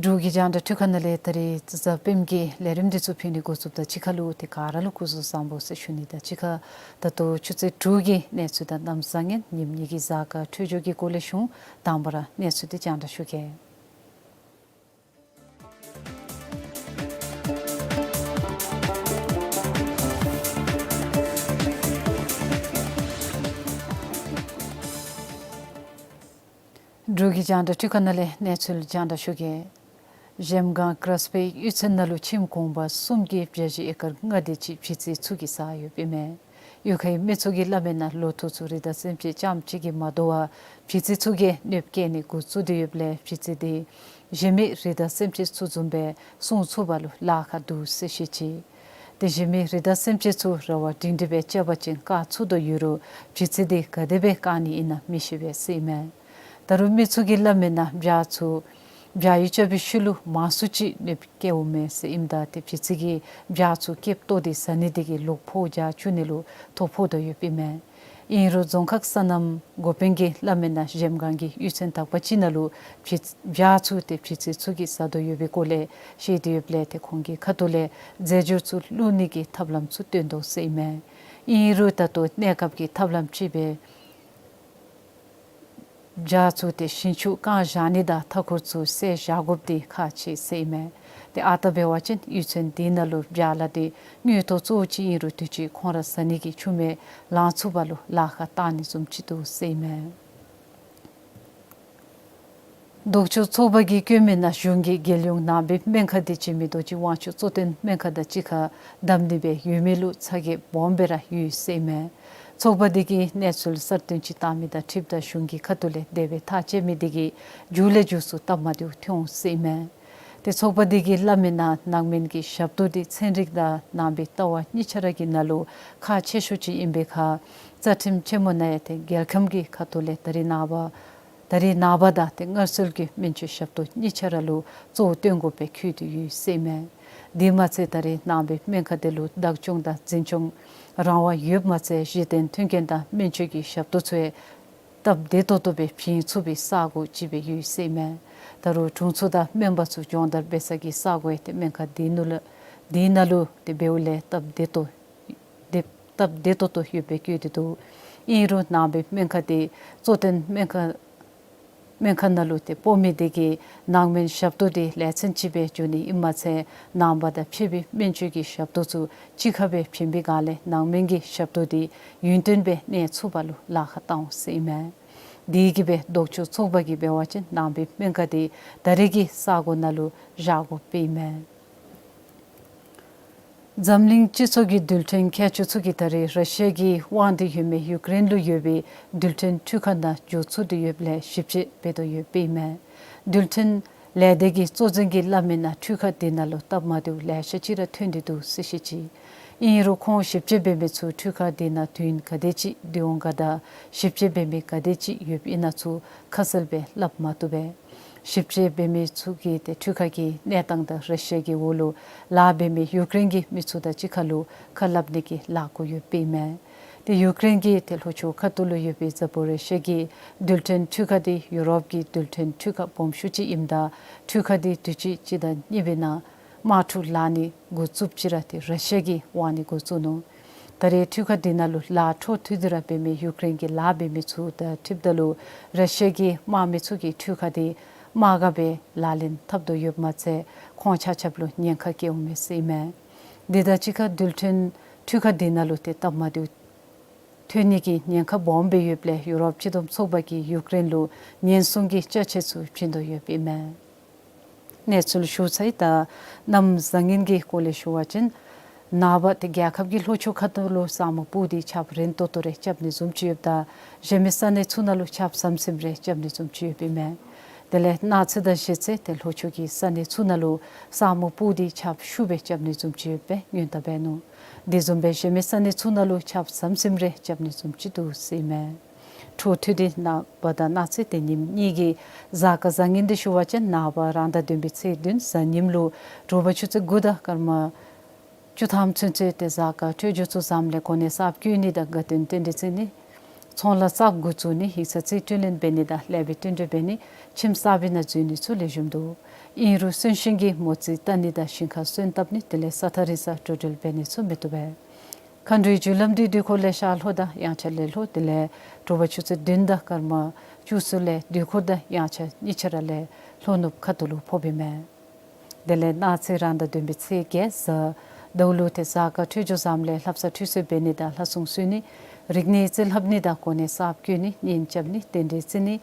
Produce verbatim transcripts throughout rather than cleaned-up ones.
འབྲུག་གི་རྒྱང་བསྒྲགས་འཕྲུལ་ཁང་ནང་ལས་ད་རིས་གཟའ་སྤེནམ་གྱི་ལས་རིམ་འདི་ཚུ་ཕུལ་ནི་འགོ་བཙུགསཔ་ད་གཅིག་ཁར་ལུ་ཏེ་ག་ར་ལུ་སྐུ་གཟུགས་བཟང་པོ་ཟེར་ཞུ་ནི་དང་གཅིག་ཁར་ད་ལྟོ་ཆུ་ཚོད་དྲུག་གི་གནས་ཚུལ་དང་གནམ་བཟང་ངན་ཉིནམ་གཉིས་ཀྱི་གཟའ་སྐར་འཕྲོད་སྦྱོར་གྱི་སྐོར་ལས་ཞུ། དང་པ་ར་གནས་ཚུལ་འདི་རྒྱང་བསྒྲགས་ཞུ་གེ། འབྲུག་གི་རྒྱང་བསྒྲགས་འཕྲུལ་ཁང་ནང་ལས་གནས་ཚུལ་རྒྱང་བསྒྲགས་ཞུ་གེ། གཞལམ་སྒང་ཀྲས་པའི་གཡུས་ཚན་ནང་ལུ་ཁྱིམ་གུང་པ་གསུམ་གྱི་བྱ་བཞི་ཨེ་ཀར་ལྔ་དེ་ཅིག་བྱི་ཙི་ཚུ་གིས་བཟའ་ཡོདཔ་ཨིན་མས། གཡུས་ཁའི་མི་ཚུ་གིས་སླབ་མིའི་ནང་ལོ་ཐོག་ཚུ་རི་དྭགས་སེམས་ཅན་རྐྱངམ་གཅིག་གིས་མ་དོ་བར་བྱི་ཙི་ཚུ་གིས་གནོདཔ་བཀལ་ནི་འགོ་བཙུགས་ཏེ་ཡོདཔ་ལས་བྱི་ཙི་དེ་གཞན་མི་རི་དྭགས་སེམས་ཅན་ཚུ་བཟུམ་སྦེ་སྲུང་ཚུགས་པ་ལུ་ལཱ་ཁག་འདུག་ཟེར་བཤད་ཅི། དེ་བཞིན་མི་རི་དྭགས་སེམས་ཅན་ཚུ་ར་བ་སྒྲིང་སྒྲི་སྦེ་རྐྱབ་པ་ཅིན་བཀག་ཚུགས་དོ་ཡོད་རུང་བྱི་ཙི་དེ་ག་དེ་སྦེ་བཀག་ནི་ཨིན་ན་མི་ཤེས་པས་ཟེར་ཨིན་མས། ད་རུང་མི་ཚུ་གིས་སླབ་མིའི་ནང་བྱ་ཚུ་བྱ་ཡི་རྐྱབ་པའི་ཤུལ་ལུ་མང་སུ་ཅིག་གནོདཔ་བཀལཝ་མས་ཟེར་ཨིནམ་ད་དེ་བྱི་ཙི་གིས་བྱ་ཚུ་སྐེདཔ་བཏོག་སྟེ་བཟའ་ནི་དེ་གིས་ལོག་ཕོག་རྒྱག་བཅུག་ནི་ལུ་ཐོ་ཕོག་དོ་ཡོདཔ་ཨིན་མས། ཨིན་རུང་རྫོང་ཁག་སོ་ནམ་འགོ་དཔོན་གྱིས་སླབ་མིའི་ནང་གཞལམ་སྒང་གི་གཡུས་ཚན་དག་པ་ཅིག་ནང་ལུ་བྱི་བྱ་ཚུ་དེ་བྱི་ཙི་ཚུ་གིས་བཟའ་དོ་ཡོད་པའི་སྐོར་ལས་བཤད་དེ་ཡོདཔ་ལས་དེ་ཁོང་གི་ཁ་ཐུག་ལས་རྫས་སྦྱོར་ཚུ་བླུག་ནི་གི་ཐབས་ལམ་ཚུ་སྟོན་དོ་ཟེར་ཨིན་མས། ཨིན་རུང་ད་ལྟོ་གནས་སྐབས་ཀྱི་ཐབས་ལམ་ཅིག་སྦེ་བྱ་ཚུ་དེ་ཞིང་ཆུ་བཀང་བཞག་ནི་དང་མཐའ་འཁོར་ཚུ་བསལ་བཞག་དགོཔ་དེ་ཁག་ཆེ་ཟེར་ཨིན་མས། དེ་ཨ་རྟག་འབད་བ་ཅིན་གཡུས་ཚན་དེ་ནང་ལུ་བྱ་ལ་དེ་དངུལ་ཐོག་གཙོ་བོ་ཅིག་ཨིན་རུང་དུས་ཅི་ཁོང་ར་བཟའ་ནི་གི་ཆུ་མེ་ལང་ཚུགས་པ་ལུ་ལཱ་ཁག་བཏང་ནི་བཟུམ་ཅིག་འདུག་ཟེར་ཨིན་མས། ལྡོག་ཕྱོགས་ཚོགས་པ་གིས་བཀོད་མིའི་ནང་གཞུང་གིས་རྒྱལ་ཡོངས་ནང་པའི་སྨན་ཁང་དེ་འཇིགས་མེད་རྡོ་རྗེ་དབང་ཕྱུག་གཙོ་བསྟེན་སྨན་ཁང་དང་གཅིག་ཁར་བསྡམ་ནི་སྦེ་ཡོད་མི་ལུ་ཚ་གྱང་སྦོམ་སྦེ་ར་ཡོད་ཟེར་ཨིན་མས། ཚོགས་པ་དེ་གིས་གནས་ཚུལ་གསར་བཏོན་ཅིག་བཏང་མི་དང་འཁྲིལཝ་ད་གཞུང་གི་ཁ་ཐུག་ལས་དེ་སྦེ་ཐག་བཅད་མི་དེ་གིས་མཇུག་ལས་མཇུག་སུ་སྟབས་མ་བདེཝ་ཐོན་འོང་ཟེར་ཨིན་མས། དེ་ཚོགས་པ་དེ་གིས་སླབ་མིའི་ནང་ནང་སྨན་གྱི་ཞབས་ཏོག་དེ་ཚན་རིག་དང་ནང་པའི་ལྟ་བ་གཉིས་ཆ་ར་གི་ནང་ལུ་ཁག་ཆེ་ཤོས་ཅིག་ཨིན་པའི་ཁར་རྩ་ཁྲིམས་ཆེན་མོ་ནང་ཡང་དེ་རྒྱལ་ཁམས་ཀྱི་ཁ་ཐུག་ལས་ད་རེས་ནངས་པ་ད་རེས་ནངས་པ་དང་དེ་སྔར་སྲོལ་གྱི་སྨན་བཅོས་ཞབས་ཏོག་གཉིས་ཆ་ར་ལུ་གཙོ་བོ་བཏོན་དགོཔ་སྦེ་བཀོད་དེ་ཡོད་ཟེར་ཨིན་མས། དེ་མ་ཚད་ད་རེས་ནང་པའི་སྨན་ཁང་དེ་ལུ་བདག་སྐྱོང་དང་འཛིན་སྐྱོང་རང་དབང་ཡོདཔ་མ་ཚད་གཞི་རྟེན་མཐུན་རྐྱེན་དང་སྨན་བཅོས་ཀྱི་ཞབས་ཏོག་ཚུ་ཡང་སྟབས་བདེ་ཏོག་ཏོ་སྦེ་བྱིན་ཚུགས་པའི་ས་གོ་ཅིག་སྦེ་ཡོད་ཟེར་ཨིན་མས། ད་རུང་དྲུང་འཚོ་དང་སྨན་པ་ཚུ་སྦྱོང་བརྡར་འབད་ས་གི་ས་གོ་ཡང་དེ་སྨན་ཁང་དེ་ནང་ལུ་དེ་ནང་ལུ་དེ་འབདཝ་ལས་སྟབས་བདེ་ཏོག་ཏོ་སྟབས་བདེ་ཏོག་ཏོ་ཡོདཔ་སྦེ་བཀོད་དེ་འདུག། ཨིན་རུང་ནང་པའི་སྨན་ཁང་དེ་གཙོ་བསྟེན་སྨན་ཁང་སྨན་ཁང་ནང་ལུ་དེ་སྤོ་མི་དེ་གིས་ནང་སྨན་ཞབས་ཏོག་དེ་ལས་ཚན་ཅིག་སྦེ་བརྗོད་ནི་ཨིནམ་མ་ཚད་ནང་པ་དང་ཕྱད་པའི་སྨན་བཅོས་ཀྱི་ཞབས་ཏོག་ཚུ་གཅིག་ཁར་སྦེ་བྱིན་པའི་སྒང་ལས་ནང་སྨན་གྱི་ཞབས་ཏོག་དེ་ཡུན་བརྟན་སྦེ་གནས་ཚུགས་པ་ལུ་ལཱ་ཁག་བཏང་འོང་ཟེར་ཨིན་མས། དེ་གིས་སྦེ་ལྡོག་ཕྱོགས་ཚོགས་པ་གིས་འབད་བ་ཅིན་ནང་པའི་སྨན་ཁང་དེ་ད་རེས་ཀྱི་ས་གོ་ནང་ལུ་བཞག་དགོཔ་ཨིན་མས། འཛམ་གླིང་སྤྱི་ཚོགས་ཀྱི་རྡུལ་ཕྲན་མཁས་མཆོག་ཚུ་གིས་ད་རེས་ར་ཤི་ཡ་གི་དབང་དུ་ཡོད་མི་ཡུཀ་རེན་ལུ་ཡོད་པའི་རྡུལ་ཕྲན་འཕྲུལ་ཁང་ནང་འགྱོ་ཚུགས་ཏེ་ཡོདཔ་ལས་ཞིབ་དཔྱད་འབད་དོ་ཡོདཔ་ཨིན་མས། རྡུལ་ཕྲན་ལས་སྡེ་གི་གཙོ་འཛིན་གྱིས་སླབ་མིའི་ནང་འཕྲུལ་ཁང་དེ་ནང་ལུ་སྟབས་མ་བདེཝ་ལེ་ཤ་ཅིག་ར་ཐོན་ཏེ་འདུག་ཟེར་བཤད་ཅི། ཨིན་རུང་ཁོང་ཞིབ་དཔྱད་འབད་མི་ཚུ་འཕྲུལ་ཁང་དེ་ནང་དུས་ཡུན་ག་དེ་ཅིག་སྡོད་འོང་ག་དང་ཞིབ་དཔྱད་འབད་མི་ག་དེ་ཅིག་ཡོདཔ་ཨིན་ན་ཚུ་ཁ་གསལ་སྦེ་སླབ་མ་བཏུབ་པས། ཞིབ་དཔྱད་འབད་མི་ཚུ་གིས་དེ་འཕྲུལ་ཁང་གི་གནས་སྟངས་དང་ར་ཤི་ཡ་གི་འོག་ལུ་ལཱ་འབད་མི་ཡུཀ་རེན་གྱི་མི་ཚུ་དང་གཅིག་ཁར་ལུ་ཁ་སླབ་ནི་གི་ལཱ་འགོ་ཡོདཔ་ཨིན་མས། དེ་ཡུཀ་རེན་གྱི་དེ་ལྷོ་ཕྱོགས་ཁ་ཐུག་ལུ་ཡོད་པའི་ཛ་པོ་རི་ཤི་ཡ་གི་རྡུལ་ཕྲན་འཕྲུལ་ཁང་དེ་ཡུ་རོབ་ཀྱི་རྡུལ་ཕྲན་འཕྲུལ་ཁང་སྦོམ་ཤོས་ཅིག་ཨིནམ་ད་འཕྲུལ་ཁང་དེ་དུས་ཅི་སྤྱི་ཟླ་གཉིས་པའི་ནང་དམག་འཁྲུག་ལང་ནི་འགོ་བཙུགསཔ་ཅིག་ར་དེ་ར་ཤི་ཡ་གིས་དབང་ནི་འགོ་བཙུགས་ནུག། ད་རེས་འཕྲུལ་ཁང་དེ་ནང་ལུ་ལཱ་འཕྲོ་མཐུད་དེ་ར་འབད་མི་ཡུཀ་རེན་གྱི་ལཱ་འབད་མི་ཚུ་དང་འཁྲིལཝ་ད་ལུ་ར་ཤི་ཡ་གི་དམག་མི་ཚུ་གིས་འཕྲུལ་ཁང་དེ་དམག་སྒར་སྦེ་ལག་ལེན་འཐབ་དོ་ཡོདཔ་མ་ཚད་ཁོང་ཆ་ཁྱབ་ལུ་ཉེན་ཁ་བཀལཝ་མས་ཟེར་ཨིན་མས། དེ་དང་གཅིག་ཁར་རྡུལ་ཕྲན་འཕྲུལ་ཁང་དེ་ནང་ལུ་དེ་སྟབས་མ་བདེཝ་ཐོན་ནི་གི་ཉེན་ཁ་སྦོམ་སྦེ་ཡོདཔ་ལས་ཡུ་རོབ་སྤྱི་བསྡོམས་ཚོགས་པ་གིས་ཡུཀ་རེན་ལུ་ཉེན་སྲུང་གི་ཅ་ཆས་ཚུ་བྱིན་དོ་ཡོདཔ་ཨིན་མས། གནས་ཚུལ་ཞུ་ཚར་ཡི། ད་གནམ་བཟང་ངན་གྱི་སྐོར་ལས་ཞུ་བ་ཅིན་ ནངས་པ་ཏེ་རྒྱལ་ཁབ་ཀྱི་ལྷོ་ཕྱོགས་ཁ་ཐུག་ལུ་ས་སྨུག་སྤུབས་ཏེ་ཆརཔ་རན་ཏོག་ཏོ་རེ་རྐྱབ་ནི་བཟུམ་ཅིག་ཡོདཔ་ད་གཞན་མི་ས་གནས་ཚུ་ནང་ལུ་ཆརཔ་ཟམ་ཟིམ་རེ་རྐྱབ་ནི་བཟུམ་ཅིག་ཡོདཔ་ཨིན་མས། དེ་ལས་གནངས་ཚེ་དང་གཞེས་ཚེ་ཏེ་ལྷོ་ཕྱོགས་ཀྱི་ས་གནས་ཚུ་ནང་ལུ་ས་སྨུག་སྤུབས་ཏེ་ཆརཔ་ཤུགས་སྦེ་རྐྱབ་ནི་བཟུམ་ཅིག་ཡོད་པའི་སྔོན་བརྡ་འབད་ནུག། དེ་བཟུམ་སྦེ་གཞན་མི་ས་གནས་ཚུ་ནང་ལུ་ཆརཔ་ཟམ་ཟིམ་རེ་རྐྱབ་ནི་བཟུམ་ཅིག་འདུག་ཟེར་ཨིན་མས། འཕྲོ་མཐུད་དེ་ནངས་པ་དང་གནངས་ཚེ་ཏེ་ཉིནམ་གཉིས་ཀྱི་གཟའ་སྐར་བཟང་ངན་འདི་ཞུ་བ་ཅིན་ནངས་པ་རང་ཟླ་བདུན་པའི་ཚེས་བདུན་གཟའ་ཉིམ་ལུ་དྲོ་པ་ཆུ་ཚོད་དགུ་དང་སྐར་མ་བཅུ་ཐམ་ཚུན་ཚོད་ཏེ་གཟའ་སྐར་འཕྲོད་སྦྱོར་ཚུ་བཟངམ་ལས་གོ་གནས་གསརཔ་བསྐོ་ནི་དང་དགའ་སྟོན་རྟེན་འབྲེལ་བརྩི་ནི། ཚོང་ལཱ་གསརཔ་འགོ་བཙུགས་ནི། ཡིག་ཚང་རྩིས་སྤྲོད་ལེན་འབད་ནི་དང་ལེགས་པའི་བསྟུན་གྲོས་འབད་ནི། ཁྱིམ་གསར་པའི་ནང་འཛུལ་ནི་ཚུ་ལེགས་ཤོམ་འདུག། ཨིན་རུང་གསོན་གཤིན་གྱི་མོ་རྩིས་བལྟ་ནི་དང་ཞིང་ཁར་སོན་བཏབ་ནི་དེ་ལས་ས་ཐག་རིང་སར་འགྲོ་འགྲུལ་འབད་ནི་ཚུ་མི་བཏུབ་པས། མཁའ་འགྲོའི་རྒྱུ་ལམ་འདི་དུས་འཁོར་ལས་ཤར་ལྷོ་དང་དབྱངས་འཆར་ལས་ལྷོ་དེ་ལས་དྲོ་པ་ཆུ་ཚོད་བདུན་དང་སྐར་མ་བཅུ་གསུམ་ལས་དུས་འཁོར་དང་དབྱངས་འཆར་གཉིས་ཆ་ར་ལས་ལྷོ་ནུབ་ཁ་ཐུག་ལུ་ཕོགཔ་ཨིན་མས། དེ་ལས་གནངས་ཚེ་རང་ཟླ་བདུན་པའི་ཚེས་བརྒྱད་གཟའ་ཟླཝ་ལུ་ཏེ་གཟའ་སྐར་འཕྲོད་སྦྱོར་བཟངམ་ལས་ལྷ་བསང་ཁྲུས་གསོལ་འབད་ནི་དང་ལྷ་སྲུང་གསོལ་ནི། རིག་གནས་རྩིས་ལྷབ་ནི་དང་གོ་གནས་གསརཔ་བསྐོ་ནི། གཉེན་རྐྱབ་ནི། རྟེན་འབྲེལ་བརྩི་ནི།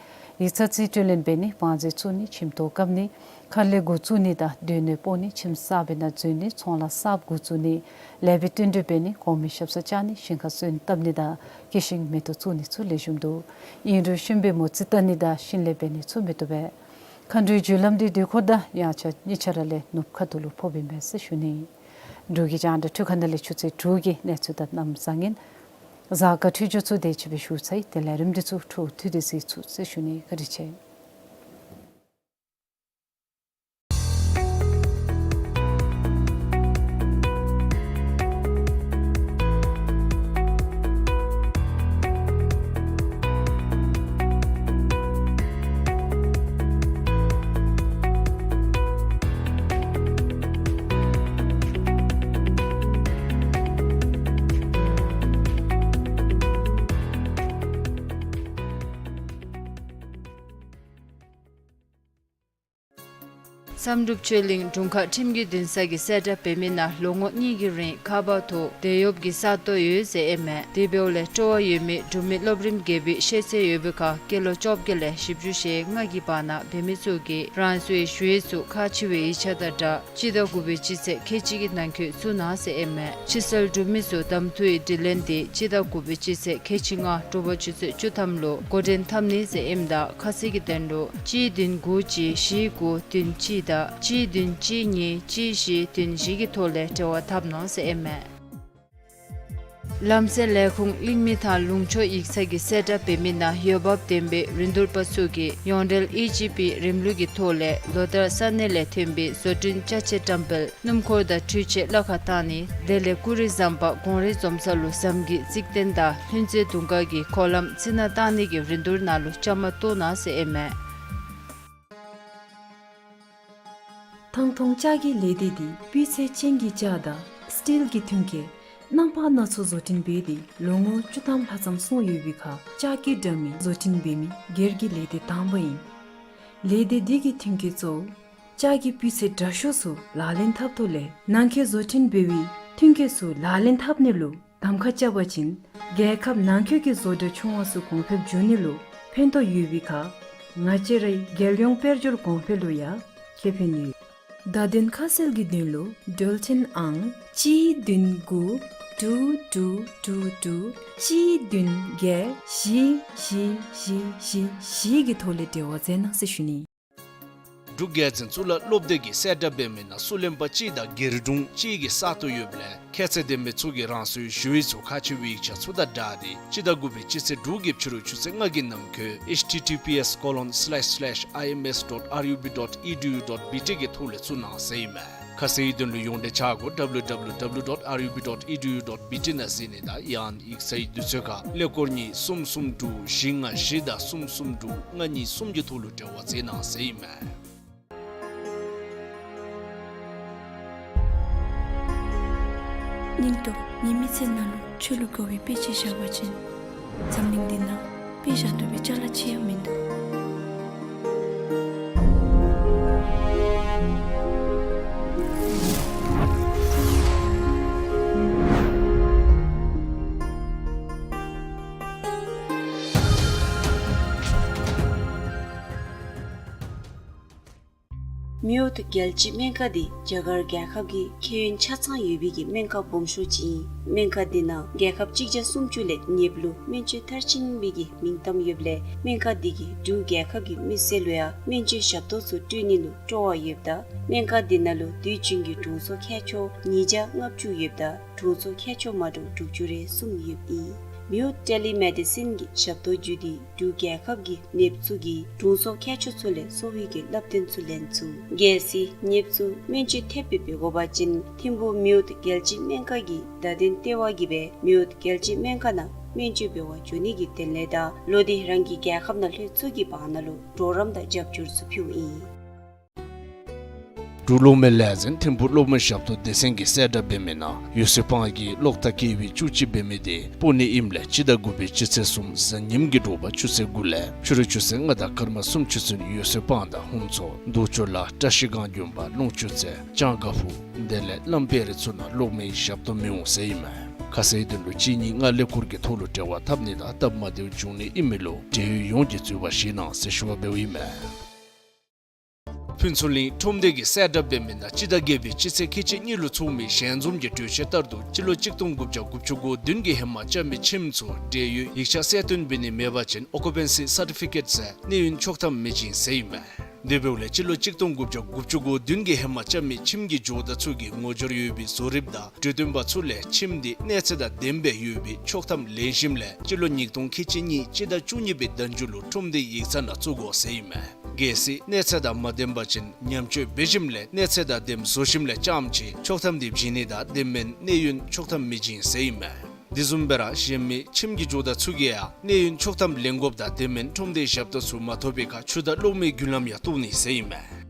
ཡིག་ཚང་རྩིས་སྤྲོད་ལེན་འབད་ནི། བང་མཛོད་བཙུགས་ནི། ཁྱིམ་ཐོག་བཀབ་ནི། ཁ་ལས་འགོ་བཙུགས་ནི་དང་སྡོད་གནས་སྤོ་ནི། ཁྱིམ་གསར་པའི་ནང་འཛུལ་ནི། ཚོང་ལཱ་གསརཔ་འགོ་བཙུགས་ནི། ལེགས་པའི་བསྟུན་གྲོས་འབད་ནི། གོང་མའི་ཞབས་སར་བཅར་ནི། ཞིང་ཁར་སོན་བཏབ་ནི་དང་སྐྱེ་ཤིང་མེ་ཏོག་བཙུགས་ནི་ཚུ་ལེགས་ཤོམ་འདུག། ཨིན་རུང་གཤིན་པོའི་མོ་རྩིས་བལྟ་ནི་དང་གཤིན་ལས་འབད་ནི་ཚུ་མི་བཏུབ་པས། མཁའ་འགྲོའི་རྒྱུ་ལམ་འདི་དུས་འཁོར་དང་དབྱངས་འཆར་གཉིས་ཆ་ར་ལས་ནུབ་ཁ་ཐུག་ལུ་ཕོགཔ་ཨིན་པས་ཟེར་ཞུ་ནི། འབྲུག་གི་རྒྱང་བསྒྲགས་འཕྲུལ་ཁང་ནང་ལས་ཆུ་ཚོད་དྲུག་གི་གནས་ཚུལ་དང་གནམ་བཟང་ངན་གཟའ་སྐར་འཕྲོད་སྦྱོར་ཚུ་དེ་ཅིག་སྦེ་ཞུ་ཚར་ཡི། དེ་ལས་རིམ་འདི་ཚུ་འཕྲོ་མཐུད་དེ་གཟིགས་ཚུགས་ཟེར་ཞུ་ནི། བཀའ་དྲིན་ཆེ། བསམ་གྲུབ་ཆོས་གླིང་དྲུང་ཁག་ཁྲིམས་ཀྱི་འདུན་ས་གིས་གསལ་བསྒྲགས་འབད་མི་ནང་ལོ་ངོ་གཉིས་ཀྱི་རིང་ཁ་པར་ཐོག་དེད་གཡོགཔ་གི་ས་སྟོང་ཡོད་ཟེར་ཨིན་མས། དེ་འབདཝ་ལས་སྤྲོ་བ་ཡོད་མི་འབྲུག་མི་སློབ་རིམ་བརྒྱད་པའི་ཤེས་ཚད་ཡོད་པའི་ཁར་སྐྱེས་ལོ་བཅོ་བརྒྱད་ལས་བཞི་བཅུ་ཞེ་ལྔ་གི་བར་ན་འབད་མི་ཚུ་གིས་རང་སོའི་ཞུ་ཡིག་ཚུ་ཁག་ཆེ་བའི་ཡིག་ཆ་དང་སྦྲགས་སྤྱི་ཟླ་དགུ་པའི་སྤྱི་ཚེས་ཁལ་གཅིག་གི་ནང་འཁོད་བཙུགས་གནང་ཟེར་ཨིན་མས། ཕྱི་སེལ་གྲུབ་མི་ཚུ་གདམ་འཐུའི་དྲི་ལན་དེ་སྤྱི་ཟླ་དགུ་པའི་སྤྱི་ཚེས་ཁལ་གཅིག་ལྔ་དྲོ་པ་ཆུ་ཚོད་བཅུ་ཐམ་ལུ་འགོ་འདྲེན་འཐབ་ནི་ཟེར་ཨིནམ་ད་ཁ་གསལ་གྱི་དོན་ལུ་གཅིག་བདུན་དགུ་གཅིག་བཞི་དགུ་བདུན་གཅིག་དང་གཅིག་བདུན་གཅིག་གཉིས་གཅིག་བཞི་བདུན་བཞི་གི་ཐོག་ལས་འབྲེལ་བ་འཐབ་གནང་ཟེར་ཨིན་མས། ལམ་སེལ་ལས་ཁུངས་གླིང་མི་ཐང་ལུང་ཕྱོགས་ཡིག་ཚང་གིས་གསལ་བསྒྲགས་འབད་མི་ནང་འོས་འབབ་ལྡན་པའི་རིན་བསྡུར་པ་ཚུ་གིས་ཡོངས་འབྲེལ་ཨི་ཇི་པི་རིམ་ལུགས་ཀྱི་ཐོག་ལས་ལོ་ལྟར་ས་གནས་ལས་ཐོན་པའི་བཟོ་སྐྲུན་ཅ་ཆས་བཀྲམ་སྤེལ་སྣུམ་འཁོར་དང་འཕྲུལ་ཆས་གླ་ཁར་བཏང་ནི་དེ་ལས་ཀུ་རི་ཟམ་པ་གོང་རི་འཛོམས་ས་ལུ་ཟམ་གྱི་རྩིག་རྟེན་དང་ལྷུན་རྩེ་དུང་དཀར་གྱི་འཁོར་ལམ་རྩི་ནག་བཏང་ནི་གི་རིན་བསྡུར་ནང་ལུ་བཅའ་མར་གཏོགས་གནང་ཟེར་ཨིན་མས། ཐང་ཐོང་ལྕགས་ཀྱི་ལས་སྡེ་འདི་སྤུས་ཚད་ཅན་གྱི་ལྕགས་དང་སི་ཊིལ་གྱི་ཐོན་སྐྱེད་རྣམ་པ་སྣ་ཚོགས་བཟོ་སྐྲུན་འབད་དེ་ལོ་ངོ་བཅུ་ཐམ་ལྷག་ཙམ་སོང་ཡོད་པའི་ཁར་ལྕགས་ཀྱི་དྲ་མིག་བཟོ་སྐྲུན་འབད་མི་སྒེར་གྱི་ལས་སྡེ་དང་པ་ཨིན། ལས་སྡེ་འདི་གི་ཐོན་སྐྱེད་གཙོ་བོ་ལྕགས་ཀྱི་སྤུས་ཚད་དྲག་ཤོས་ཚུ་ལག་ལེན་འཐབ་ཐོག་ལས་ནང་འཁོད་བཟོ་སྐྲུན་འབད་བའི་ཐོན་སྐྱེད་ཚུ་ལག་ལེན་འཐབ་ནི་ལུ་གདམ་ཁ་རྐྱབ་པ་ཅིན་རྒྱལ་ཁབ་ནང་འཁོད་ཀྱི་བཟོ་གྲྭ་ཆུང་བ་ཚུ་གོང་འཕེལ་འགྱོ་ནི་ལུ་ཕན་ཐོགས་ཡོད་པའི་ཁར་ང་བཅས་རའི་རྒྱལ་ཡོངས་དཔལ་འབྱོར་གོང་འཕེལ་ལུ་ཡང་ཁེ་ཕན་ཡོད། བརྡ་དོན་ཁ་གསལ་གྱི་དོན་ལུ་འགྲུལ་འཕྲིན་ཨང་གཅིག་བདུན་དགུ་དྲུག་དྲུག་དྲུག་དྲུག་གཅིག་བདུན་བརྒྱད་བཞི་བཞི་བཞི་བཞི་བཞི་གི་ཐོག་ལས་འབྲེལ་བ་མཛད་གནང་ཟེར་ཞུ་ནི། འབྲུག་རྒྱལ་བཙུན་གཙུག་ལག་སློབ་སྡེ་གིས་གསལ་བསྒྲགས་འབད་མི་ནང་སུ་ལེན་པ་གཅིག་དང་སྒེར་དྲུང་གཅིག་གི་ས་སྟོང་ཡོདཔ་ལས་ཁྱད་ཚད་ལྡན་མི་ཚུ་གིས་རང་སོའི་ཞུ་ཡིག་ཚུ་ཁག་ཆེ་བའི་ཡིག་ཆ་ཚུ་དང་སྦྲགས་ཏེ་སྤྱི་ཟླ་དགུ་པའི་སྤྱི་ཚེས་དྲུག་གི་ཕྱི་རུ་ཆུ་ཚོད་ལྔ་གི་ནང་འཁོད་ཨེཆ་ཊི་ཊི་པི་ཨེསི་ཀོ་ལོན་སི་ལེཤ་སི་ལེཤ་ཨའི་ཨེམ་ཨེསི་ཌོཊ་ཨར་ཡུ་བི་ཌོཊ་ཨི་ཌི་ཡུ་ཌོཊ་བི་ཊི་གི་ཐོག་ལས་བཙུགས་གནང་ཟེར་ཨིན་མས། ཁ་གསལ་ཡི་དོན་ལུ་ཡོངས་འབྲེལ་ཆ་སྒོ་ཌབ་ལུ་ཌབ་ལུ་ཌབ་ལུ་ཌོཊ་ཨར་ཡུ་བི་ཌོཊ་ཨི་ཌི་ཡུ་ཌོཊ་བི་ཊི་ནང་གཟིགས་ནི་དང་ཡང་ཡིག་ཚང་གི་དུས་ཚོད་ཁར་ཀླད་ཀོར་གཉིས་གསུམ་གསུམ་དྲུག་བཞི་ལྔ་བཞི་དང་གསུམ་གསུམ་དྲུག་ལྔ་གཉིས་གསུམ་གྱི་ཐོག་ལུ་འབྲེལ་བ་མཛད་གནང་ཟེར་ཨིན་མས། སྙིང་སྟོབས་ངེའི་མི་ཚེ་ནང་ལུ་ཆོས་ལུ་དགའ་བའི་དཔེ་ཅིག་བཞག་པ་ཅིན་འཛམ་གླིང་འདི་ནང་དཔེ་བཞག་བཏུབ་པའི་ཅ་ལ་ཅི་ཡང་མིན་འདུག། མིའོ་ རྒྱལ་སྤྱིའི་སྨན་ཁང་འདི་རྒྱ་གར་རྒྱལ་ཁབ་ཀྱི་ཁྱད་ཡོན་ཆ་ཚང་ཡོད་པའི་གི་སྨན་ཁང་སྦོམ་ཤོས་ཅིག་ཨིན། སྨན་ཁང་འདི་ནང་རྒྱལ་ཁབ་གཅིག་བརྒྱ་སུམ་ཅུ་ལས་ཉེ་བར་ལུ་སྨན་བཅོས་མཐར་ཕྱིན་པའི་གི་མིང་གཏམ་ཡོདཔ་ལས་སྨན་ཁང་འདི་གིས་འབྲུག་རྒྱལ་ཁབ་ཀྱི་མི་སེར་ལུ་ཡང་སྨན་བཅོས་ཞབས་ཏོག་ཚུ་སྤྲོད་ནི་ལུ་སྤྲོ་བ་ཡོདཔ་ད་སྨན་ཁང་འདི་ནང་ལུ་དུས་རྒྱུན་གྱི་དྲུང་འཚོ་མཁས་མཆོག་ཉིས་བརྒྱ་ལྔ་བཅུ་ཡོདཔ་ད་དྲུང་འཚོ་མཁས་མཆོག་མ་འདྲཝ་དྲུག་ཅུ་རེ་གསུམ་ཡོདཔ་ཨིན། མིའོཊ་ཊེ་ལི་མེ་ཌི་སིན་གྱི་ཞབས་ཏོག་བརྒྱུད་དེ་འབྲུག་རྒྱལ་ཁབ་ཀྱི་ནདཔ་ཚུ་གིས་དྲུང་འཚོ་མཁས་མཆོག་ཚུ་ལས་གསོ་བའི་གི་བསླབ་སྟོན་ཚུ་ལེན་ཚུགས། གལ་སྲིད་ནདཔ་ཚུ་སྨན་བཅོས་ཐེབས་སྦེ་འབད་དགོ་པ་ཅིན་ཐིམ་ཕུག་མིའོཊ་རྒྱལ་སྤྱིའི་སྨན་ཁང་གི་བརྡ་དོན་ལྟེ་བ་གིས་སྦེ་མིའོཊ་རྒྱལ་སྤྱིའི་སྨན་ཁང་ནང་སྨན་བཅོས་འབད་བར་འགྱོ་ནི་གི་དོན་ལས་དང་བློ་འདི་རང་གི་རྒྱལ་ཁབ་ནང་ལྷོད་ཚུགས་ཀྱི་བར་ན་ལུ་གྲོགས་རམ་དང་རྒྱབ་སྐྱོར་ཚུ་ཕུལཝ་ཨིན། འབྲུག་གློག་མེ་ལས་འཛིན་ཐིམ་ཕུག་གློག་མེ་ཞབས་ཏོག་སྡེ་ཚན་གྱིས་གསལ་བསྒྲགས་འབད་མི་ནང་ཡོད་ཚད་སྤང་གི་གློག་ཐག་བཀལ་བའི་བཅུ་གཅིག་འབད་མི་དེ་སྤོ་ནི་ཨིནམ་ལས་སྤྱི་ཟླ་དགུ་པའི་སྤྱི་ཚེས་གསུམ་གཟའ་ཉིམ་གྱི་དྲོ་པ་ཆུ་ཚོད་དགུ་ལས་ཕྱི་རུ་ཆུ་ཚོད་ལྔ་དང་སྐར་མ་སུམ་ཅུ་ཚུན་ཡོད་ཚད་སྤང་དང་ཧུན་ཚོ་རྡོ་ཆོ་ལ་བཀྲ་ཤིས་སྒང་དགོན་པ་ལུང་ཆུ་ཚལ་ལྕང་དཀར་ཕུ་དེ་ལས་གླང་དཔལ་རི་ཚུ་ནང་གློག་མེའི་ཞབས་ཏོག་མི་འོང་ཟེར་ཨིན་མས། ཁ་གསལ་དོན་ལུ་གཅིན་སྙི་ལྔ་ཀླད་ཀོར་གྱི་ཐོག་ལུ་འབྲེལ་བ་འཐབ་ནི་དང་སྟབས་མ་བདེཝ་འབྱུང་ནི་ཨིན་མི་ལུ་འབྲེལ་ཡོད་ཡོངས་ཀྱིས་འཛོལ་བ་བཞེས་གནང་ཟེར་ཞུ་བ་འབདཝ་ཨིན་མས། ཕུན་ཚོགས་གླིང་ཁྲོམ་སྡེ་གིས་གསལ་བསྒྲགས་འབད་མི་ནང་སྤྱི་ཟླ་བརྒྱད་པའི་སྤྱི་ཚེས་ཁལ་གཅིག་གཉིས་ལུ་ཚོགས་མི་ཞལ་འཛོམས་ཀྱི་གྲོས་ཆོད་ལྟར་དུ་སྤྱི་ལོ་གཅིག་སྟོང་དགུ་བརྒྱ་དགུ་བཅུ་གོ་བདུན་གྱི་ཧེ་མ་རྐྱབ་མི་ཁྱིམ་ཚུ་འབྲེལ་ཡོད་ཡིག་ཆ་གསལ་སྟོན་འབད་ནི་མེད་པ་ཅིན་ཨོ་ཀུ་པེན་སི་སར་ཊི་ཕི་ཀེཊ་ཟེར་གནས་ཡུན་ཆོག་ཐམ་མི་བྱིན་ཟེར་ཨིན་མས། དེ་འབདཝ་ལས་སྤྱི་ལོ་གཅིག་སྟོང་དགུ་བརྒྱ་དགུ་བཅུ་གོ་བདུན་གྱི་ཧེ་མ་རྐྱབ་མི་ཁྱིམ་གྱི་ཇོ་བདག་ཚུ་གིས་ངོ་སྦྱོར་ཡོད་པའི་བཟོ་རིགཔ་དང་གྲོས་སྟོན་པ་ཚུ་ལས་ཁྱིམ་དེ་གནས་ཚད་དང་ལྡནམ་སྦེ་ཡོད་པའི་ཆོག་ཐམ་ལེན་ཞིནམ་ལས་སྤྱི་ལོ་ཉིས་སྟོང་ཁལ་གཅིག་གཉིས་སྤྱི་ཟླ་བཅུ་གཉིས་པའི་ཟླ་མཇུག་ལུ་ཁྲོམ་སྡེའི་ཡིག་ཚང་ནང་བཙུགས་དགོ་ཟེར་ཨིན་མས། གལ་སྲིད་གནས་ཚད་དང་མ་ལྡན་པ་ཅིན་ཉམས་བཅོས་འབད་ཞིནམ་ལས་གནས་ཚད་དང་ལྡནམ་བཟོ་ཞིནམ་ལས་རྐྱངམ་ཅིག་ཆོག་ཐམ་དེ་བྱིན་ནི་དང་དེ་མེན་གནས་ཡུན་ཆོག་ཐམ་མི་བྱིན་ཟེར་ཨིན་མས། དེ་བཟུམ་སྦེ་ར་གཞན་མི་ཁྱིམ་གྱི་ཇོ་བདག་ཚུ་གིས་ཡང་གནས་ཡུན་ཆོག་ཐམ་ལེན་དགོཔ་དང་དེ་མེན་ཁྲོམ་སྡེའི་ཞབས་ཏོག་ཚུ་མ་ཐོབ་པའི་ཁར་ཆུ་དང་གློག་མེའི་རྒྱུན་ལམ་ཡང་གཏོར་ནི་ཟེར་ཨིན་མས།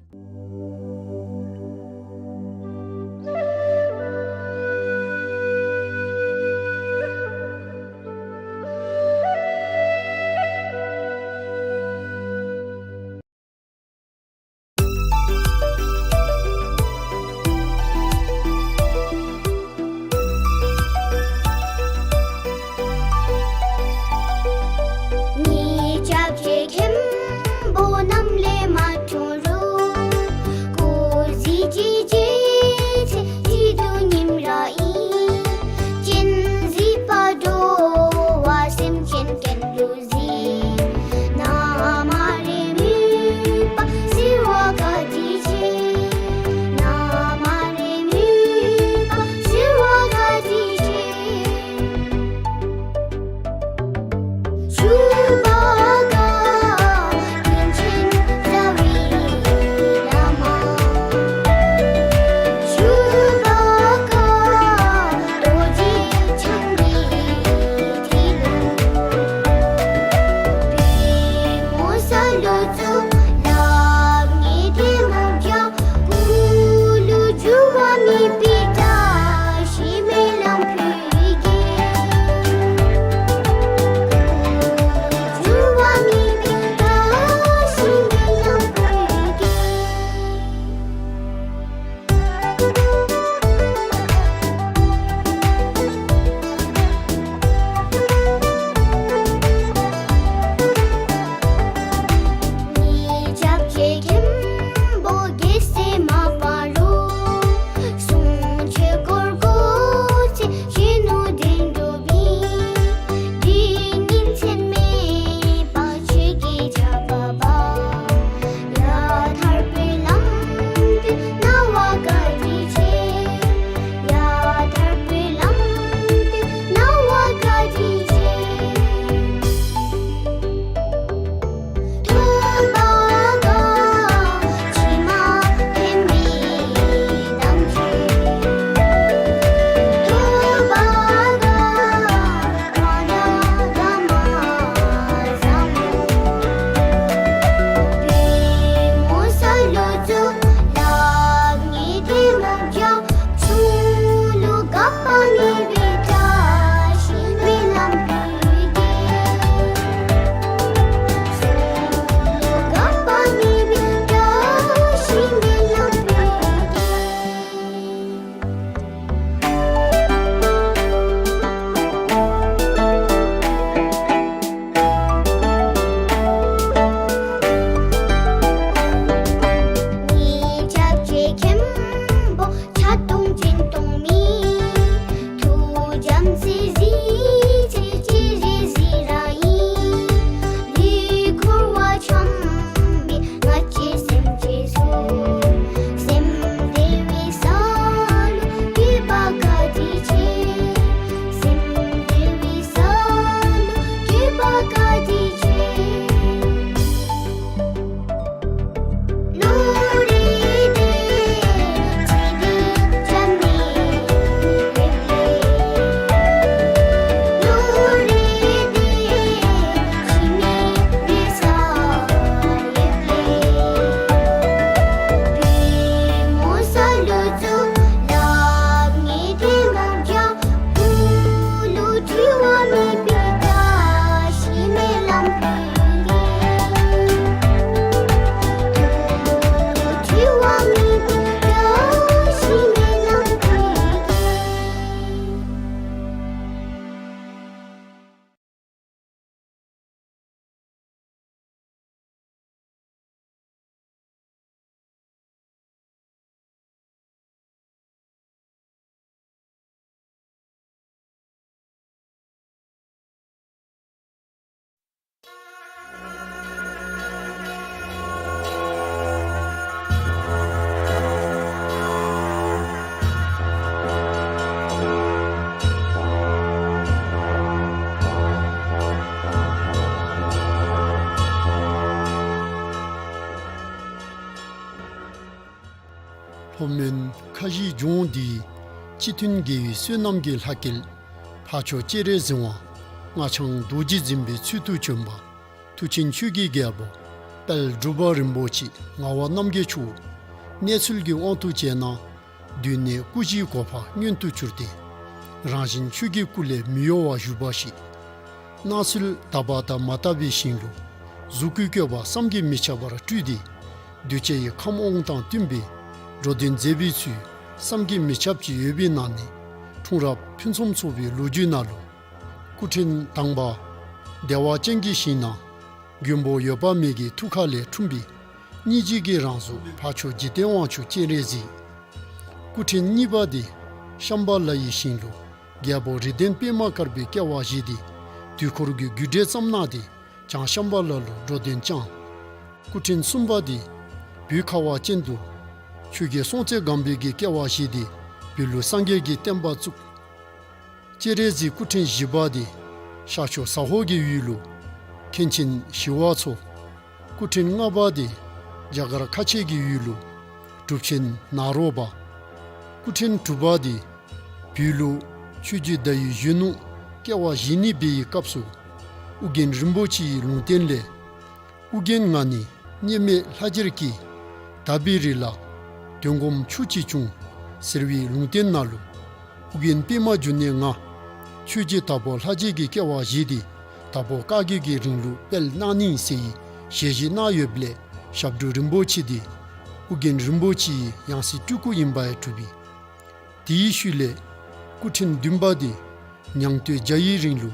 མོན་ཁ་བཞི་ལྗོངས་འདིའི་སྤྱི་མཐུན་དགེ་བའི་བསོད་ནམས་ཀྱི་ལྷ་སྐལ་འཕགས་མཆོག་སྤྱན་རས་གཟིགས་དབང་སྔགས་འཆང་རྡོ་རྗེ་འཛིན་པའི་ཚུལ་དུ་བྱོན་པ། མཐུ་ཆེན་ཆོས་ཀྱི་རྒྱལ་པོ་དཔལ་འབྲུག་པ་རིན་པོ་ཆེ་ངག་དབང་རྣམ་རྒྱལ་མཆོག་གནས་ཚུལ་གྱི་དབང་དུ་བྱས་ན། གདོད་ནས་སྐུ་བཞིའི་གོ་འཕང་མངོན་དུ་གྱུར་ཏེ། རང་བཞིན་ཆོས་ཀྱི་སྐུ་ལས་མི་གཡོ་བར་བཞུགས་པ་ཞིག། སྣང་ཚུལ་དག་པ་དང་མ་དག་པའི་ཞིང་ལུ། གཟུགས་སྐུའི་བཀོད་པ་བསམ་གྱིས་མི་ཁྱབ་པར་སྤྲུལ་ཏེ། གདུལ་བྱ་ཡི་ཁམས་དབང་དང་བསྟུན་པའི། འགྲོ་དོན་མཛད་པའི་ཚུལ་བསམ་གྱིས་མི་ཁྱབ་ཅིག་ཡོད་པའི་ནང་ནས། འཁྲུངས་རབས་ཕུན་སུམ་ཚོགས་པའི་ལོ་རྒྱུས་ནང་ལུ། སྐུ་ཕྲེང་དང་པ་བདེ་བ་ཅན་གྱི་ཞིང་ནང་མགོན་པོ་འོད་དཔག་མེད་ཀྱི་ཐུགས་ཁ་ལས་འཁྲུངས་པའི་སྙིང་རྗེ་གི་རང་གཟུགས་འཕགས་མཆོག་འཇིག་རྟེན་དབང་ཕྱུག་སྤྱན་རས་གཟིགས། སྐུ་ཕྲེང་གཉིས་པ་དེ་ཤམྦྷ་ལ་ཡི་ཞིང་ལུ་རྒྱལ་པོ་རིགས་ལྡན་པདྨ་དཀར་པོའི་སྐྱེ་བ་བཞེས་ཏེ། དུས་འཁོར་གྱི་རྒྱུད་འགྲེལ་བརྩམས་གནང་སྟེ་བྱང་ཤམྦྷ་ལ་ལུ་འགྲོ་དོན་བསྐྱངས། སྐུ་ཕྲེང་གསུམ་པ་དེ་བོད་ཁ་བ་ཅན་དུ་ཆོས་རྒྱལ་སྲོང་བཙན་སྒམ་པོ་གི་སྐྱེ་བ་བཞེས་ཏེ་བོད་ལུ་སངས་རྒྱས་ཀྱི་བསྟན་པ་བཙུགས། སྤྱན་རས་གཟིགས་སྐུ་ཕྲེང་བཞི་པ་དེ་ཤར་ཕྱོགས་ཟ་ཧོར་གྱི་ཡུལ་ལུ་མཁན་ཆེན་ཞི་བ་འཚོ། སྐུ་ཕྲེང་ལྔ་པ་དེ་རྒྱ་གར་ཁ་ཆེ་གི་ཡུལ་ལུ་གྲུབ་ཆེན་ནཱ་རོ་པ། སྐུ་ཕྲེང་དྲུག་པ་དེ་བོད་ལུ་ཆོས་རྗེ་ཟླ་འོད་གཞོན་ནུ་སྐྱེ་བ་བཞེས་ནི་འབད་བའི་སྐབས་སུ་ཨོ་རྒྱན་རིན་པོ་ཆེའི་ལུང་བསྟན་ལས། ཨོ་རྒྱན་ང་ནི་མཉམ་མེད་ལྷ་རྗེར་སྐྱེས། དག་པའི་རིགས་ལ་དོན་སྒོམ་ཆོས་ཅི་འབྱུང་། ཟེར་བའི་ལུང་བསྟན་ནང་ལུ། ཨོ་རྒྱན་པདྨ་འབྱུང་གནས་ང་ཆོས་རྗེ་དྭགས་པོ་ལྷ་རྗེ་གི་སྐྱེ་བ་བཞེས་ཏེ་དྭགས་པོ་བཀའ་བརྒྱུད་ཀྱི་རིང་ལུགས་སྤེལ་གནང་ནི་ཟེར་བའི་ཞལ་བཞེས་གནང་ཡོདཔ་ལས་ཞབས་དྲུང་རིན་པོ་ཆེ་དེ་ཨོ་རྒྱན་རིན་པོ་ཆེའི་ཡང་སྲིད་སྤྲུལ་སྐུ་ཨིན་པ་ཡང་གྲུབ་པས། དེའི་ཤུལ་ལས་སྐུ་ཕྲེང་བདུན་པ་དེ་ཉང་སྟོད་རྒྱ་ཡི་རིང་ལུ་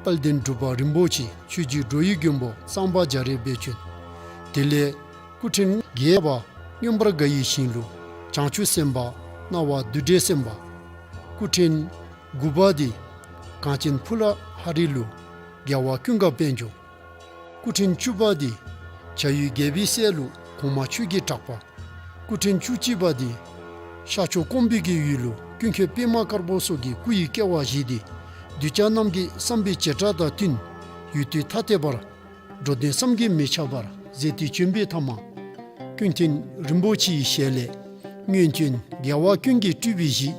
དཔལ་ལྡན་འབྲུག་པ་རིན་པོ་ཆེ་ཆོས་རྗེ་འགྲོ་བའི་མགོན་པོ་གཙང་པ་རྒྱ་རས་སྦེ་བྱོན། དེ་ལས་སྐུ་ཕྲེང་བརྒྱད་པ་མངོན་པར་དགའ་ཡི་ཞིང་ལུ་བྱང་ཆུབ་སེམས་དཔའ་སྣང་བ་བདུད་བྲལ་སེམས་དཔའ། སྐུ་ཕྲེང་དགུ་པ་དེ་གངས་ཅན་ཕུ་ལ་ཧ་རི་ལུ་རྒྱལ་བ་ཀུན་དགའ་དཔལ་འབྱོར། སྐུ་ཕྲེང་བཅུ་པ་དེ་བྱ་ཡུལ་རྒྱལ་པོའི་སྲས་ལུ་གོང་མ་ཆོས་ཀྱི་གྲགས་པ། སྐུ་ཕྲེང་བཅུ་གཅིག་པ་དེ་ཤར་ཕྱོགས་ཀོང་པོ་གི་ཡུལ་ལུ་ཀུན་མཁྱེན་པདྨ་དཀར་པོ་སོགས་ཀྱི་སྐུ་ཡི་སྐྱེ་བ་བཞེས་ཏེ་གདུལ་བྱ་རྣམས་ཀྱི་བསམ་པའི་བྱེ་བྲག་དང་བསྟུན་ཡུལ་དུས་ཐ་དད་པར་འགྲོ་དོན་བསམ་གྱིས་མི་ཁྱབ་པར་མཛད་དེ་བྱོན་པའི་ཐ་མ། ཀུན་མཁྱེན་རིན་པོ་ཆེའི་ཞལ་ལས་སྔོན་བྱོན་རྒྱལ་བ་ཀུན་གྱི་སྤྲུལ་པའི་གཞི།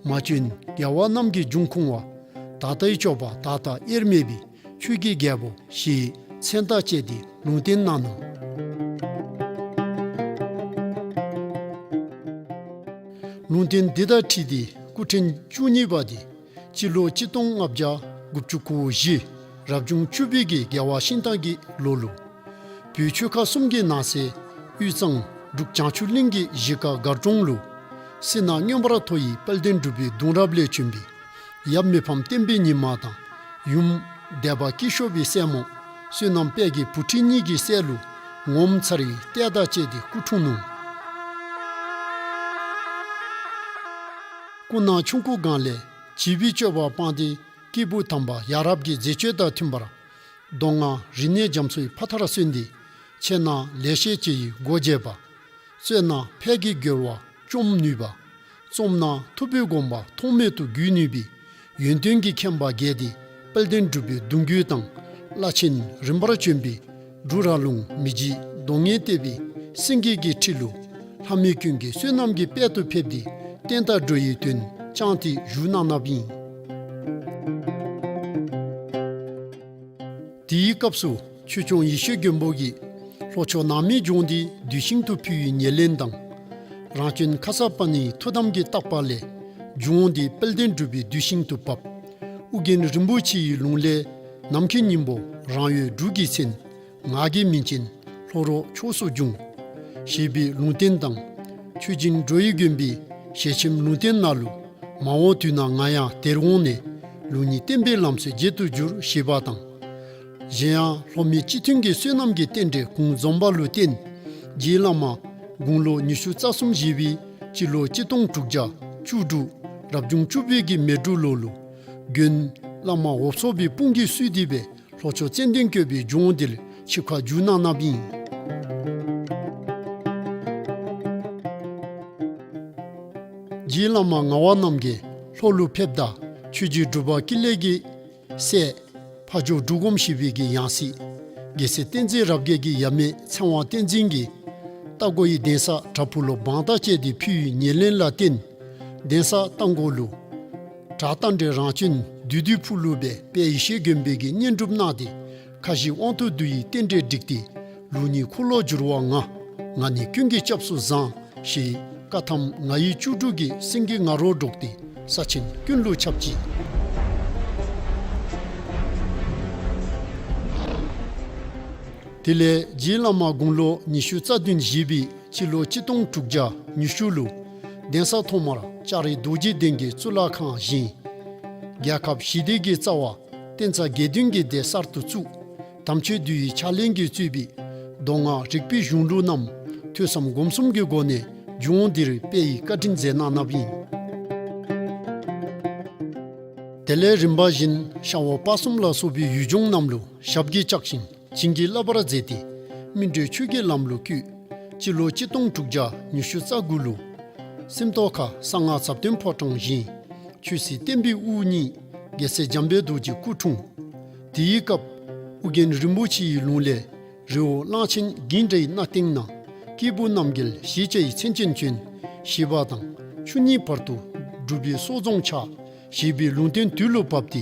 མ་བྱོན་རྒྱལ་བ་རྣམས་ཀྱི་འབྱུང་ཁུངས་པ། ད་ལྟའི་སྤྱོད་པ་ད་ལྟ་དབྱེར་མེད་པའི་ཆོས་ཀྱི་རྒྱལ་པོ་ཞེས་མཚན་དང་བཅས་ཏེ་ལུང་བསྟན་གནང་ནུག། ལུང་བསྟན་འདི་དང་འཁྲིལ་ཏེ་སྐུ་ཕྲེང་བཅུ་གཉིས་པ་དེ་སྤྱི་ལོ་གཅིག་སྟོང་ལྔ་བརྒྱ་དགུ་བཅུ་གོ་བཞི་རབ་བྱུང་བཅུ་པའི་གི་རྒྱལ་བ་ཤིང་རྟ་གི་ལོ་ལུ། བོད་ཆོལ་ཁ་གསུམ་གྱི་ནང་གསེས་དབུས་གཙང་འབྲུག་བྱང་ཆུབ་གླིང་གི་གཞིས་ཀ་སྒར་གྲོང་ལུ། སྲིད་ནང་མངོན་པར་མཐོ་བའི་དཔལ་ལྡན་འབྲུག་པའི་གདུང་རབས་ལས་བྱོན་པའི་ཡབ་མི་ཕམ་བསྟན་པའི་ཉི་མ་དང་ཡུམ་སྡེ་པ་སྐྱིད་ཤོད་པའི་སྲས་མོ་བསོད་ནམས་དཔལ་གྱི་བུ་ཁྲིད་གཉིས་ཀྱི་སྲས་ལུ་ངོ་མཚར་བའི་ལྟས་དང་བཅས་ཏེ་སྐུ་འཁྲུངས་ནུག། སྐུ་ན་ཆུང་ཀུའི་སྒང་ལས་བྱིས་པའི་སྤྱོད་པ་སྤངས་ཏེ་སྐྱེས་བུ་དམ་པ་ཡ་རབས་ཀྱི་མཛད་སྤྱོད་དང་མཐུན་པར། མདོ་སྔགས་རིག་གནས་རྒྱ་མཚོའི་ཕ་མཐར་སོན་ཏེ། འཆད་ན་ལེགས་བཤད་ལྕེ་ཡི་སྒོ་འབྱེད་པ། རྩོད་ན་ཕས་ཀྱི་རྒོལ་བ་བཅོམ་ནུས་པ། རྩོམ་ན་ཐུབ་པའི་དགོངས་པ་ཐོགས་མེད་དུ་བརྒྱུད་ནུས་པའི་ཡོན་ཏན་གྱི་མཁྱེན་པ་རྒྱས་ཏེ་དཔལ་ལྡན་འབྲུག་པའི་གདུང་རྒྱུད་དང་བླ་ཆེན་རིམ་པར་བྱོན་པའི་འབྲུག་ར་ལུང་མི་འཇིགས་གདོང་ལྔས་བཏེགས་པའི་སེང་གེ་གི་ཁྲི་ལུ་ལྷ་མི་ཀུན་གྱི་བསོད་ནམས་ཀྱི་དཔལ་དུ་ཕེབས་ཏེ་བསྟན་དང་འགྲོ་བའི་དོན་བསྐྱངས་ཏེ་བཞུགས་གནང་གནངམ་ཨིན། དེའི་སྐབས་སུ་ཆོས་སྐྱོང་ཡེ་ཤེས་མགོན་པོ་གིས་ལྷོ་ཕྱོགས་ནགས་མོའི་ལྗོངས་འདི་གདུལ་ཞིང་དུ་ཕུལ་བའི་ཉེར་ལེན་དང་། རང་བྱོན་ཁ་སརྤ་ཎིའི་ཐུགས་དམ་གྱི་བརྟག་པ་ལས་ལྗོངས་འདི་དཔལ་ལྡན་འབྲུག་པའི་གདུལ་ཞིང་དུ་བབས། ཨོ་རྒྱན་རིན་པོ་ཆེའི་ལུང་ལས་ནམ་མཁའི་སྙིང་པོ་རང་འོད་འབྲུག་གི་མཚན། ངག་གི་མིང་ཅན་ལྷོ་རོང་ཕྱོགས་སུ་འབྱུང་། ཞེས་པའི་ལུང་བསྟན་དང་། ཆོས་རྗེ་འགྲོ་བའི་མགོན་པོའི་ཞལ་ཆེམས་ལུང་བསྟན་ནང་ལུ། མ་འོངས་དུས་ན་ང་ཡང་དེར་འོངས་ནས། ལུགས་གཉིས་བསྟན་པའི་ལམ་སྲོལ་འབྱེད་དུ་འགྱུར། ཞེས་པ་དང་། གཞན་ཡང་ལྷོ་མི་སྤྱི་མཐུན་གྱི་བསོད་ནམས་ཀྱི་རྟེན་འབྲེལ་གུང་འཛོམས་པ་ལུ་བརྟེན། རྗེ་བླ་མ་དགུང་ལོ་ཉི་ཤུ་རྩ་གསུམ་བཞེས་པའི་སྤྱི་ལོ་གཅིག་སྟོང་དྲུག་བརྒྱ་བཅུ་དྲུག་རབ་བྱུང་བཅུ་པའི་གི་མེ་འབྲུག་ལོ་ལུ། དགོན་བླ་མ་འོབས་མཚོ་པའི་དཔུང་གིས་བསུས་ཏེ་སྦེ་ལྷོ་ཕྱོགས་ཙན་དན་བཀོད་པའི་ལྗོངས་འདིར་ཆིབས་ཁ་བསྒྱུར་གནང་གནངམ་ཨིན། རྗེ་བླ་མ་ངག་དབང་རྣམ་རྒྱལ་ལྷོ་ལུ་ཕེབས་ད་ཆོས་རྗེ་འབྲུག་པ་ཀུན་ལེགས་ཀྱི་སྲས་ཕ་ཇོ་འབྲུག་སྒོམ་ཞིག་པོའི་གི་ཡང་སྲིད་རྒྱལ་སྲས་བསྟན་འཛིན་རབ་རྒྱས་ཀྱི་ཡབ་མེས་ཚེ་དབང་བསྟན་འཛིན་གྱིས་ རྟ་མགོ་ཡི་གདན་ས་བྲག་ཕུག་ལུ་དབང་ཐང་བཅད་དེ་ཕུལ་བའི་ཉེར་ལེན་ལ་བརྟེན་གདན་ས་རྟ་མགོ་ལུ་བྲག་རྟ་མགྲིན་རང་བྱོན་བདུད་འདུལ་ཕུག་ལུ་སྦེ་དཔལ་ཡེ་ཤེས་མགོན་པོ་གིས་བསྙེན་སྒྲུབ་གནང་སྟེ་ཁ་བཞི་དབང་དུ་བསྡུ་བའི་རྟེན་འབྲེལ་བསྒྲིགས་ཏེ་ལུགས་གཉིས་འཁོར་ལོ་བསྒྱུར་བ་ང་ང་ནི་ཀུན་གྱི་སྐྱབས་སུ་བཟང་ཞེས་བཀའ་ཐམ་ང་ཡི་བཅུ་དྲུག་གི་སེང་གེ་ང་རོ་སྒྲོགས་ཏེ་ས་ཆེན་ཀུན་ལུ་ཁྱབ་ཅི། དེ་ལས་རྗེ་བླ་མ་དགུང་ལོ་ཉི་ཤུ་རྩ་བདུན་བཞེས་པའི་སྤྱི་ལོ་གཅིག་སྟོང་དྲུག་བརྒྱ་ཉི་ཤུ་ལུ་གདན་ས་ཐོག་མར་ལྕགས་རི་རྡོ་རྗེ་གདན་གྱི་གཙུག་ལག་ཁང་བཞེངས། རྒྱལ་ཁབ་ཞི་བདེ་གི་རྩ་བ་བསྟན་རྩ་དགེ་འདུན་གྱི་སྡེ་གསར་དུ་བཙུགས། དམ་ཆོས་འདུལ་བའི་ཕྱག་ལེན་གྱིས་གཙོས་པའི་མདོ་སྔགས་རིག་པའི་གཞུང་ལུགས་རྣམས་ཐོས་བསམ་སྒོམ་གསུམ་གྱི་སྒོ་ནས་ལྗོངས་འདིར་སྤེལ་བའི་བཀའ་དྲིན་མཛད་གནང་གནངམ་ཨིན། དེ་ལས་རིམ་པ་བཞིན་ཤར་ཝང་སྤ་གསུམ་ལ་སོགས་པའི་ཡུལ་ལྗོངས་རྣམས་ལུ་ཞབས་ཀྱིས་བཅགས་ཤིང་བྱིན་གྱིས་བརླབ་པར་མཛད་དེ་སྨིན་གྲོལ་ཆོས་ཀྱི་ལམ་ལུ་བཀོད། སྤྱི་ལོ་གཅིག་སྟོང་དྲུག་བརྒྱ་ཉི་ཤུ་རྩ་དགུ་ལུ་སེམས་རྟོགས་ཁ་གསང་སྔགས་ཟབ་དོན་ཕོ་བྲང་བཞེངས། ཆོས་སྲིད་བསྟན་པའི་དབུ་བརྙེས། རྒྱལ་སྲས་འཇམ་དཔལ་རྡོ་རྗེ་སྐུ་འཁྲུངས། དེའི་སྐབས་ཨོ་རྒྱན་རིན་པོ་ཆེའི་ལུང་ལས་རི་བོ་གླང་ཆེན་འགྱིང་འདྲའི་སྣ་སྟེང་ན་སྐྱེས་བུ་རྣམ་རྒྱལ་ཞེས་བྱའི་མཚན་ཅན་བྱོན་ཞེས་པ་དང་ཆུ་གཉིས་བར་དུ་འབྲུག་པའི་སྲོག་རྫོང་ཆགས་ཞེས་པའི་ལུང་བསྟན་དུས་ལུ་བབས་ཏེ་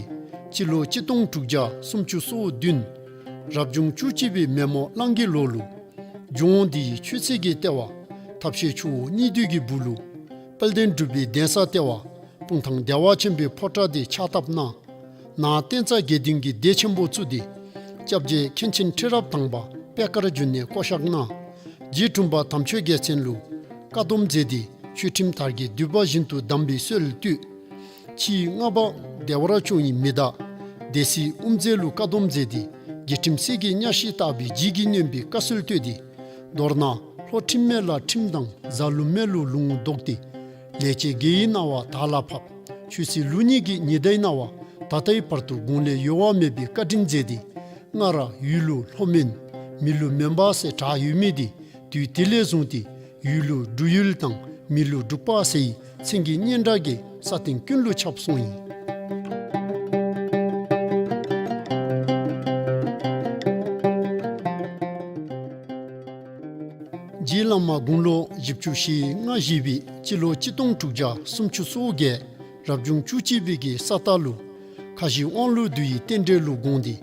སྤྱི་ལོ་གཅིག་སྟོང་དྲུག་བརྒྱ་སུམ་ཅུ་སོ་བདུན་རབ་བྱུང་བཅུ་གཅིག་པའི་མེ་མོ་གླང་གི་ལོ་ལུ་ལྗོངས་འདི་ཡི་ཆོས་སྲིད་ཀྱི་ལྟེ་བ་ཐབས་ཤེས་ཆུ་བོ་གཉིས་འདུས་ཀྱི་སྦུག་ལུ་དཔལ་ལྡན་འབྲུག་པའི་གདན་ས་ལྟེ་བ་སྤུངས་ཐང་བདེ་བ་ཆེན་པོའི་ཕོ་བྲང་འདི་ཕྱག་བཏབ་གནང་། ནང་བསྟན་རྩ་དགེ་འདུན་གྱི་སྡེ་ཆེན་པོ་བཙུགས་ཏེ་སྐྱབས་རྗེ་མཁན་ཆེན་ཁྲི་རབས་དང་པ་པད་དཀར་འབྱུང་གནས་བསྐོ་བཞག་གནང་། རྗེ་དྲུང་པ་དམ་ཆོས་རྒྱལ་མཚན་ལུ་བཀའ་སྡོམ་མཛད་དེ་ཆོས་ཁྲིམས་དར་རྒྱས་འདུས་པ་བཞིན་དུ་གདམས་པའི་སྲོལ་བཏོད། ཕྱིས་ལྔ་པ་བདེ་བར་སྐྱོང་བའི་མི་བདག་སྡེ་སྲིད་དབུ་མཛད་ལུ་བཀའ་སྡོམ་མཛད་དེ་རྒྱལ་ཁྲིམས་གསེར་གྱི་གཉའ་ཤིང་བཏགས་པའི་ལྗིད་ཀྱིས་གནོན་པའི་བཀའ་སྲོལ་བཏོད་དེ་མདོར་ན་ལྷོ་ཁྲིམས་མེད་ལ་ཁྲིམས་དང་རྫ་ལུང་མེད་ལུ་ལུང་བཟློག་སྟེ་ལས་བྱེད་དགེ་བའི་སྣང་བ་དར་ལ་ཕབ། ཆོས་སྲིད་ལུགས་གཉིས་ཀྱི་ཉི་ཟླའི་སྣང་བ་ད་ལྟའི་བར་དུ་དགུང་ལས་ཡོལ་བ་མེད་པའི་བཀའ་དྲིན་མཛད་དེ་སྔར་ཡུལ་ལུ་ལྷོ་མོན་མི་ལུ་མོན་པ་ཟེར་གྲགས་ཡོད་མི་དེ་དུས་དེ་ལས་བཟུང་སྟེ་ཡུལ་ལུ་འབྲུག་ཡུལ་དང་མི་ལུ་འབྲུག་པ་ཟེར་བའི་མཚན་གྱི་སྙན་གྲགས་ཀྱིས་ས་སྟེང་ཀུན་ལུ་ཁྱབ་སོང་ཡི། རྗེ་བླ་མ་དགུང་ལོ་བཞི་བཅུ་ཞེ་ལྔ་བཞེས་པའི་སྤྱི་ལོ་གཅིག་སྟོང་དྲུག་བརྒྱ་སུམ་ཅུ་སོ་བརྒྱད་རབ་བྱུང་བཅུ་གཅིག་པའི་གི་ས་རྟ་ལུ་ཁ་བཞི་དབང་ལུ་བསྡུ་བའི་རྟེན་འབྲེལ་ལུ་དགོངས་ཏེ་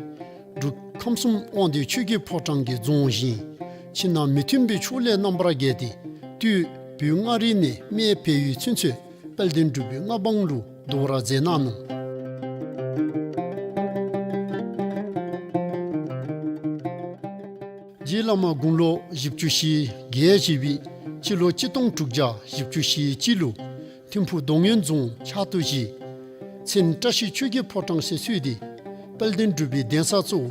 འབྲུག་ཁམས་གསུམ་དབང་འདུས་ཆོས་ཀྱི་ཕོ་བྲང་གི་རྫོང་བཞེངས། ཕྱི་ནང་མི་མཐུན་པའི་ཕྱོགས་ལས་རྣམ་པར་རྒྱལ་ཏེ་སྟོད་བོད་མངའ་རིས་ནས་སྨད་བལ་ཡུལ་ཚུན་ཚོད་དཔལ་ལྡན་འབྲུག་པའི་མངའ་འབངས་ལུ་བསྡུ་བར་མཛད་གནང་ནུག། རྗེ་བླ་མ་དགུང་ལོ་བཞི་བཅུ་ཞེ་བརྒྱད་བཞེས་པའི་སྤྱི་ལོ་གཅིག་སྟོང་དྲུག་བརྒྱ་བཞི་བཅུ་ཞེ་གཅིག་ལུ་ཐིམ་ཕུག་རྡོ་སྔོན་རྫོང་ཕྱག་ཏུ་བཞེས། མཚན་བཀྲ་ཤིས་ཆོས་ཀྱི་ཕོ་བྲང་ཟེར་གསོལ་ཏེ་དཔལ་ལྡན་འབྲུག་པའི་གདན་ས་གཙོ་བོ་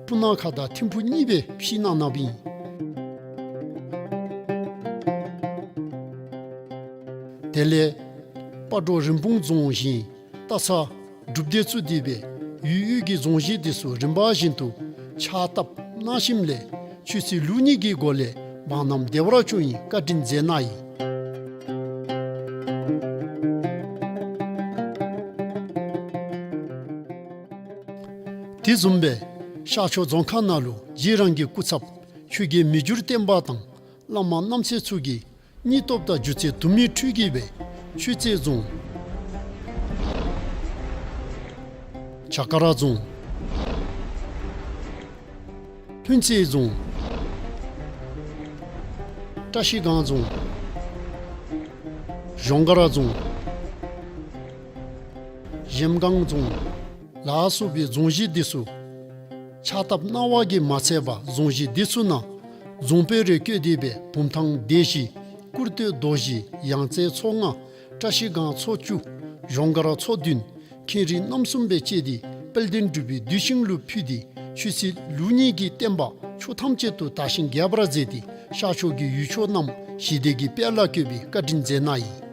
སྤུ་ན་ཁ་དང་ཐིམ་ཕུག་གཉིས་སྦེ་ཕྱེ་གནང་གནངམ་ཨིན། དེ་ལས་སྤ་གྲོ་རིན་སྤུངས་རྫོང་བཞེངས། སྟག་ཚང་སྒྲུབ་སྡེ་བཙུགས་ཏེ་སྦེ་ཡུལ་དབུས་ཀྱི་རྫོང་གཞི་འདི་ཚུ་རིམ་པ་བཞིན་དུ་ཕྱག་བཏབ་གནང་ཞིནམ་ལས་ཆོས་སྲིད་ལུགས་གཉིས་ཀྱི་སྒོ་ལས་འབངས་རྣམས་བདེ་བར་སྐྱོང་བའི་བཀའ་དྲིན་མཛད་གནང་ཡི། དེ་བཟུམ་སྦེ་ཤར་ཕྱོགས་རྫོང་ཁག་ནང་ལུ་རྗེ་རང་གི་སྐུ་ཚབ་ཆོས་རྒྱལ་མི་འགྱུར་བརྟན་པ་དང་བླ་མ་རྣམ་སྲས་ཚུ་གིས་སྙིང་སྟོབས་དང་སྒྱུ་རྩལ་དུ་མའི་འཕྲུལ་གྱིས་སྦེ་ཆོས་རྩེ་རྫོང་། བྱ་དཀར་རྫོང་། ལྷུན་རྩེ་རྫོང་། བཀྲ་ཤིས་སྒང་རྫོང་། གཞོང་སྒར་རྫོང་། གཞལམ་སྒང་རྫོང་ལ་སོགས་པའི་རྫོང་གཞི་འདི་ཚུ་ཕྱག་བཏབ་གནང་བ་གིས་མ་ཚད་པར་རྫོང་གཞི་འདི་ཚུ་ནང་རྫོང་དཔོན་རེ་བསྐོས་ཏེ་སྦེ་བུམ་ཐང་སྡེ་བཞི། སྐུར་སྟོད་རྡོ་བཞི། ཡང་རྩེ་ཚོ་ལྔ། བཀྲ་ཤིས་སྒང་ཚོ་བཅུ། གཞོང་སྒར་ཚོ་བདུན། ཁེངས་རིགས་རྣམ་གསུམ་སྦེ་བཅད་དེ་དཔལ་ལྡན་འབྲུག་པའི་གདུལ་ཞིང་ལུ་ཕུལ་ཏེ་ཆོས་སྲིད་ལུགས་གཉིས་ཀྱི་བསྟན་པ་ཕྱོགས་ཐམས་ཅད་དུ་དར་ཞིང་རྒྱས་པར་མཛད་དེ་ཤར་ཕྱོགས་ཀྱི་ཡུལ་ཕྱོགས་རྣམས་ཞི་བདེ་གི་དཔལ་ལ་བཀོད་པའི་བཀའ་དྲིན་མཛད་གནང་ཡི།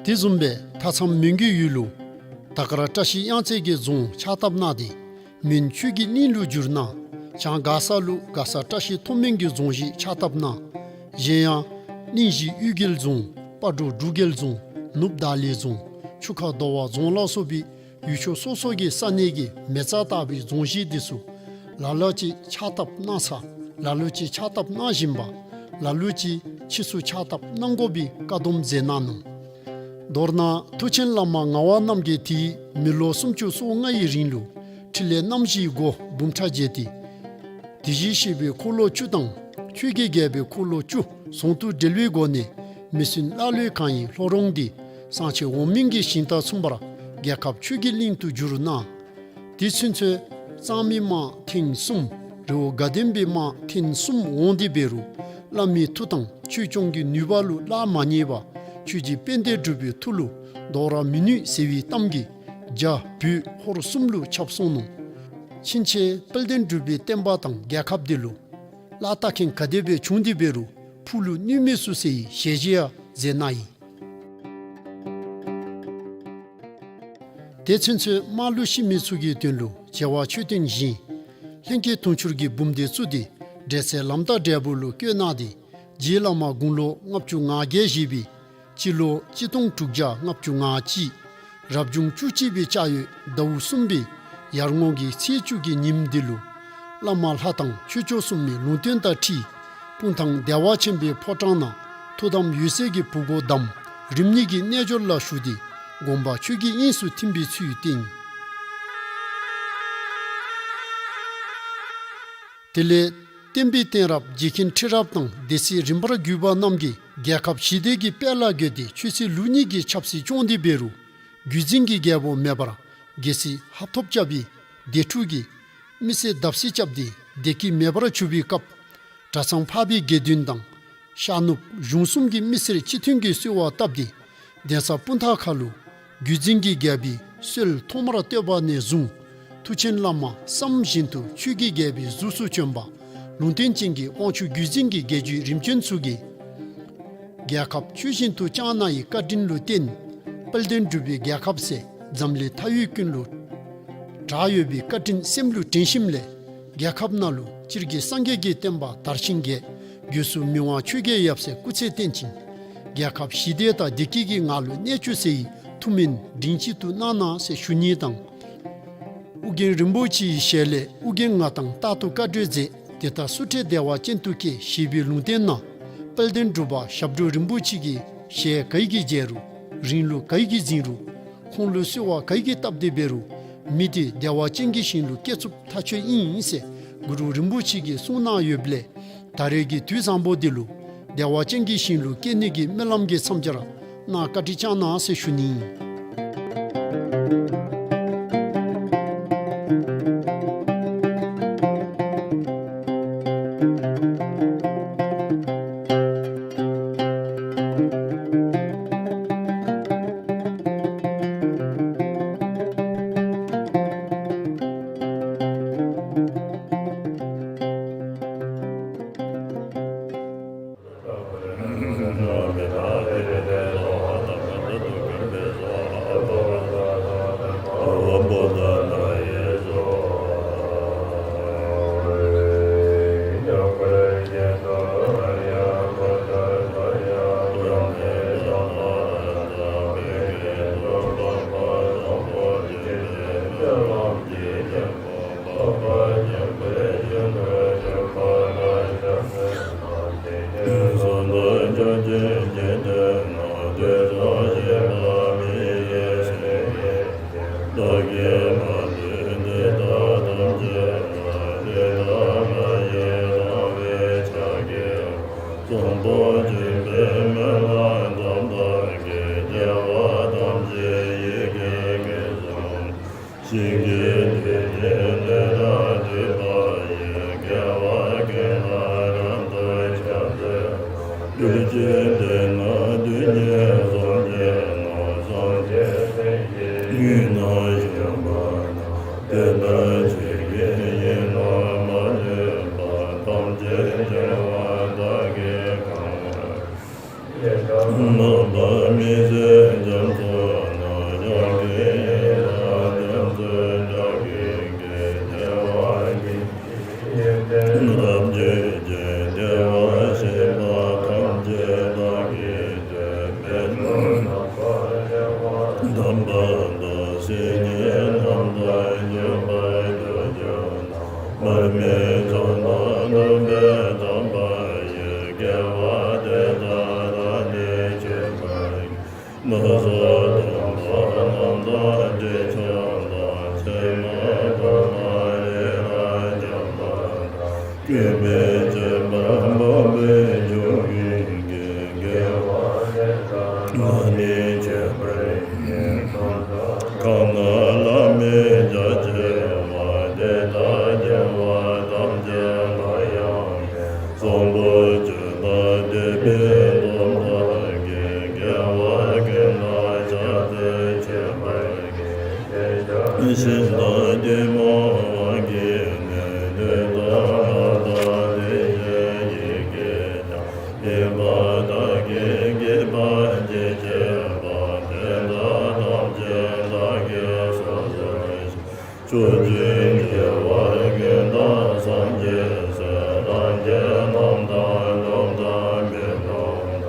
དེ་བཟུམ་སྦེ་མཐའ་མཚམས་མོན་གྱི་ཡུལ་ལུ་དར་དཀར་བཀྲ་ཤིས་གཡང་རྩེ་གི་རྫོང་ཕྱག་བཏབ་གནང་སྟེ་མོན་ཆོས་ཀྱི་གླིང་ལུ་བསྒྱུར་གནང་། བྱང་མགར་ས་ལུ་མགར་ས་བཀྲ་ཤིས་མཐོང་སྨོན་གྱི་རྫོང་གཞི་ཕྱག་བཏབ་གནང་། གཞན་ཡང་གླིང་བཞི་གཡུལ་རྒྱལ་རྫོང་། སྤ་གྲོ་འབྲུག་རྒྱལ་རྫོང་། ནུབ་བརྡ་གླིང་རྫོང་། ཆུ་ཁ་རྡོ་བ་རྫོང་ལ་སོགས་པའི་ ཡུལ་ཕྱོགས་སོ་སོ་གི་ས་གནས་ཀྱི་མེ་བཙའ་ལྟ་བུའི་རྫོང་གཞིས་འདི་ཚུ་ལ་ལུ་ཅིག་ཕྱག་བཏབ་གནང་ས་ལ་ལུ་ཅིག་ཕྱག་བཏབ་གནང་བཞིན་པ་ལ་ལུ་ཅིག་ཕྱིས་སུ་ཕྱག་བཏབ་གནང་དགོ་པའི་བཀའ་སྡོམ་མཛད་གནང་ནུག། མདོར་ན་མཐུ་ཆེན་བླ་མ་ངག་དབང་རྣམ་རྒྱལ་དེའི་མི་ལོ་སུམ་ཅུ་སོ་ལྔ་ཡི་རིང་ལུ་འཕྲིན་ལས་རྣམ་བཞིའི་སྒོ་འབུམ་ཕྲག་འབྱེད་དེ། དེ་བཞིན་གཤེགས་པའི་འཁོར་ལོ་བཅུ་དང་ཆོས་ཀྱི་རྒྱལ་པོའི་འཁོར་ལོ་བཅུ་ཟུང་དུ་འབྲེལ་བའི་སྒོ་ནས་མི་སྲུན་ཀླ་ཀློ་གང་ཡིན་ལྷོ་རོང་འདི་གསང་ཆེན་འོག་མིན་གྱི་ཞིང་དང་མཚུངས་པར་རྒྱལ་ཁབ་ཆོས་ཀྱི་གླིང་དུ་འགྱུར་གནང་། དེ་ཚུན་ཚོད་གཙང་མའི་དམག་ཐེངས་གསུམ་རི་བོ་དགའ་ལྡན་པའི་དམག་ཐེངས་གསུམ་འོང་སྟེ་འབད་རུང་བླ་མའི་མཐུ་དང་ཆོས་སྐྱོང་གི་ནུས་པ་ལུ་གླགས་མ་རྙེད་པར་ཆོས་རྗེ་དཔལ་ལྡན་འབྲུག་པའི་ཐུགས་ལུ་བཟློག་ར་མི་ནུས་ཟེར་བའི་གཏམ་གྱིས་རྒྱ་བོད་ཧོར་གསུམ་ལུ་ཁྱབ་སོང་ནུག། ཕྱིན་ཆད་དཔལ་ལྡན་འབྲུག་པའི་བསྟན་པ་དང་རྒྱལ་ཁབ་འདི་ལུ་གླགས་བལྟ་མཁན་ག་དེ་སྦེ་བྱུང་སྟེ་འབད་རུང་ཕུགས་ལུ་གནོད་མི་ཚུགས་ཟེར་བའི་ཞལ་བཞེས་ཡང་མཛད་གནང་ཡི། དེ་ཚུན་ཚོད་དམག་ལུ་ཤི་མི་ཚུ་གི་དོན་ལུ་བྱེ་བ་མཆོད་རྟེན་བཞེངས། ལྷན་སྐྱེས་དུང་ཕྱུར་གྱི་འབུམ་སྡེ་བཙུགས་ཏེ་འབྲེལ་ཚད་ལམ་དང་འབྲས་བུ་ལུ་བཀོད་གནང་སྟེ་རྗེ་བླ་མ་དགུང་ལོ་ལྔ་བཅུ་ང་བརྒྱད་བཞེས་པའི་སྤྱི་ལོ་གཅིག་སྟོང་དྲུག་བརྒྱ་ལྔ་བཅུ་ང་གཅིག་རབ་བྱུང་བཅུ་གཅིག་པའི་ལྕགས་ཡོས་ཟླཝ་གསུམ་པའི་ཡར་ངོ་གི་ཚེས་བཅུ་གི་ཉིནམ་འདི་ལུ་བླ་མ་ལྷ་དང་ཆོས་སྐྱོང་སྲུང་མའི་ལུང་བསྟན་དང་འཁྲིལ་སྤུངས་ཐང་བདེ་བ་ཆེན་པོའི་ཕོ་བྲང་ནང་ཐུགས་དམ་འོད་གསལ་གྱི་བུ་གོ་དམ་རིམ་གཉིས་ཀྱི་རྣལ་འབྱོར་ལ་ཞུགས་ཏེ་དགོངས་པ་ཆོས་ཀྱི་དབྱིངས་སུ་ཐིམ་པའི་ཚུལ་བསྟན། དེ་ལས་བསྟན་པའི་གཏད་རབས་རྗེ་མཁན་ཁྲི་རབས་དང་སྡེ་སྲིད་རིམ་པར་བརྒྱུད་པ་རྣམས་ཀྱིས་རྒྱལ་ཁབ་ཞི་བདེ་གི་དཔལ་ལ་བཀོད་དེ་ཆོས་སྲིད་ལུགས་གཉིས་ཀྱི་ཆབ་སྲིད་སྐྱོང་སྟེ་འབད་རུང་བརྒྱུད་འཛིན་གྱི་རྒྱལ་པོ་མེད་པར་རྒྱལ་སྲིད་ཧབ་ཐོབ་རྐྱབ་པའི་སྡེ་འཁྲུག་གིས་མི་སེར་བརྡབ་གསིག་རྐྱབ་སྟེ་བདེ་སྐྱིད་མེད་པར་གྱུར་པའི་སྐབས་གྲྭ་ཚང་འཕགས་པའི་དགེ་འདུན་དང་ཤར་ནུབ་གཞུང་གསུམ་གྱི་མི་སེར་སྤྱི་མཐུན་གྱིས་གསོལ་བ་བཏབ་སྟེ་གདན་ས་སྤུངས་ཐང་ཁ་ལུ་བརྒྱུད་འཛིན་གྱི་རྒྱལ་པོའི་སྲོལ་ཐོག་མར་བཏོད་པ་ནས་བཟུང་མཐུ་ཆེན་བླ་མ་བསམ་བཞིན་དུ་ཆོས་ཀྱི་རྒྱལ་པོའི་གཟུགས་སུ་བྱོན་པ་ལུང་བསྟན་ཅན་གྱི་དབང་ཕྱུག་བརྒྱུད་འཛིན་གྱི་རྒྱལ་བརྒྱུད་རིམ་བྱོན་ཚུ་གིས་རྒྱལ་ཁབ་ཆོས་བཞིན་དུ་བསྐྱངས་གནང་བའི་བཀའ་དྲིན་ལུ་བརྟེན་དཔལ་ལྡན་འབྲུག་པའི་རྒྱལ་ཁབ་ཟེར་འཛམ་གླིང་མཐའ་དབུས་ཀུན་ལུ་གྲགས་ཡོད་པའི་བཀའ་དྲིན་སེམས་ལུ་དྲན་ཞིནམ་ལས་རྒྱལ་ཁབ་ནང་ལུ་སྤྱིར་གྱིས་སངས་རྒྱས་ཀྱི་བསྟན་པ་དར་ཞིང་རྒྱས། སྒོས་སུ་མི་དབང་ཆོས་རྒྱལ་ཡབ་སྲས་སྐུ་ཚེ་བརྟན་ཅིང་རྒྱལ་ཁབ་ཞི་བདེ་དང་བདེ་སྐྱིད་ཀྱི་ངང་ལུ་གནས་བཅུག་ཟེར་བའི་ཐུགས་སྨོན་མགྲིན་གཅིག་ཏུ་གནང་གནང་ཟེར་ཞུ་ནི་དང་། ཨོ་རྒྱན་རིན་པོ་ཆེའི་ཞལ་ལས་ཨོ་རྒྱན་ང་དང་རྟག་ཏུ་བཀའ་བགྲོས་མཛད། དེ་ལྟར་སུ་འཕྲད་བདེ་བ་ཅན་དུ་སྐྱེ་ཞེས་པའི་ལུང་བསྟན་ནང་དཔལ་ལྡན་འབྲུག་པ་ཞབས་དྲུང་རིན་པོ་ཆེ་གི་ཞལ་ག་གིས་མཇལ་རུང་རིང་ལུགས་ག་གིས་འཛིན་རུང་ཁོང་ལུ་གསོལ་བ་ག་གིས་བཏབ་སྟེ་འབད་རུང་མི་དེ་བདེ་བ་ཅན་གྱི་ཞིང་ལུ་སྐྱེ་ཚུགསཔ་ཐག་ཆོད་ཨིན་ཟེར་གུ་རུ་རིན་པོ་ཆེ་གིས་གསུངས་གནང་ཡོདཔ་ལས་ད་རེས་ཀྱི་དུས་བཟང་པོ་འདི་ལུ་བདེ་བ་ཅན་གྱི་ཞིང་ལུ་སྐྱེ་ནི་གི་སྨོན་ལམ་གྱི་མཚམས་སྦྱོར་གནང་བཀའ་དྲིན་བསྐྱང་གནང་ཟེར་ཞུ་ནི། དགེ་བ་དེ་དག་བདག་ནི་སྤྱོད་པར་བགྱི། ན་སོ་སྡོམ་པ་རྣམས་དང་འབྲས་ཆོས་དང་། མཚན་མ་སྡོམ་པ་ལས་རབ་འབྱམས་པ་དང་། སྐྱོན་མེད་སྤྱོད་པ་སྤོབས་པའི་མཆོག་ཀུན་གྱི། དགེ་བ་དེ་དག་བདག་ནི་སྤྱོད་པར་བགྱི། གང་དག་བླ་མེད་རྒྱ་ཆེ་བ། དེ་དག་བདེ་བ་ཐམས་ཅད་ལ་ཡང་བརྟེན། བཟང་པོ་སྤྱོད་དང་དད་པའི་སྡོམ་པ་གིས། དགེ་བ་ཀུན་ལ་ཕྱག་འཚལ་མཆོད་པར་བགྱི། གཞན་དག་གིས་མ་བགྱིས་ནས། ལུས་དང་ངག་དང་ཡིད་ཀྱིས་ཀྱང་། སྦྱིན་པ་དག་གིས་དགེ་བ་ཇི་བགྱིས་པ། དེ་དག་ཐམས་ཅད་བདག་གིས་སོ་སོར་བཤགས། ཕྱོགས་བཅུའི་རྒྱལ་བ་ཀུན་དང་སངས་རྒྱས་སྲས། ལྷ་ཆེན་རྣམས་དང་ཡུམ་དང་མི་ལུས་དང་།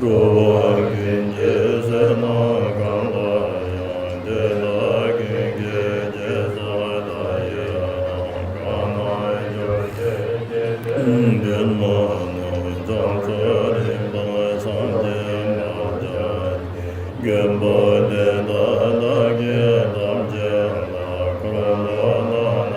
འགྲོ་བ་ཀུན་གྱི་བསོད་ནམས་གང་དག་ཡང་། དེ་དག་ཀུན་གྱི་རྗེས་སུ་བདག་ཡི་རང་། གང་ན་བཞུགས་ཏེ་འཇིག་རྟེན་པདྨ་རྣམས། བྱང་ཕྱོགས་རིམ་པར་སངས་རྒྱས་མ་ཆགས་ཤིང་། མགོན་པོ་དེ་དག་བདག་གིས་ཐམས་ཅད་ལ། འཁོར་ལོ་བླ་ན་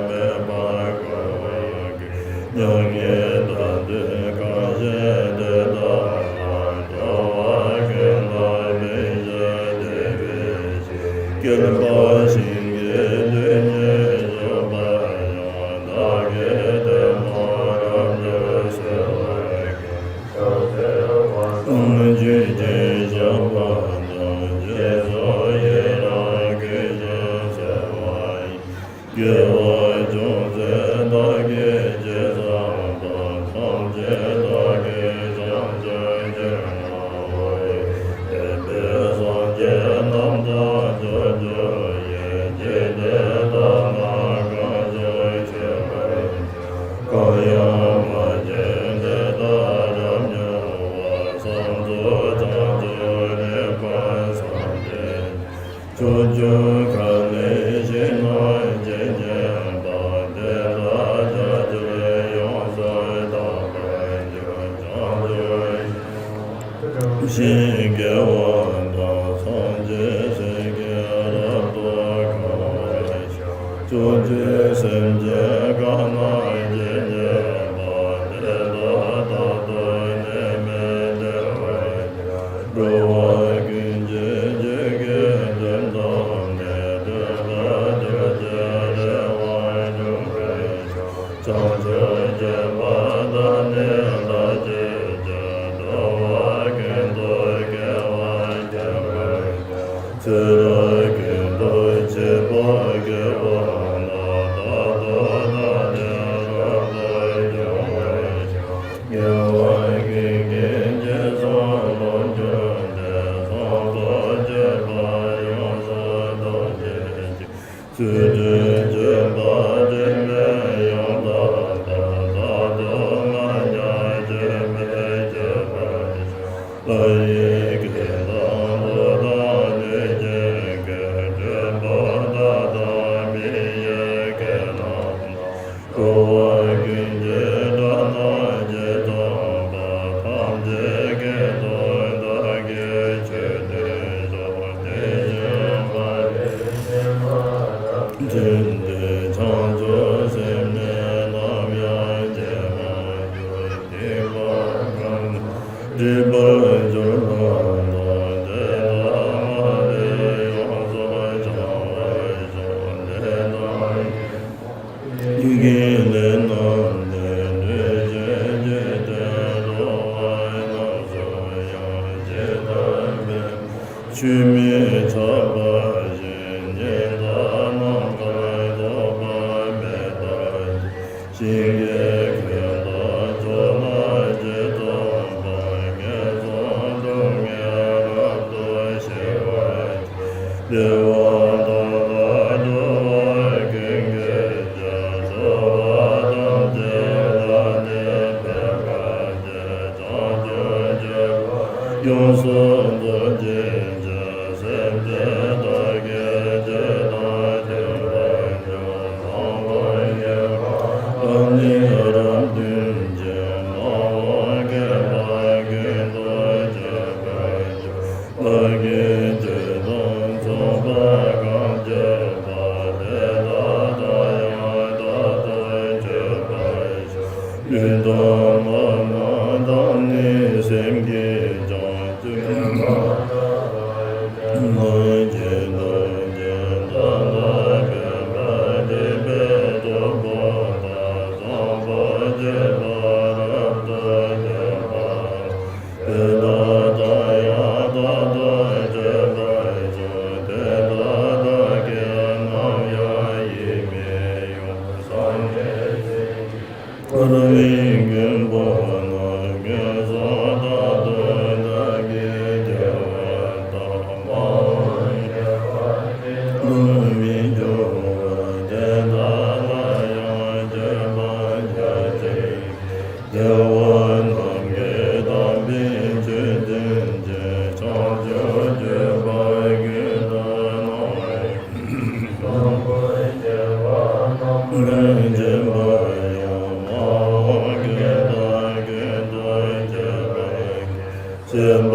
མེད་པར་བསྐོར་བར་བགྱི། མྱ་ངན་འདའ་སྟོན་གང་བཞེད་དེ་དག་ལ། འགྲོ་བ་ཀུན་ལ་ཕན་ཕྱིར་བདེ་བའི་ཕྱིར། བསྐལ་པ་ཞིང་གི་རྡུལ་སྙེད་བཞུགས་པར་ཡང་། བདག་གིས་ཐོག་མར་རབ་ཏུ་གསོལ་བར་བགྱི། ཕྱག་འཚལ་བ་དང་རྒྱུད་ཀྱི་བཤགས་པ་དང་། རྗེས་སུ་ཡི་རང་གུས་ཕྱག་འཚལ་བ་ཡི། དགེ་བ་ཅུང་ཟད་བདག་གིས་ཅི་བསགས་པ། ཐམས་ཅད་བདག་གིས་བྱང་ཆུབ་ཕྱིར་བསྔོ་བ་ཡི། དད་པས་སངས་རྒྱས་རྣམས་དང་ཕྱོགས་བཅུ་ཡི། འཇིག་རྟེན་དག་ན་གང་བཞུགས་མཆོད་པར་བགྱི། གང་ཡང་མ་མཆིས་དེ་དག་རབ་མྱུར་བར། བསམ་རྫོགས་བྱང་ཆུབ་ལེགས་པར་སངས་རྒྱས། ཕྱོགས་བཅུ་ཁམས་ནི་ཞིང་རྣམས་ཇི་སྙེད་པ། དེ་དག་རྒྱ་ཆེར་ཡོངས་སུ་དག་པར་འགྱུར། བྱང་ཆུབ་ཤིང་དགེ་བ་དང་། སངས་རྒྱས་སྲས་ཀྱིས་རབ་ཏུ་གང་བར་ཤོག། ཕྱོགས་བཅུའི་སེམས་ཅན་གང་ན་ཇི་སྙེད་པ། དེ་དག་རྟག་ཏུ་ནད་མེད་བདེ་བར་གྱུར། འགྲོ་བ་ཀུན་གྱི་རྒྱུད་ཀྱི་དོན་དམ་ནི། མཐུན་པར་གྱུར་ཅིང་རེ་བ་འགྲུབ་པར་ཤོག། བྱང་ཆུབ་སྤྱོད་པ་དག་ནི་ལ་སྤྱོད་ཅིང་། འགྲོ་བ་ཀུན་ཏུ་དགེ་བ་འགྲུབ་པར་ཤོག། ཚེ་རབས་ཀུན་ཏུ་བྱས་པ་དགེ་བ་རྣམས། རྟག་ཏུ་བདག་ནི་རབ་ཏུ་འབྱུང་བར་ཤོག། དགེ་བ་ཀུན་གྱི་རྗེས་སུ་བསྔོ་འགྱུར་ཏེ། བཟང་པོ་སྤྱོད་པ་ཡོངས་སུ་རྫོགས་བྱེད་ཅིང་། ཚུལ་ཁྲིམས་སྤྱོད་པ་དྲི་མེད་ཡང་དག་པར། རྟག་ཏུ་ང་རྒྱལ་སྤྱོད་མེད་སྤྱོད་པར་ཤོག། ལྷ་ཡི་སྐད་དང་གླུ་དང་གནོད་སྦྱིན་སྐད། གྲུལ་བུམ་དག་དང་མི་ཡི་སྐད་རྣམས་དང་། འགྲོ་བ་ཀུན་གྱི་སྒྲ་རྣམས་ཇི་ཙམ་པ། ཐམས་ཅད་སྐད་དུ་བདག་གིས་ཆོས་བསྟན་ཤོག། དེ་བཞིན་མ་རིག་པའི་སེམས་ལ་བརྟེན་ཏེ། བྱང་ཆུབ་སེམས་ནི་ནམ་ཡང་བརྗེད་མ་གྱུར། སྡིག་པ་གང་དག་སྒྲིབ་པར་གྱུར་པ་དག། དེ་དག་སྔར་ལས་ཡོངས་སུ་བྱང་བར་ཤོག། དེ་དག་གིས་ལས་རྣམས་ནི། འདོད་ཆེན་འཇིག་རྟེན་འགྲོ་བ་རྣམས་སུ་ཡང་། ཇི་ལྟར་འབད་ཆུད་མི་ཆགས་པ་བཞིན། ཉི་ཟླ་ནམ་མཁར་ཐོགས་པ་མེ་ལྟར་གྱུར། ཞིང་གི་ཁྱོན་དང་ཕྱོགས་རྣམས་ཇི་ཙམ་པར། ངན་སོང་སྡུག་བསྔལ་རབ་ཏུ་ཞི་བར་བདེ་བ་དག་ལ་འགྲོ་བ་ཀུན་གྱི་རྒྱུ། འགྲོ་བ་ཐམས་ཅད་ལ་ནི་ཕན་པར་བྱེད། བྱང་ཆུབ་སྤྱོད་པ་ཡོངས་སུ་རྫོགས་བྱེད་ཅིང་། སེམས་ཅན་དག་གི་རྒྱུད་དང་མཐུན་པར་འགྱུར། བཟང་པོ་སྤྱོད་པ་དག་ནི་རབ་མཐུན་ཅིང་། མ་འོངས་བསྐལ་ སེམས་ཀྱིས་བྱང་ཆུབ་སེམས་དཔའ་རྣམས་ཀྱི་ཐུགས་རྗེ་ཐོབ་པ་དེ་སྦེ་ཐོབ་པ་དང་། བཟང་པོ་སྤྱོད་པ་རབ་ཏུ་སྟོན་པ་དེ་དག་དང་ཡང་དག་ཏུ་སྤྱོད་པར་ཤོག། དེ་དག་བདག་གིས་ནམ་ཡང་ཡིད་མི་དབྱུང་། སངས་རྒྱས་སྲས་ཀྱི་འཁོར་བའི་མགོན་པོ་རྣམས། མངོན་སུམ་རྟག་ཏུ་བདག་གིས་རྒྱལ་བ་དང་། མ་འོངས་པའི་བསྐལ་པ་ནམ་ཡང་མི་འགྱུར་བར། དེ་དག་ལ་ཡང་སྤྱོད་པ་རྒྱ་ཆེན་པོས། རྒྱལ་བ་རྣམས་ཀྱི་དམ་པའི་ཆོས་བསྟན་ཅིང་། བྱང་ཆུབ་སྤྱོད་པ་ཀུན་ཏུ་བསླབ། ལེགས་པར་སྤྱད་པ་རྣམས་ལ་སྤྱད་པ་ཡང་། མ་འོངས་པའི་བསྐལ་པ་ཀུན་ཏུ་སྤྱད་པ་ཡང་། བྱས་པ་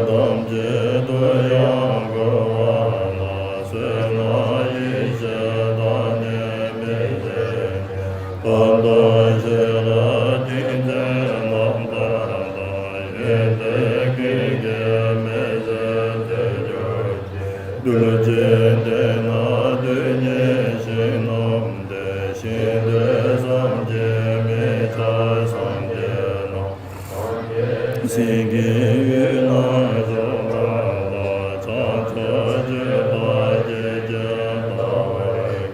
ཐམས་ཅད་དུ་ཡང་གོ་བ་ལ། བསོད་ནམས་ཡེ་ཤེས་དང་ནི་མི་ཟད་ཕྱིར། བར་དོ་ཤེས་རབ་ཏིང་འཛིན་རྣམ་དག་དང་། ཡོན་ཏན་ཀུན་གྱི་མི་ཟད་དུ་གྱུར་ཅིག། གདུལ་བྱའི་དོན་ལ་དུས་གཉིས་ཤིང་རྣམས་ཏེ། ཤིང་རྟའི་སངས་རྒྱས་མི་འཆབ་སངས་རྒྱས་རྣམས། སངས་རྒྱས་སྲས་ཀྱི་ཡུལ་ན་བཞུགས་པ་ལ། བྱང་ཆུབ་སྤྱོད་པ་ཇི་སྐད་བལྟ་བར་བགྱི།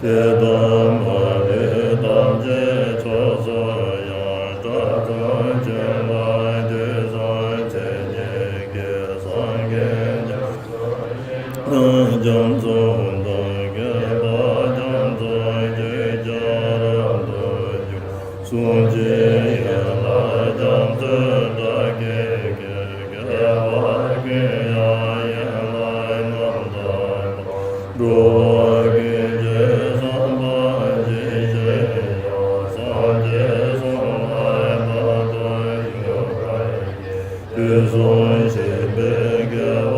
དེ་དག་མ་ལུས་ཐམས་ཅད་མཆོག་སུ་ཡང་། དགྲ་བཅོམ་ཕྱིར་ལ་དུས་གསུམ་འཚེ་ཉེས་ཀྱི། སངས་རྒྱས་རྒྱ་མཚོ་ཞིང་དང་རྒྱ་མཚོ་དང་། བསྐལ་པ་རྒྱ་མཚོ་ཆུ་རྐྱང་རབ་ཏུ་འབྱུང་། གསུང་གཅིག་ཡན་ལག་རྒྱ་མཚོའི་སྒྲ་སྐད་ཀྱིས། བསྐལ་པ་ཀུན་ཡང་ཡན་ལག་རྣམ་དག་པ། འགྲོ་བ་ཀུན་གྱི་བསམ་པ་ཇི་བཞིན་ཡང་། སངས་རྒྱས་གསུང་ལ་རྟག་ཏུ་འཇུག་པར་བགྱི། དུས་གསུམ་གཤེགས་པའི་རྒྱལ་བ་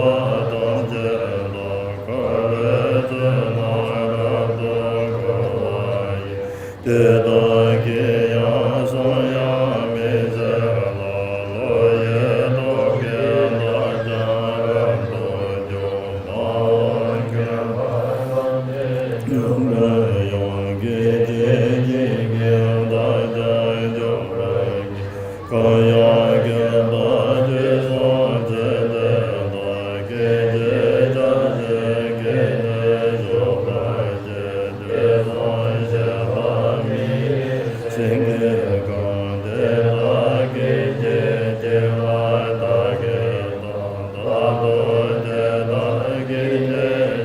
ཐམས་ཅད་དང་། འཁོར་ལོའི་ཚུལ་རྣམས་རབ་ཏུ་བསྐོར་བ་ཡི། དེ་དག་གིས་ཡང་བསམ་ཡང་མི་ཁྱབ་ལ། བློ་ཡི་ཐོག་གི་མཐའ་ཀྱང་རབ་ཏུ་འཇོམས། མ་འོངས་བསྐལ་པ་ཐམས་ཅད་མྱུར་དུ་ཡང་། སྐད་ཅིག་གཅིག་གིས་བདག་ཀྱང་འཇོམས་པར་བགྱི། གང་ཡང་བསྐལ་པ་དུས་གསུམ་ཚེ་འདས་དང་། སྐད་ཅིག་ཆ་གཅིག་གིས་ནི་འཇོམས་པར་བགྱི། དུས་གསུམ་གཤེགས་པ་མི་ཡི་སེང་གེ་གང་། དེ་དག་གི་སྐད་ཅིག་གཅིག་ལ་བདག་གིས་བཏང་། རྟག་ཏུ་དེ་དག་གི་སྐད་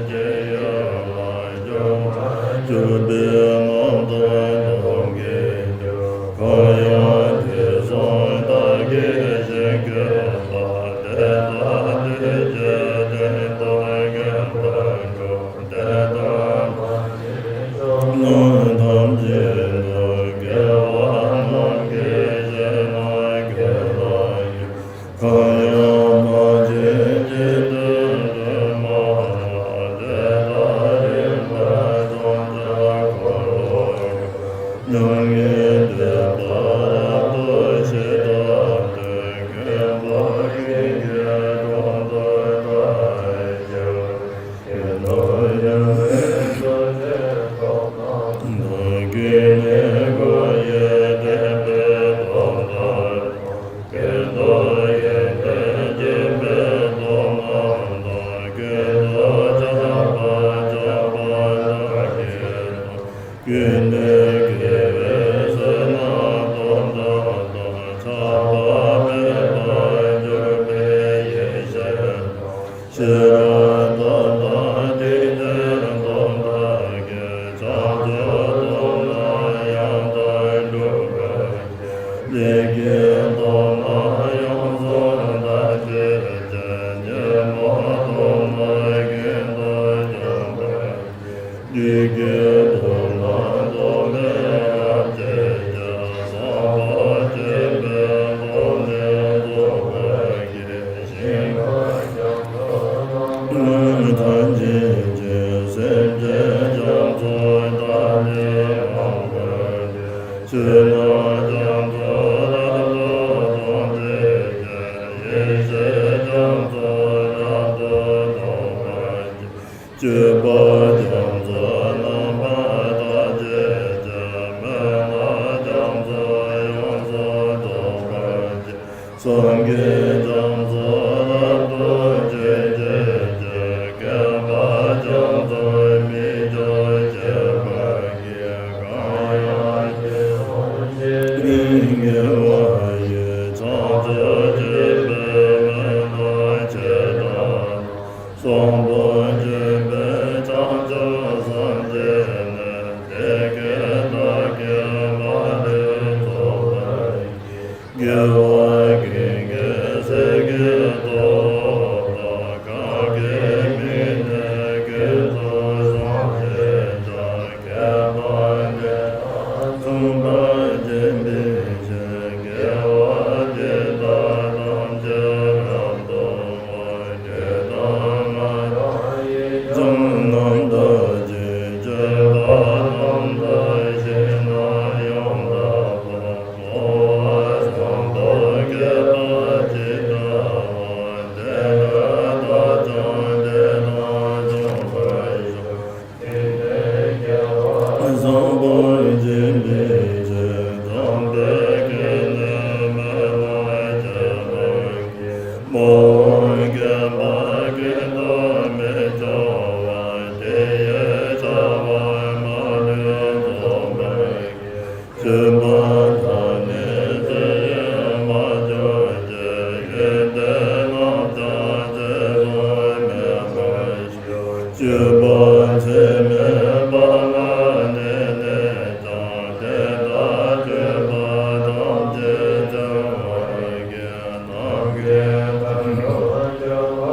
ཅིག་ཡུལ་ལ་འབྱུང་། བྱང་ཆུབ་པའི་རྣམ་ཐར་ཐོབ་གྱུར་ཅིག། གང་ཡང་དུས་གསུམ་བདག་གིས་ཞིང་བཀོད་པ། དེ་དག་དུས་ཀྱི་དོན་དུ་མངོན་པར་འགྲུབ། དེ་ལྟར་མ་ཤེས་ཕྱོགས་རྣམས་ཐམས་ཅད་དུ། སྐྱེ་བ་རྣམས་ཀྱི་གཞི་ལ་འགོད་པར་འགྱུར། གང་ཡང་མ་བྱོན་ཅིག་དོན་དུ་མ་ལགས། དེ་དག་རིམ་པར་བྱང་ཆུབ་འཁོར་ལོ་བསྐོར། མྱ་ངན་འདས་པ་རབ་ཏུ་ཞི་དང་ལྡན། མཁྱེན་པ་ཀུན་གྱི་གྲོགས་སུ་བདག་གྱུར། ཀུན་ཏུ་ཡང་དག་སྟོབས་ཆེན་ཐོབ་རྣམས་དང་། ཀུན་ནས་བསྐོར་ཞིང་བསྟན་པའི་སྟོབས་དང་། ཀུན་ཏུ་ཡོན་ཏན་བརྗིད་པའི་སྟོབས་རྣམས་དང་། ཀུན་ཏུ་ཁྱབ་པ་ཁྱབ་པ་དག་གི་སྟོབས། ཀུན་ནས་བརྒལ་བའི་བསོད་ནམས་སྟོབས་དག་དང་། ཆགས་པ་མེད་པར་གྱུར་པའི་ཡེ་ཤེས་དང་། ཤེས་རབ་སྟོབས་དང་ཏིང་འཛིན་སྟོབས་དག་གིས། བྱང་ཆུབ་སྟོབས་རྣམས་ཡང་དག་སྒྲུབ་པར་བགྱི། ལས་ཀྱི་སྟོབས་རྣམས་ཡོངས་ གང་གིས་ཀྱང་ཚོགས་རབ་ཏུ་བྱེད་བྱེད་ཅིང་། བསྐལ་པ་རྒྱ་མཚོའི་མིག་ཀྱང་ཕྱེད་པར་བགྱི། གང་ཡང་ཅི་བསམ་བྱེད་པའི་དགེ་བ་ཡིས། བྱང་ཕྱོགས་སྤྱོད་པའི་མི་རྣམས་ཇི་ལྟར་བསམ་པར་བགྱིད་པའི་བྱང་ཆུབ་སེམས་བསྐྱེད་ནི། དེ་སྐད་བདག་གིས་མ་ལུས་རྫོགས་པར་བགྱི། དགེ་བ་ཀུན་གྱི་ཚིག་གིས་རྟོགས་པ། གང་གི་མིག་ནི་ཀུན་ཏུ་བཟང་ཞིང་འཇམ། མཁས་པ་དེ་དག་མཚུངས་པར་བགྱིད་པའི་ཕྱིར། དགེ་བ་འདི་དག་ཐམས་ཅད་རབ་ཏུ་བསྔོ། དུས་དང་རྣམ་པ་ཡིས་ཀྱང་རྣམ་དག་ཅིང་། སྤྱོད་པ་རྣམ་དག་ཞིང་ན་ཡང་དག་པར། བསྔོ་བ་བཟང་པོ་བསྐྱེད་པ་ཇི་ལྟ་བ། དེ་འདྲ་བདག་ཀྱང་དེ་དག་མཚུངས་པར་ཤོག། དེ་ནས་དགེ་བ་བཟང་པོ་བགྱིད་པའི་ཕྱིར། དམ་པའི་དགེ་འདུན་མི་རྣམས་ཁྱད་པར་གྱིས། མ་འོངས་བསྐལ་པ་ཀུན་ཏུ་མི་སྐྱོ་བར། དེ་ཡི་བྱ་བ་མ་ལུས་རྫོགས་པར་བགྱི། སྤྱོད་པ་དག་ནི་ཚུལ་བཞིན་མ་གྱུར་ཅིག། ཡོན་ཏན་རྣམས་ཀྱང་ཚད་བཟུང་མེད་པར་ཤོག། སྤྱོད་པ་ཚད་མེད་པ་ལ་གནས་ནས་ཀྱང་། དེ་དག་སྤྱོད་པ་ཐམས་ཅད་བྱང་བར་བགྱི། ནམ་མཁའི་མཐའ་ལ་སྤྱོད་པ་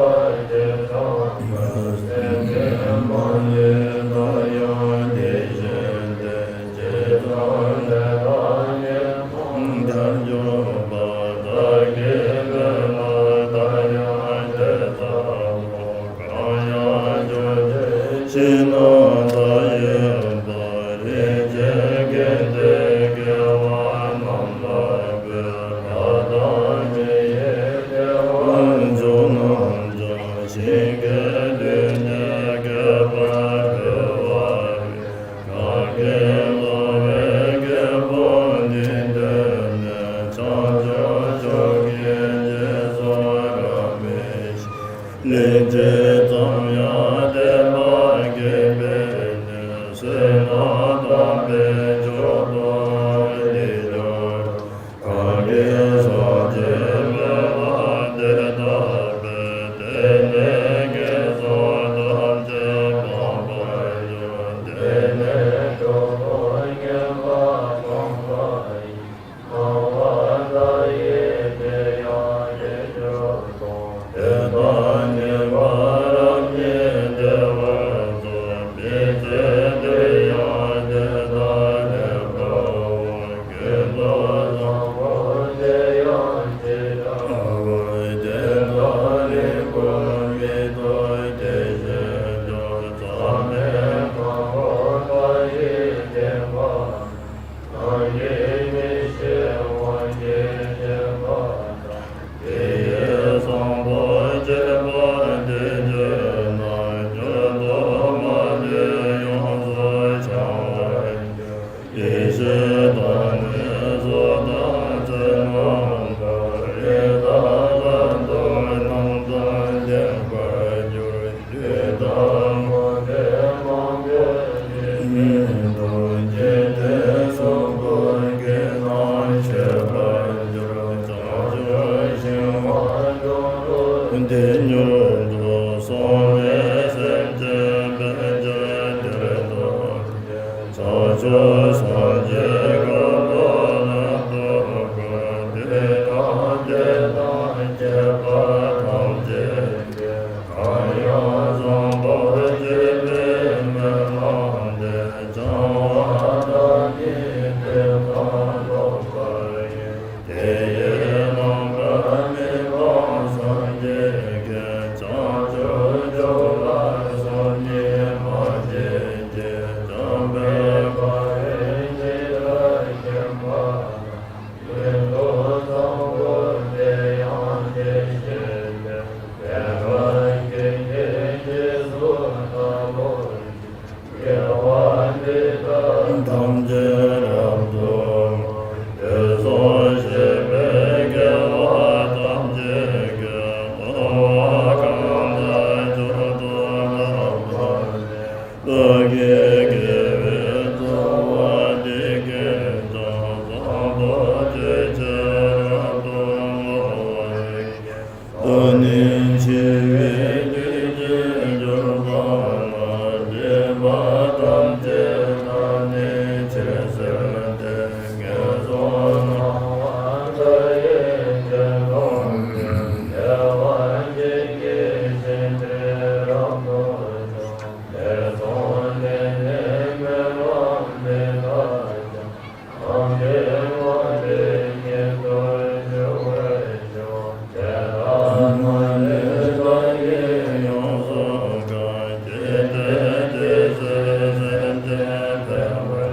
ཇི་ཙམ་པ། སེམས་ཅན་མ་ལུས་མཐའ་ཡང་དེ་བཞིན་ཏེ། ཇི་ཙམ་ལས་བདག་ཉོན་མོངས་ཤར་གྱུར་པ། བདག་གི་མེད་ལ་མཐའ་ཡང་དེ་ལྟ་བུ། གང་ཡང་ཕྱོགས་བཅུའི་ཞིང་རྣམས་མཐའ་ཡས་པ། རིན་ཆེན་ཀུན་ཏུ་དགེ་བ་རྣམས་ལ་འབུལ། ལྷ་དང་མི་ཡི་བདེ་བ་མཆོག་རྣམས་ཀྱང་། ཞིང་གི་རྡུལ་སྙེད་བསྐལ་པར་འཕེལ་བ་ཡི། གང་གིས་བསྔོ་བའི་དགེ་བ་འདི་བསྟེན་ནས། བྱང་ཆུབ་མཆོག་གི་རྗེས་སུ་བདག་སྨིན་ཞིང་། ལན་ཅིག་ཙམ་ཡང་དད་པ་བསྐྱེད་པས་ནི། བསོད་ནམས་དམ་པའི་མཆོག་ཏུ་འདི་འགྱུར་རོ། གང་གིས་སངས་རྒྱས་མི་ལ་དེ་ལྟ་བས། དེ་ནས་དགེ་སློང་ཐམས་ཅད་སྤང་བར་འགྱུར། དེ་ནས་མཆོག་ཏུ་ངེས་པ་སྤངས་པ་ཡི། སྣང་བ་མཐའ་ཡས་དེ་ཡང་དེར་གྱུར་ཏོ། དེ་དག་ཉེས་པ་རབ་ཉིད་བདེ་བར་རྫོགས། མི་བརྗེད་དུས་ཡང་དེ་དག་ལེགས་པར་འོང་། ཀུན་ཏུ་བཟང་པོ་དེ་ཡང་ཇི་ལྟ་བར། དེ་དག་ལེགས་པར་མིག་ཏུ་དགྱེས་ཤིང་འཇའ། མཚམས་མེད་མ་བསྔོ་མཐའ་ཡས་བརྟན་པ། གང་གིས་མི་ཤེས་དབང་གིས་བརྒྱན་པ་དང་། དེ་ཡི་བཟང་པོ་སྤྱོད་པ་དེ་བརྗོད་ན། མྱུར་དུ་མ་ལུས་ཡོངས་སུ་བྱང་བར་འགྱུར། ཡེ་ཤེས་དང་ནི་གཟུགས་དང་ཚེར་སྣང་འབར། རིགས་དང་ལྷ་དང་རྣམས་དང་ལྡན་པར་འགྱུར། ལུས་དང་ངོ་ཚ་མང་པོས་ནི་མི་ཐུབ། འཇིག་རྟེན་གསུམ་པོ་གི་ནང་ཆོད་པར་འགྱུར། བྱང་ཆུབ་ཤིང་དབང་དུ་འགྲོ་དེ་མྱུར་དུ་སོང་ནས། སེམས་ཅན་ཕན་ཕྱིར་དེར་འདུག་སྟེ། བྱང་ཆུབ་སངས་རྒྱས་འཁོར་ལོ་རབ་ཏུ་བསྐོར། དུས་དང་རྒྱུ་དང་བཅས་པ་ཐམས་ཅད་ཀྱིས། གང་ཡང་བཟང་པོར་བྱས་པའི་མི་རྣམས་དེ། བྱང་བ་བདག་ཉིད་དེ་དང་ལྡོག་པ་ཡིན། དེ་ཡི་རྣམ་པར་མི་སྤང་སངས་རྒྱས་ཀྱིས། བྱང་ཆུབ་མཆོག་ལ་སོམ་ཉི་མ་བྱེད་ཅིག། བྱམས་པའི་ཕ་རོལ་ཕྱིན་ལ་མཁྱེན་པ་དང་། ཀུན་ཏུ་བཟང་པོ་དེ་ཡང་དེ་བཞིན་ ནི་འཆི་བའི་རྒྱུ་ཅན་གྱུར་པ་ལ། སྒྲིབ་པ་ཐམས་ཅད་དག་ནི་ཇི་སྲིད་དེ། ངན་སོང་སྣང་བ་མཐའ་ཡས་ཆོས་སྟོང་ཉིད། བདེ་བ་ཅན་གྱི་ཞིང་དེར་རབ་ཏུ་བྱུང་། དེར་སོང་སྟེ་ནི་མི་ལངས་མི་རྟག་ཅིང་། ཐམས་ཅད་མ་ལུས་ཉིད་དུ་ཞི་བར་ཤོག། དེ་དག་ཐ་མ་ལས་བདག་གིས་ཡོངས་སུ་བཀག། ཇི་སྲིད་ཇི་སྲིད་སེམས་ཅན་ཕན་པར་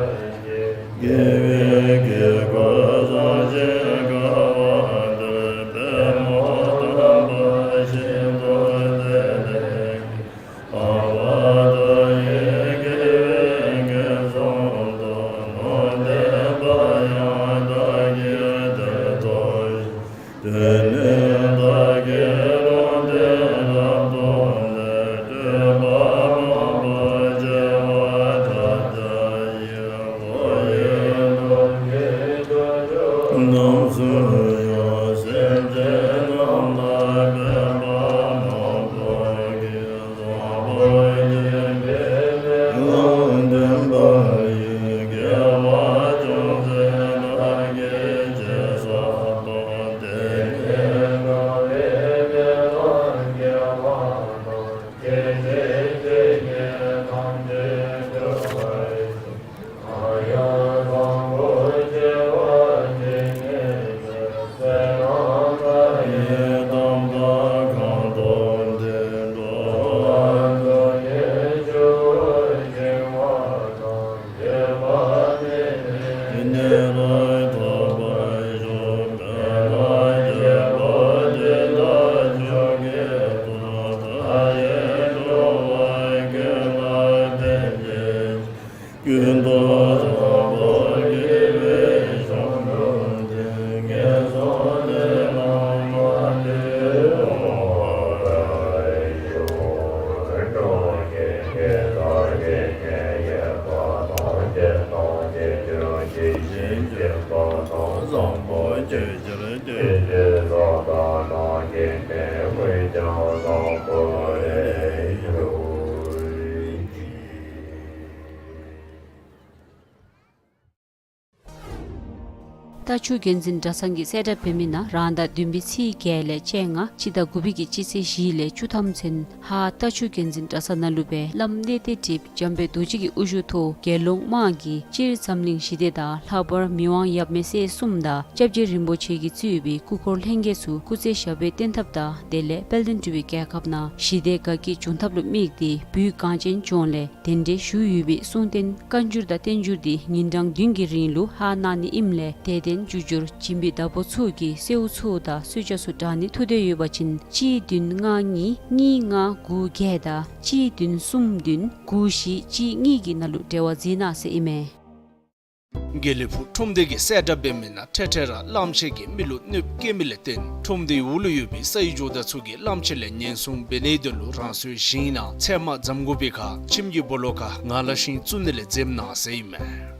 བྱེད། དགེ་བའི་བགེགས་བསྐོར་བཟང་ཞིང་དགའ་བ་དེར། པདྨོ་དམ་པ་ཤིན་ཏུ་བརྩེ་ལྡན་གྱིས། ཨ་བ་དང་ཡི་དགེ་བའི་གེགས་སོགས་དང་། ནོར་ལྡན་པ་ཡང་བདག་གིས་དེར་ཐོབ་ཤོག། དེ་ནས་བདག་གིས་ལུང་བསྟན་རབ་ཏུ་ལེགས། སྤྲོས་པ་མང་པོ་བྱེ་བ་ཕྲག་བརྒྱ་ཡིས། འཁོར་བའི་སྡུག་བསྔལ་ཕྱོགས་བཅུ་རྣམས་སུ་ཡང་། སེམས་ཅན་རྣམས་ལ་ཕན་པ་མང་པོ་གིས། བཟང་པོ་སྦྱིན་པའི་མེ་ལོང་ལྡན་པ་ཡིས། དགེ་བ་ཅུང་ཟད་བདག་གིས་ཅི་བསགས་པ། དེ་ཉིད་འགྲོ་བའི་མི་ལ་སྐྱེལ་བ་དང་། སྐྱེད་བྱེད་ལྕེ་བརྒྱད་ཐམས་ཅད་འགྲུབ་པར་ཤོག། ཨ་ཡ་བཟང་པོ་བྱེ་བ་ཅན་ཉིད་ཀྱིས། ཚེ་རབས་མཐའ་ཡས་དམ་དང་གང་ཐོབ་སྟེ། འགྲོ་བ་སྡུག་བསྔལ་ཆུ་བོར་བྱིང་བ་དང་། སྐྱེད་པ་མེད་པའི་ནད་ལས་ཐར་པར་ཤོག། མི་ལ་སྐྱེ་བོ་འདི་དག་མཆོག་གི་ཐུགས། མཐའ་ཡས་འགྲོ་བ་ཀུན་ལ་ཕན་བྱེད་ཅིང་། ཀུན་ཏུ་བཟང་པོ་དགེ་བའི་ཞིང་འགྲུབ་སྟེ། ངན་སོང་ལས་ལམ་མ་ལུས་འོང་བར་ཤོག། འགྲོ་བའི་དགེ་རྩ་བརྒྱད་ཀྱི་དབྱེ་བ་དང་། བརྒྱད་དང་བརྒྱད་ཅུ་གྱ་བཞི་བྱེད་པ་དང་། བཟང་པོ་ཆོས་ཕྱིར་སྐྱེ་བའི་ས་དག་དང་། སྐྱེ་མེད་དངོས་ཀྱང་བཟང་པོ་ལས་འགྲུབ་ཅིང་། རྟ་མཆོག་བརྒྱུད་འཛིན་གྲྭ་ཚང་གིས་གསལ་བསྒྲགས་འབད་མི་ནང་རང་ཟླ་བདུན་པའི་ཚེས་བརྒྱད་ལས་བཅོ་ལྔ། སྤྱི་ཟླ་དགུ་པའི་གི་སྤྱི་ཚེས་བཞི་ལས་བཅུ་ཐམ་ཚུན་ཧཱ་རྟ་མཆོག་བརྒྱུད་འཛིན་གྲྭ་ཚང་ནང་ལུ་སྦེ་བླམ་གནས་བརྟན་ཁྲི་འཇམ་དཔལ་རྡོ་རྗེ་གི་དབུ་བཞུགས་ཐོག་དགེ་སློང་དམངས་ཀྱིས་སྤྱིར་འཛམ་གླིང་ཞི་བདེ་དང་། ལྷག་པར་མི་དབང་ཡབ་མེས་སྲས་གསུམ་དང་སྐྱབས་རྗེ་རིན་པོ་ཆེ་གིས་གཙོས་པའི་སྐུ་འཁོར་ལྷན་རྒྱས་ཚུ་སྐུ་ཚེ་ཞབས་པད་བརྟན་ཐབས་དང་། དེ་ལས་དཔལ་ལྡན་འབྲུག་པའི་རྒྱལ་ཁབ་ནང་ཞི་བདེ་དགའ་སྐྱིད་འབྱུང་ཐབས་ལུ་དམིགས་ཏེ་བོད་གངས་ཅན་ལྗོངས་ལས་གདན་འདྲེན་ཞུ་ཡོད་པའི་གསུང་རྟེན་བཀའ་འགྱུར་དང་བསྟན་འགྱུར་འདི་ཉིན་གྲངས་བདུན་གྱི་རིང་ལུ་ཧཱ་གནང་ནི་ཨིནམ་ལས་དད་ལྡན་བརྒྱུད་འགྱུར་བྱིན་པའི་བདག་པོ་ཚུ་གིས་གསོལཝ་ཚུ་དང་གསོལ་ཇ་ཚུ་དྲང་ནི་ཐུགས་འདོད་ཡོད་པ་ཅིན་གཅིག་བདུན་ལྔ་གཉིས་གཉིས་ལྔ་དགུ་བརྒྱད་དང་གཅིག་བདུན་གསུམ་བདུན་དགུ་བཞི་གཅིག་གཉིས་ཀྱི་ནང་ལུ་འབྲེལ་བ་མཛད་གནང་ཟེར་ཨིན་མས། དགེ་ལེགས་ཕུག་ཁྲོམ་སྡེ་གིས་གསལ་བསྒྲགས་འབད་མི་ནང་ཐད་ཐད་ར་གླངམོ་ཆེ་གིས་མི་ལུ་གནོདཔ་བཀལ་མི་ལས་བརྟེན་ཁྲོམ་སྡེའི་འོག་ལུ་ཡོད་པའི་སའི་ཇོ་བདག་ཚུ་གིས་གླངམོ་ཆེ་ལས་ཉེན་སྲུང་འབད་ནིའི་དོན་ལུ་རང་སོའི་ཞིང་ནང་ཚལ་མ་འཛོམས་དགོ་པའི་ཁར་ཁྱིམ་གྱི་སྦོ་ལོགས་ཁར་ནཱ་ལས་ཤིང་བཙུགས་ནི་ལས་འཛེམ་གནང་ཟེར་ཨིན་མས།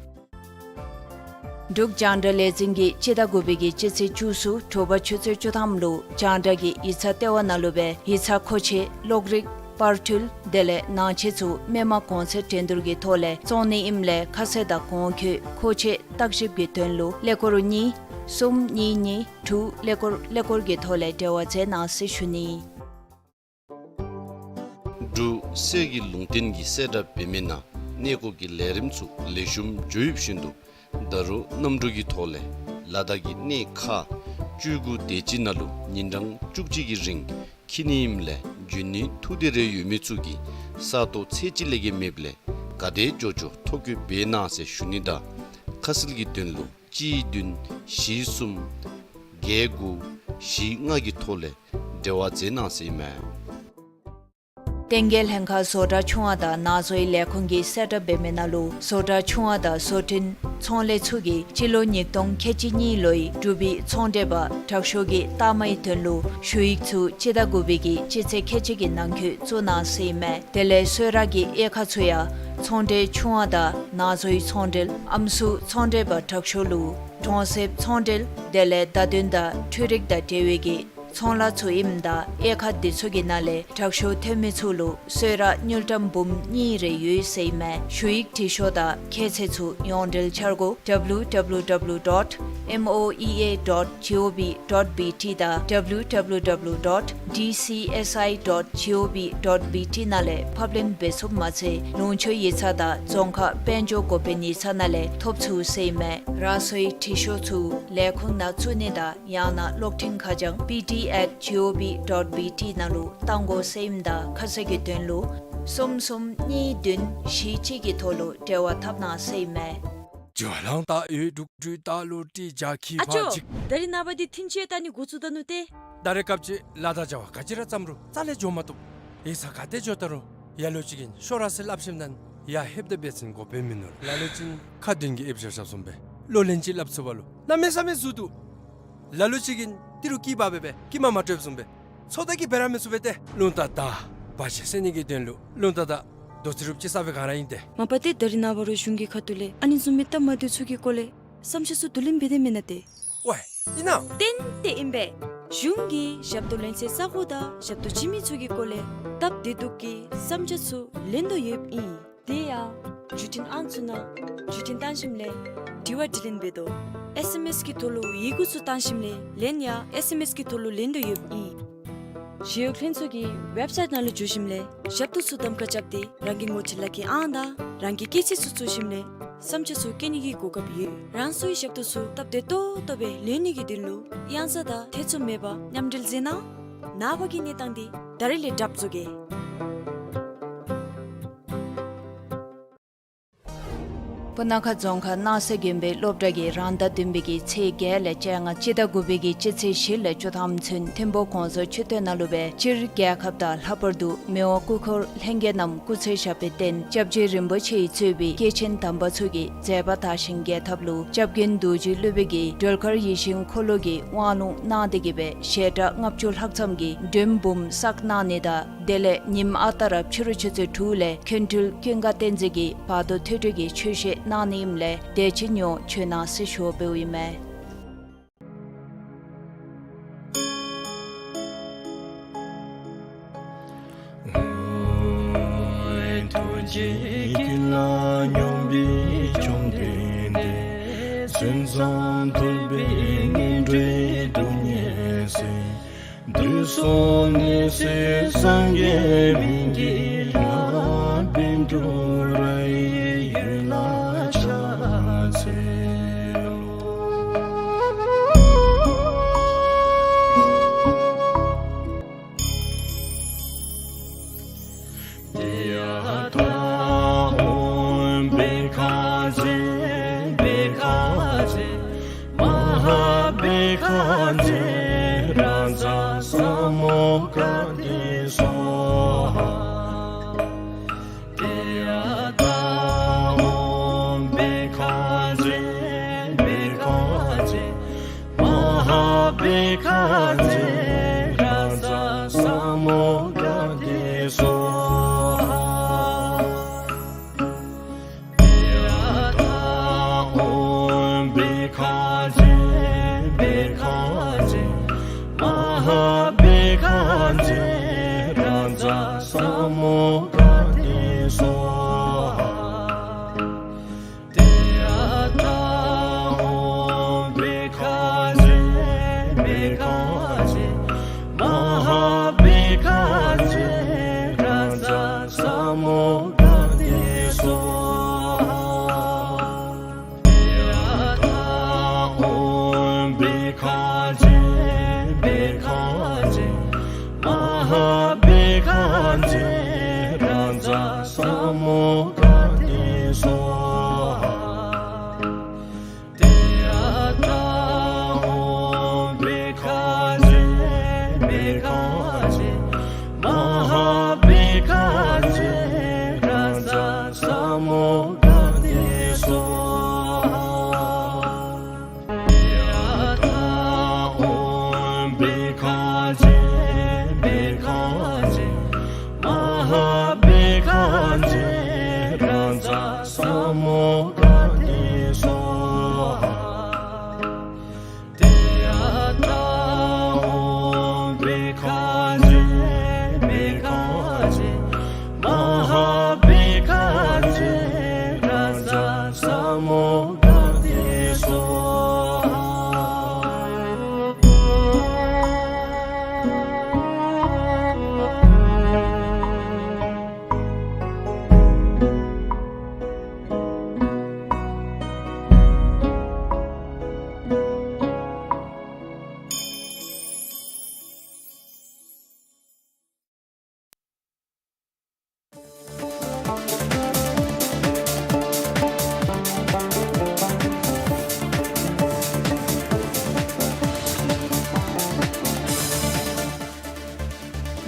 འབྲུག་རྒྱང་བསྒྲགས་ལས་འཛིན་གྱིས་སྤྱི་ཟླ་དགུ་པའི་གི་སྤྱི་ཚེས་བཅུ་གསུམ་དྲོ་པ་ཆུ་ཚོད་བཅུ་ཐམ་ལུ་རྒྱང་བསྒྲགས་ཀྱི་ཡིག་ཚང་ལྟེ་བ་ནང་ལུ་སྦེ་ཡིག་ཚང་མཁོ་ཆས་གློག་རིག་པར་འཕྲུལ་དེ་ལས་ནང་ཆས་ཚུ་མི་མང་གོང་ཚད་འགྲན་བསྡུར་གྱི་ཐོག་ལས་བཙོང་ནི་ཨིནམ་ལས་ཁ་གསལ་དང་གོང་འཁོད་མཁོ་ཆས་བརྟག་ཞིབ་ཀྱི་དོན་ལུ་ཀླད་ཀོར་གཉིས་གསུམ་གཉིས་གཉིས་དྲུག་ཀླད་ཀོར་ཀླད་ཀོར་གྱི་ཐོག་ལས་འབྲེལ་བ་མཛད་གནང་ཟེར་ཞུ་ནི། འབྲུག་གསེར་གྱི་ལུང་བསྟན་གྱིས་གསལ་བསྒྲགས་འབད་མི་ནང་གནས་སྐོར་གྱི་ལས་རིམ་ཚུ་ལེགས་ཤོམ་འགྱོ་ཡོདཔ་བཞིན་དུ་ད་རུང་གནམ་གྲུ་གི་ཐོག་ལས་ལ་དྭགས་ཀྱི་གནས་ཁག་བཅུ་དགུ་དེ་ཅིག་ནང་ལུ་ཉིན་གྲངས་བཅུ་གཅིག་གི་རིང་འཁྱིད་ནི་ཨིནམ་ལས་འབྱོན་ནི་ཐུགས་འདོད་རེ་ཡོད་མི་ཚུ་གིས་ས་སྟོང་ཚད་གཅིག་ལས་བརྒལ་མེདཔ་ལས་ག་དེ་འགྱོ་འགྱོ་ཐོ་བཀོད་འབད་གནང་ཟེར་ཞུ་ནི་དང་ཁ་གསལ་གྱི་དོན་ལུ་གཅིག་བདུན་བཞི་གསུམ་བརྒྱད་དགུ་བཞི་ལྔ་གི་ཐོག་ལས་འབྲེལ་བ་མཛད་གནང་ཟེར་ཨིན་མས། བསྟན་རྒྱས་ལྷན་ཁག་བཟོ་གྲྭ་ཆུང་བ་དང་ནང་བཟོའི་ལས་ཁུངས་ཀྱིས་གསལ་བསྒྲགས་འབད་མི་ནང་ལུ་བཟོ་གྲྭ་ཆུང་བ་དང་བཟོ་སྐྲུན་ཚོང་ལས་ཚུ་གིས་སྤྱི་ལོ་ཉིས་སྟོང་ཁལ་གཅིག་གཉིས་ལོའི་འབྲུག་པའི་ཚོང་འབྲེལ་པ་དྲག་ཤོས་ཀྱི་རྟགས་མའི་དོན་ལུ་ཞུ་ཡིག་ཚུ་སྤྱི་ཟླ་དགུ་པའི་གི་སྤྱི་ཚེས་ཁལ་གཅིག་གི་ནང་འཁོད་བཙུགས་གནང་ཟེར་ཨིན་མས། དེ་ལས་གསོལ་རས་ཀྱི་དབྱེ་ཁག་ཚུ་ཡང་ཚོང་འབྲེལ་ཆུང་བ་དང་ནང་བཟོའི་ཚོང་འབྲེལ་ཨམ་སྲུ་ཚོང་འབྲེལ་པ་དྲག་ཤོས་ལུ་གྲོང་གསེབ་ཚོང་འབྲེལ་དེ་ལས་བརྡ་དོན་དང་འཕྲུལ་རིག་དང་འབྲེལ་བའི་གི་ ཚོང་ལཱ་ཚུ་ཨིནམ་ད་དབྱེ་ཁག་འདི་ཚུ་གི་ནང་ལས་དྲག་ཤོས་འཐོན་མི་ཚུ་ལུ་གསོལ་རས་དངུལ་ཀྲམ་འབུམ་གཉིས་རེ་ཡོད་ཟེར་ཨིན་མས། ཞུ་ཡིག་འབྲི་ཤོག་དང་ཁྱད་ཚད་ཚུ་ཡོངས་འབྲེལ་འཆར་སྒོ་W W W dot M O E A dot G O V dot B T དང་W W W dot D C S I dot G O V dot B T ནང་ལས་ཕབ་ལེན་འབད་ཚུགསཔ་མ་ཚད་ལུང་ཕྱོགས་ཡིག་ཚང་དང་རྫོང་ཁག་དཔལ་འབྱོར་འགོ་དཔོན་ཡིག་ཚང་ནང་ལས་ཐོབ་ཚུགས་ཟེར་ཨིན་མས། རང་སོའི་འབྲི་ཤོག་ཚུ་ལས་ཁུངས་ནང་བཙུགས་ནི་དང་ཡང་ན་གློག་འཕྲིན་ཁ་བྱང་B T at G O V dot B T ནང་ལུ་བཏང་དགོ་ཟེར་ཨིནམ་ད་ཁ་གསལ་གྱི་དོན་ལུ་གསུམ་གསུམ་གཉིས་བདུན་བཞི་གཅིག་གི་ཐོག་ལུ་འབྲེལ་བ་འཐབ་གནང་ཟེར་ཨིན་མས། ཨ་ཅོ། ད་རིས་ནངས་པ་འདི་ཐིན་ཅི་ད་ནི་འགོ་བཙུགས་ད་ནུག་ཏེ། ད་རེས་སྐབས་ཅིག་ལཱ་དང་བྱ་བ་ག་ཅི་ར་བརྩམ་རུང་རྩ་ལས་འགྱོ་མ་བཏུབ། ཡིག་ཚང་ག་ཏེ་འགྱོ་ད་རུང་ཡ་ལོ་ཅིག་གིས་ཤོག་ར་ཟེར་སླབ་ཞིནམ་ད་ཡ་ལྷོདཔ་ད་འབད་བ་ཅིན་འགོ་དཔོན་མིན་ནུག། ལ་ལོ་ཅིག་ཁ་འདོན་གྱི་ཨེབ་བཞག་བཞགཔ་བཟུམ་སྦེ་ལོ་ལན་ཅིག་སླབ་ཚུགས་པ་ལུ་གནམ་མེད་ས་མེད་ཟུར་འདུག། ལ་ལོ་ཅིག་གིས་ཏི་རུ་སྐྱིད་པ་སྦེ་སྦེ་སྐྱིད་མ་མ་སྤྲོཝ་བཟུམ་སྦེ་ཚོད་ལྟ་གིས་འབད་ར་མི་ཚུགས་པས་ཏེ། རླུང་རྟ་དང་བ་ཅིག་བསད་ནི་གི་དོན་ལུ་རླུང་རྟ་དང་རྡོ་རྩེག་རུབ་ཅིག་ཟ་བའི་སྒང་ར་ཨིན་ཏེ། མ་པ་ཏེ་ད་རིས་ནངས་པ་རུང་གཞུང་གི་ཁ་ཐུག་ལས་ཨ་ནི་བཟུམ་མའི་སྟབས་མ་བདེཝ་ཚུ་གི་སྐོར་ལས་བསམ་འཆར་ཚུ་བསྡུ་ལེན་འབད་དེ་མེན་ན་ཏེ། ཝའི་ཨིན་ན། ཏན་ཏན་ཨིན་པས། གཞུང་གིས་ཞབས་ཏོག་ལེན་སའི་ས་གོ་དང་ཞབས་ཏོག་བྱིན་མི་ཚུ་གི་སྐོར་ལས་སྟབས་བདེ་སྡུག་གི་བསམ་འཆར་ཚུ་ལེན་དོ་ཡོདཔ་ཨིན། དེ་ཡང་བརྒྱུད་འཕྲིན་ཨང་ཚུ་ནང་བརྒྱུད་འཕྲིན་བཏང་ཞིནམ་ལས་དྲི་བ་དྲིས་ལན་འབད་དོ། ཨེསི་ཨེམ་ཨེསི་གི་ཐོག་ལུ་ཡི་གུ་ཚུ་བཏང་ཞིནམ་ལས་ལན་ཡང་ཨེསི་ཨེམ་ཨེསི་གི་ཐོག་ལུ་ལེན་དོ་ཡོདཔ་ཨིན། ཞི་གཡོག་ལྷན་ཚོགས་ཀྱི་ཝེབ་སའིཊ་ནང་ལུ་འཛུལ་ཞིནམ་ལས་ཞབས་ཏོག་ཚུ་གདམ་ཁ་རྐྱབ་སྟེ་རང་གི་ངོ་སྤྲོད་ལག་ཁྱེར་ཨང་དང་རང་གི་སྐྱེས་ཚེས་ཚུ་བཙུགས་ཞིནམ་ལས་བསམ་འཆར་ཚུ་བཀོད་ནི་གི་གོ་སྐབས་ཡོད། རང་སོའི་ཞབས་ཏོག་ཚུ་སྟབས་བདེ་ཏོག་ཏོ་སྦེ་ལེན་ནི་གི་དོན་ལུ་གཡང་ས་དང་ཐེ་ཚོམ་མེད་པར་མཉམ་འབྲེལ་མཛད་གནང་། ནངས་པ་གི་གནས་སྟངས་འདི་ད་རིས་ལས་གྲབས་བཟོ་གེ། སྤུ་ན་ཁ་རྫོང་ཁག་སྣང་ས་དགོན་པའི་སློབ་གྲྭ་གིས་རང་ཟླ་བདུན་པའི་གི་ཚེས་བརྒྱད་ལས་བཅོ་ལྔ་སྤྱི་ཟླ་དགུ་པའི་གི་སྤྱི་ཚེས་བཞི་ལས་བཅུ་ཐམ་ཚུན་ཐིམ་ཕུག་གོང་ས་མཆོག་སྟོད་ནང་ལུ་སྦེ་སྤྱིར་རྒྱལ་ཁབ་དང་ལྷག་པར་དུ་མི་དབང་སྐུ་འཁོར་ལྷན་རྒྱས་རྣམས་སྐུ་ཚེ་ཞབས་པད་བརྟན་སྐྱབས་རྗེ་རིན་པོ་ཆེ་ཡིས་གཙོས་པའི་སྐྱེས་ཆེན་དམ་པ་ཚུ་གི་མཛད་པ་དར་ཞིང་རྒྱས་ཐབས་ལུ་སྐྱབས་མགོན་རྡོ་རྗེ་སློབ་དཔོན་གྱིས་སྒྲོལ་དཀར་ཡིད་བཞིན་འཁོར་ལོ་གི་དབང་ལུང་གནང་སྟེ་གི་སྦེ་ཞལ་གྲངས་ལྔ་བཅུ་ལྷག་ཙམ་གྱི་མགྲོན་འབུམ་བསགས་གནང་ནི་དང་དེ་ལས་ཉིནམ་ཨ་རྟག་ར་ཕྱི་རུ་ཆུ་ཚོད་དྲུག་ལས་མཁན་སྤྲུལ་ཀུན་དགའ་བསྟན་འཛིན་གྱིས་བར་དོ་ཐོས་གྲོལ་གྱི་ཆོས་བཤད་གནང་ནི་ཨིནམ་ལས་དེ་ཅིག་ཉོ་བྱོན་གནང་ཟེར་ཞུ་བ་འབདཝ་ཨིན་མས། ཐུགས་རྗེ་ཀུན་ལ་སྙོམས་པའི་བཅོམ་ལྡན་འདས། མཚན་ཙམ་ཐོས་པས་ངན་འགྲོའི་སྡུག་བསྔལ་སེལ། དུས་གསུམ་ནད་སེལ་སངས་རྒྱས་སྨན་གྱི་བླ། བཻ་ཌཱུརྱ་ཡི་འོད་ལ་ཕྱག་འཚལ་ལོ། ཏདྱ་ཐཱ། ཨོཾ་བྷཻ་ཥ་ཛྱེ་བྷཻ་ཥ་ཛྱེ་མ་ཧཱ་བྷཻ་ཥ་ཛྱེ་རཱ་ཛ་ས་མུདྒ་ཏེ་སྭཱ་ཧཱ། ཏདྱ་ཐཱ། ཨོཾ་བྷཻ་ཥ་ཛྱེ་བྷཻ་ཥ་ཛྱེ་མ་ཧཱ་བྷཻ་ཥ་ཛྱེ་རཱ་ཛ་ས་མུདྒ་ཏེ་སྭཱ་ཧཱ། ཏདྱ་ཐཱ། ཨོཾ་བྷཻ་ཥ་ཛྱེ་བྷཻ་ཥ་ཛྱེ་མ་ཧཱ་བྷཻ་ཥ་ཛྱེ་རཱ་ཛ་ས་མུདྒ་ཏེ་སྭཱ་ཧཱ། ཏདྱ་ཐཱ། ཨོཾ་བྷཻ་ཥ་ཛྱེ་བྷཻ་ཥ་ཛྱེ་མ་ཧཱ་བྷཻ་ཥ་ཛྱེ་རཱ་ཛ་ས་མུདྒ་ཏེ་སྭཱ་ཧཱ། ཏདྱ་ཐཱ། ཨོཾ་བྷཻ་ཥ་ཛྱེ་བྷཻ་ཥ་ཛྱེ་མ་ཧཱ་བྷཻ་ཥ་ཛྱེ་རཱ་ཛ་ས་མུདྒ་ཏེ་སྭཱ་ཧཱ། ཏདྱ་ཐཱ། ཨོཾ་བྷཻ་ཥ་ཛྱེ་བྷཻ་ཥ་ཛྱེ་མ་ཧཱ་བྷཻ་ཥ་ཛྱེ་རཱ་ཛ་ས་མུདྒ་ཏེ་སྭཱ་ཧཱ། ཏདྱ་ཐཱ། ཨོཾ་བྷཻ་ཥ་ཛྱེ་བྷཻ་ཥ་ཛྱེ་མ་ཧཱ་བྷཻ་ཥ་ཛྱེ་རཱ་ཛ་ས་མུདྒ་ཏེ་སྭཱ་ཧཱ། ཏདྱ་ཐཱ། ཨོཾ་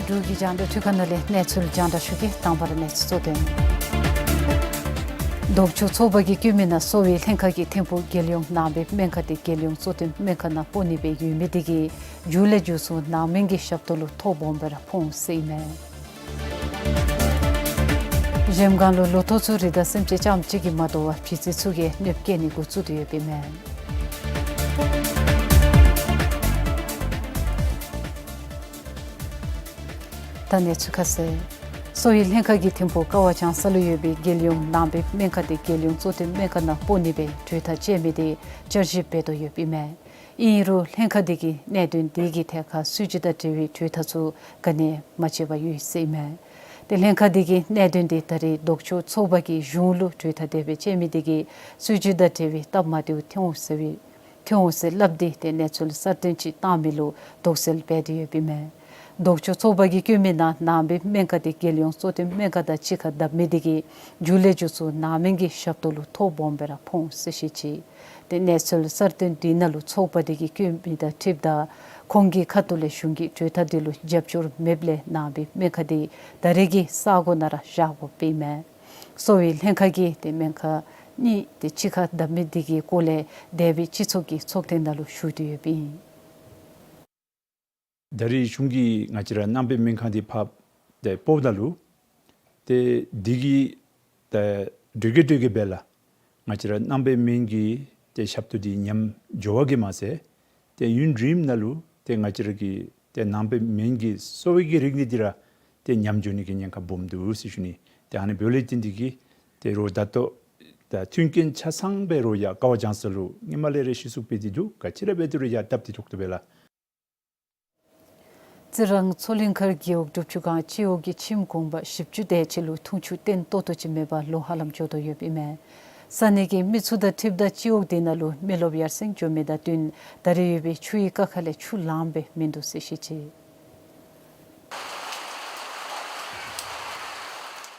འབྲུག་གི་རྒྱང་བསྒྲགས་འཕྲུལ་ཁང་ནང་ལས་གནས་ཚུལ་རྒྱང་བསྒྲགས་ཞུ་གེ། དང་པ་ར་གནས་ཚུལ་གཙོ་དོན། ལྡོག་ཕྱོགས་ཚོགས་པ་གིས་བསྐུལ་མའི་ནང་གསོ་བའི་ལྷན་ཁག་གིས་ཐིམ་ཕུག་རྒྱལ་ཡོངས་ནང་པའི་སྨན་ཁང་དེ་རྒྱལ་ཡོངས་གཙོ་བསྟེན་སྨན་ཁང་ནང་སྤོ་ནི་སྦེ་ཡོད་མི་དེ་གིས་མཇུག་ལས་མཇུག་སུ་ནང་སྨན་གྱི་ཞབས་ཏོག་ལུ་ཐོ་སྦོམ་སྦེ་ར་ཕོག་འོང་ཟེར་ཨིན་མས། གཞལམ་སྒང་ལུ་ལོ་ཐོག་ཚུ་རི་དྭགས་སེམས་ཅན་རྐྱངམ་གཅིག་གིས་མ་དོ་བར་བྱི་ཙི་ཚུ་གིས་གནོདཔ་བཀལ་ནི་འགོ་བཙུགས་ཏེ་ཡོདཔ་ཨིན་མས། ད་གནས་ཚུལ་ཁ་གསལ། གསོ་བའི་ལྷན་ཁག་གིས་ཐིམ་ཕུག་ཀ་བ་བྱང་ས་ལུ་ཡོད་པའི་རྒྱལ་ཡོངས་ནང་པའི་སྨན་ཁང་དེ་རྒྱལ་ཡོངས་གཙོ་བསྟེན་སྨན་ཁང་ནང་སྤོ་ནི་སྦེ་གྲོས་ཐག་བཅད་མི་དེ་བསྐྱར་ཞིབ་འབད་དོ་ཡོདཔ་ཨིན་མས། ཨིན་རུང་ལྷན་ཁག་དེ་གིས་གནད་དོན་དེ་གི་ཐད་ཁར་སྲིད་བྱུས་དང་འབྲེལ་བའི་གྲོས་ཐག་ཚུ་ག་ནི་ཡང་མ་བཅད་པར་ཡོད་ཟེར་ཨིན་མས། ཏེ་ལྷན་ཁག་དེ་གིས་གནད་དོན་དེ་ད་རེས་ལྡོག་ཕྱོགས་ཚོགས་པ་གིས་གཞུང་ལུ་གྲོས་ཐག་དེ་སྦེ་བཅད་མི་དེ་གིས་སྲིད་བྱུས་དང་འབྲེལ་བའི་སྟབས་མ་བདེཝ་ཐོན་འོང་ཟེར་བའི་ཐོན་འོང་ཟེར་སླབ་སྟེ་ཏེ་གནས་ཚུལ་གསར་བཏོན་ཅིག་བཏང་མི་ལུ་དོགས་སེལ་འབད་དེ་ཡོདཔ་ཨིན་མས། ལྡོག་ཕྱོགས་ཚོགས་པ་གིས་བསྐུལ་མའི་ནང་ནང་པའི་སྨན་ཁང་དེ་རྒྱལ་ཡོངས་གཙོ་བསྟེན་སྨན་ཁང་དང་གཅིག་ཁར་བསྡབ་མི་དེ་གིས་མཇུག་ལས་མཇུག་སུ་ནང་སྨན་གྱི་ཞབས་ཏོག་ལུ་ཐོ་སྦོམ་སྦེ་ར་ཕོག་འོང་ཟེར་བཤད་ཅི། ཏེ་གནས་ཚུལ་གསར་བཏོན་དེ་ནང་ལུ་ཚོགས་པ་དེ་གིས་བསྐུལ་མི་དང་འཁྲིལཝ་ད་ཁོང་གི་ཁ་ཐུག་ལས་གཞུང་གི་གྲོས་ཐག་དེ་ལུ་རྒྱབ་སྐྱོར་མེདཔ་ལས་ནང་པའི་སྨན་ཁང་དེ་ད་རེས་ཀྱི་ས་གོ་ནང་ར་བཞག་དགོཔ་ཨིན་མས། གསོ་བའི་ལྷན་ཁག་གིས་ཏེ་སྨན་ཁང་གཉིས་དེ་གཅིག་ཁར་བསྡབ་མི་དེ་གི་སྐོར་ལས་འདས་པའི་སྤྱི་ཚོགས་ཀྱི་ཚོགས་ཐེངས་ནང་ལུ་ཞུ་སྟེ་ཡོདཔ་ཨིན། ད་རེས་གཞུང་གིས་ང་བཅས་ར་ནང་པའི་སྨན་ཁང་དེ་ཕར་ཏེ་སྤོཝ་ད་ལུ་ཏེ་དེ་གི་ད་འགྲོས་ཀྱི་འགྲོས་ཀྱི་སྦེ་ལགས། ང་བཅས་ར་ནང་པའི་སྨན་གྱི་ཏེ་ཞབས་ཏོག་དེ་ཉམས་འགྱོ་བ་གིས་མ་ཚད་ཏེ་ཡུན་རིངམོ་ནང་ལུ་ཏེ་ང་བཅས་ར་གི་ཏེ་ནང་པའི་སྨན་གྱི་གསོ་བའི་གི་རིག་གནས་དེ་ར་ཏེ་ཉམས་འགྱོ་ནི་གི་ཉེན་ཁ་སྦོམ་འདུག་ཟེར་ཞུ་ནི། ཏེ་ཨ་ནི་འབདཝ་ལས་བརྟེན་དེ་གིས་ཏེ་རོགས་ད་ལྟོ་ད་མཐུན་རྐྱེན་ཆ་ཚང་སྦེ་རོགས་ཡར་ཀ་བ་བྱང་ས་ལུ་སྔོན་མ་ལས་ར་གཞི་བཙུགས་འབད་དེ་འདུག། ག་ཅི་ར་འབད་དེ་རོགས་ཡར་བཏབ་སྟེ་ཐོག་ཏུ་སྦེ་ལགས། རྩི་རང་མཚོ་གླིང་མཁར་རྒེད་འོག་སྒྲུབ་ཆུ་སྒང་སྤྱི་འོག་གི་ཁྱིམ་གུང་པ་བཞི་བཅུ་དེ་ཅིག་ལུ་འཐུང་ཆུ་བརྟན་ཏོག་ཏོ་ཅིག་མེད་པར་ལོ་ཧ་ལམ་འགྱོ་དོ་ཡོདཔ་ཨིན་མས། ས་གནས་ཀྱི་མི་ཚུ་དང་འཁྲིལཝ་ད་སྤྱི་འོག་དེ་ནང་ལུ་མི་རློབས་ཡར་སེང་འགྱོ་མི་དང་བསྟུན་ད་རེས་ཡོད་པའི་ཆུའི་ཀ་ཁ་ལས་ཆུ་ལངམ་སྦེ་མིན་འདུག་ཟེར་བཤད་ཅི།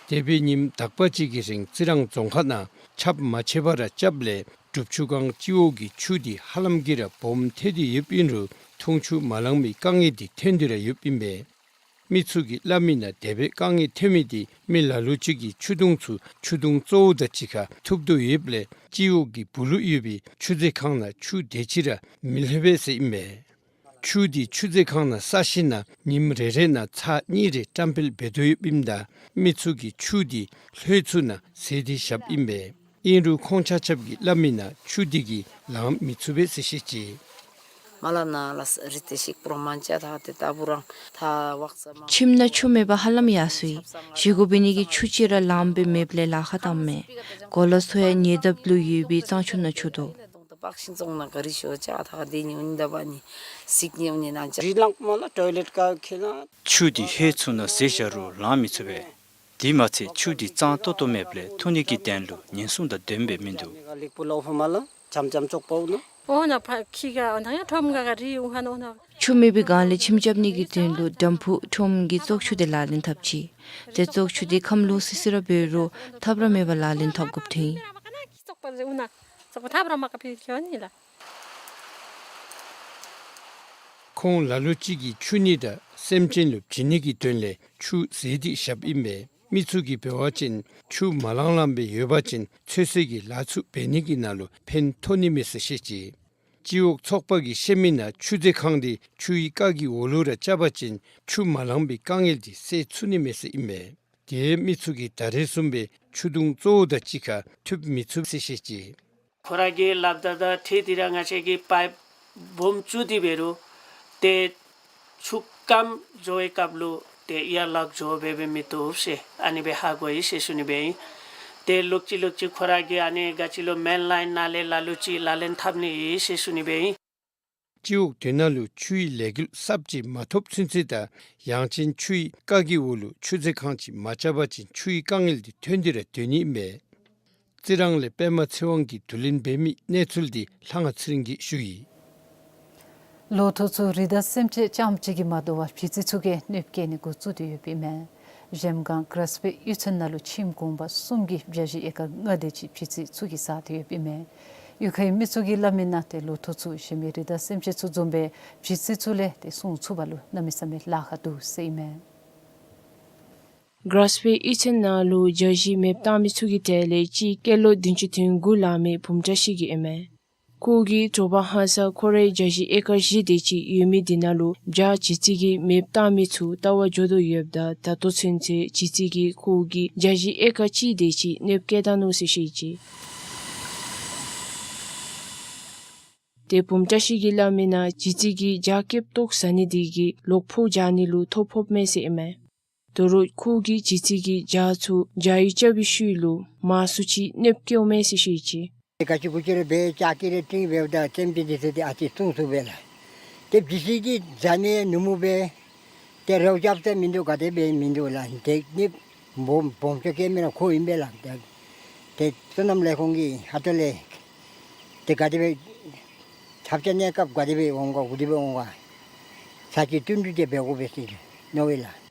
འདས་པའི་ཉིནམ་དག་པ་ཅིག་གི་རིང་རྩི་རང་རྫོང་ཁག་ནང་ཆརཔ་མ་ཆད་པར་ར་རྐྱབ་ལས་སྒྲུབ་ཆུ་སྒང་སྤྱི་འོག་གི་ཆུ་དེ་ཧ་ལམ་གྱིས་ར་སྦོམ་ཐལ་ཏེ་ཡོདཔ་ཨིན་རུང་འཐུང་ཆུ་མ་ལང་མི་དཀའ་ངལ་དེ་ཐོན་ཏེ་ར་ཡོདཔ་ཨིན་པས། མི་ཚུ་གིས་སླབ་མི་ནང་དེ་སྦེ་དཀའ་ངལ་ཐོན་མི་དེ་མི་ལ་ལུ་ཅིག་གིས་ཆུ་དུང་ཚུ་ཆུ་དུང་གཙོ་བོ་དང་གཅིག་ཁར་འཐུབ་དོ་ཡོདཔ་ལས་སྤྱི་འོག་གི་སྦུག་ལུ་ཡོད་པའི་ཆུ་མཛོད་ཁང་ནང་ཆུ་དེ་ཅིག་ར་མི་ལྷོད་པས་ཟེར་ཨིན་མས། ཆུ་དེ་ཆུ་མཛོད་ཁང་ནང་བསགས་ཞིནམ་ལས་ཉིནམ་རེ་རེ་ནང་ཚར་གཉིས་རེ་བཀྲམ་སྤེལ་འབད་དོ་ཡོདཔ་ཨིནམ་ད་མི་ཚུ་གིས་ཆུ་དེ་ལྷོད་ཚུགས་ནང་ཟེལ་ཏེ་བཞགཔ་ཨིན་པས། ཨིན་རུང་ཁོང་ཆ་ཁྱབ་ཀྱིས་སླབ་མི་ནང་ཆུ་དེ་གིས་ལང་མི་ཚུགས་པས་ཟེར་བཤད་ཅི། མ་ལ་ན་ལ་ས་རི་ཏེ་ཤིག་པོ་ར་མན་ཅ་ཐ་ཏེ་ད་བུ་རང་ཐ་ཝག་ས་མ། ཁྱིམ་ནང་ཆུ་མེད་པར་ཧ་ལམ་ཡར་སོ་ཡི། བཞེས་སྒོ་འབད་ནི་གི་ཆུ་ཅིག་ར་ལངམ་སྦེ་མེདཔ་ལས་ལཱ་ཁག་བཏངམ་མས། གོ་ལ་ཚུ་ཡང་ཉེ་འདབས་ལུ་ཡོད་པའི་གཙང་ཆུ་ནང་འཁྱུ་དོ། ཆུ་དེ་ལྷོད་ཚུགས་ནང་ཟེལ་བཞག་རུང་ལང་མི་ཚུགས་པས། དེ་མ་ཚད་ཆུ་དེ་གཙང་ཏོག་ཏོ་མེདཔ་ལས་འཐུང་ནི་གི་དོན་ལུ་ཉེན་སྲུང་དང་ལྡནམ་སྦེ་མིན་འདུག། ཆུ་མེད་པའི་སྒང་ལས་ཁྱིམ་རྐྱབ་ནི་གི་དོན་ལུ་ཌམ་ཕུག་ཁྲོམ་གྱི་བཙོག་ཆུ་དེ་ལག་ལེན་འཐབ་ཅི། ཏེ་བཙོག་ཆུ་དེ་ཁམས་ལོག་སི་སི་ར་འབད་རུང་ཐབས་ར་མེད་པར་ལག་ལེན་འཐབ་དགོཔ་ཐོན་ཡི། ཁོང་ལ་ལུ་ཅིག་གིས་ཆུ་ནི་དང་སེམས་ཅན་ལུ་བྱིན་ནི་གི་དོན་ལས་ཆུ་ཟེལ་ཏེ་བཞགཔ་ཨིན་པས། མི་ཚུ་གིས་འབད་བ་ཅིན་ཆུ་མ་ལང་ལངམ་སྦེ་ཡོད་པ་ཅིན་ཚོད་བསྲེ་གི་ལཱ་ཚུ་འབད་ནི་གི་ནང་ལུ་ཕན་ཐོགས་ནི་མས་ཟེར་བཤད་ཅི། སྤྱི་འོག་ཚོགས་པ་གིས་བཤད་མི་ནང་ཆུ་མཛོད་ཁང་དེ་ཆུའི་རྐ་གི་འོག་ལུ་ར་རྐྱབ་པ་ཅིན་ཆུ་མ་ལང་པའི་དཀའ་ངལ་དེ་སེལ་ཚུགས་ནི་མས་ཟེར་ཨིན་པས། དེ་མི་ཚུ་གིས་ད་རེས་བཟུམ་སྦེ་ཆུ་དུང་གཙོ་བོ་དང་གཅིག་ཁར་འཐུབ་མི་ཚུགས་ཟེར་བཤད་ཅི། ཁོ་ར་གིས་སླབ་ད་ད་ཐད་དེ་ར་ང་བཅས་ཀྱི་པའིཔ་སྦོམ་བཙུགས་ཏེ་འབད་རུང་ཏེ་ཆུ་སྐམ་འགྱོ་བའི་སྐབས་ལུ་ཏེ་ཡར་ལོག་འགྱོ་བའི་སྦེ་མི་བཏུབ་ཟེར་ཨ་ནི་སྦེ་ཧ་གོ་ཡི་ཟེར་ཞུ་ནི་སྦེ་ཨིན། ཏེ་ལོག་ཅི་ལོག་ཅི་ཁོ་ར་གིས་ཨ་ནི་ག་ཅི་ལོ་མེན་ལའིན་ནང་ལས་ལ་ལུ་ཅིག་ལག་ལེན་འཐབ་ནི་ཨིན་ཟེར་ཞུ་ནི་སྦེ་ཨིན། སྤྱི་འོག་དེ་ནང་ལུ་ཆུའི་ལས་འགུལ་གསརཔ་ཅིག་མ་ཐོབ་ཚུན་ཚོད་དང་ཡང་ཅིན་ཆུའི་རྐ་གི་འོག་ལུ་ཆུ་མཛོད་ཁང་ཅིག་མ་རྐྱབ་པ་ཅིན་ཆུའི་དཀའ་ངལ་དེ་ཐོན་ཏེ་ར་སྡོད་ནི་ཨིན་པས། རྩི་རང་ལས་པདྨ་ཚེ་དབང་གིས་བསྡུ་ལེན་འབད་མི་གནས་ཚུལ་དེ་ལྷ་དབང་ཚེ་རིང་གིས་ཞུ་ཡི། ལོ་ཐོག་ཚུ་རི་དྭགས་སེམས་ཅན་རྐྱངམ་གཅིག་གིས་མ་དོ་བར་བྱི་ཙི་ཚུ་གིས་གནོདཔ་བཀལ་ནི་འགོ་བཙུགས་ཏེ་ཡོདཔ་ཨིན་མས། གཞལམ་སྒང་ཀ་རཱས་པའི་གཡུས་ཚན་ནང་ལུ་ཁྱིམ་གུང་པ་གསུམ་གྱིས་བྱ་བཞི་ཨེ་ཀར་ལྔ་དེ་ཅིག་བྱི་ཙི་ཚུ་གིས་བཟའ་སྟེ་ཡོདཔ་ཨིན་མས། གཡུས་ཁའི་མི་ཚུ་གིས་སླབ་མི་ནང་ཏེ་ལོ་ཐོག་ཚུ་གཞན་མི་རི་དྭགས་སེམས་ཅན་ཚུ་བཟུམ་སྦེ་བྱི་ཙི་ཚུ་ལས་ཏེ་སྲུང་ཚུགས་པ་ལུ་གནམ་མེད་ས་མེད་ལཱ་ཁག་འདུག་ཟེར་ཨིན་མས། གྷ་རཱས་བེ་གཡུས་ཚན་ནང་ལུ་རྒྱ་གཞིས་མེདཔ་བཏང་མི་ཚུ་གི་གྲས་ལས་གཅིག་སྐྱེས་ལོ་བདུན་ཅུ་དོན་དགུ་ལང་མི་བུམོ་བཀྲ་ཤིས་ཀྱིས་ཨིན་མས། ཁོ་གིས་དྲོ་པ་ཧ་སག་ཁོ་རའི་རྒྱ་གཞིས་ཨེ་ཀར་བཞི་དེ་ཅིག་ཡོད་མི་དེ་ནང་ལུ་བྱ་བྱི་ཙི་གིས་མེདཔ་བཏང་མི་ཚུ་བལྟ་བར་འགྱོ་དོ་ཡོདཔ་ད་ད་ལྟོ་ཚུན་ཚོད་བྱི་ཙི་གིས་ཁོ་གི་རྒྱ་གཞིས་ཨེ་ཀར་གཅིག་དེ་ཅིག་གནོདཔ་བཀལ་ད་ནུག་ཟེར་བཤད་ཅི། ཏེ་བུམོ་བཀྲ་ཤིས་ཀྱིས་སླབ་མི་ནང་བྱི་ཙི་གིས་བྱ་སྐེདཔ་བཏོག་ཟ་ནི་དེ་གིས་ལོག་ཕོག་རྐྱབ་ནི་ལུ་ཐོ་ཕོགཔ་མས་ཟེར་ཨིན་མས། དོ་རུང་ཁོ་གིས་བྱི་ཙི་གིས་བྱ་ཚུ་བྱ་ཡུལ་རྐྱབ་པའི་ཤུལ་ལུ་མང་སུ་ཅིག་གནོདཔ་བཀལཝ་མས་ཟེར་བཤད་ཅི། ག་ཅི་གུ་ཅི་རེ་འབད་ལྕགས་ཀྱི་རེ་སྟེང་འབདཝ་ད་རྩེདམོ་རྩེ་སྟེ་ཏེ་ཨ་ཙི་སྟོང་ཚུགས་པས་ལགས། ཏེ་བྱི་ཙི་གིས་བྱ་ནི་ནུབ་མོ་སྦེ་ཏེ་རེཝ་རྐྱབ་སྟེ་མིན་འདུག། ག་དེ་སྦེ་མིན་འདུག་ལགས། ཏེ་ནི་སྦོམ་སྦོམ་ཅོག་སྐྱེ་མི་ར་ཁོ་ཨིན་པས་ལགས། ཏེ་ཏེ་སོ་ནམ་ལས་ཁུངས་ཀྱི་ཧ་ཏོ་ལས་ཏེ་ག་དེ་སྦེ་ཐབས་ཆག་གནས་སྐབས་ག་དེ་སྦེ་འོང་ག་གུ་དེ་སྦེ་འོང་ག་ས་ཅིག་བསྟུན་གྲོས་ཅིག་འབད་དགོ་པས་ཟེར་མནོ་བས་ལགས།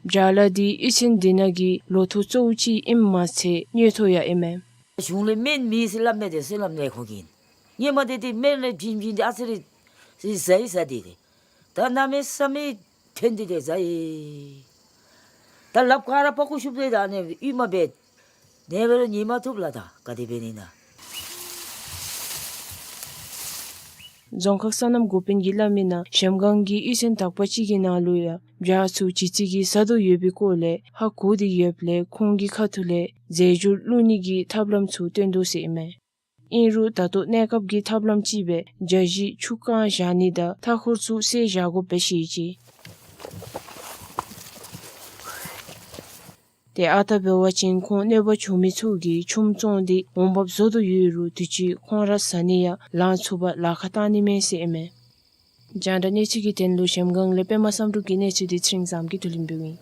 བྱ་ལ་དེ་གཡུས་ཚན་དེ་ནང་གི་ལོ་ཐོག་གཙོ་བོ་ཅིག་ཨིནམ་མ་ཚད་དངུལ་ཐོག་ཡང་ཨིན་མས། གཞུང་ལས་སྨན་མེད་ཟེར་སླབ་མས། ཏེ་སོ་ནམ་ལས་ཁུངས་ཀྱིས་སྔོན་མ་ཏེ་ཏེ་སྨན་རེ་བྱིན་བྱིན་ཏེ་ཨ་ཙི་རེ་ཟ་ཡི་ཟ་སྟེ་ཏེ་ད་གནམ་མེད་ས་མེད་ཐོན་ཏེ་ཏེ་ཟ་ཡི། ད་ལགཔ་ག་ར་པགས་ཀོ་ཤུབས་ཏེ་ད་ཨ་ནི་གཡུས་མ་འབད་ནེ་འབད་རུང་ཉལ་མ་བཏུབ་ལགས། ད་ག་དེ་འབད་ནི་ན། རྫོང་ཁག་སོ་ནམ་འགོ་དཔོན་གྱིས་སླབ་མི་ནང་གཞལམ་སྒང་གི་གཡུས་ཚན་དག་པ་ཅིག་གི་ནང་ལུ་ཡང་བྱ་ཚུ་བྱི་ཙི་གིས་ཟ་དོ་ཡོད་པའི་སྐོར་ལས་ཧ་གོ་སྟེ་ཡོདཔ་ལས་ཁོང་གི་ཁ་ཐུག་ལས་རྫས་སྦྱོར་བླུག་ནི་གི་ཐབས་ལམ་ཚུ་སྟོན་དོ་ཟེར་ཨིན་མས། ཨིན་རུང་ད་ལྟོ་གནས་སྐབས་ཀྱི་ཐབས་ལམ་ཅིག་སྦེ་རྒྱ་གཞིས་ཆུ་བཀང་བཞག་ནི་དང་མཐའ་འཁོར་ཚུ་བསལ་བཞག་དགོཔ་སྦེ་བཤད་ཅི། ཏེ་ཨ་རྟག་འབད་བ་ཅིན་ཁོང་གནོད་པ་བྱུང་མི་ཚུ་གིས་ཆུམ་བཙོང་སྟེ་འོང་འབབ་བཟོ་དོ་ཡོད་རུང་དུས་ཅི་ཁོང་ར་ཟ་ནི་ཡང་ལང་ཚུགས་པར་ལཱ་ཁག་བཏང་ནི་མས་ཟེར་ཨིན་མས། རྒྱང་བསྒྲགས་གནས་ཚུལ་གྱི་དོན་ལུ་གཞལམ་སྒང་ལས་པདྨ་བསམ་གྲུབ་ཀྱི་གནས་ཚུལ་དེ་ཚེ་རིང་བཟངམོ་གིས་བསྡུ་ལེན་འབདཝ་ཨིན།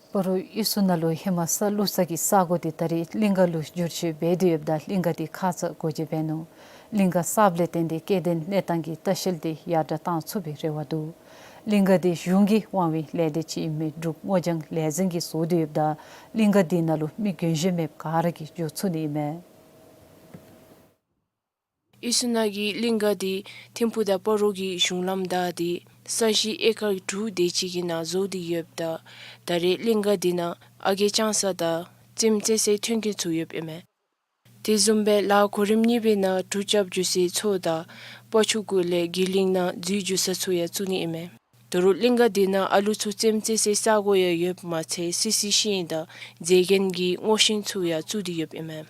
སྤ་རོ་གཡུས་ཚན་ནང་ལུ་ཧེ་མ་ས་བླུག་ས་གི་ས་གོ་དེ་ད་རེས་གླིང་ག་ལུ་བསྒྱུར་བཅོས་འབད་དེ་ཡོདཔ་ད་གླིང་ག་དེ་ཁ་ཙ་སྒོ་འབྱེད་འབད་ནུག། གླིང་ག་གསརཔ་ལས་བརྟེན་ཏེ་སྐྱེ་ལྡན་གནས་སྟངས་ཀྱི་ལྟ་བཤལ་དེ་ཡར་དྲག་བཏང་ཚུགས་པའི་རེ་བ་འདུག། གླིང་ག་དེ་གཞུང་གི་དབང་བའི་ལས་སྡེ་ཅིག་ཨིན་མི་འབྲུག་སྔོ་ལྗང་ལས་འཛིན་གྱིས་བཟོ་སྟེ་ཡོདཔ་ད་གླིང་ག་དེ་ནང་ལུ་མི་རྒན་གཞོན་མེདཔ་ག་ར་གིས་འགྱོ་ཚུགས་ནི་ཨིན་མས། གཡུས་ཚན་ནང་གི་གླིང་ག་དེ་ཐིམ་ཕུག་དང་སྤ་རོ་གི་གཞུང་ལམ་བདའ་སྟེ་ས་གཞི་ཨེ་ཀར་དྲུག་དེ་ཅིག་གི་ནང་བཟོ་སྟེ་ཡོདཔ་ད་ད་རེས་གླིང་ག་དེ་ནང་ཨ་རྒས་བཅང་ས་དང་རྩེདམོ་རྩེ་སའི་མཐུན་རྐྱེན་ཚུ་ཡོདཔ་ཨིན་མས། དེ་བཟུམ་སྦེ་ལཱ་གོ་རིམ་གཉིས་པའི་ནང་གྲུ་རྐྱབ་རྒྱུ་སའི་མཚོ་དང་སྤ་ཆུ་གུ་ལས་དགེ་ལེགས་ནང་འཛུལ་རྒྱུ་ས་ཚུ་ཡང་བཙུགས་ནི་ཨིན་མས། དོ་རུང་གླིང་ག་དེ་ནང་ཨ་ལུ་ཚུ་རྩེདམོ་རྩེ་སའི་ས་གོ་ཡང་ཡོདཔ་མ་ཚད་སི་སི་ཤིང་དང་མཛེས་རྒྱན་གྱི་སྔོ་ཤིང་ཚུ་ཡང་བཙུགས་ཏེ་ཡོདཔ་ཨིན་མས།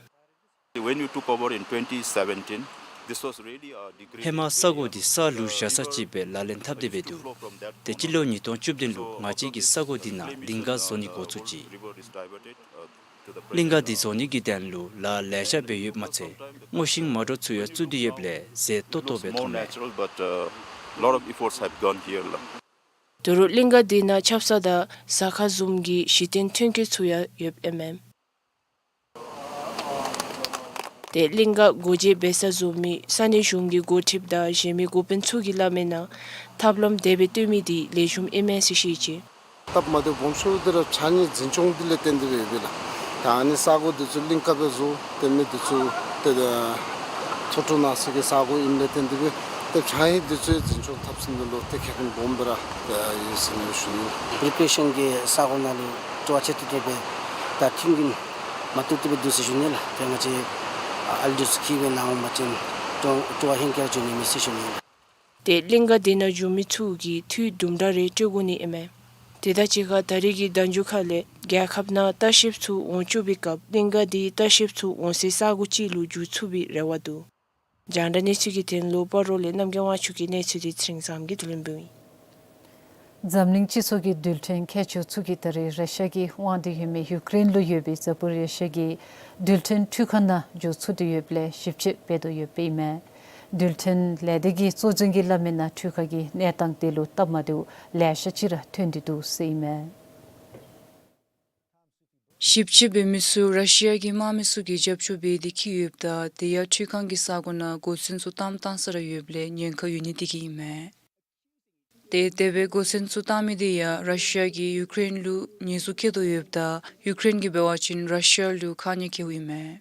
When you took over in twenty seventeen, this was really a decree. ཧེ་མ་ས་གོ་འདི་ས་བླུག་བཞག་ས་ཅིག་སྦེ་ལག་ལེན་འཐབ་སྟེ་འབད་འདུག། ཏེ་སྤྱི་ལོ་ཉིས་སྟོང་བཅུ་བདུན་ལུ་ང་བཅས་ཀྱིས་ས་གོ་འདི་ནང་གླིང་ག་བཟོ་ནི་འགོ་བཙུགས་ཅི། གླིང་ག་འདི་བཟོ་ནི་གི་དོན་ལུ་ལཱ་ལེ་ཤ་འབད་ཡོདཔ་མ་ཚད་སྔོ་ཤིང་མ་འདྲཝ་ཚུ་ཡང་བཙུགས་ཏེ་ཡོདཔ་ལས་མཛེས་ཏོག་ཏོ་སྦེ་མཐོང་མས། Natural, but, uh, lot of efforts have gone here, la. དོ་རུང་གླིང་ག་འདི་ནང་ཆབ་གསང་དང་ཟ་ཁང་བཟུམ་གྱི་གཞི་རྟེན་མཐུན་རྐྱེན་ཚུ་ཡང་ཡོདཔ་ཨིན་མས། ཏེ་གླིང་ག་སྒོ་འབྱེད་འབད་ས་བཟོ་མི་ས་གནས་གཞུང་གི་འགོ་ཁྲིདཔ་དང་གཞན་མི་འགོ་དཔོན་ཚུ་གིས་སླབ་མི་ནང་ཐབས་ལམ་དེ་སྦེ་བཏོན་མི་འདི་ལེགས་ཤོམ་ཨིན་མས་ཟེར་བཤད་ཅི། སྟབས་མ་བདེཝ་སྦོམ་ཤོས་འདི་ར་ཕྱགས་སྙིགས་འཛིན་སྐྱོང་འདི་ལས་བརྟེན་ཏེ་སྦེ་ཡོད་པས་ལགས། ད་ཨ་ནི་ས་གོ་འདི་ཚུ་གླིང་ག་སྦེ་བཟོ་སྟེ་མི་འདི་ཚུ་ཏེ་ད་མཚོ་འབྲུག་ནང་ས་གི་ས་གོ་ཨིནམ་ལས་བརྟེན་ཏེ་སྦེ་ཏེ་ཕྱགས་སྙིགས་འདི་ཚུ་འཛིན་སྐྱོང་འཐབ་ས་འདི་ལུ་ཏེ་ཁེ་ཕན་སྦོམ་སྦེ་ར་ཡོད་ཟེར་ནི་ཞུ་ནི། རི་ཀི་རི་ཨེ་ཤན་གྱི་ས་གོ་ནང་ལུ་སྤྲོ་བ་ཆེ་ཏོག་ཏོ་སྦེ་ད་མཐུན་རྐྱེན་མ་བཏུབ་སྟེ་སྦེ་འདུག་ཟེར་ཞུ་ནི་ལགས། ཏེ་ང་བཅས་ཨ་ལུ་འདི་ཚུ་གིས་སྦེ་ནཱ་འོང་པ་ཅིན་སྤྲོ་སྤྲོ་བ་ཧེང་སྐལ་ར་བྱུང་ནི་མས་ཟེར་ཞུ་ནི། ཏེ་གླིང་ག་དེ་ནང་བཞུགས་མི་ཚུ་གིས་འཐུས་དུམ་གྲ་རེ་སྤྲོད་དགོ་ནི་ཨིན་མས། དེ་དང་གཅིག་ཁར་ད་རེས་ཀྱི་ཟླ་མཇུག་ཁ་ལས་རྒྱལ་ཁབ་ནང་ལྟ་བཤལཔ་ཚུ་འོང་བཅུག་པའི་སྐབས་གླིང་ག་དེ་ལྟ་བཤལཔ་ཚུ་འོང་སའི་ས་གོ་ཅིག་ལུ་འགྱུར་ཚུགས་པའི་རེ་བ་འདུག། རྒྱང་བསྒྲགས་གནས་ཚུལ་གྱི་དོན་ལུ་སྤ་རོ་ལས་རྣམ་རྒྱལ་དབང་ཕྱུག་གི་གནས་ཚུལ་དེ་ཚེ་རིང་བཟངམོ་གིས་བསྡུ་ལེན་འབདཝ་ཨིན། འཛམ་གླིང་སྤྱི་ཚོགས་ཀྱི་རྡུལ་ཕྲན་མཁས་མཆོག་ཚུ་གིས་ད་རེས་ར་ཤི་ཡ་གིས་དབང་སྟེ་ཡོད་མི་ཡུ་ཀེ་རེན་ལུ་ཡོད་པའི་ཛ་པོ་རི་ཞ་གི་རྡུལ་ཕྲན་འཕྲུལ་ཁང་ནང་འགྱོ་ཚུགས་ཏེ་ཡོདཔ་ལས་ཞིབ་དཔྱད་འབད་དོ་ཡོདཔ་ཨིན་མས། རྡུལ་ཕྲན་ལས་སྡེ་གི་གཙོ་འཛིན་གྱིས་སླབ་མི་ནང་འཕྲུལ་ཁང་གི་གནས་སྟངས་དེ་ལུ་སྟབས་མ་བདེཝ་ལེ་ཤ་ཅིག་ར་ཐོན་ཏེ་འདུག་ཟེར་ཨིན་མས། ཞིབ་དཔྱད་འབད་མི་ཚུ་ར་ཤི་ཡ་གི་དམག་མི་ཚུ་གིས་རྒྱབ་སྐྱོར་འབད་དེ་འཁྱིད་ཡོདཔ་ད་དེ་ཡང་འཕྲུལ་ཁང་གི་ས་གོ་ནང་གོ་མཚོན་ཚུ་བཏངམ་བཏང་ས་ར་ཡོདཔ་ལས་ཉེན་ཁ་ཡོད་ནི་དེ་གིས་ཨིན་མས། ཏེ་དེ་སྦེ་གོ་མཚོན་ཚུ་བཏང་མི་དེ་ཡང་ར་ཤི་ཡ་གིས་ཡུ་ཀེ་རེན་ལུ་ཉེས་འཛུགས་བཀལ་དོ་ཡོདཔ་ད་ཡུ་ཀེ་རེན་གྱིས་འབད་བ་ཅིན་ར་ཤི་ཡ་ལུ་ཁ་ཉེས་བཀལཝ་ཨིན་མས།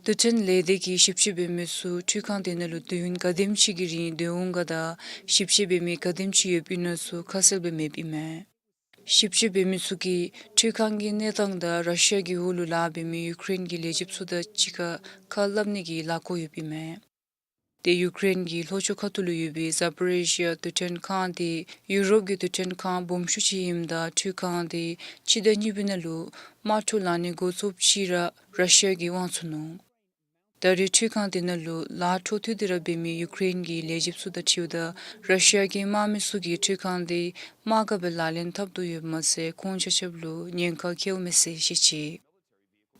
རྡུལ་ཕྲན་ལས་སྡེ་གི་ཞིབ་དཔྱད་འབད་མི་ཚུ་འཕྲུལ་ཁང་དེ་ནང་ལུ་དུས་ཡུན་ག་དེམ་ཅིག་གི་རིང་སྡོད་འོང་ག་དང་ཞིབ་དཔྱད་འབད་མི་ག་དེམ་ཅིག་ཡོདཔ་ཨིན་ན་ཚུ་ཁ་གསལ་སྦེ་མེདཔ་ཨིན་མས། ཞིབ་དཔྱད་འབད་མི་ཚུ་གིས་འཕྲུལ་ཁང་གི་གནས་སྟངས་དང་ར་ཤི་ཡ་གི་འོག་ལུ་ལཱ་འབད་མི་ཡུཀ་རེན་གྱི་ལས་བྱེདཔ་ཚུ་དང་གཅིག་ཁར་ཁ་སླབ་ནི་གི་ལཱ་འགོ་ཡོདཔ་ཨིན་མས། ཏེ་ཡུཀ་རེན་གྱི་ལྷོ་ཕྱོགས་ཁ་ཐུག་ལུ་ཡོད་པའི་ཛ་པོ་རི་ཞི་ཡ་རྡུལ་ཕྲན་ཁང་དེ་ཡུ་རོབ་ཀྱི་རྡུལ་ཕྲན་ཁང་སྦོམ་ཤོས་ཅིག་ཨིནམ་ད་འཕྲུལ་ཁང་དེ་སྤྱི་ཟླ་གཉིས་པའི་ནང་ལུ་དམག་འཁྲུག་ལང་ནི་འགོ་བཙུགསཔ་ཅིག་ར་ར་ཤི་ཡ་གིས་དབང་བཙུགས་ནུག། ད་རེས་འཕྲུལ་ཁང་དེ་ནང་ལུ་ལཱ་འཕྲོ་མཐུད་དེ་ར་འབད་མི་ཡུཀ་རེན་གྱི་ལས་བྱེདཔ་ཚུ་དང་འཁྲིལཝ་ད་ར་ཤི་ཡ་གི་དམག་མི་ཚུ་གིས་འཕྲུལ་ཁང་དེ་དམག་སྒར་སྦེ་ལག་ལེན་འཐབ་དོ་ཡོདཔ་མ་ཚད་ཁོང་ཆ་ཁྱབ་ལུ་ཉེན་ཁ་འཁེལཝ་མས་ཟེར་བཤད་ཅི།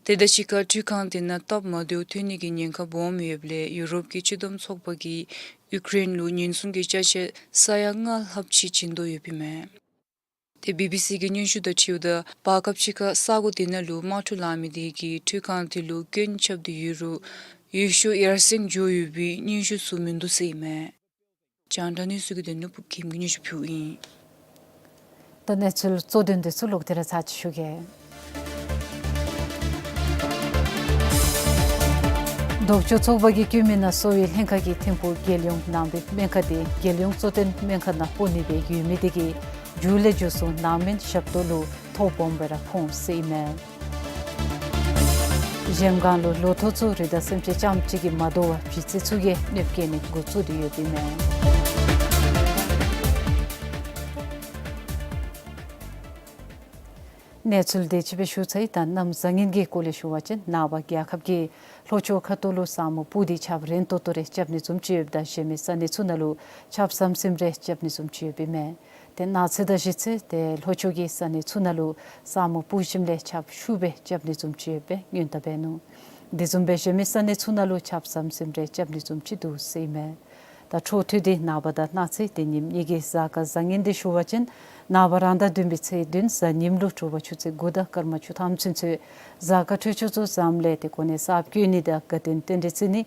དེ་དང་གཅིག་ཁར་འཕྲུལ་ཁང་དེ་ནང་སྟབས་མ་བདེཝ་ཐོན་ནི་གི་ཉེན་ཁ་སྦོམ་ཡོདཔ་ལས་ཡུ་རོབ་ཀྱི་སྤྱི་བསྡོམས་ཚོགས་པ་གིས་ཡུཀ་རེན་ལུ་ཉེན་སྲུང་གི་ཅ་ཆས་ས་ཡ་ལྔ་ལྷགཔ་ཅིག་བྱིན་དོ་ཡོདཔ་ཨིན་མས། ཏེ་བི་བི་སི་གི་སྙན་ཞུ་དང་འཁྲིལཝ་ད་བར་སྐབས་ཅིག་ཁར་ས་གོ་དེ་ནང་ལུ་དམག་འཁྲུག་ལང་མི་དེ་གིས་འཕྲུལ་ཁང་དེ་ལུ་སྐྱོན་རྐྱབ་སྟེ་ཡོད་རུང་ཡུལ་ཤུལ་ཡར་སེང་འགྱོ་ཡོད་པའི་སྙན་ཞུ་ཚུ་མིན་འདུག་ཟེར་ཨིན་མས། རྒྱང་བསྒྲགས་གནས་ཚུལ་གྱི་དོན་ལུ་ཕུབ་ཁིམ་གིས་སྙན་ཞུ་ཕུལཝ་ཨིན། ད་གནས་ཚུལ་གཙོ་དོན་དེ་ཚུ་ལོག་སྟེ་ར་ཚར་ཅིག་ཞུ་གེ། ལྡོག་ཕྱོགས་ཚོགས་པ་གིས་བཀོད་མི་ནང་གསོ་བའི་ལྷན་ཁག་གིས་ཐིམ་ཕུག་རྒྱལ་ཡོངས་ནང་པའི་སྨན་ཁང་དེ་རྒྱལ་ཡོངས་གཙོ་བསྟེན་སྨན་ཁང་ནང་སྤོ་ནི་སྦེ་ཡོད་མི་དེ་གིས་མཇུག་ལས་མཇུག་སོང་ནང་སྨན་ཞབས་ཏོག་ལུ་ཐོ་སྦོམ་སྦེ་ར་ཕོག་ཟེར་ཨིན་མས། གཞལམ་སྒང་ལུ་ལོ་ཐོག་ཚུ་རི་དྭགས་སེམས་ཅན་རྐྱངམ་གཅིག་གིས་མ་དོ་བར་བྱི་ཙི་ཚུ་གིས་གནོདཔ་བཀལ་ནི་འགོ་བཙུགས་ཏེ་ཡོདཔ་ཨིན་མས། གནས་ཚུལ་དེ་ཅིག་སྦེ་ཞུ་ཚར་ཡི། ད་གནམ་བཟང་ངན་གྱི་སྐོར་ལས་ཞུ་བ་ཅིན་ནངས་པ་རྒྱལ་ཁབ་ཀྱི་ལྷོ་ཕྱོགས་ཁ་ཐུག་ལུ་ས་སྨུག་སྤུབས་ཏེ་ཆརཔ་རན་ཏོག་ཏོ་རེ་རྐྱབ་ནི་བཟུམ་ཅིག་ཡོདཔ་ད་གཞན་མི་ས་གནས་ཚུ་ནང་ལུ་ཆརཔ་ཟམ་ཟིམ་རེ་རྐྱབ་ནི་བཟུམ་ཅིག་ཡོདཔ་ཨིན་མས། ཏེ་གནངས་ཚེ་དང་གཞེས་ཚེ་ཏེ་ལྷོ་ཕྱོགས་ཀྱི་ས་གནས་ཚུ་ནང་ལུ་ས་སྨུག་སྤུབས་ཞིནམ་ལས་ཆརཔ་ཤུགས་སྦེ་རྐྱབ་ནི་བཟུམ་ཅིག་ཡོདཔ་སྦེ་སྔོན་བརྡ་འབད་ནུག། དེ་བཟུམ་སྦེ་གཞན་མི་ས་གནས་ཚུ་ནང་ལུ་ཆརཔ་ཟམ་ཟིམ་རེ་རྐྱབ་ནི་བཟུམ་ཅིག་འདུག་ཟེར་ཨིན་མས། ད་འཕྲོ་མཐུད་དེ་ནངས་པ་དང་གནངས་ཚེ་དེ་ཉིནམ་གཉིས་ཀྱི་གཟའ་སྐར་བཟང་ངན་དེ་ཞུ་བ་ཅིན་ནངས་པ་རང་ཟླ་བདུན་པའི་ཚེས་བདུན་གཟའ་ཉིམ་ལུ་དྲོ་པ་ཆུ་ཚོད་དགུ་དང་སྐར་མ་བཅུ་ཐམ་ཚུན་ཚོད་གཟའ་སྐར་འཕྲོད་སྦྱོར་ཚུ་བཟངམ་ལས་ཏེ་གོ་གནས་གསརཔ་བསྐོ་ནི་དང་དགའ་སྟོན་རྟེན་འབྲེལ་བརྩི་ནི།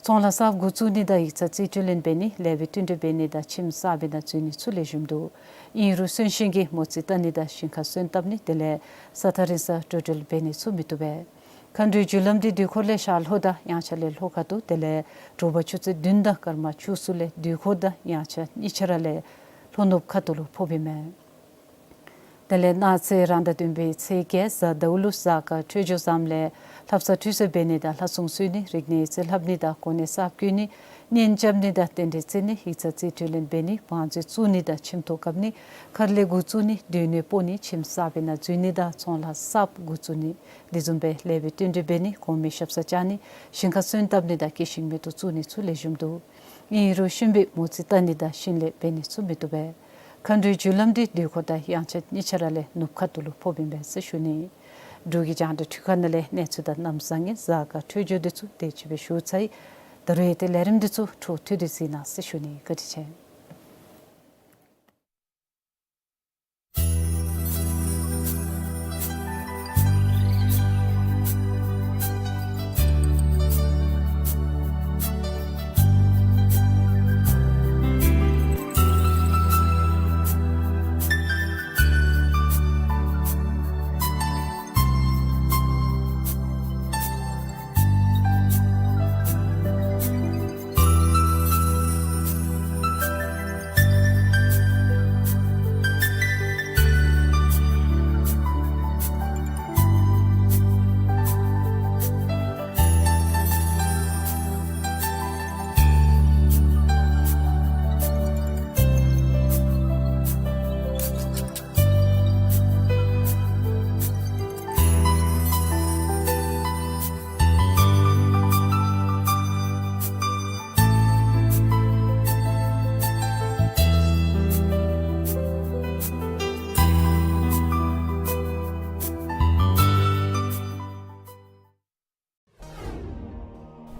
ཚོང་ལཱ་གསརཔ་འགོ་བཙུགས་ནི་དང་ཡིག་ཚང་རྩིས་སྤྲོད་ལེན་འབད་ནི་ལེགས་པའི་བསྟུན་གྲོས་འབད་ནི་དང་ཁྱིམ་གསར་པའི་ནང་འཛུལ་ནི་ཚུ་ལེགས་ཤོམ་འདུག། ཨིན་རུང་གསོན་གཤིན་གྱི་མོ་རྩིས་བལྟ་ནི་དང་ཞིང་ཁ་སོན་བཏབ་ནི་དེ་ལས་ས་ཐག་རིང་སར་འགྲོ་འགྲུལ་འབད་ནི་ཚུ་མི་བཏུབ་པས། མཁའ་འགྲོའི་རྒྱུ་ལམ་འདི་དུས་འཁོར་ལས་ཤར་ལྷོ་དང་དབྱངས་འཆར་ལས་ལྷོ་ཁ་ཐུག་དེ་ལས་དྲོ་པ་ཆུ་ཚོད་བདུན་དང་སྐར་མ་བཅུ་གསུམ་ལས་དུས་འཁོར་དང་དབྱངས་འཆར་གཉིས་ཆ་ར་ལས་ལྷོ་ནུབ་ཁ་ཐུག་ལུ་ཕོགཔ་ཨིན་མས། དེ་ལས་གནངས་ཚེ་རང་ཟླ་བདུན་པའི་ཚེས་བརྒྱད་གཟའ་ཟླཝ་ལུ་གཟའ་སྐར་འཕྲོད་སྦྱོར་བཟངམ་ལས་ལྷ་བསངས་ཁྲུས་གསོལ་འབད་ནི་དང་ལྷ་སྲུང་གསོལ་ནི་རིག་གནས་ཡིག་རྩིས་ལྷབ་ནི་དང་གོ་གནས་གསརཔ་བསྐོ་ནི་གཉེན་རྐྱབ་ནི་དང་རྟེན་འབྲེལ་བརྩི་ནི་ཡིག་ཚང་རྩིས་སྤྲོད་ལེན་འབད་ནི་བང་མཛོད་བཙུགས་ནི་དང་ཁྱིམ་ཐོག་བཀབ་ནི་མཁར་ལས་འགོ་བཙུགས་ནི་སྡོད་གནས་སྤོ་ནི་ཁྱིམ་གསར་པའི་ནང་འཛུལ་ནི་དང་ཚོང་ལཱ་གསརཔ་འགོ་བཙུགས་ནི་དེ་བཟུམ་སྦེ་ལེགས་པའི་བསྟུན་གྲོས་འབད་ནི་གོང་མའི་ཞབས་སར་བཅར་ནི་ཞིང་ཁ་སོན་བཏབ་ནི་དང་སྐྱེ་ཤིང་མེ་ཏོག་བཙུགས་ནི་ཚུ་ལེགས་ཤོམ་འདུག། ཨིན་རུང་གཤིན་པོའི་མོ་རྩིས་བལྟ་ནི་དང་གཤིན་ལས་འབད་ནི་ཚུ་མི་བཏུབ་པས། མཁའ་འགྲོའི་རྒྱུ་ལམ་འདི་དུས་འཁོར་དང་དབྱངས་འཆར་གཉིས་ཆ་ར་ལས་ནུབ་ཁ་ཐུག་ལུ་ཕོགཔ་ཨིན་པས་ཟེར་ཞུ་ནི། འབྲུག་གི་རྒྱང་བསྒྲགས་འཕྲུལ་ཁང་ནང་ལས་གནས་ཚུལ་དང་གནམ་བཟང་ངན་གཟའ་སྐར་འཕྲོད་སྦྱོར་འདི་ཚུ་དེ་ཅིག་སྦེ་ཞུ་ཚར་ཡི། ད་རུང་ཡང་ཏེ་ལས་རིམ་འདི་ཚུ་འཕྲོ་མཐུད་དེ་གཟིགས་གནང་ཟེར་ཞུ་ནི། བཀའ་དྲིན་ཆེ།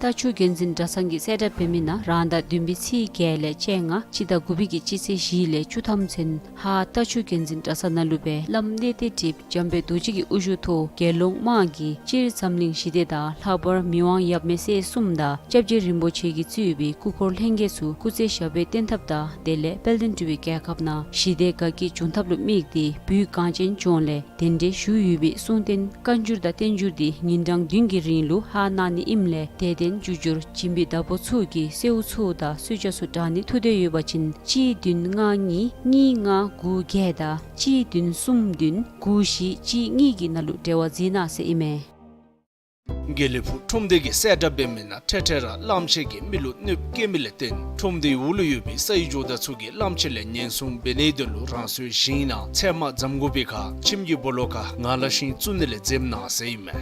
རྟ་ཕྱུགས་རྒྱུན་འཛིན་གྲྭ་ཚང་གིས་གསལ་བསྒྲགས་འབད་མི་ནང་རང་ཟླ་བདུན་པའི་ཚེས་བརྒྱད་ལས་བཅོ་ལྔ་སྤྱི་ཟླ་དགུ་པའི་གི་སྤྱི་ཚེས་བཞི་ལས་བཅུ་ཐམ་ཚུན་ཧཱ་རྟ་ཕྱུགས་རྒྱུན་འཛིན་གྲྭ་ཚང་ནང་ལུ་སྦེ་བླམ་གནས་བརྟན་ཊཱིཀཔ་འཇམ་དཔལ་རྡོ་རྗེ་གི་དབུ་བཞུགས་ཐོག་དགེ་སློང་དམངས་ཀྱིས་སྤྱིར་འཛམ་གླིང་ཞི་བདེ་དང་ལྷག་པར་མི་དབང་ཡབ་མེས་སྲས་གསུམ་དང་སྐྱབས་རྗེ་རིན་པོ་ཆེ་གིས་གཙོས་པའི་སྐུ་འཁོར་ལྷན་རྒྱས་ཚུ་སྐུ་ཚེ་ཞབས་པད་བརྟན་ཐབས་དང་དེ་ལས་དཔལ་ལྡན་འབྲུག་པའི་རྒྱལ་ཁབ་ནང་ཞི་བདེ་དགའ་སྐྱིད་འབྱུང་ཐབས་ལུ་དམིགས་ཏེ་བོད་གངས་ཅན་ལྗོངས་ལས་གདན་འདྲེན་ཞུ་ཡོད་པའི་གསུང་རྟེན་བཀའ་འགྱུར་དང་བསྟན་འགྱུར་འདི་ཉིན་གྲངས་བདུན་གྱི་རིང་ལུ་ཧཱ་གནང་ནི་ཨིནམ་ལས་དད་ལྡན་ བསྒྱུར་བསྒྱུར་བྱིན་པའི་བདག་པོ་ཚུ་གིས་གསོལཝ་ཚུ་དང་གསོལ་ཇ་ཚུ་དྲང་ནི་ཐུགས་འདོད་ཡོད་པ་ཅིན་གཅིག་བདུན་ལྔ་གཉིས་གཉིས་ལྔ་དགུ་བརྒྱད་དང་གཅིག་བདུན་གསུམ་བདུན་དགུ་བཞི་གཅིག་གཉིས་ཀྱི་ནང་ལུ་འབྲེལ་བ་མཛད་གནང་ཟེར་ཨིན་མས། དགེ་ལེགས་ཕུག་ཁྲོམ་སྡེ་གིས་གསལ་བསྒྲགས་འབད་མི་ནང་འཕྲལ་འཕྲལ་ར་གླངམོ་ཆེ་གིས་མི་ལུ་གནོདཔ་བཀལ་མི་ལས་བརྟེན་ཁྲོམ་སྡེའི་འོག་ལུ་ཡོད་པའི་སའི་ཇོ་བདག་ཚུ་གིས་གླངམོ་ཆེ་ལས་ཉེན་སྲུང་འབད་ནིའི་དོན་ལུ་རང་སོའི་ཞིང་ནང་ཚལ་མ་འཛོམས་དགོ་པའི་ཁར་ཁྱིམ་གྱི་སྦོ་ལོགས་ཁར་ངང་ལག་ཤིང་བཙུགས་ནི་ལས་འཛེམ་གནང་ཟེར་ཨིན་མས།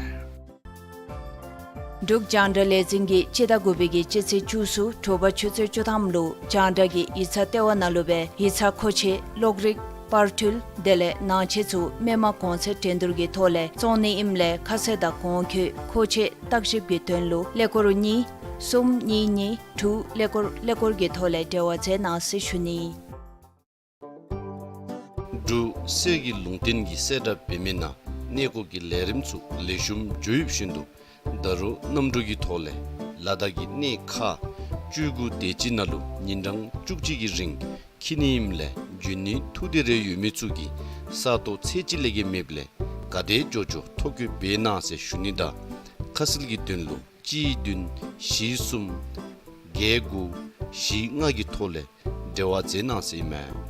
འབྲུག་རྒྱང་བསྒྲགས་ལས་འཛིན་གྱིས་སྤྱི་ཟླ་དགུ་པའི་གི་སྤྱི་ཚེས་བཅུ་གསུམ་དྲོ་པ་ཆུ་ཚོད་བཅུ་ཐམ་ལུ་རྒྱང་བསྒྲགས་ཀྱི་ཡིག་ཚང་ལྟེ་བ་ནང་ལུ་སྦེ་ཡིག་ཚང་མཁོ་ཆས་གློག་རིག་པར་འཕྲུལ་དེ་ལས་ནང་ཆས་ཚུ་མི་མང་གོང་ཚད་འགྲན་བསྡུར་གྱི་ཐོག་ལས་བཙོང་ནི་ཨིནམ་ལས་ཁ་གསལ་དང་གོང་འཁོད་མཁོ་ཆས་བརྟག་ཞིབ་ཀྱི་དོན་ལུ་ཀླད་ཀོར་གཉིས་གསུམ་གཉིས་གཉིས་དྲུག་ཀླད་ཀོར་ཀླད་ཀོར་གྱི་ཐོག་ལས་འབྲེལ་བ་མཛད་གནང་ཟེར་ཞུ་ནི། འབྲུག་གསེར་གྱི་ལུང་བསྟན་གྱིས་གསལ་བསྒྲགས་འབད་མི་ནང་གནས་སྐོར་གྱི་ལས་རིམ་ཚུ་ལེགས་ཤོམ་འགྱོ་ཡོདཔ་བཞིན་དུ་ད་རུང་གནམ་གྲུ་གི་ཐོག་ལས་ལ་དྭགས་ཀྱི་གནས་ཁག་བཅུ་དགུ་དེ་ཅིག་ནང་ལུ་ཉིན་གྲངས་བཅུ་གཅིག་གི་རིང་འཁྱིད་ནི་ཨིནམ་ལས་འབྱོན་ནིའི་ཐུགས་འདོད་རེ་ཡོད་མི་ཚུ་གིས་ས་སྟོང་ཚད་གཅིག་ལས་བརྒལ་མེདཔ་ལས་ག་དེ་མགྱོགས་མགྱོགས་ཐོ་བཀོད་འབད་གནང་ཟེར་ཞུ་ནི་དང་ཁ་གསལ་གྱི་དོན་ལུ་གཅིག་བདུན་བཞི་གསུམ་བརྒྱད་དགུ་བཞི་ལྔ་གི་ཐོག་ལས་འབྲེལ་བ་མཛད་གནང་ཟེར་ཨིན་མས།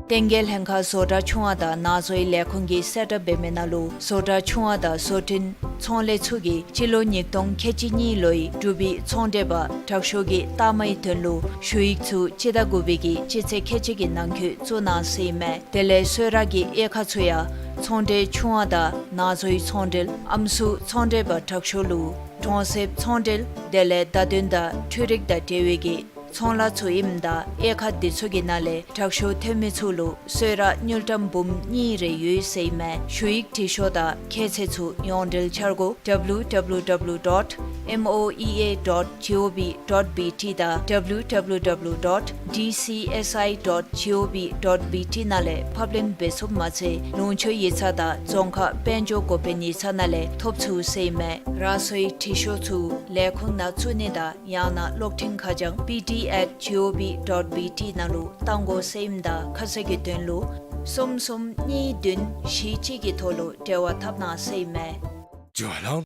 བསྟན་རྒྱས་ལྷན་ཁག་བཟོ་གྲྭ་ཆུང་བ་དང་ནང་བཟོའི་ལས་ཁུངས་ཀྱིས་གསལ་བསྒྲགས་འབད་མི་ནང་ལུ་བཟོ་གྲྭ་ཆུང་བ་དང་བཟོ་སྐྲུན་ཚོང་ལས་ཚུ་གིས་སྤྱི་ལོ་ཉིས་སྟོང་ཁལ་གཅིག་གཉིས་ལོའི་འབྲུག་པའི་ཚོང་འབྲེལ་པ་དྲག་ཤོས་ཀྱི་རྟགས་མའི་དོན་ལུ་ཞུ་ཡིག་ཚུ་སྤྱི་ཟླ་དགུ་པའི་གི་སྤྱི་ཚེས་ཁལ་གཅིག་གི་ནང་འཁོད་བཙུགས་གནང་ཟེར་ཨིན་མས། དེ་ལས་གསོལ་རས་ཀྱི་དབྱེ་ཁག་ཚུ་ཡང་ཚོང་འབྲེལ་ཆུང་བ་དང་ནང་བཟོའི་ཚོང་འབྲེལ་ཨམ་སྲུ་ཚོང་འབྲེལ་པ་དྲག་ཤོས་ལུ་གྲོང་གསེབ་ཚོང་འབྲེལ་དེ་ལས་བརྡ་དོན་དང་འཕྲུལ་རིག་དང་འབྲེལ་བའི་གི་ཚོང་ལཱ་ཚུ་ཨིནམ་ད་དབྱེ་ཁག་འདི་ཚུ་གི་ནང་ལས་དྲག་ཤོས་ཐོན་མི་ཚུ་ལུ་གསོལ་རས་དངུལ་ཀྲམ་འབུམ་གཉིས་རེ་ཡོད་ཟེར་ཨིན་མས། ཞུ་ཡིག་བྲིས་ཤོག་དང་ཁྱད་ཚད་ཚུ་ཡོངས་འབྲེལ་འཆར་སྒོ་W W W dot M O E A dot G O V dot B T དང་W W W dot D C S I dot G O V dot B T ནང་ལས་ཕབ་ལེན་འབད་ཚུགསཔ་མ་ཚད་ལུང་ཕྱོགས་ཡིག་ཚང་དང་རྫོང་ཁག་དཔལ་འབྱོར་འགོ་དཔོན་ཡིག་ཚང་ནང་ལས་ཐོབ་ཚུགས་ཟེར་ཨིན་མས། རང་སོའི་བྲིས་ཤོག་ཚུ་ལས་ཁུངས་ནང་བཙུགས་ནི་དང་ཡང་ན་གློག་འཕྲིན་ཁ་བྱང་P T at G O V dot B T ནང་ལུ་གཏང་དགོ་ཟེར་ཨིནམ་ད་ཁ་གསལ་གྱི་དོན་ལུ་གསུམ་གསུམ་གཉིས་བདུན་བཞི་གཅིག་གི་ཐོག་ལུ་འབྲེལ་བ་འཐབ་གནང་ཟེར་ཨིན་མས། ཨ་ཅོ།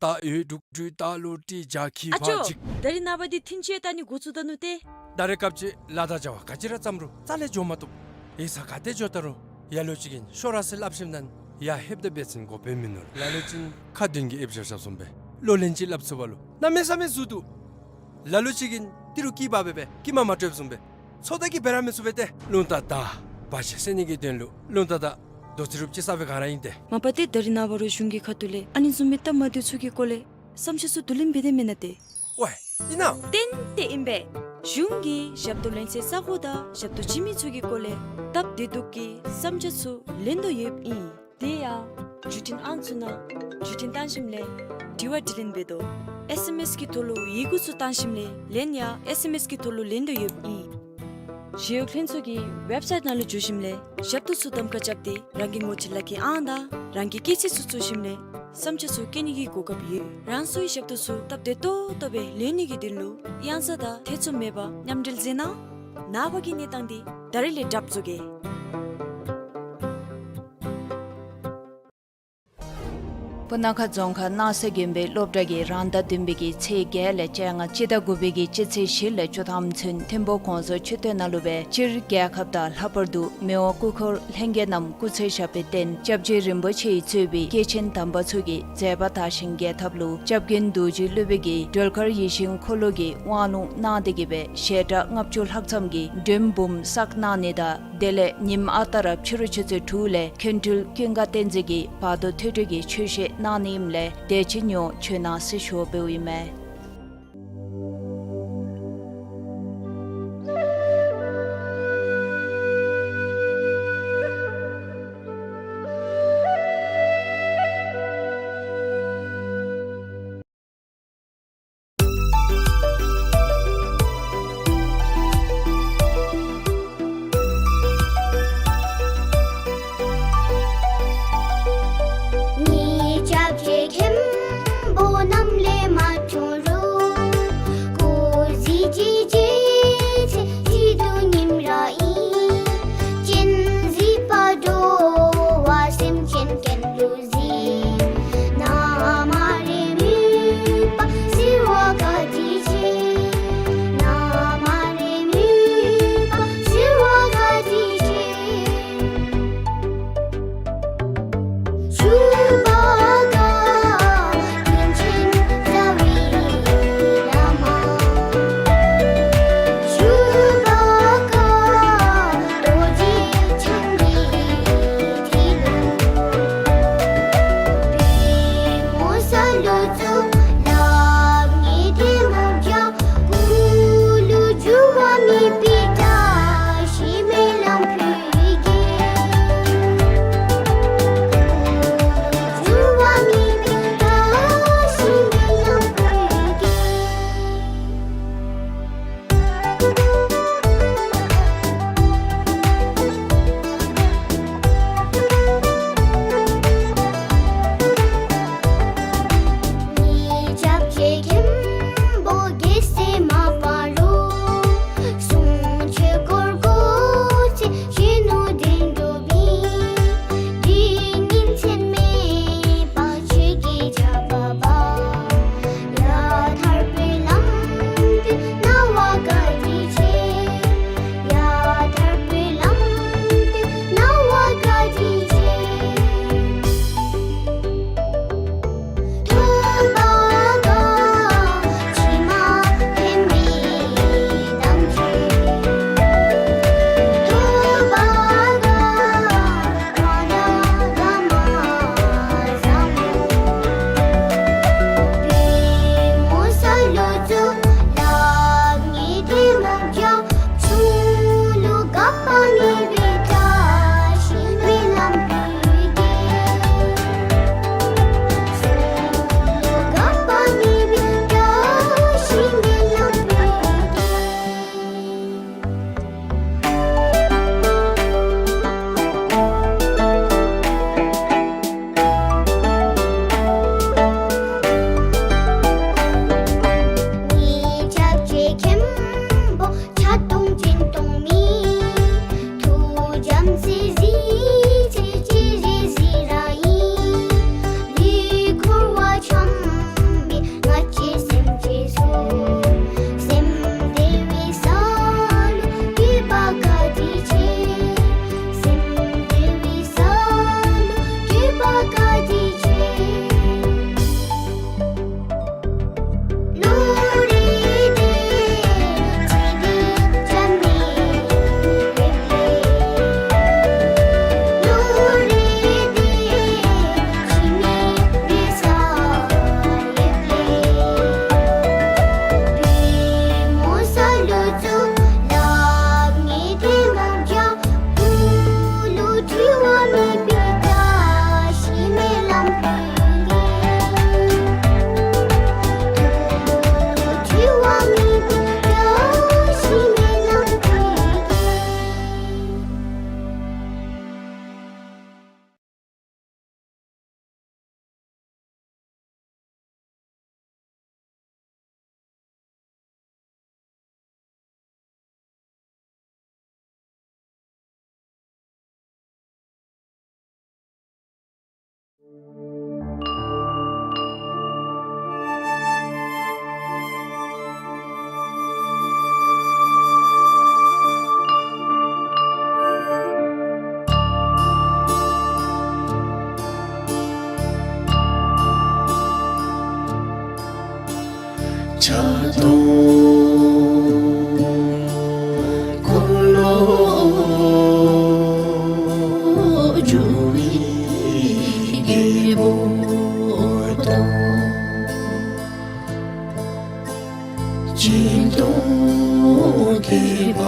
ད་རིས་ནངས་པ་འདི་འཐུན་ཆུ་བཏང་ནི་འགོ་བཙུགས་ད་ནུག་ཏེ། ད་རེས་སྐབས་ཅིག་ལ་དྭགས་བྱ་བ་ག་ཅི་ར་བརྩམ་རུང་རྩ་ལས་འགྱོ་མ་བཏུབ། ཡིག་ཚང་ག་ཏེ་འགྱོ་ད་རུང་ལ་ལུ་ཅིག་གིས་ཤོག་ར་ཟེར་སླབ་ཞིནམ་ད་ཡར་ལྷོདཔ་ད་འབད་བ་ཅིན་གོ་བདེ་མིན་ནུག། ལ་ལུ་ཅིག་ཁ་འདོན་གྱི་ཨེབ་བཞག་བཞགཔ་བཟུམ་སྦེ་ལོ་ལན་ཅིག་སླབ་ཚུགས་པ་ལུ་གནམ་མེད་ས་མེད་ཟུར་འདུག། ལ་ལུ་ཅིག་གིས་ཏི་རུ་སྐྱིད་པ་སྦེ་སྦེ་སྐྱིད་མ་མ་སྤྲོདཔ་བཟུམ་སྦེ་ཚོད་ལྟ་གིས་འབད་ར་མི་ཚུགས་པས་ཏེ། རླུང་རྟ་དང་བར་ཆད་སེལ་ནི་གི་དོན་ལུ་རླུང་རྟ་དང་རྡོ་རྩེག་རུབ་ཅིག་ས་སྦེ་ག་ར་ཨིན་ཏེ། མ་པ་ཏེ་ད་རིས་ནངས་པ་རུང་གཞུང་གི་ཁ་ཐུག་ལས་ཨ་ནི་བཟུམ་མའི་སྟབས་མ་བདེཝ་ཚུ་གི་སྐོར་ལས་བསམ་འཆར་ཚུ་བསྡུ་ལེན་འབད་དེས་མེན་ན་ཏེ། ཝའེ། ཨིན་ན། ཏན་ཏན་ཨིན་པས། གཞུང་གིས་ཞབས་ཏོག་ལེན་སའི་ས་གོ་དང་ཞབས་ཏོག་བྱིན་མི་ཚུ་གི་སྐོར་ལས་སྟབས་བདེ་སྡུག་གི་བསམ་འཆར་ཚུ་ལེན་དོ་ཡོདཔ་ཨིན། དེ་ཡང་བརྒྱུད་འཕྲིན་ཨང་ཚུ་ནང་བརྒྱུད་འཕྲིན་བཏང་ཞིནམ་ལས་དྲི་བ་དྲིས་ལན་འབད་དོ། S M S གི་ཐོག་ལུ་ཡི་གུ་ཚུ་བཏང་ཞིནམ་ལས་ལན་ཡང་S M S གི་ཐོག་ལུ་ལེན་དོ་ཡོདཔ་ཨིན། ཞི་གཡོག་ལྷན་ཚོགས་ཀྱི་ཝེབ་སའིཊ་ནང་ལུ་འཛུལ་ཞིནམ་ལས་ཞབས་ཏོག་ཚུ་གདམ་ཁ་རྐྱབ་སྟེ་རང་གི་ངོ་སྤྲོད་ལག་ཁྱེར་ཨང་དང་རང་གི་སྐྱེས་ཚེས་ཚུ་བཙུགས་ཞིནམ་ལས་བསམ་འཆར་ཚུ་བཀོད་ནི་གི་གོ་སྐབས་ཡོད། རང་སོའི་ཞབས་ཏོག་ཚུ་སྟབས་བདེ་ཏོག་ཏོ་སྦེ་ལེན་ནི་གི་དོན་ལུ་གཡང་ས་དང་ཐེ་ཚོམ་མེད་པར་མཉམ་འབྲེལ་མཛད་གནང་། ནངས་པ་གི་གནས་སྟངས་འདི་ད་རིས་ལས་གྲབས་བཟོ་གེ། སྤུ་ན་ཁ་རྫོང་ཁག་སྣང་ས་དགོན་པའི་སློབ་གྲྭ་གིས་རང་ཟླ་བདུན་པའི་གི་ཚེས་བརྒྱད་ལས་བཅོ་ལྔ་སྤྱི་ཟླ་དགུ་པའི་གི་སྤྱི་ཚེས་བཞི་ལས་བཅུ་ཐམ་ཚུན་ཐིམ་ཕུག་གོང་ས་མཆོག་སྟོད་ནང་ལུ་སྦེ་སྤྱིར་རྒྱལ་ཁབ་དང་ལྷག་པར་དུ་མི་དབང་སྐུ་འཁོར་ལྷན་རྒྱས་རྣམས་སྐུ་ཚེ་ཞབས་པད་བརྟན་སྐྱབས་རྗེ་རིན་པོ་ཆེ་གིས་གཙོས་པའི་སྐྱེས་ཆེན་དམ་པ་ཚུ་གི་མཛད་པ་དར་ཞིང་རྒྱས་ཐབས་ལུ་སྐྱབས་མགོན་རྡོ་རྗེ་སློབ་དཔོན་གྱིས་སྒྲོལ་དཀར་ཡིད་བཞིན་འཁོར་ལོ་གི་དབང་ལུང་གནང་སྟེ་གིས་སྦེ་ཞལ་གྲངས་ལྔ་བཅུ་ལྷག་ཙམ་གྱི་མགྲོན་འབུམ་བསགས་གནང་ནི་དང་དེ་ལས་ཉིནམ་ཨ་རྟག་ར་ཕྱི་རུ་ཆུ་ཚོད་དྲུག་ལས་མཁན་སྤྲུལ་ཀུན་དགའ་བསྟན་འཛིན་གྱིས་བར་དོ་ཐོས་གྲོལ་གྱི་ཆོས་བཤད་གནང་ནི་ཨིནམ་ལས་དེ་ཅིག་ཉོ་བྱོན་གནང་ཟེར་ཞུ་བ་འབདཝ་ཨིན་མས། ངེའི་སྐྱབས་རྗེ་མཁན་པོ་རྣམས་ལས་མ་འཁྲུངས་ ཕྱག་སྟོང་འཁོར་ལོ་སྒྱུར་བའི་རྒྱལ་པོ་དང་། སྤྱན་སྟོང་ཁྱད་པར་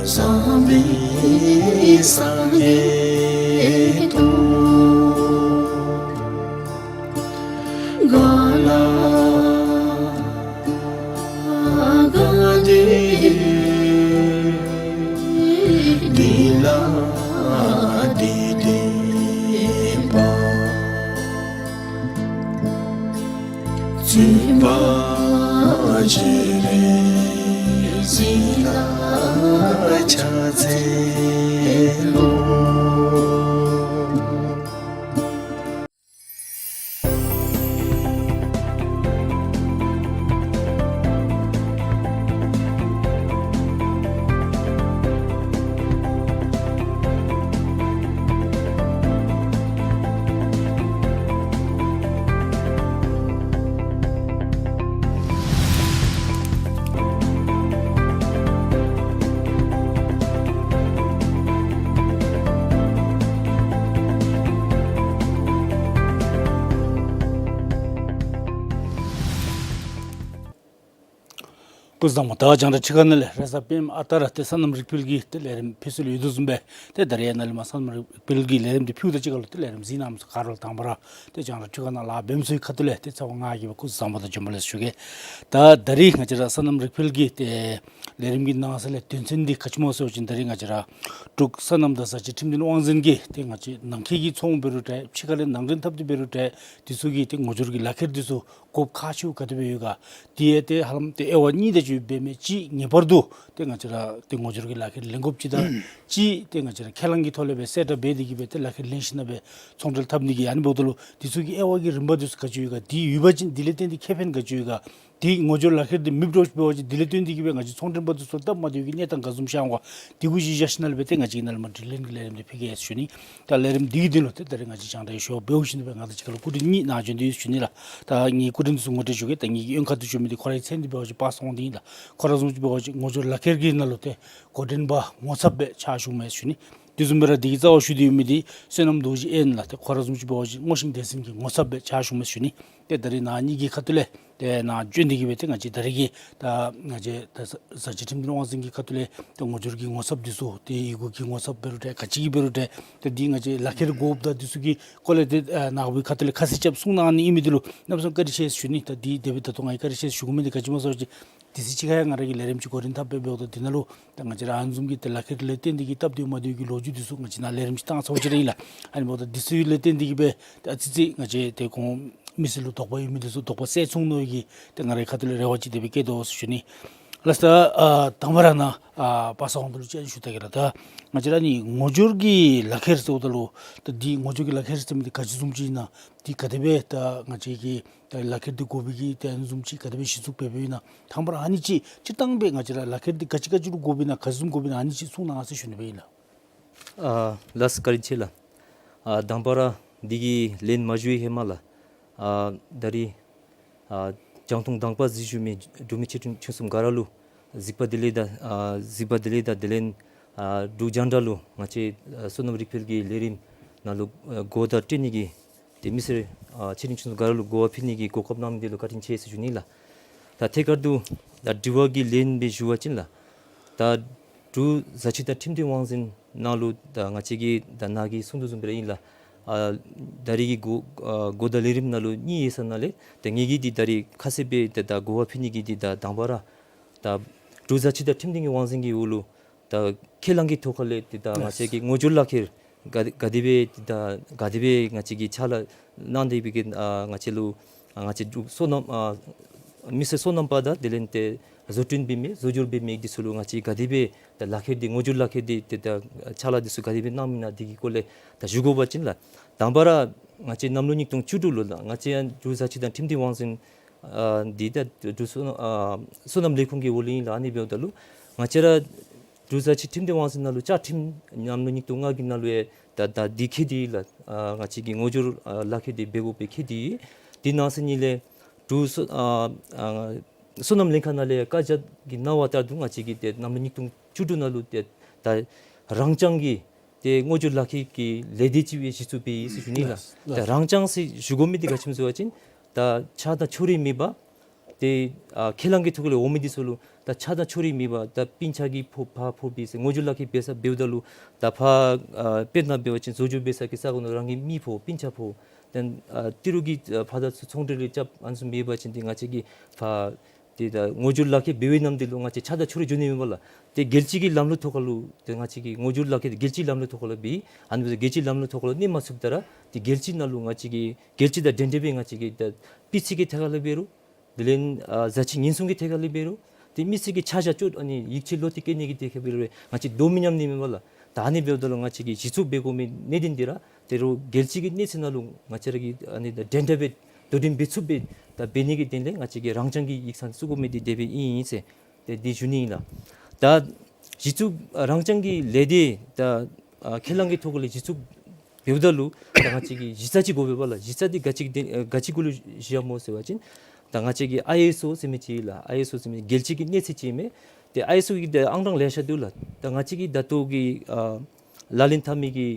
བཟང་པོའི་སངས་རྒྱས་དང་། ག་ལ་ག་ཏེ་དེ་ལ་དེ་ལྡན་པ། བརྩོན་པ་བྱེད་རིགས་གཟིགས་ལ་ཕྱག་འཚལ་ལོ། སྐུ་གཟུགས་བཟང་པོ། ད་རྒྱང་བསྒྲགས་ཁྲི་ཁ་ནང་ལས་རེས་གཟའ་སྤེནམ་ཨ་རྟག་ར་ཏེ་སོ་ནམ་རིག་འཕེལ་གྱི་ཏེ་ལས་རིམ་ཕུལ་སྲོལ་ཡོད་དོ་བཟུམ་སྦེ་ཏེ་ད་རིས་ཡང་ནཱ་ལས་མར་སོ་ནམ་རིག་འཕེལ་གྱི་ལས་རིམ་འདི་ཕུལཝ་ད་གཅིག་ཁར་ལུ་ཏེ་ལས་རིམ་གཟིགས་གནང་མི་ཚུ་ག་ར་ལུ་དང་པ་ར་ཏེ་རྒྱང་བསྒྲགས་ཁྲི་ཁ་ནང་ལཱ་འབད་མི་ཚུ་གི་ཁ་ཐུག་ལས་ཏེ་ཚེ་དབང་ང་གིས་སྦེ་སྐུ་གཟུགས་བཟང་པོ་དང་བྱོན་པ་ལེགས་སོ་ཞུ་གེ། ད་ད་རིས་ང་བཅས་ར་སོ་ནམ་རིག་འཕེལ་གྱི་ཏེ་ལས་རིམ་གྱི་ནང་གསེས་ལས་དོན་ཚན་འདི་ག་ཅི་སྨོ་ཟེར་བ་ཅིན་ད་རིས་ང་བཅས་ར་འབྲུག་སོ་ནམ་དང་བཟའ་བཅའ་ཁྲིམས་དོན་དབང་འཛིན་གྱིས་ཏེ་ང་བཅས་ནང་འཁོད་ཀྱི་ཚོང་འབད་རུང་འདྲ་ཕྱི་ཁ་ལས་ནང་འདྲེན་འཐབ་སྟེ་འབད་རུང་འདྲ་དེ་ཚུ་གི་ཏེ་ངོ་སྦྱོར་གྱི་ལག་ཁྱེར་དེ་ཚུ་དགོཔ་ཁག་ཆེཝ་ག་དེ་སྦེ་ཡོད་ག། དེ་ཡང་ཏེ་ཧ་ལམ་ཏེ་དབྱེ་བ་གཉིས་དེ་ཅིག་འབད་མི་ཅིག་ངེས་པར་དུ་ཏེ་ང་བཅས་ར་ཏེ་ངོ་སྦྱོར་གྱི་ལག་ཁྱེར་ལེན་དགོཔ་ཅིག་དང་ཅིག་ཏེ་ང་བཅས་ར་ཁས་བླངས་ཀྱི་ཐོག་ལས་སྦེ་གསལ་བསྒྲགས་འབད་དེ་གིས་སྦེ་ཏེ་ལག་ཁྱེར་ལེན་ཞིནམ་ལས་ཚོང་འབྲེལ་འཐབ་ནི་གི་ཨ་ནི་འབདཝ་ད་ལུ་དེ་ཚུ་གི་དབྱེ་བ་གི་རིམ་པ་དེ་ཚུ་ག་ཅི་ཡོད་ག། དེ་ཡོད་པ་ཅིན་དེ་ལས་བརྟེན་ཏེ་ཁེ་ཕན་ག་ཅི་ཡོད་ག། དེ་ངོ་སྦྱོར་ལག་ཁྱེར་དེ་མེདཔ་འགྱོ་འགྱོཝ་ཅིན་དེ་ལས་བརྟེན་ཏེ་གིས་སྦེ་ང་བཅས་ཚོང་འབྲེལ་པ་དེ་ཚུ་སྟབས་མ་བདེཝ་གི་གནས་སྟངས་ག་བཟུམ་ཤར་འོང་ག། དེ་གུ་གཞི་བཞག་ཞིནམ་ལས་སྦེ་ཏེ་ང་བཅས་ནཱ་ལས་མར་དྲི་ལན་གྱི་ལས་རིམ་དེ་ཕུལ་གེ་ཟེར་ཞུ་ནི། ད་ལས་རིམ་འདི་གི་དོན་ལུ་ཏེ་ད་རིས་ང་བཅས་རྒྱང་བསྒྲགས་ཞུ་བ་འབདཝ་ཞིནམ་ལས་སྦེ་ང་དང་གཅིག་ཁར་ལུ་སྐུ་མགྲོན་གཉིས་ནཱ་བྱོན་ཏེ་ཡོད་ཟེར་ཞུ་ནི་ལགས། ད་ངེའི་སྐུ་མགྲོན་དེ་ཚུ་ངོ་སྤྲོད་ཞུ་གེ། ད་ངེ་གི་གཡོན་ཁ་ཐུག་བྱོན་མི་འདི་ཁོ་རའི་མཚན་འདི་འབད་བ་ཅིན་པ་སངས་དབང་འདུས་ཨིན་ལགས། ཁོ་ར་བཟུམ་ཅིག་འབད་བ་ཅིན་ངོ་སྦྱོར་ལག་ཁྱེར་གྱི་ནང་ལུ་ཏེ་འགོ་འདྲེན་པ་ངོ་ཚབ་སྦེ་ཕྱག་ཞུཝ་མས་ཟེར་ཞུ་ནི། དེ་བཟུམ་སྦེ་ར་འདི་གི་རྩ་བར་བཞུགས་ཏེ་ཡོད་མི་འདི་བསོད་ནམས་རྡོ་རྗེ་ཨིན་ལགས། ཏེ་ཁོ་ར་བཟུམ་ཅིག་འབད་བ་ཅིན་རྔོག་ཤིང་སྡེ་ཚན་གྱི་ངོ་ཚབ་སྦེ་ཕྱག་ཞུཝ་མས་ཟེར་ཞུ་ནི། ཏེ་ད་རིས་ནཱ་གཉིས་ཀྱི་ཁ་ཐུག་ལས་ཏེ་ནཱ་བྱོན་ཏེ་གིས་སྦེ་ཏེ་ང་བཅས་ད་རིས་ཀྱི་ད་ང་བཅས་ད་བཟའ་བཅའ་ཁྲིམས་དོན་དབང་འཛིན་གྱི་ཁ་ཐུག་ལས་ཏེ་ངོ་སྦྱོར་གྱི་ངོ་ཚབ་འདི་ཚུ་ཏེ་ཡི་གུ་གི་ངོ་ཚབ་འབད་རུང་འདྲ་ག་ཅི་གི་འབད་རུང་འདྲ་ཏེ་འདི་ང་བཅས་ལག་ཁྱེར་དགོཔ་དང་འདི་ཚུ་གི་སྐོར་ལས་ཏེ་ཨ་ནཱ་བུའི་ཁ་ཐུག་ལས་ཁ་གསལ་རྐྱབ་གསུང་གནང་ནི་ཨིན་མི་འདི་ལུ་གནམ་མེད་ས་མེད་བཀའ་དྲིན་ཆེ་ཟེར་ཞུ་ནི། ད་འདི་དེ་སྦེ་ད་ལྟོ་ང་གིས་བཀའ་དྲིན་ཆེ་ཟེར་ཞུ་དགོ་མི་འདི་ག་ཅི་སྨོ་ཟེར་བ་ཅིན་དུས་ཚོད་ཅིག་ཁར་ཡང་ང་ར་གིས་ལས་རིམ་ཅིག་འགོ་འདྲེན་འཐབ་སྦེ་འབདཝ་ད་འདི་ནང་ལུ་ད་ང་བཅས་ར་ཨ་ནི་བཟུམ་གྱི་ད་ལག་ཁྱེར་ལས་བརྟེན་ཏེ་གིས་སྟབས་བདེཝ་མ་བདེཝ་གི་ལོ་རྒྱུས་འདི་ཚུ་ང་བཅས་ནཱ་ལས་རིམ་ཅིག་བཏང་ཚརཝ་ཅིག་ར་ཨིན་ལགས། ཨ་ནི་འབདཝ་ད་འདི་ཚུ་ལས་བརྟེན་ཏེ་གིས་སྦེ་ད་ཨ་ཙི་ཙི་ང་བཅས་ཏེ་ཁོང་མི་སེར་ལུ་དོགས་པ་ཡོད་མི་འདི་ཚུ་དོགས་པ་སེལ་ཚུགས་ནི་གི་ཏེ་ང་རའི་ཁ་ཐུག་ལས་རེ་བ་ཅིག་དེ་སྦེ་བསྐྱེད་དོ་ཟེར་ཞུ་ནི། ལགས་སོ། ད་ཨ་དང་པ་ར་ནཱ་ཨ་པ་སངས་དབང་འདི་ལུ་ཅིག་ཞུ་ད་གེ་ལགས། ད་ང་བཅས་ར་ནི་ངོ་སྦྱོར་གྱི་ལག་ཁྱེར་ཟེརཝ་ད་ལུ་ད་འདི་ངོ་སྦྱོར་གྱི་ལག་ཁྱེར་ཟེར་མི་འདི་ག་ཅི་བཟུམ་ཅིག་ཨིན་ན། འདི་ག་དེ་སྦེ་ད་ང་བཅས་ཀྱིས་ད་ལག་ཁྱེར་འདི་དགོ་པའི་གི་ད་ཨ་ནི་བཟུམ་ཅིག་ག་དེ་སྦེ་གཞི་བཙུགས་འབད་འབདཝ་ཨིན་ན། དང་པ་ར་ཨ་ནི་ཅིག་སྤྱིར་བཏང་སྦེ་ང་བཅས་ར་ལག་ཁྱེར་འདི་ག་ཅི་ག་ཅི་ལུ་དགོཔ་ཨིན་ན་ག་ཅི་བཟུམ་དགོཔ་ཨིན་ན་ཨ་ནི་ཅིག་གསུང་གནང་ཟེར་ཞུ་ནི་སྦེ་ཨིན་ལགས། ཨ་ལགས་སོ་བཀའ་དྲིན་ཆེ་ལགས། ཨ་དང་པ་ར་འདི་གི་ལན་མ་ཞུ་བའི་ཧེ་མ་ལགས། ཨ་ད་རིས་ཨ་རྒྱང་མཐོང་དང་པ་གཟིགས་བཞུགས་མི་འབྲུག་མི་ཆེ་འབྲིང་ཆུང་གསུམ་ག་ར་ལུ་གཟིགས་པ་བདེ་ལེགས་དང་ཨ་གཟིགས་པ་བདེ་ལེགས་དང་དེ་ལས་ཨ་འབྲུག་རྒྱང་བསྒྲགས་ལུ་ང་བཅས་ཨ་བསོད་ནམས་རིག་འཕེལ་གྱི་ལས་རིམ་ནང་ལུ་ཨ་གོ་བརྡ་སྤྲོད་ནི་གི་ཏེ་མི་སེར་ཨ་ཆེ་འབྲིང་ཆུང་གསུམ་ག་ར་ལུ་གོ་བ་ཕུལ་ནི་གི་གོ་སྐབས་གནང་མི་འདི་ལུ་བཀའ་དྲིན་ཆེ་ཟེར་ཞུ་ནི་ལགས། ད་ཐད་ཀར་དུ་ད་དྲི་བ་གི་ལན་སྦེ་ཞུ་བ་ཅིན་ལགས། ད་འབྲུག་བཟའ་བཅའ་དང་ཁྲིམས་དོན་དབང་འཛིན་ནང་ལུ་ད་ང་བཅས་ཀྱིས་ད་ནཱ་གིས་གསུང་དོ་བཟུམ་སྦེ་ར་ཨིན་ལགས། ཨ་ད་རིས་ཀྱི་གོ་ཨ་གོ་བརྡ་ལས་རིམ་ནང་ལུ་གཉིས་ཡོད་ས་ནང་ལས་ད་ངེ་གི་འདི་ད་རིས་ཁ་གསལ་སྦེ་ད་ད་གོ་བ་ཕུལ་ནི་གི་འདི་ད་དང་པ་ར་ད་འབྲུག་བཟའ་བཅའ་དང་ཁྲིམས་དོན་གྱི་དབང་འཛིན་གྱི་འོག་ལུ་ད་ཁས་བླངས་ཀྱི་ཐོག་ཁ་ལས་ཏེ་ད་ང་བཅས་ཀྱི་ངོ་སྦྱོར་ལག་ཁྱེར་ག་ག་དེ་སྦེ་ད་ག་དེ་སྦེ་ང་བཅས་ཀྱིས་ཕྱག་ལཱ་གནང་སྟེ་སྦེ་གི་ཨ་ང་བཅས་ལུ་ཨ་ང་བཅས་འབྲུག་སོ་ནམ་ཨ་མི་སེར་སོ་ནམ་པ་དང་དེ་ལས་ཏེ་བཟོ་སྐྲུན་འབད་མི་བཟོ་སྦྱོར་འབད་མི་འདི་ཚུ་ལུ་ང་བཅས་ག་དེ་སྦེ་ད་ལག་ཁྱེར་འདི་ངོ་སྦྱོར་ལག་ཁྱེར་འདི་ཏེ་ད་ཕྱག་ལཱ་འདི་ཚུ་ག་དེ་སྦེ་གནངམ་ཨིན་ན་འདི་གི་སྐོར་ལས་ད་ཞུ་དགོ་པ་ཅིན་ལགས། དང་པ་ར་ ང་བཅས་གནམ་ལོ་ཉིས་སྟོང་བཅུ་དྲུག་ལོ་ལགས། ང་བཅས་ཡང་འབྲུག་བཟའ་སྤྱོད་དང་ཁྲིམས་སྡེ་དབང་འཛིན་ཨ་འདི་ད་འབྲུག་སོ་ཨ་སོ་ནམ་ལས་ཁུངས་ཀྱི་འོག་ལུ་ཨིན་ལགས། ཨ་ནི་འབདཝ་ད་ལུ་ང་བཅས་ར་འབྲུག་བཟའ་སྤྱོད་ཁྲིམས་སྡེ་དབང་འཛིན་ནང་ལུ་བཅའ་ཁྲིམས་གནམ་ལོ་ཉིས་སྟོང་ལྔ་གི་ནང་ལུ་ཡང་ད་ད་འདི་འཁོད་དེ་ལགས། ཨ་ང་བཅས་ཀྱི་ངོ་སྦྱོར་ཨ་ལག་ཁྱེར་འདི་འབད་དགོ་པའི་འཁོད་དེ། དེ་ནང་གསེས་ནང་ལས་འབྲུག་སོ་ཨ་ཨ་སོ་ནམ་ལྷན་ཁག་ནང་ལས་བཀའ་རྒྱ་གི་གནང་བ་ལྟར་དུ་ང་བཅས་ཀྱིས་ཏེ་གནམ་ལོ་ཉིས་སྟོང་བཅུ་དྲུག་ནང་ལུ་ཏེ་ད་རང་རྐྱང་གི་ཏེ་ངོ་སྦྱོར་ལག་ཁྱེར་གྱི་ལས་སྡེ་ཅིག་སྦེ་གཞི་བཙུགས་འབད་ཡི་ཟེར་ཞུ་ནི་ལགས། ལགས། ད་རང་རྐྱང་ཟེར་ཞུ་དགོ་མི་འདི་ག་ཅི་སྨོ་ཟེར་བ་ཅིན་ད་ཆགས་སྡང་ཕྱོགས་རིས་མེད་པར་ཏེ་ཨ་ཁས་བླངས་ཀྱི་ཐོག་ལས་འོང་མི་འདི་ཚུ་ལུ་ད་ཆགས་སྡང་ཕྱོགས་རིས་མེད་པར་ད་སྤུན་ཆ་གིས་ཕོག་ཕར་ཕོག་པས་ཟེར་ངོ་སྦྱོར་ལག་ཁྱེར་འབད་ས་འབདཝ་ད་ལུ་ད་ཕར་ཨ་དཔེར་ན་འབད་བ་ཅིན་བཟོ་བཅོས་འབད་ས་གི་ས་གོ་ནང་རང་གི་མི་ཕོག་སྤུན་ཆ་ཕོག། ཏེ་ཨ་ཏི་རུ་གི་ཨ་ཕར་དང་ཚུར་ཚོང་འབྲེལ་རྐྱབ་ཨ་ནི་ཚུ་མེད་པ་ཅིན་ཏེ་ང་བཅས་ཀྱིས་ཕར་ཏེ་ད་ངོ་སྦྱོར་ལག་ཁྱེར་འབད་བའི་ནམ་དེ་ལུ་ང་བཅས་ཆགས་སྡང་ཕྱོགས་རིས་འགྱོ་ནི་མེད་པ་ལགས། ཏེ་རྒྱལ་སྤྱི་གི་ལམ་ལུགས་ཐོག་ཁ་ལུ་ཏེ་ང་བཅས་ཀྱི་ངོ་སྦྱོར་ལག་ཁྱེར་རྒྱལ་སྤྱིའི་ལམ་ལུགས་ཐོག་ཁ་ལུ་འབད། ཨ་ནི་སྦེ་རྒྱལ་སྤྱིའི་ལམ་ལུགས་ཐོག་ཁ་ལུ་གནས་མ་ཚུགསཔ་ད་ར་ཏེ་རྒྱལ་སྤྱི་ནང་ལུ་ང་བཅས་ཀྱི་རྒྱལ་སྤྱི་དང་འབྲེལ་འབྲེལ་སྦེ་ང་བཅས་ཀྱི་ད་སྤུས་ཚད་ཀྱི་ཐད་ཁ་ལུ་འབད་རུང་དེ་ལས་ཨ་བཟའ་ཆས་ཉེན་སྲུང་གི་ཐད་ཁ་ལུ་འབད་རུང་ཏེ་མི་སེར་གྱི་ཆ་བཞག་ཅོག་ཨ་ནི་ཡིད་ཆེས་བློ་གཏད་བསྐྱེད་ནི་གི་ཐད་ཁ་འབད་རུང་ང་བཅས་དོ་མི་མཉམ་ནི་མེད་པ་ལགས། ད་ཨ་ནི་འབདཝ་ད་ལུ་ང་བཅས་ཀྱིས་གཞི་བཙུགས་འབད་དགོ་མི་གནད་དོན་འདི་ར་ཏེ་རོགས་རྒྱལ་སྤྱི་གི་གནས་ཚད་ནང་ལུ་ང་བཅས་ར་གིས་ཨ་ནི་ད་འགྲན་ཟླ་སྦེ་དོ་འགྲན་འབད་ཚུགསཔ་སྦེ་ད་འབད་ནི་གི་དོན་ལས་ང་བཅས་ཀྱིས་རང་རྐྱང་གི་ཡིག་ཚང་བཙུགས་དགོ་མི་འདི་དེ་སྦེ་ཨིན་ཟེར་ཏེ་འདི་ཞུ་ནི་ཨིན་ལགས། ད་གཞི་བཙུགས་ཨ་རང་རྐྱང་གི་ལས་སྡེ་ད་ཨ་ཁས་བླངས་ཀྱི་ཐོག་ལས་གཞི་བཙུགས་འབདཝ་ད་ལུ་ད་ང་བཅས་ཀྱིས་གཞི་རྩ་ཅིག་དགོ་པས་ལགས། གཞི་རྩ་འདི་ག་ཅི་གི་དེ་ཨ་ག་ཅི་གུ་ལུ་བཞགཔ་སྨོ་ཟེར་བ་ཅིན་ད་ང་བཅས་ཀྱིས་ཨའི་ཨེསི་ཨོ་ཟེར་མི་ཅིག་ལགས། ཨའི་ཨེསི་ཨོ་ཟེར་མི་རྒྱལ་སྤྱི་གི་གནས་ཚད་ཅིག་མས། ཏེ་ཨའི་ཨེསི་ཨོ་གི་ཏེ་ཨང་གྲངས་ལེ་ཤ་འདུག་ལགས། ད་ང་བཅས་ཀྱིས་ད་ལྟོ་གི་ཨ་ལག་ལེན་འཐབ་མི་གི་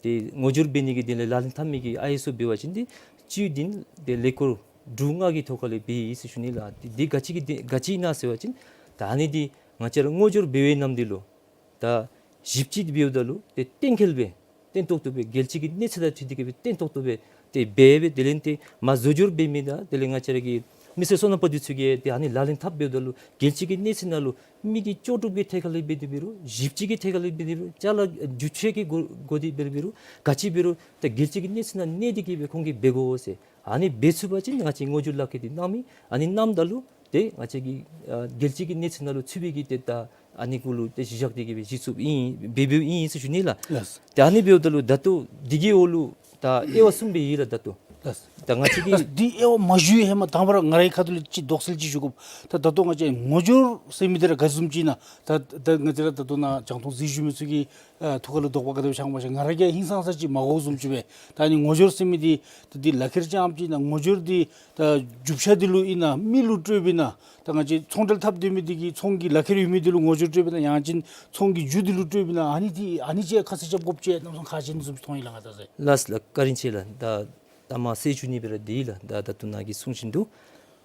ཏེ་ངོ་སྦྱོར་འབད་ནི་གི་དོན་ལས་ལག་ལེན་འཐབ་མི་གི་ཨའི་ཨེསི་ཨོ་འབད་བ་ཅིན་ཏེ་སྤྱི་འདི་ཏེ་ཀླད་ཀོར་དྲུག་ལྔ་གི་ཐོག་ཁ་ལས་འབད་ཡི་ཟེར་ཞུ་ནི་ལགས། ཏེ་འདི་ག་ཅི་གི་ཏེ་ག་ཅི་ཨིན་ན་ཟེར་བ་ཅིན་ད་ཨ་ནི་འདི་ང་བཅས་ར་ངོ་སྦྱོར་འབད་བའི་ནམ་དེ་ལུ་ད་ཞིབ་དཔྱད་འབདཝ་ད་ལུ་ཏེ་གཏན་འཁེལ་སྦེ་བརྟན་ཏོག་ཏོ་སྦེ་རྒྱལ་སྤྱི་གི་གནས་ཚད་དང་འཁྲིལ་ཏེ་གི་སྦེ་བརྟན་ཏོག་ཏོ་སྦེ་ཏེ་འབད་སྦེ་དེ་ལས་ཏེ་མ་བཟོ་བཅོས་འབད་མི་དང་དེ་ལས་ང་བཅས་ར་གི་མི་སེར་སོ་ནམ་པ་འདི་ཚུ་གིས་ཏེ་ཨ་ནི་ལག་ལེན་འཐབ་འབདཝ་ད་ལུ་རྒྱལ་སྤྱི་གི་གནས་ཚད་ནང་ལུ་མི་གི་ལྕོགས་གྲུབ་ཀྱི་ཐད་ཁ་ལས་འབད་དེ་འབད་རུང་ཞིབ་དཔྱད་ཀྱི་ཐད་ཁ་ལས་འབད་དེ་འབད་རུང་ཅ་ལ་རྒྱུ་ཆ་གི་སྒོ་སྒོ་དེ་འབད་དེ་འབད་རུང་ག་ཅི་འབད་རུང་ད་རྒྱལ་སྤྱི་གི་གནས་ཚད་ནང་གནས་ཏེ་གི་སྦེ་ཁོང་གིས་འབད་དགོ་ཟེར། ཨ་ནི་འབད་ཚུགས་པ་ཅིན་ང་བཅས་ངོ་སྦྱོར་ལག་ཁྱེར་འདི་གནང་མི་ཨ་ནི་གནངམ་ད་ལུ་ཏེ་ང་བཅས་ཀྱི་ཨ་རྒྱལ་སྤྱི་གི་གནས་ཚད་ནང་ལུ་ཚུད་པའི་གི་ཏེ་ད་ཨ་ནི་གུ་ལུ་ཏེ་གཞི་བཞག་སྟེ་གི་སྦེ་གཞི་བཙུགས་ཨིན་འབད་འབདཝ་ཨིན་ཟེར་ཞུ་ནི་ལགས། ལགས། ཏེ་ཨ་ནི་འབདཝ་ད་ལུ་ད་ལྟོ་འདི་གི་འོག་ལུ་ད་དབྱེ་བ་གསུམ་སྦེ་ཡོད་ལགས་ད་ལྟོ། ལགས། ད་ང་བཅས་ཀྱི་ལགས། འདི་དབྱེ་བ་མ་ཞུ་བའི་ཧེ་མ་དང་པ་ར་ང་རའི་ཁ་ཐུག་ལས་ཅིག་དོགས་སེལ་ཅིག་ཞུ་དགོ། ད་ད་ལྟོ་ང་བཅས་ངོ་སྦྱོར་ཟེར་མི་འདི་ར་ག་བཟུམ་ཅིག་ཨིན་ན། ད་ད་ང་བཅས་ར་ད་ལྟོ་ནཱ་རྒྱང་མཐོང་གཟིགས་བཞུགས་མི་ཚུ་གི་ཨ་ཐུགས་ཁ་ལུ་དོགས་པ་ག་དེ་སྦེ་ཤར་མ་ཤར། ང་ར་གིས་ཧིང་སངས་ས་ཅིག་མ་གོཝ་བཟུམ་ཅིག་སྦེ། ད་ཨ་ནི་ངོ་སྦྱོར་ཟེར་མི་འདི་ད་འདི་ལག་ཁྱེར་རྐྱངམ་ཅིག་ཨིན་ན། ངོ་སྦྱོར་འདི་ད་རྒྱུ་ཆ་འདི་ལུ་ཨིན་ན། མི་ལུ་སྤྲོདཔ་ཨིན་ན། ད་ང་བཅས་ཚོང་འབྲེལ་འཐབ་སྡོད་མི་འདི་གིས་ཚོང་གི་ལག་ཁྱེར་ཡོད་མི་འདི་ལུ་ངོ་སྦྱོར་སྤྲོདཔ་ཨིན་ན། ཡང་ཅིན་ཚོང་གི་རྒྱུ་འདི་ལུ་སྤྲོདཔ་ཨིན་ན། ཨ་ནི་འདི་ཨ་ནི་ཅིག་ཁ་གསལ་རྐྱབ་དགོཔ་ཅིག་གནམ་མེད་ས་མེད་ཁག་ཆེ་ནི་བཟུམ་ཅིག་མཐོང་ཡི་ལགས་ང་བལྟ་ས། ལགས་ལགས། བཀའ་དྲིན་ཆེ་ལགས། ད་ད་མ་གསལ་ཞུ་ནི་སྦེ་ར་འདི་ལགས། ད་ད་ལྟོ་ནཱ་གིས་གསུང་བཞིན་དུ་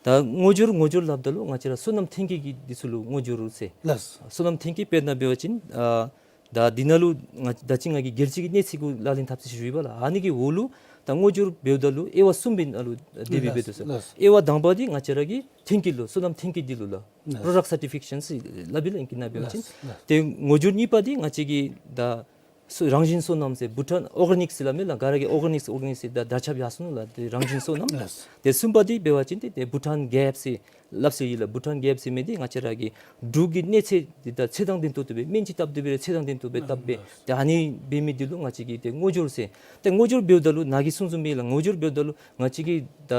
ད་ངོ་སྦྱོར་ངོ་སྦྱོར་སླབ་ད་ལུ་ང་བཅས་ར་སོ་ནམ་ཐོན་སྐྱེད་ཀྱི་འདི་ཚུ་ལུ་ངོ་སྦྱོར་ཟེར། ལགས། སོ་ནམ་ཐོན་སྐྱེད་དཔེར་ན་འབད་བ་ཅིན་ཨ་ད་འདི་ནང་ལུ་ང་ད་ཅི་ང་གིས་རྒྱལ་སྤྱི་གི་གནས་ཚད་གུ་ལག་ལེན་འཐབ་ཟེར་ཞུ་ཡི་པ་ལགས། ཨ་ནི་གི་འོག་ལུ་ད་ངོ་སྦྱོར་འབདཝ་ད་ལུ་དབྱེ་བ་གསུམ་སྦེ་ནང་ལུ་དེ་སྦེ་ལགས་འབད་དོ་ཟེར། ལགས། དབྱེ་བ་དང་པ་འདི་ང་བཅས་ར་གི་ཐོན་སྐྱེད་ལུ་སོ་ནམ་ཐོན་སྐྱེད་འདི་ལུ་ལགས། ལགས། Product Certification ཟེར་སླབ་ཨིན་ལགས་ཨིང་སྐད་ནང་འབད་བ་ཅིན། ལགས་ལགས། ཏེ་ངོ་སྦྱོར་གཉིས་པ་འདི་ང་བཅས་ཀྱི་ད་སོ་རང་བཞིན་སོ་ནམ་ཟེར་བྷུ་ཊཱན་ཨོར་ག་ནིཀ་ཟེར་སླབ་མས་ལགས། ག་ར་གིས་ཨོར་ག་ནིཀ་ཨོར་ག་ནིཀ་ཟེར་ད་དར་ཁྱབ་ཡར་སོ་ནུག་ལགས། ཏེ་རང་བཞིན་སོ་ནམ། ལགས། ཏེ་གསུམ་པ་འདི་འབད་བ་ཅིན་ཏེ་ཏེ་བྷུ་ཊཱན་གེབ་ཟེར་སླབ་སྲོལ་ཡོད་ལགས། བྷུ་ཊཱན་གེབ་ཟེར་མི་འདི་ང་བཅས་ར་གི་འབྲུག་གི་གནས་ཚད་འདི་ད་ཚད་དང་ལྡན་ཏོག་ཏོ་སྦེ་སྨན་ཅིག་བཏབ་སྟེ་འབད་རུང་ཚད་དང་ལྡན་ཏོག་ཏོ་སྦེ་བཏབ་སྦེ། ལགས། ཏེ་ཨ་ནི་འབད་མི་འདི་ལུ་ང་བཅས་ཀྱིས་ཏེ་ངོ་སྦྱོར་ཟེར། ཏེ་ངོ་སྦྱོར་འབདཝ་ད་ལུ་ནཱ་གིས་གསུངས་གསུངསམ་སྦེ་ལགས། ངོ་སྦྱོར་འབདཝ་ད་ལུ་ང་བཅས་ཀྱི་ད་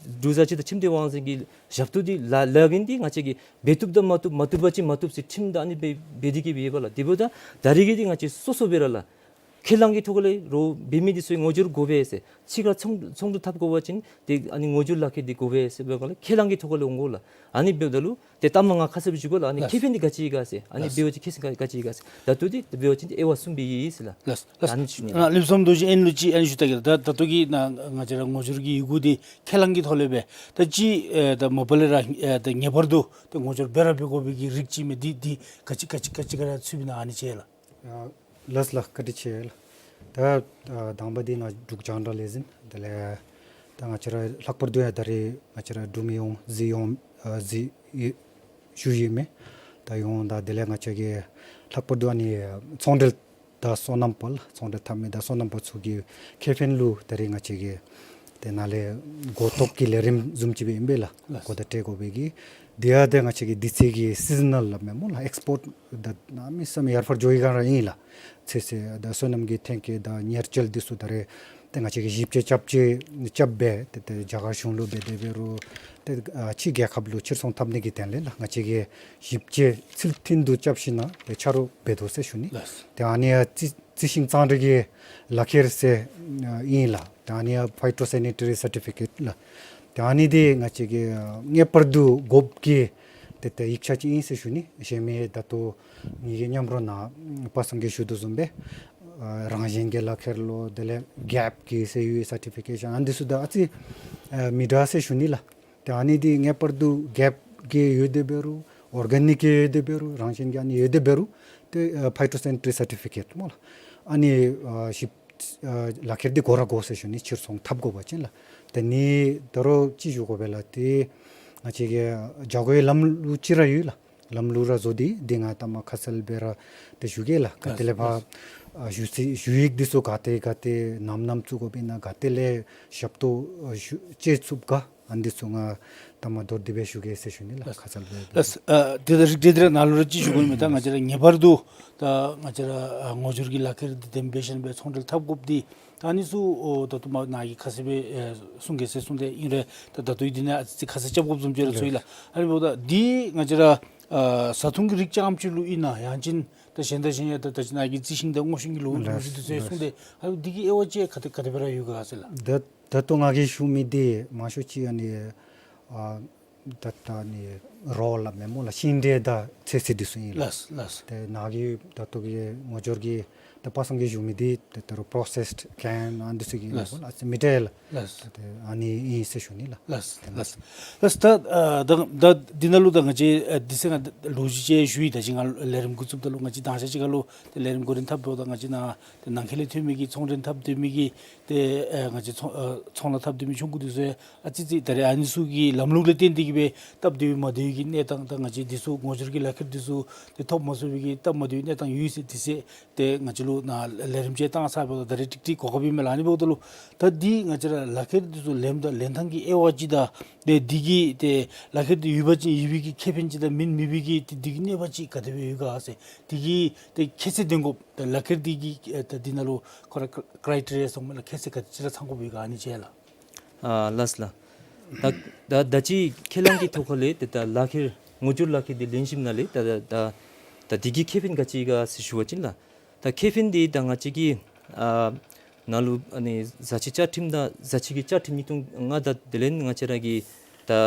འབྲུག་བཟའ་སྤྱོད་དང་ཁྱིམ་སྡེ་དབང་འཛིན་གྱི་ཞབས་ཏོག་འདི་ལཱ་ལཱ་འགན་འདི་ང་བཅས་ཀྱིས་འབད་བཏུབ་དང་མ་བཏུབ་མ་བཏུབ་པ་ཅིན་མ་བཏུབ་ཟེར་ཁྲིམས་དང་ཨ་ནི་སྦེ་འབད་དེ་གི་སྦེ་ཡོད་པ་ལགས། དེ་འབདཝ་ད་ད་རེས་ཀྱི་འདི་ང་བཅས་སོ་སོ་སྦེ་ར་ལགས། ཁས་བླངས་ཀྱི་ཐོག་ལས་རོགས་འབད་མི་འདི་ཚུ་ངོ་སྦྱོར་དགོ་པས་ཟེར། ཕྱི་ཁར་ཚོང་ཚོང་འབྲེལ་འཐབ་དགོ་པ་ཅིན་ཏེ་ཨ་ནི་ངོ་སྦྱོར་ལག་ཁྱེར་འདི་དགོ་པས་ཟེར་འབདཝ་ལས་ཁས་བླངས་ཀྱི་ཐོག་ལས་འོང་དགོ་ལགས། ཨ་ནི་འབདཝ་ད་ལུ་ཏེ་གཏམ་ང་ཁ་གསལ་སྦེ་ཞུ་དགོ་ལགས། ཨ་ནི་ལགས། ཁེ་ཕན་འདི་ག་ཅི་ཡོད་ག་ཟེར། ཨ་ནི་ལགས། འབད་བ་ཅིན་ཁེ་ཕན་ག་ག་ཅི་ཡོད་ག་ཟེར། ད་ལྟོ་འདི་འབད་བ་ཅིན་ཏེ་དབྱེ་བ་གསུམ་སྦེ་ཡོད་ཟེར་ལགས། ལགས་ལགས། ཨ་ནི་ཞུ་ནི། ཨ་ལེགས་པ་བཟུམ་དུ་ཅིག་ཨ་ནི་ལུ་ཅིག་ཨ་ནི་ཞུ་ད་གེ་ད་ད་ལྟོ་གི་ནཱ་ང་བཅས་ར་ངོ་སྦྱོར་གྱི་ཡི་གུ་འདི་ཁས་བླངས་ཀྱི་ཐོག་ལས་སྦེ་ད་ཅི་ཨེ་ད་མ་པ་ལས་ར་ཨེ་ད་ངེས་པར་དུ་ཏེ་ངོ་སྦྱོར་འབད་ར་འབད་དགོ་པའི་གི་རིགས་ཅིག་མས། འདི་འདི་ག་ཅི་ག་ཅི་ག་ཅི་ག་ར་ཚུདཔ་ཨིན་ན་ཨ་ནི་ཅིག་ལགས། ཨ་ལགས་ལགས། བཀའ་དྲིན་ཆེ་ལགས། ད་ཨ་དང་པ་འདི་ནཱ་འབྲུག་རྒྱང་བསྒྲགས་ལས་འཛིན་དེ་ལས་ད་ང་བཅས་ར་ལྷག་པར་དུ་ཡང་ད་རེས་ང་བཅས་ར་འབྲུག་མི་ཡོངས་གཟིགས་ཡོང་ཨ་གཟིགས་ཡོད་ཞུ་ཡི་མས། ད་ཡོངས་ད་དེ་ལས་ང་བཅས་ཀྱིས་ལྷག་པར་དུ་ཨ་ནི་ཚོང་འབྲེལ་དང་སོ་ནམ་པ་ལགས། ཚོང་འབྲེལ་འཐབ་མི་དང་སོ་ནམ་པ་ཚུ་གི་ཁེ་ཕན་ལུ་ད་རེས་ང་བཅས་ཀྱིས་ཏེ་ནཱ་ལས་གོ་རྟོགས་ཀྱི་ལས་རིམ་བཟུམ་ཅིག་སྦེ་ཨིན་པས་ལགས། ལགས། གོ་བརྡ་སྤྲོད་དགོ་པའི་གི་དེ་ཡང་ཏེ་ང་བཅས་ཀྱི་དུས་ཚོད་ཀྱི་སི་ཛི་ནཱལ་སླབ་མས་སྨོ་ལགས། ཨེགསི་པོརཊ་ད་གནམ་མེད་ས་མེད་ཡར་འཕར་འགྱོ་བའི་སྒང་ར་ཨིན་ལགས། ཚོད་བསྲེ་ད་སོ་ནམ་གྱི་ཐོན་སྐྱེད་དང་ཉེར་སྐྱེལ་འདི་ཚུ་ད་རེས་ ཏེ་ང་བཅས་ཀྱིས་ཞིབ་དཔྱད་རྐྱབ་དཔྱད་རྐྱབ་སྦེ་ཏེ་ཏེ་རྒྱ་གར་གཞུང་ལུ་འབད་དེ་འབད་རུང་ཏེ་ཨ་ཕྱི་རྒྱལ་ཁབ་ལུ་ཕྱིར་ཚོང་འཐབ་ནི་གི་དོན་ལས་ལགས་ང་བཅས་ཀྱིས་ཞིབ་དཔྱད་ཚུལ་མཐུན་དུ་རྐྱབ་ཞིནམ་ལས་ཆ་རོགས་འབད་དོ་ཟེར་ཞུ་ནི། ལགས། ཏེ་ཨ་ནི་ཡང་རྩི་རྩི་ཤིང་གཙང་སྦྲ་གི་ལག་ཁྱེར་ཟེར་ཨིན་ལགས། ཏེ་ཨ་ནི་ཡང་ཕའི་ཊོ་སེ་ནི་ཊ་རི་སར་ཊི་ཕི་ཀེཊ་ལགས། ཏེ་ཨ་ནི་འདི་ང་བཅས་ཀྱིས་ཨ་ངེས་པར་དུ་དགོཔ་གི་ཏེ་ཏེ་ཡིག་ཆ་ཅིག་ཨིན་ཟེར་ཞུ་ནི། གཞན་མི་ད་ལྟོ་ངེ་གི་མཉམ་རོགས་ནཱ་པ་སངས་གིས་ཞུ་དོ་བཟུམ་སྦེ་ཨ་རང་བཞིན་གྱི་ལག་ཁྱེར་ལོ་དེ་ལས་གེཔ་ཀྱི་ཟེར་ཡོད་སར་ཊི་ཕི་ཀེ་ཤཱན་ཨ་ནི་འདི་ཚུ་དང་ཨ་ཙི་ཨ་མི་འདྲ་ཟེར་ཞུ་ནི་ལགས། ཏེ་ཨ་ནི་འདི་ངེས་པར་དུ་གེཔ་གི་ཡོད་དེ་འབད་རུང་ཨོར་ག་ནིག་གི་ཡོད་དེ་འབད་རུང་རང་བཞིན་གྱི་ཨ་ནི་ཡོད་དེ་འབད་རུང་ཏེ་ཨ་ཕའི་ཊོ་སེ་ནི་ཊ་རི་སར་ཊི་ཕི་ཀེཊ་སྨོ་ལགས། ཨ་ནི་ཨ་ཞིབ་ཨ་ལག་ཁྱེར་འདི་དགོ་ར་དགོ་ཟེར་ཞུ་ནི། ཕྱིར་ཚོང་འཐབ་དགོ་པ་ཅིན་ལགས། ཏེ་ནི་ད་རུང་ཅིག་ཞུ་དགོ་པས་ལགས། ཏེ་ང་བཅས་ཀྱི་བྱ་སྒོའི་ལམ་ལུགས་ཅིག་ར་ཡོད་ལགས། ལམ་ལུགས་ར་བཟོ་སྟེ་འདི་ང་ད་མ་ཁ་གསལ་སྦེ་ར་ཏེ་ཞུ་གེ་ལགས། ག་ཏེ་ལས་ཕར་ཨ་ཞུ་ཚིག་ཞུ་ཡིག་འདི་ཚུ་ག་ཏེ་ག་ཏེ་ནམ་ནམ་བཙུགས་དགོཔ་ཨིན་ན་ག་ཏེ་ལས་ཞབས་ཏོག་ཨ་ཞུ་ཅིག་ཚུགས་ག་ཨ་ནི་འདི་ཚུ་ང་ད་མ་མདོར་བསྡུས་སྦེ་ཞུ་གེ་ཟེར་ཞུ་ནི་ལགས། ལགས། ཁ་གསལ་སྦེ། ལགས། ཨ་དེ་ད་རིགས་དེ་དེ་ར་ནཱ་ལུ་ར་ཅིག་ཞུ་དགོ་མི་ད་ང་བཅས་ར་ངེས་པར་དུ་ད་ང་བཅས་ར་ཨ་ངོ་སྦྱོར་གྱི་ལག་ཁྱེར་འདི་འདེམས་འབད་ཞིནམ་སྦེ་ཚོང་འབྲེལ་འཐབ་དགོཔ་འདི་ད་ཨ་ནི་ཚུ་ཨོ་ད་ལྟོ་མ་ནཱ་གིས་ཁ་གསལ་སྦེ་ཨེ་གསུང་གེ་ཟེར་གསུངས་ཏེ་ཨིན་རུང་ད་ད་ལྟོ་ཡི་འདི་ནང་ཨ་ཙི་ཁ་གསལ་རྐྱབ་དགོཔ་བཟུམ་ཅིག་ར་ཚོར་ཡི་ལགས། ཨ་ནི་འབདཝ་ད་འདི་ང་བཅས་ར་ཨ་བཟའ་འཐུང་གི་རིགས་རྐྱངམ་ཅིག་ལུ་ཨིན་ན་ཡང་ཅིན་ད་གཞན་དང་གཞན་ཡང་ད་ད་ཅི་ནཱ་གིས་རྩི་ཤིང་དང་སྔོ་ཤིང་གི་ལོ་ལོ་རྒྱུས་འདི་ཚུ་ཡང་གསུངས་ཏེ་ཨ་ནི་འདི་གི་དབྱེ་བ་ཅིག་ག་དེ་ག་དེ་སྦེ་ར་ཡོད་ག་ཟེར་ལགས། ད་ད་ལྟོ་ང་གིས་ཞུ་མི་འདི་མང་ཤོས་ཅིག་ཨ་ནི་ཨ་ད་ད་ནི་རོགས་སླབ་མས་སྨོ་ལགས། ཤིང་འབྲས་དང་ཚོད་བསྲེ་འདི་ཚུ་ཨིན་ལགས། ལགས་ལགས། ཏེ་ནཱ་གི་ད་ལྟོ་གི་ངོ་སྦྱོར་གྱི་ད་པ་སངས་ཀྱིས་ཞུ་མི་འདི་ཏེ་ད་རུང་པོརོ་སེསཌ་ཀེན་ཨ་ནི་འདི་ཚུ་གི་ལགས། ཨིན་ལགས། མི་འདྲ་ལགས། ལགས། ཏེ་ཨ་ནི་ཨིན་ཟེར་ཞུ་ནི་ལགས། ལགས་ལགས། ལགས། ད་ཨ་ད་ད་འདི་ནང་ལུ་ད་ང་བཅས་ཨ་འདི་ཟེར་ང་ལོ་རྒྱུས་ཅིག་ཞུ་ཡི། ད་ཅི་ང་ལས་རིམ་འགོ་བཙུགསཔ་ད་ལུ་ང་བཅས་དང་ཤ་ཅིག་ཁར་ལུ་ཏེ་ལས་རིམ་འགོ་འདྲེན་འཐབ་འབདཝ་ད་ང་བཅས་ནཱ་ཏེ་ནང་འཁོད་ལས་ཐོན་མི་གི་ཚོང་འབྲེལ་འཐབ་སྡོད་མི་གི་ཏེ་ཨེ་ང་བཅས་ཚོང་ཨ་ཚོང་ལཱ་འཐབ་སྡོད་མི་ཆུང་ཀུ་འདི་ཚུ་ཡང་ཨ་ཙི་ཙི་ད་རེས་ཨ་ནི་ཚུ་གི་ལམ་ལུགས་ལས་བརྟེན་ཏེ་གིས་སྦེ་སྟབས་བདེཝ་མ་བདེཝ་གི་གནས་སྟངས་ད་ང་བཅས་འདི་ཚུ་ངོ་སྦྱོར་གྱི་ལག་ཁྱེར་འདི་ཚུ་ཏེ་ཐོབ་མ་ཚུགས་པའི་གི་སྟབས་མ་བདེཝ་གནས་སྟངས་ཡོད་ཟེར་འདི་ཟེར་ཏེ་ང་བཅས་ལུ་ནཱ་ལས་རིམ་ཅིག་བཏང་ཚར་བ་ད་ད་རེས་ཀྲིག་ཀྲི་གོ་སྐབས་ཨིན་མས་ལགས། ཨ་ནི་འབདཝ་ད་ལུ་ད་འདི་ང་བཅས་ར་ལག་ཁྱེར་འདི་ཚུ་ལེནམ་ད་ལེན་ཐངས་ཀྱི་དབྱེ་བ་ཅིག་དང་ཏེ་འདི་གི་ཏེ་ལག་ཁྱེར་འདི་ཡོད་པ་ཅིན་ཡོད་པའི་གི་ཁེ་ཕན་ཅིག་དང་མེད་མེད་པའི་གི་ཏེ་འདི་གི་གནོད་པ་ཅིག་ག་དེ་སྦེ་ཡོད་ག་ཟེར་འདི་གི་ཏེ་ཁྱད་ཚད་འདོན་དགོཔ་ད་ལག་ཁྱེར་འདི་གི་ཨེ་ད་འདི་ནང་ལུ་ཁོ་ར་ཀྲའི་ཊི་རི་ཡ་སོང་མས་ལགས། ཁྱད་ཚད་ག་ཅི་ར་ཚང་དགོཔ་ཡོད་ག་ཨ་ནི་ཅིག་ལགས། ཨ་ལགས་ལགས། ད་ད་ད་ཅི་ཁས་བླངས་ཀྱི་ཐོག་ཁ་ལས་ཏེ་ད་ལག་ཁྱེར་ངོ་སྦྱོར་ལག་ཁྱེར་འདི་ལེན་ཞིནམ་ལས་ད་ད་ད་ད་འདི་གི་ཁེ་ཕན་ག་ཅི་ཡོད་ག་ཟེར་ཞུ་བ་ཅིན་ལགས། ད་ཁེ་ཕན་འདི་ད་ང་བཅས་ཀྱི་ཨ་ནཱ་ལུ་ཨ་ནི་བཟའ་ཆས་བཅའ་ཁྲིམས་དང་བཟའ་ཆས་ཀྱི་བཅའ་ཁྲིམས་ཉིས་སྟོང་ལྔ་དང་དེ་ལས་ང་བཅས་ར་གི་ད་ཨ་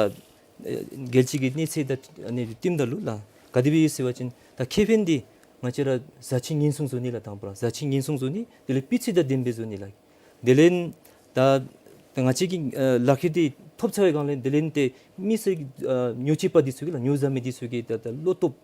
རྒྱལ་སྤྱི་གི་གནས་ཚད་དང་ཨ་ནི་བསྟུནམ་ད་ལུ་ལགས་ག་དེ་སྦེ་ཡོད་ཟེར་བ་ཅིན་ད་ཁེ་ཕན་འདི་ང་བཅས་ར་བཟའ་ཆས་ཉེན་སྲུང་བཟོ་ནི་ལགས། དང་པ་ར་བཟའ་ཆས་ཉེན་སྲུང་བཟོ་ནི། དེ་ལས་སྤུས་ཚད་དང་ལྡནམ་སྦེ་བཟོ་ནི་ལགས། དེ་ལས་ད་ད་ང་བཅས་ཀྱི་ཨ་ལག་ཁྱེར་འདི་ཐོབ་ཚར་བའི་སྒང་ལས་དེ་ལས་ཏེ་མི་སེར་ཨ་ཉོ་སྤྱོད་པ་འདི་ཚུ་གིས་ལགས་ཉོ་བཟའ་མི་འདི་ཚུ་གིས་ད་ད་བློ་སྟོབས་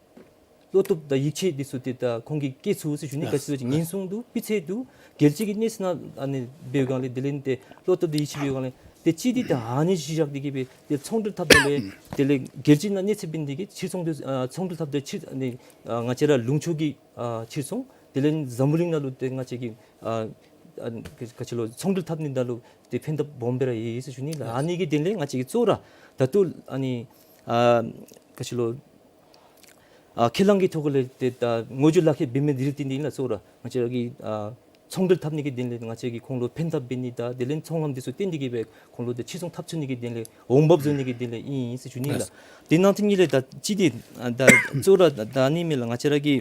བློ་སྟོབས་དང་ཡིད་ཆེས་འདི་ཚུ་ཏེ་ད་ཁོང་གིས་སྐྱེ་ཚུགས་ཟེར་ཞུ་ནི། ག་ཅི་ཟེར་བ་ཅིན་ཉེན་སྲུང་འདུག་སྤུས་ཚད་འདུག་རྒྱལ་སྤྱི་གི་གནས་ཚད་ནང་ཨ་ནི་འབད་བའི་སྒང་ལས་དེ་ལས་ཏེ་བློ་སྟོབས་དང་ཡིད་ཆེས་འབད་བའི་སྒང་ལས་ཏེ་གཅིག་འདི་ད་ཨ་ནི་གཞི་བཞག་སྟེ་གིས་སྦེ་ཏེ་ཚོང་འབྲེལ་འཐབ་ད་ལས་དེ་ལས་རྒྱལ་སྤྱི་ནང་གནས་ཚད་འབད་ནི་འདི་གིས་ཕྱིར་ཚོང་འདི་ཨ་ཚོང་འབྲེལ་འཐབ་ད་ཕྱིར་ཨ་ནི་ཨ་ང་བཅས་ར་ལུང་ཕྱོགས་ཀྱི་ཨ་ཕྱིར་ཚོང་དེ་ལས་འཛམ་བུ་གླིང་ནང་ལུ་ཏེ་ང་བཅས་ཀྱི་ཨ་ཨ་ག་ཅི་ལོ་ཚོང་འབྲེལ་འཐབ་ནི་ནང་ལུ་ཏེ་ཕན་ཐབས་སྦོམ་སྦེ་ར་ཡོད་ཟེར་ཞུ་ནི་ལགས། ཨ་ནི་གི་དོན་ལས་ང་བཅས་ཀྱིས་གཙོ་བོ་ར་ད་ལྟོ་ཨ་ནི་ཨ་ག་ཅི་ལོ་ཨ་ཁས་བླངས་ཀྱི་ཐོག་ལས་ཏེ་ད་ངོ་སྦྱོར་ལག་ཁྱེར་འབད་མི་འདི་ར་བརྟེན་ཏེ་ཨིན་ལགས། གཙོ་བོ་ར་ང་བཅས་ར་གི་ཨ་ཚོང་འབྲེལ་འཐབ་ནི་གི་དོན་ལས་ང་བཅས་ཀྱིས་ཁོང་ལུ་ཕན་ཐབས་འབད་ནི་དང་དེ་ལས་ཚོང་ལམ་འདི་ཚུ་བརྟན་ཏེ་གིས་སྦེ་ཁོང་ལུ་ཏེ་ཕྱིར་ཚོང་འཐབ་ཚུགས་ནི་གི་དོན་ལས་འོང་འབབ་བཟོ་ནི་གི་དོན་ལས་ཨིན་ཨིན་ཟེར་ཞུ་ནི་ལགས། དེ་ནང་དོན་ཉིད་ལས་ད་ཅི་འདི་ཨ་ད་གཙོ་བོ་ར་ད་ཨ་ནི་མས་ལགས། ང་བཅས་ར་གི་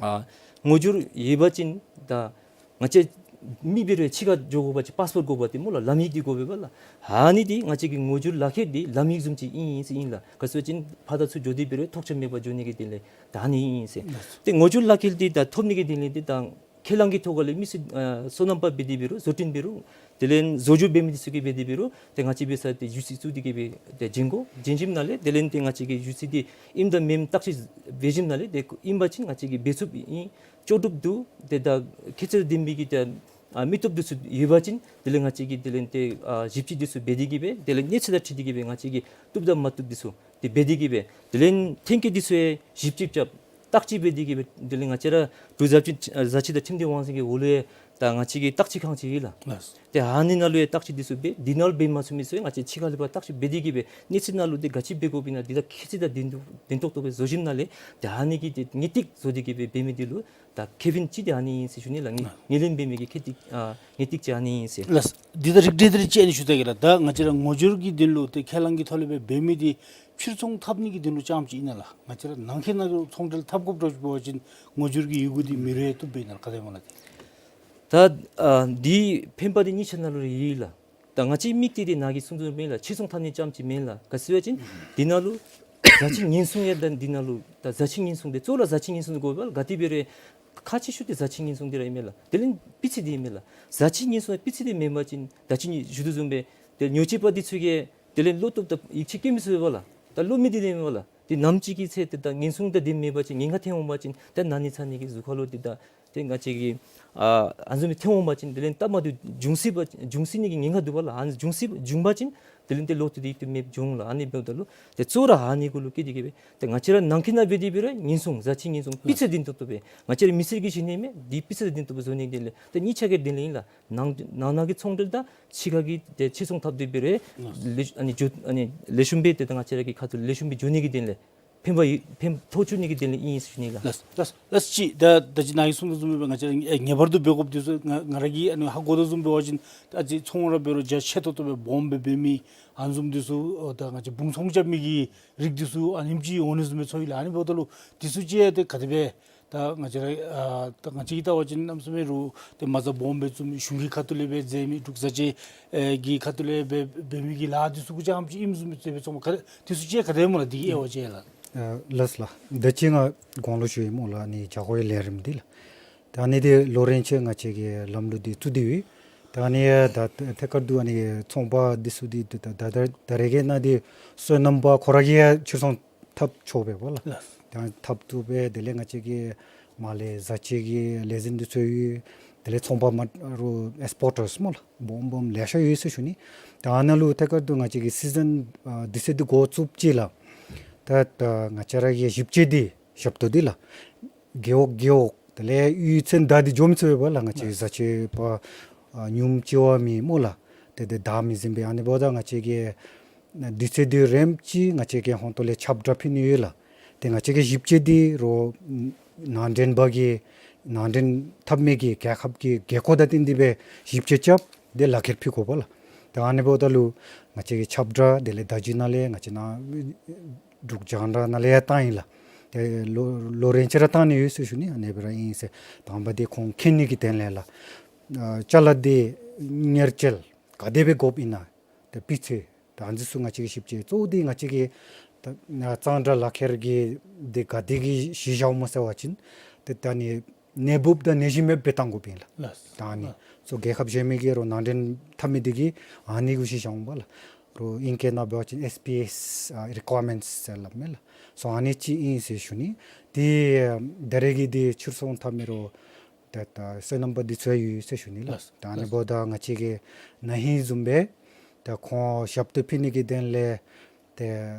ཨ་ངོ་སྦྱོར་ཡོད་པ་ཅིན་ད་ང་བཅས་མི་འབད་རུང་ཕྱི་ཁར་འགྱོ་དགོ་པ་ཅིན་པཱསི་པོརཊ་དགོ་པས་ཏེ་སྨོ་ལགས། ལམ་ཡིག་འདི་དགོ་པས་པ་ལགས། ཨ་ནི་འདི་ང་བཅས་ཀྱི་ངོ་སྦྱོར་ལག་ཁྱེར་འདི་ལམ་ཡིག་བཟུམ་ཅིག་ཨིན་ཨིན་ཟེར་ཨིན་ལགས། ག་ཅི་ཟེར་བ་ཅིན་ཕར་དང་ཚུར་འགྱོ་སྟེ་འབད་རུང་ཐོགས་ཆགས་མེད་པར་འགྱོ་ནི་གི་དོན་ལས་ད་ཨ་ནི་ཨིན་ཨིན་ཟེར། ཏེ་ངོ་སྦྱོར་ལག་ཁྱེར་འདི་ད་ཐོབ་ནི་གི་དོན་ལས་འདི་ད་ཁས་བླངས་ཀྱི་ཐོག་ལས་མི་སེར་ཨ་སོ་ནམ་པ་འབད་དེ་འབད་རུང་བཟོ་སྐྲུན་འབད་རུང་དེ་ལས་བཟོ་བཅོས་འབད་མི་འདི་ཚུ་གིས་འབད་དེ་འབད་རུང་ཏེ་ང་བཅས་འབད་ས་ཏེ་ཡུ་སི་བཙུགས་ཏེ་གིས་སྦེ་ཏེ་བྱིན་དགོ། བྱིན་ཞིནམ་ལས་དེ་ལས་ཏེ་ང་བཅས་ཀྱིས་ཡུ་སི་འདི་ཨིནམ་དང་མེནམ་བརྟག་དཔྱད་འབད་ཞིནམ་ལས་ཏེ་ཨིན་པ་ཅིན་ང་བཅས་ཀྱིས་འབད་ཚུགསཔ་ཨིན། ལྕོགས་གྲུབ་འདུག་ཏེ་ད་ཁྱད་ཚད་ལྡན་པའི་གི་ཏེ་ཨ་མི་སྟོབས་འདི་ཚུ་ཡོད་པ་ཅིན་དེ་ལས་ང་བཅས་ཀྱིས་དེ་ལས་ཏེ་ཨ་ཞིབ་དཔྱད་འདི་ཚུ་འབད་དེ་གིས་སྦེ་དེ་ལས་གནས་ཚད་དང་འཁྲིལ་ཏེ་གིས་སྦེ་ང་བཅས་ཀྱིས་བཏུབ་དང་མ་བཏུབ་འདི་ཚུ་ཏེ་འབད་དེ་གིས་སྦེ་དེ་ལས་ཐོན་སྐྱེད་འདི་ཚུ་ཡང་ཞིབ་དཔྱད་རྐྱབ་བརྟག་དཔྱད་འབད་དེ་གིས་སྦེ་དེ་ལས་ང་བཅས་ར་འབྲུག་བཟའ་ཆས་ཨ་བཟའ་ཆས་དང་ཁྲིམས་སྡེ་དབང་འཛིན་གྱི་འོག་ལུ་ཡང་ད་ ད་ང་བཅས་ཀྱི་བརྟག་དཔྱད་ཁང་ཅིག་ཡོད་ལགས། ལགས། ཏེ་ཨ་ནི་ནང་ལུ་ཡང་བརྟག་དཔྱད་འདི་ཚུ་འབད། འདི་ནང་ལུ་འབད་མ་ཚུགས་མི་ཚུ་ཡང་ང་བཅས་ཕྱི་ཁ་ལས་ཕར་བརྟག་དཔྱད་འབད་དེ་གིས་སྦེ་གནས་ཚུལ་ནང་ལུ་འདི་ག་ཅི་འབད་དགོཔ་ཨིན་ན་འདི་ད་ཁེ་ཚིག་དང་ལྡན་ཏོག་ལྡན་ཏོག་ཏོ་སྦེ་བཟོ་ཞིནམ་ལས་ཏེ་ཨ་ནི་གི་ཏེ་ངེས་ཏིག་བཟོ་སྟེ་གིས་སྦེ་འབད་མི་འདི་ལུ་ད་ཁེ་ཕན་ཅིག་འདི་ཨ་ནི་ཨིན་ཟེར་ཞུ་ནི་ལགས། ངེས་ལེན་འབད་མི་གི་ཁེ་ཏིག་ཨ་ངེས་ཏིག་ཅིག་ཨ་ནི་ཨིན་ཟེར། ལགས། འདི་ད་རིགས་འགྲེ་འདི་ར་ཅིག་ཨ་ནི་ཞུ་ད་གེ་ལགས། ད་ང་བཅས་ར་ངོ་སྦྱོར་གྱི་དོན་ལུ་ཏེ་ཁས་བླངས་ཀྱི་ཐོག་ལས་སྦེ་འབད་མི་འདི་ཕྱིར་ཚོང་འཐབ་ནི་གི་དོན་ལུ་རྐྱངམ་ཅིག་ཨིན་ན་ལགས། ང་བཅས་ར་ནང་འཁོད་ནང་ལུ་ཚོང་འབྲེལ་འཐབ་དགོཔ་འདྲཝ་ཅིག་འབད་བ་ཅིན་ངོ་སྦྱོར་གྱི་ཡི་གུ་འདི་མི་རེ་བཏུབ་པས་ན་ག་དེ་སྨོ་ལགས། ད་ཨ་འདི་ཕན་པ་འདི་གཉིས་ཆ་ནང་ལུ་ར་ཡོད་ལགས། ད་ང་བཅས་དམིགས་གཏད་འདི་ནཱ་གིས་གསུངས་དོ་བཟུམ་མེན་ལགས། ཕྱིར་ཚོང་འཐབ་ནི་རྐྱངམ་ཅིག་མེན་ལགས། ག་ཅི་སྦེ་ཟེར་བ་ཅིན་འདི་ནང་ལུ་བཟའ་ཆས་ཉེན་སྲུང་ཡང་ད་འདི་ནང་ལུ་ད་བཟའ་ཆས་ཉེན་སྲུང་འདི་གཙོ་བོ་ར་བཟའ་ཆས་ཉེན་སྲུང་འདི་དགོ་པས་ལགས། ག་དེ་འབད་རུང་ཁག་ཆེ་ཤོས་འདི་བཟའ་ཆས་ཉེན་སྲུང་འདི་ར་ཨིན་མས་ལགས། དེ་ལས་སྤུས་ཚད་འདི་ཨིན་མས་ལགས། བཟའ་ཆས་ཉེན་སྲུང་སྤུས་ཚད་འདི་མེན་པ་ཅིན་ད་ཅི་ཞུ་དོ་བཟུམ་སྦེ་ཏེ་ཉོ་སྤྱོད་པ་འདི་ཚུ་གིས་དེ་ལས་བློ་སྟོབས་དང་ཡིད་ཆེས་བསྐྱེད་མི་ཚུགས་པས་ལགས། ད་བློ་མི་བདེ་ནི་མས་ལགས། ཏེ་ནམ་ཅིག་གི་ཚེ་ཏེ་ད་ཉེན་སྲུང་དང་ལྡནམ་མེད་པ་ཅིན་ཉེན་ཁ་ཐོན་འོང་པ་ཅིན་ཏེ་ན་ནི་ཚ་ནི་གི་གཟུགས་ཁ་ལུ་ཏེ་ད་ཏེ་ང་བཅས་ཀྱིས་ཨ་ཨ་ནི་བཟུམ་སྦེ་ཐོན་འོང་པ་ཅིན་དེ་ལས་ལྟ་མ་བདེཝ་འབྱུང་སྲིད་པ་འབྱུང་སྲིད་ནི་གི་ཉེན་ཁ་འདུག་པ་ལགས། ཨ་ནི་འབྱུང་སྲིད་འབྱུང་པ་ཅིན་དེ་ལས་ཏེ་བློ་གཏད་དེ་ཡིད་གཏད་མེདཔ་འབྱུང་ལགས། ཨ་ནི་འབདཝ་ད་ལུ་ཏེ་གཙོ་བོ་ར་ཨ་ནི་གུ་ལུ་བཀལ་ཏེ་གིས་སྦེ་ཏེ་ང་བཅས་ར་ནང་འཁོད་ནང་འབད་དེ་འབད་རུང་ཉེན་སྲུང་བཟའ་ཆས་ཉེན་སྲུང་སྤུས་ཚད་ལྡན་ཏོག་ཏོ་སྦེ་ང་བཅས་ར་མི་སེར་གྱིས་བཞེས་ནི་མས། འདི་སྤུས་ཚད་ལྡན་ཏོག་ཏོ་སྦེ་བཟོ་ནི་གི་དོན་ལས་ཏེ་གཉིས་ཆ་གི་དོན་ལས་ཨིན་ལགས། ནང་ནང་ན་གི་ཚོང་འབྲེལ་དང་ཕྱི་ཁ་གི་ཏེ་ཕྱིར་ཚོང་འཐབ་སྟེ་འབད་རུང་ལེགས་ཨ་ནི་འགྱོ་ཨ་ནི་ལེགས་ཤོམ་སྦེ་ཏེ་ད་ང་བཅས་ར་གི་ཁ་ཐུག་ལེགས་ཤོམ་སྦེ་འགྱོ་ནི་གི་དོན་ལས་ཕན་པ་ཡོད་ཕན་ཐོགས་བཅུག་ནི་གི་དོན་ལས་ཨིན་ཟེར་ཞུ་ནི་ལགས། ལགས་ལགས་ལགས། ཅིག་ད་ད་ཅི་ནཱ་གིས་གསུངས་དོ་བཟུམ་སྦེ་ང་བཅས་ར་ངེས་པར་དུ་འབད་དགོཔ་འདི་ཚུ་ང་ང་ར་གིས་ཨ་ནི་ཧ་གོ་དོ་བཟུམ་འབད་བ་ཅིན་ད་ཅི་ཚོང་ར་འབད་རུང་རྒྱ་ཆེ་ཏོག་ཏོ་སྦེ་སྦོམ་སྦེ་འབད་མི་ཨ་ནི་བཟུམ་འདི་ཚུ་ཨོ་ད་ང་བཅས་བུང་ཚོང་རྐྱབ་མི་གི་རིགས་འདི་ཚུ་ཨ་ནེམ་ཅིག་འོང་ནི་བཟུམ་སྦེ་ཚོར་ཡི་ལགས། ཨ་ནི་འབདཝ་ད་ལུ་འདི་ཚུ་ཅིག་ཏེ་ག་དེ་སྦེ་ད་ང་བཅས་ར་ཨ་ད་ང་བཅས་ཀྱིས་བལྟ་བ་ཅིན་གནམ་མེད་ས་མེད་རུང་ཏེ་མ་རྩ་སྦོམ་སྦེ་བཙུགས་མི་གཞུང་གི་ཁ་ཐུག་ལས་སྦེ་མཛད་མི་འབྲུག་བཟའ་ཆས་ཨེ་གི་ཁ་ཐུག་ལས་སྦེ་འབད་མི་གི་ལཱ་འདི་ཚུ་གུ་རྐྱངམ་ཅིག་ཨིནམ་བཟུམ་སྦེ་ཚོར་བས། ཚོང་པ་ག་འདི་ཚུ་ཅིག་ག་དེ་སྨོ་ལགས། འདི་གི་དབྱེ་བ་ཅིག་ལགས། ཨ་ལགས་ལགས། ད་ཅི་ང་གོང་ལུ་ཞུ་ཡི་སྨོ་ལགས། ཨ་ནི་བྱ་སྒོ་ཡི་ལས་རིམ་འདི་ལགས། ད་ཨ་ནི་འདི་ལོ་རིམ་ཅིག་ང་བཅས་ཀྱིས་ལམ་ལུགས་འདི་བཙུགས་ཏེ་ཡོད། ད་ཨ་ནི་ད་ཐད་ཀར་དུ་ཨ་ནི་ཚོང་པ་འདི་ཚུ་འདི་ད་ད་ད་ད་རེས་ཀྱི་ནང་འདི་སོ་ནམ་པ་ཁོ་ར་གིས་ཡང་ཕྱིར་ཚོང་འཐབ་ཆོག་པས་པ་ལགས། ལགས། ད་འཐབ་བཏུབ་པས། དེ་ལས་ང་བཅས་ཀྱི་མར་ལས་བཟའ་ཆས་ཀྱི་ལས་འཛིན་འདི་ཚུ་ཡོད། དེ་ལས་ཚོང་པ་མ་རུང་ཨེགསི་པོར་ཊརསི་སྨོ་ལགས། སྦོམ་སྦོམ་ལེ་ཤ་ཡོད་ཟེར་ཞུ་ནི། ད་ཨ་ནཱ་ལུ་ཐད་ཀར་དུ་ང་བཅས་ཀྱིས་སི་ཛིན་ཨ་དུས་ཚོད་འདི་འགོ་བཙུགསཔ་ཅིག་ལགས། ད་ད་ང་བཅས་ར་གི་ཞིབ་དཔྱད་འདི་ཞབས་ཏོག་འདི་ལགས། རྒེད་འོག་རྒེད་འོག་དེ་ལས་གཡུས་ཚན་བདའ་སྟེ་འགྱོ་མི་ཚུགས་པས་པ་ལགས། ང་བཅས་བཟའ་ཆས་པ་ཨ་ཉུངམ་ལྕི་བ་མེད་སྨོ་ལགས། ཏེ་ཏེ་བདའ་མི་ཟིན་པས། ཨ་ནི་འབདཝ་ད་ང་བཅས་ཀྱིས་དུས་ཚོད་འདི་རནམ་ཅིག་ང་བཅས་ཀྱིས་ཧོང་ཏོ་ལས་ཁྱབ་བསྒྲགས་ཕུལ་ནི་ཡོད་ལགས། ཏེ་ང་བཅས་ཀྱིས་ཞིབ་དཔྱད་འདི་རོགས་ནང་འདྲེན་པ་གིས་ནང་འདྲེན་འཐབ་མི་གི་རྒྱལ་ཁབ་ཀྱི་དགོས་མཁོ་དང་བསྟུན་ཏེ་སྦེ་ཞིབ་དཔྱད་རྐྱབ་སྟེ་ལག་ཁྱེར་ཕུལ་དགོ་པ་ལགས། ཏེ་ཨ་ནི་འབདཝ་ད་ལུ་ང་བཅས་ཀྱིས་ཁྱབ་བསྒྲགས་དེ་ལས་བརྡ་བརྒྱུད་ནང་ལས་ང་བཅས་ནཱ་འབྲུག་རྒྱང་བསྒྲགས་ནང་ལས་ཡང་བཏང་ཡི་ལགས། ཏེ་ལོ་ལོ་རིམ་ཅིག་ར་བཏང་ནི་ཡོད་ཟེར་ཞུ་ནི། ཨ་ནི་སྦེ་ར་ཨིན་ཟེར། དང་པ་འདི་ཁོང་མཁྱེན་ནི་གི་དོན་ལས་ལགས། ཨ་ཅ་ལ་འདི་གཉེར་སྤྱོད་ག་དེ་སྦེ་དགོཔ་ཨིན་ན། ཏེ་སྤུས་ཚད་ད་ཨ་ནི་ཚུ་ང་བཅས་ཀྱིས་ཞིབ་དཔྱད་གཙོ་བོ་འདི་ང་བཅས་ཀྱི་ད་གཙང་སྦྲ་ལག་ཁྱེར་གྱི་འདི་ག་དེ་གིས་གཞི་བཞག་འོང་སྨོ་ཟེར་བ་ཅིན་ཏེ་ད་ཨ་ནི་གནས་བབ་དང་གནས་གཞི་མེདཔ་སྦེ་བཏང་དགོཔ་ཨིན་ལགས། ལགས། ད་ཨ་ནི་ལགས། སོ་རྒྱལ་ཁབ་གཞན་མི་གིས་རོགས་ནང་འདྲེན་འཐབ་མི་འདི་གིས་ཨ་ནི་གུ་གཞི་བཞག་འོང་པ་ལགས། རོགས་ཨིང་སྐད་ནང་འབད་བ་ཅིན་ཨེསི་པི་ཨེསི་ཨ་རི་ཀོ་ཡར་མེནཊསི་ཟེར་སླབ་མས་ལགས། སོ་ཨ་ནི་ཅིག་ཨིན་ཟེར་ཞུ་ནི། ཏེ་ད་རེས་ཀྱི་འདི་ཕྱིར་ཚོང་འཐབ་མི་རོགས་ད་ད་སོ་ནམ་པ་འདི་ཚུ་ཡོད་ཟེར་ཞུ་ནི་ལགས། ལགས། ད་ཨ་ནི་ལགས། འབདཝ་ད་ང་བཅས་ཀྱིས་ན་ཧིང་བཟུམ་སྦེ་ད་ཁོང་ཞབས་ཏོག་ཕུལ་ནི་གི་དོན་ལས་ཏེ་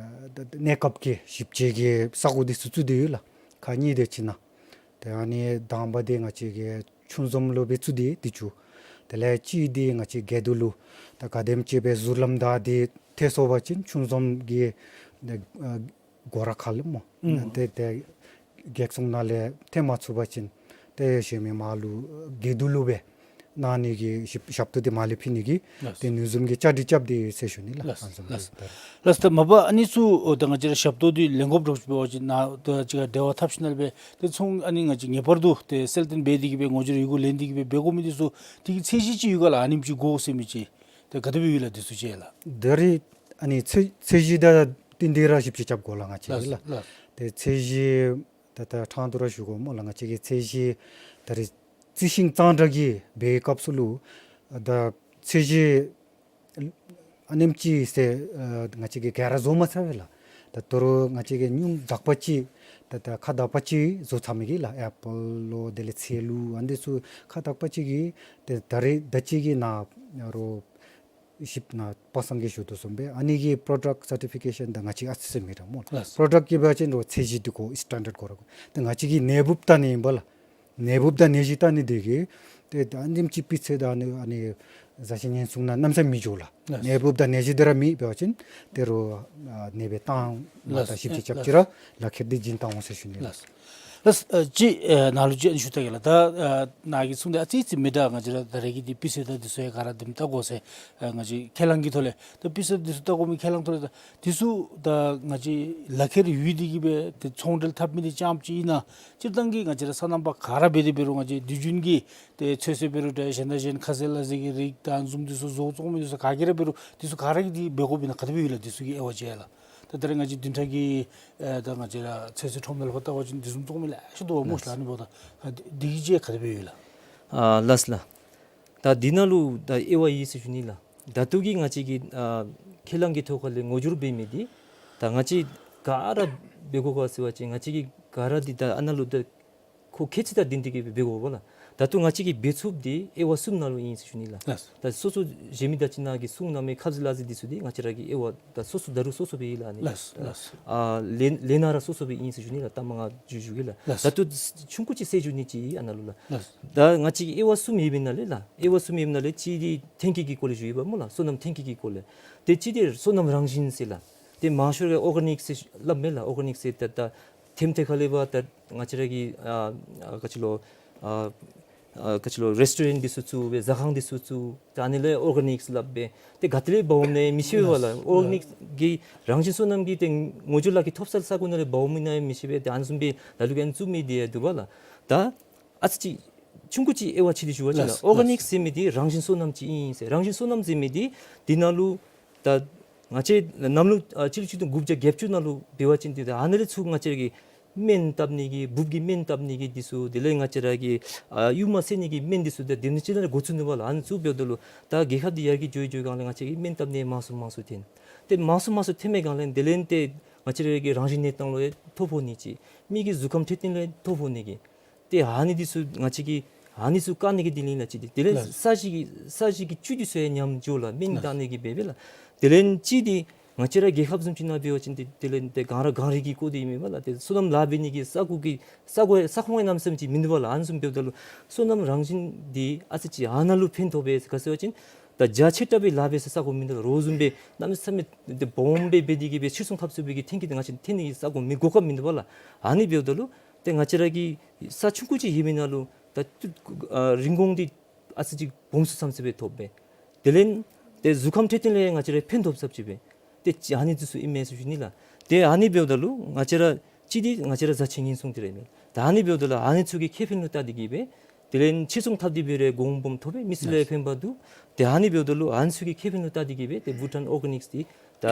ད་ད་གནས་སྐབས་ཀྱི་ཞིབ་དཔྱད་ཀྱི་ས་གོ་འདི་ཚུ་བཙུགས་ཏེ་ཡོད་ལགས། ཁག་གཉིས་དེ་ཅིག་ནང་། ཏེ་ཨ་ནི་དང་པ་འདི་ང་བཅས་ཀྱིས་ཆུང་འཛོམས་ལུ་སྦེ་བཙུགས་ཏེ་འདི་བཙུགས། དེ་ལས་གཅིག་འདི་ང་བཅས་དགེ་འདུན་ལུ་ད་ག་དེམ་ཅིག་སྦེ་ཟུར་ལམ་བདའ་སྟེ་ཐལ་སོང་པ་ཅིན་ཆུང་འཛོམས་ཀྱི་ཨ་སྒོ་ར་ཁ་ལས་སྨོ། ཨུམ། ཏེ་ཏེ་བགེགས་སོང་ནང་ལས་ཐལ་མ་ཚུགས་པ་ཅིན་ཏེ་གཞན་མི་མར་ལུ་དགེ་འདུན་ལུ་སྦེ་གནང་ནི་གི་ཞབས་ཞབས་ཏོག་འདི་མར་ལས་ཕུལ་ནི་གི་ལགས། ཏེ་ནུས་འཛོམས་ཀྱིས་བཅའ་སྒྲིག་རྐྱབ་སྟེ་ཡོད་ཟེར་ཞུ་ནི་ལགས། ལགས། ཨ་ནི་བཟུམ་ལགས། སྦེ། ལགས། ད་མ་པ་ཨ་ནི་ཚུ་ཨོ་ད་ང་བཅས་ར་ཞབས་ཏོག་འདི་ལེན་དགོཔ་འདྲཝ་ཅིག་འབད་བ་ཅིན་ནཱ་ད་ཅི་ག་འབྲེལ་བ་འཐབ་ཞིནམ་ལས་སྦེ་ཏེ་ཚོང་ཨ་ནི་ང་བཅས་ངེས་པར་དུ་ཏེ་གསལ་སྟོན་འབད་དེ་གིས་སྦེ་ངོ་སྦྱོར་ཡི་གུ་ལེན་ཏེ་གིས་སྦེ་འབད་དགོ་མི་འདི་ཚུ་དེ་གི་ཚད་གཞི་ཅིག་ཡོད་ག་ལགས། ཨ་ནེམ་ཅིག་དགོ་ཟེར་མི་ཅིག་ཏེ་ག་དེ་སྦེ་ཡོད་ལགས་འདི་ཚུ་ཅིག་ལགས། ད་རེས་ཨ་ནི་ཚད་ཚད་གཞི་དང་བསྟུན་ཏེ་ར་ཞིབ་དཔྱད་རྐྱབ་དགོ་ལགས་ང་བཅས་ལགས། ལགས། ཏེ་ཚད་གཞི་ད་ད་ཕྲང་སྟེ་ར་ཞུ་དགོ་སྨོ་ལགས། ང་བཅས་ཀྱི་ཚད་གཞི་ད་རེས་རྩི་ཤིང་གཙང་སྦྲ་གི་འབད་བའི་སྐབས་སུ་ལུ་ད་ཚད་གཞི་ཨ་ནེམ་ཅིག་ཟེར་ཨ་ང་བཅས་ཀྱིས་ག་ར་བཟོ་མ་ཚར་བས་ལགས། ད་ད་རུང་ང་བཅས་ཀྱིས་ཉུངམ་དག་པ་ཅིག་ད་ད་ཁ་དག་པ་ཅིག་བཟོ་ཚར་མི་གི་ལགས། ཨེ་པཱལ་ལོ་དེ་ལས་ཚལ་ལུ་ཨ་འདི་ཚུ་ཁ་དག་པ་ཅིག་གི་ཏེ་ད་རེས་ད་ཅི་གི་ནཱ་རོགས་ཞིབ་ནཱ་པ་སངས་ཀྱིས་ཞུ་དོ་བཟུམ་སྦེ་ཨ་ནི་གི་པྲོ་ཌཀཊ་སར་ཊི་ཕི་ཀེ་ཤཱན་ད་ང་བཅས་ཨ་ཙི་ཙི་མེད་དྲགས་སྨོ་ལགས། ལགས། པྲོ་ཌཀཊ་གི་འབད་བ་ཅིན་རོགས་ཚད་གཞི་འདི་གོ་སི་ཊེན་ཌརཊ་གོ་ར་གོ། ད་ང་བཅས་ཀྱིས་གནས་བབ་བལྟ་ནི་ཨིན་པས་ལགས། གནས་བབ་དང་གནས་གཞི་བལྟ་ནི་དེ་གིས་ ཨེ་ད་ཨ་ནེམ་ཅིག་ཕུལ་ཚེ་ད་ཨ་ནི་ཨ་ནི་བཟའ་ཆས་ཉེན་སྲུང་ནང་གནམ་མེད་ས་མེད་འགྱོ་ལགས། ལགས། ནད་འབུབ་དང་ནད་གཞི་འདི་ར་མེད་འབད་བ་ཅིན་དེ་རུ་ཨ་ནད་འབུབ་བཏང་མ་ལགས། ད་ཞིབ་དཔྱད་རྐྱབ་ཅི་ར་ལག་ཁྱེར་འདི་བྱིན་བཏང་འོང་ཟེར་ཞུ་ནི་ལགས། ལགས། ལགས། ཨ་ཅི་ཨེ་ནཱ་ལུ་ཅིག་ཞུ་ད་གེ་ལགས། ད་ཨ་ནཱ་གིས་གསུངས་ཏེ་ཨ་ཙི་ཙི་མི་འདྲ། ང་བཅས་ར་ད་རེས་ཀྱི་འདི་སྤུས་ཚད་དང་འདི་ཚུ་ཡང་ག་ར་དེམ་བལྟ་དགོ་ཟེར་ཨ་ང་བཅས་ཁས་བླངས་ཀྱི་ཐོག་ལས། ད་སྤུས་ཚད་འདི་ཚུ་བལྟ་དགོ་མི་ཁས་བླངས་ཐོག་ལས་ད་འདི་ཚུ་ད་ང་བཅས་ལག་ཁྱེར་ཡོད་དེ་གིས་སྦེ་ཏེ་ཚོང་འབྲེལ་འཐབ་མི་འདི་རྐྱངམ་ཅིག་ཨིན་ན། སྤྱིར་བཏང་གི་ང་བཅས་ར་སོ་ནམ་པ་ག་ར་འབད་དེ་འབད་རུང་ང་བཅས་དུས་རྒྱུན་གྱི་ཏེ་ཚོད་བསྲེ་འབད་རུང་ཏེ་གཞན་དང་གཞན་ཁ་ཟས་ལ་ཟས་ཀྱི་རིགས་དང་བཟུམ་འདི་ཚུ་བཟོ་བཙོང་མི་འདི་ཚུ་ག་གིས་ར་འབད་རུང་འདི་ཚུ་ག་ར་གིས་འདི་འབད་དགོཔ་ཨིན་ན། ག་དེ་སྦེ་ཡོད་ལགས་འདི་ཚུ་གི་དབྱེ་བ་ཅིག་ལགས། ད་ད་རེས་ང་བཅས་བདུན་ཕྲག་གི་ཨེ་ད་ང་བཅས་ར་ཚོད་བསྲེ་ཁྲོམ་ནང་ལུ་ཕར་བལྟ་བ་ཅིན་འདི་བཟུམ་བཙོང་མི་ལེ་ཤ་འདུག་པ་སྨོ་ལགས། ཨ་ནི་འབདཝ་ད་ཨ་འདི་འདི་གི་ཅིག་ག་དེ་སྦེ་ཡོད་ལགས། ཨ་ལགས་ལགས། ད་འདི་ནང་ལུ་ད་དབྱེ་བ་ཡོད་ཟེར་ཞུ་ནི་ལགས། ད་ལྟོ་གི་ང་བཅས་ཀྱིས་ཨ་ཁས་བླངས་ཀྱི་ཐོག་ཁ་ལས་ངོ་སྦྱོར་འབད་མི་འདི་ད་ང་བཅས་ག་ར་འབད་དགོ་ག་ཟེར་བ་ཅིན་ང་བཅས་ཀྱིས་ག་ར་འདི་ད་ཨ་ནཱ་ལུ་ད་ཁོ་ཁྱད་ཚད་དང་ལྡན་ཏེ་གིས་འབད་དགོ་པ་ལགས། ད་ལྟོ་ང་བཅས་ཀྱིས་འབད་ཚུགསཔ་འདི་དབྱེ་བ་གསུམ་ནང་ལུ་ཨིན་ཟེར་ཞུ་ནི་ལགས། ལགས། ད་སོ་སོ་གཞན་མི་ད་ཅི་ནཱ་གིས་གསུངས་གནང་མི་ཁབ་ཟས་ལག་ཟས་འདི་ཚུ་འདི་ང་བཅས་ར་གི་དབྱེ་བ་ད་སོ་སོ་ད་རུང་སོ་སོ་སྦེ་ཨིན་ལགས། ཨ་ནི་ལགས་ལགས། ཨ་ལས་ལས་སྣ་ར་སོ་སོ་སྦེ་ཨིན་ཟེར་ཞུ་ནི་ལགས། ད་མ་ང་ཞུ་ཞུ་གེ་ལགས། ལགས། ད་ལྟོ་ཆུང་ཀུ་ཅིག་གསལ་ཞུ་ནི་ཅིག་ཨ་ནཱ་ལུ་ལགས། ལགས། ད་ང་བཅས་ཀྱི་དབྱེ་བ་གསུམ་ཡོད་པའི་ནང་ལས་ལགས། དབྱེ་བ་གསུམ་ཡོད་པའི་ནང་ལས་གཅིག་འདི་ཐོན་སྐྱེད་ཀྱི་སྐོར་ལས་ཞུ་ཡི་པ་སྨོ་ལགས། སོ་ནམ་ཐོན་སྐྱེད་ཀྱི་སྐོར་ལས། ཏེ་གཅིག་འདི་སོ་ནམ་རང་བཞིན་ཟེར་ལགས། ཏེ་མང་ཤོས་ར་ཨོར་ག་ནིཀ་ཟེར་སླབ་མས་ལགས། ཨོར་ག་ནིཀ་ཟེར་ད་ད་ཐེམ་ཐེ་ཁ་ལས་འབད་ད་ང་བཅས་ར་གི་ཨ་ཨ་ག་ཅི་ལོ་ཨ་ཨ་ག་ཅི་ལོ་རེསི་ཊོ་རེནཊ་འདི་ཚུ་བཙུགས་སྦེ་ཟ་ཁང་འདི་ཚུ་བཙུགས། ད་ཨ་ནི་ལས་ཨོར་ག་ནིཀ་ཟེར་སླབ་སྦེ་ཏེ་ག་ཏེ་ལས་འབག་འོངམ་ཨིན་ན་མི་ཤེས་པས་ལགས། ཨོར་ག་ནིཀ་གི་རང་བཞིན་སོ་ནམ་གྱི་ཏེ་ངོ་སྦྱོར་ལག་ཁྱེར་ཐོབ་ས་ས་གོ་ནང་ལས་འབག་འོངམ་ཨིན་ན་མི་ཤེས་པས། ཏེ་ཨ་ནི་བཟུམ་སྦེ་ལ་ལུ་གིས་ཨ་ནི་བཙུགས་མི་འདི་ཡང་འདུག་པ་ལགས། ད་ཨ་ཙི་ཅིག་ཆུང་ཀུ་ཅིག་དབྱེ་བ་ཕྱེ་སྟེ་ཞུ་བ་ཅིན་ལགས། ལགས། ཨོར་ག་ནིཀ་ཟེར་མི་འདི་རང་བཞིན་སོ་ནམ་ཅིག་ཨིན་ཟེར། རང་བཞིན་སོ་ནམ་ཟེར་མི་འདི་འདི་ནང་ལུ་ད་ང་བཅས་གནམ་ལོ་ཨ་སྤྱི་ལོ་ཆིག་སྟོང་དགུ་བརྒྱ་བརྒྱད་ཅུ་ནང་ལུ་འབད་བ་ཅིན་འདི་ད་ཨ་ནི་ལས་ཚུར་ང་བཅས་ཀྱི་སྨན་བཏབ་ནི་གི་འབུབ་ཀྱི་སྨན་བཏབ་ནི་གི་འདི་ཚུ་དེ་ལས་ང་བཅས་ར་གི་ཨ་ཡུར་མ་བསད་ནི་གི་སྨན་འདི་ཚུ་ད་དེ་ནི་ཅིག་ནང་ལས་འགོ་བཙུགས་ནུག་པ་ལགས། ཨ་ནི་ཚུ་འབདཝ་ད་ལུ་ད་རྒྱལ་ཁབ་འདི་ཡར་རྒྱས་འགྱོ་འགྱོ་སྒང་ལས་ང་བཅས་ཀྱི་སྨན་བཏབ་ནི་མང་སུ་མང་སུ་ཐོན། ཏེ་མང་སུ་མང་སུ་ཐོན་མི་སྒང་ལས་དེ་ལས་ཏེ་ང་བཅས་ར་གི་རང་བཞིན་གནས་སྟངས་ལུ་ཡང་ཐོ་ཕོག་ནི་ཅིག། མི་གི་གཟུགས་ཁམས་འཕྲོད་བསྟེན་ལུ་ཡང་ཐོ་ཕོག་ནི་གི། ཏེ་ཨ་ནི་འདི་ཚུ་ང་བཅས་ཀྱིས་ཨ་ནི་ཚུ་བཀག་ནི་གི་དོན་ལས་ལགས་ཅིག་འདི་དེ་ལས་ལགས། ས་གཞི་གི་ས་གཞི་གི་བཅུད་འདི་ཚུ་ཡང་ཉམས་འགྱོ་ལགས། སྨན་ལགས། བཏབ་ནི་གི་འབད་འབད་ལགས། དེ་ལས་གཅིག་འདི་ང་བཅས་ར་རྒྱལ་ཁབ་བཟུམ་ཅིག་ནང་འབད་བ་ཅིན་ཏེ་དེ་ལས་ཏེ་གངས་ར་གངས་རི་གིས་བསྐོར་ཏེ་ཨིན་མས་པ་ལགས། ཏེ་སོ་ནམ་ལཱ་འབད་ནི་གི་ས་གོ་གི་ས་གོ་ས་ཁོངས་ཡང་གནམ་མེད་ས་མེད་ཅིག་མིན་འདུག་པ་ལགས། ཨ་ནི་བཟུམ་འབདཝ་ད་ལུ་སོ་ནམ་རང་བཞིན་འདི་ཨ་ཙི་ཅིག་ཨ་ནཱ་ལུ་ཕན་ཐོགས་པས། ག་ཟེར་བ་ཅིན་ད་རྒྱ་ཆེ་དྲགས་སྦེ་ལཱ་འབད་ས་ས་གོ་མིན་འདུག་ལགས། རོགས་བཟུམ་སྦེ་གནམ་མེད་ས་མེད་ཏེ་སྦོམ་སྦེ་འབད་དེ་གིས་སྦེ་ཕྱིར་ཚོང་འཐབ་ཚུགས་པའི་གི་ཐོན་སྐྱེད་འདི་ང་བཅས་ཐོན་ནི་གི་ས་གོ་མི་གོ་སྐབས་མིན་འདུག་པ་ལགས། ཨ་ནི་འབདཝ་ད་ལུ་ཏེ་ང་བཅས་ར་གི་ས་ཆུང་ཀུ་ཅིག་ཡོད་མི་ནང་ལུ་ད་ཨ་རིན་གོང་འདི་ཨ་ཙི་ཅིག་སྦོམ་སུ་ཙམ་ཅིག་སྦེ་ཐོབ་པས། དེ་ལས་ཏེ་གཟུགས་ཁམས་འཕྲོད་བསྟེན་ལུ་ཡང་ང་བཅས་ར་ཕན་ཐོགས་ས་ཅིག་སྦེ་ཏེ་ཨ་ནི་འདི་ཚུ་ཨིན་མས་ཟེར་ཞུ་ནི་ལགས། ཏེ་ཨ་ནི་འབདཝ་ད་ལུ་ང་བཅས་ར་གཅིག་འདི་ང་བཅས་ར་བཟའ་ཆས་ཉེན་སྲུང་འདི་ར་ཨིན་མས། ད་ཨ་ནི་འབདཝ་ད་ལུ་ཨ་ནི་ཚུ་གི་ཁེ་ཕན་ལུ་བལྟ་སྟེ་གིས་སྦེ་དེ་ལས་ཕྱིར་ཚོང་འཐབ་སྟེ་འབད་རུང་གོང་སྦོམ་ཐོབ་པས། མི་སེར་ལུ་ཡང་ཕན་པ་འདུག། ཏེ་ཨ་ནི་འབདཝ་ད་ལུ་ཨ་ནི་ཚུ་གི་ཁེ་ཕན་ལུ་བལྟ་སྟེ་གིས་སྦེ་ཏེ་བྷུ་ཊཱན་ཨོར་ག་ནིཀསི་འདི་ད་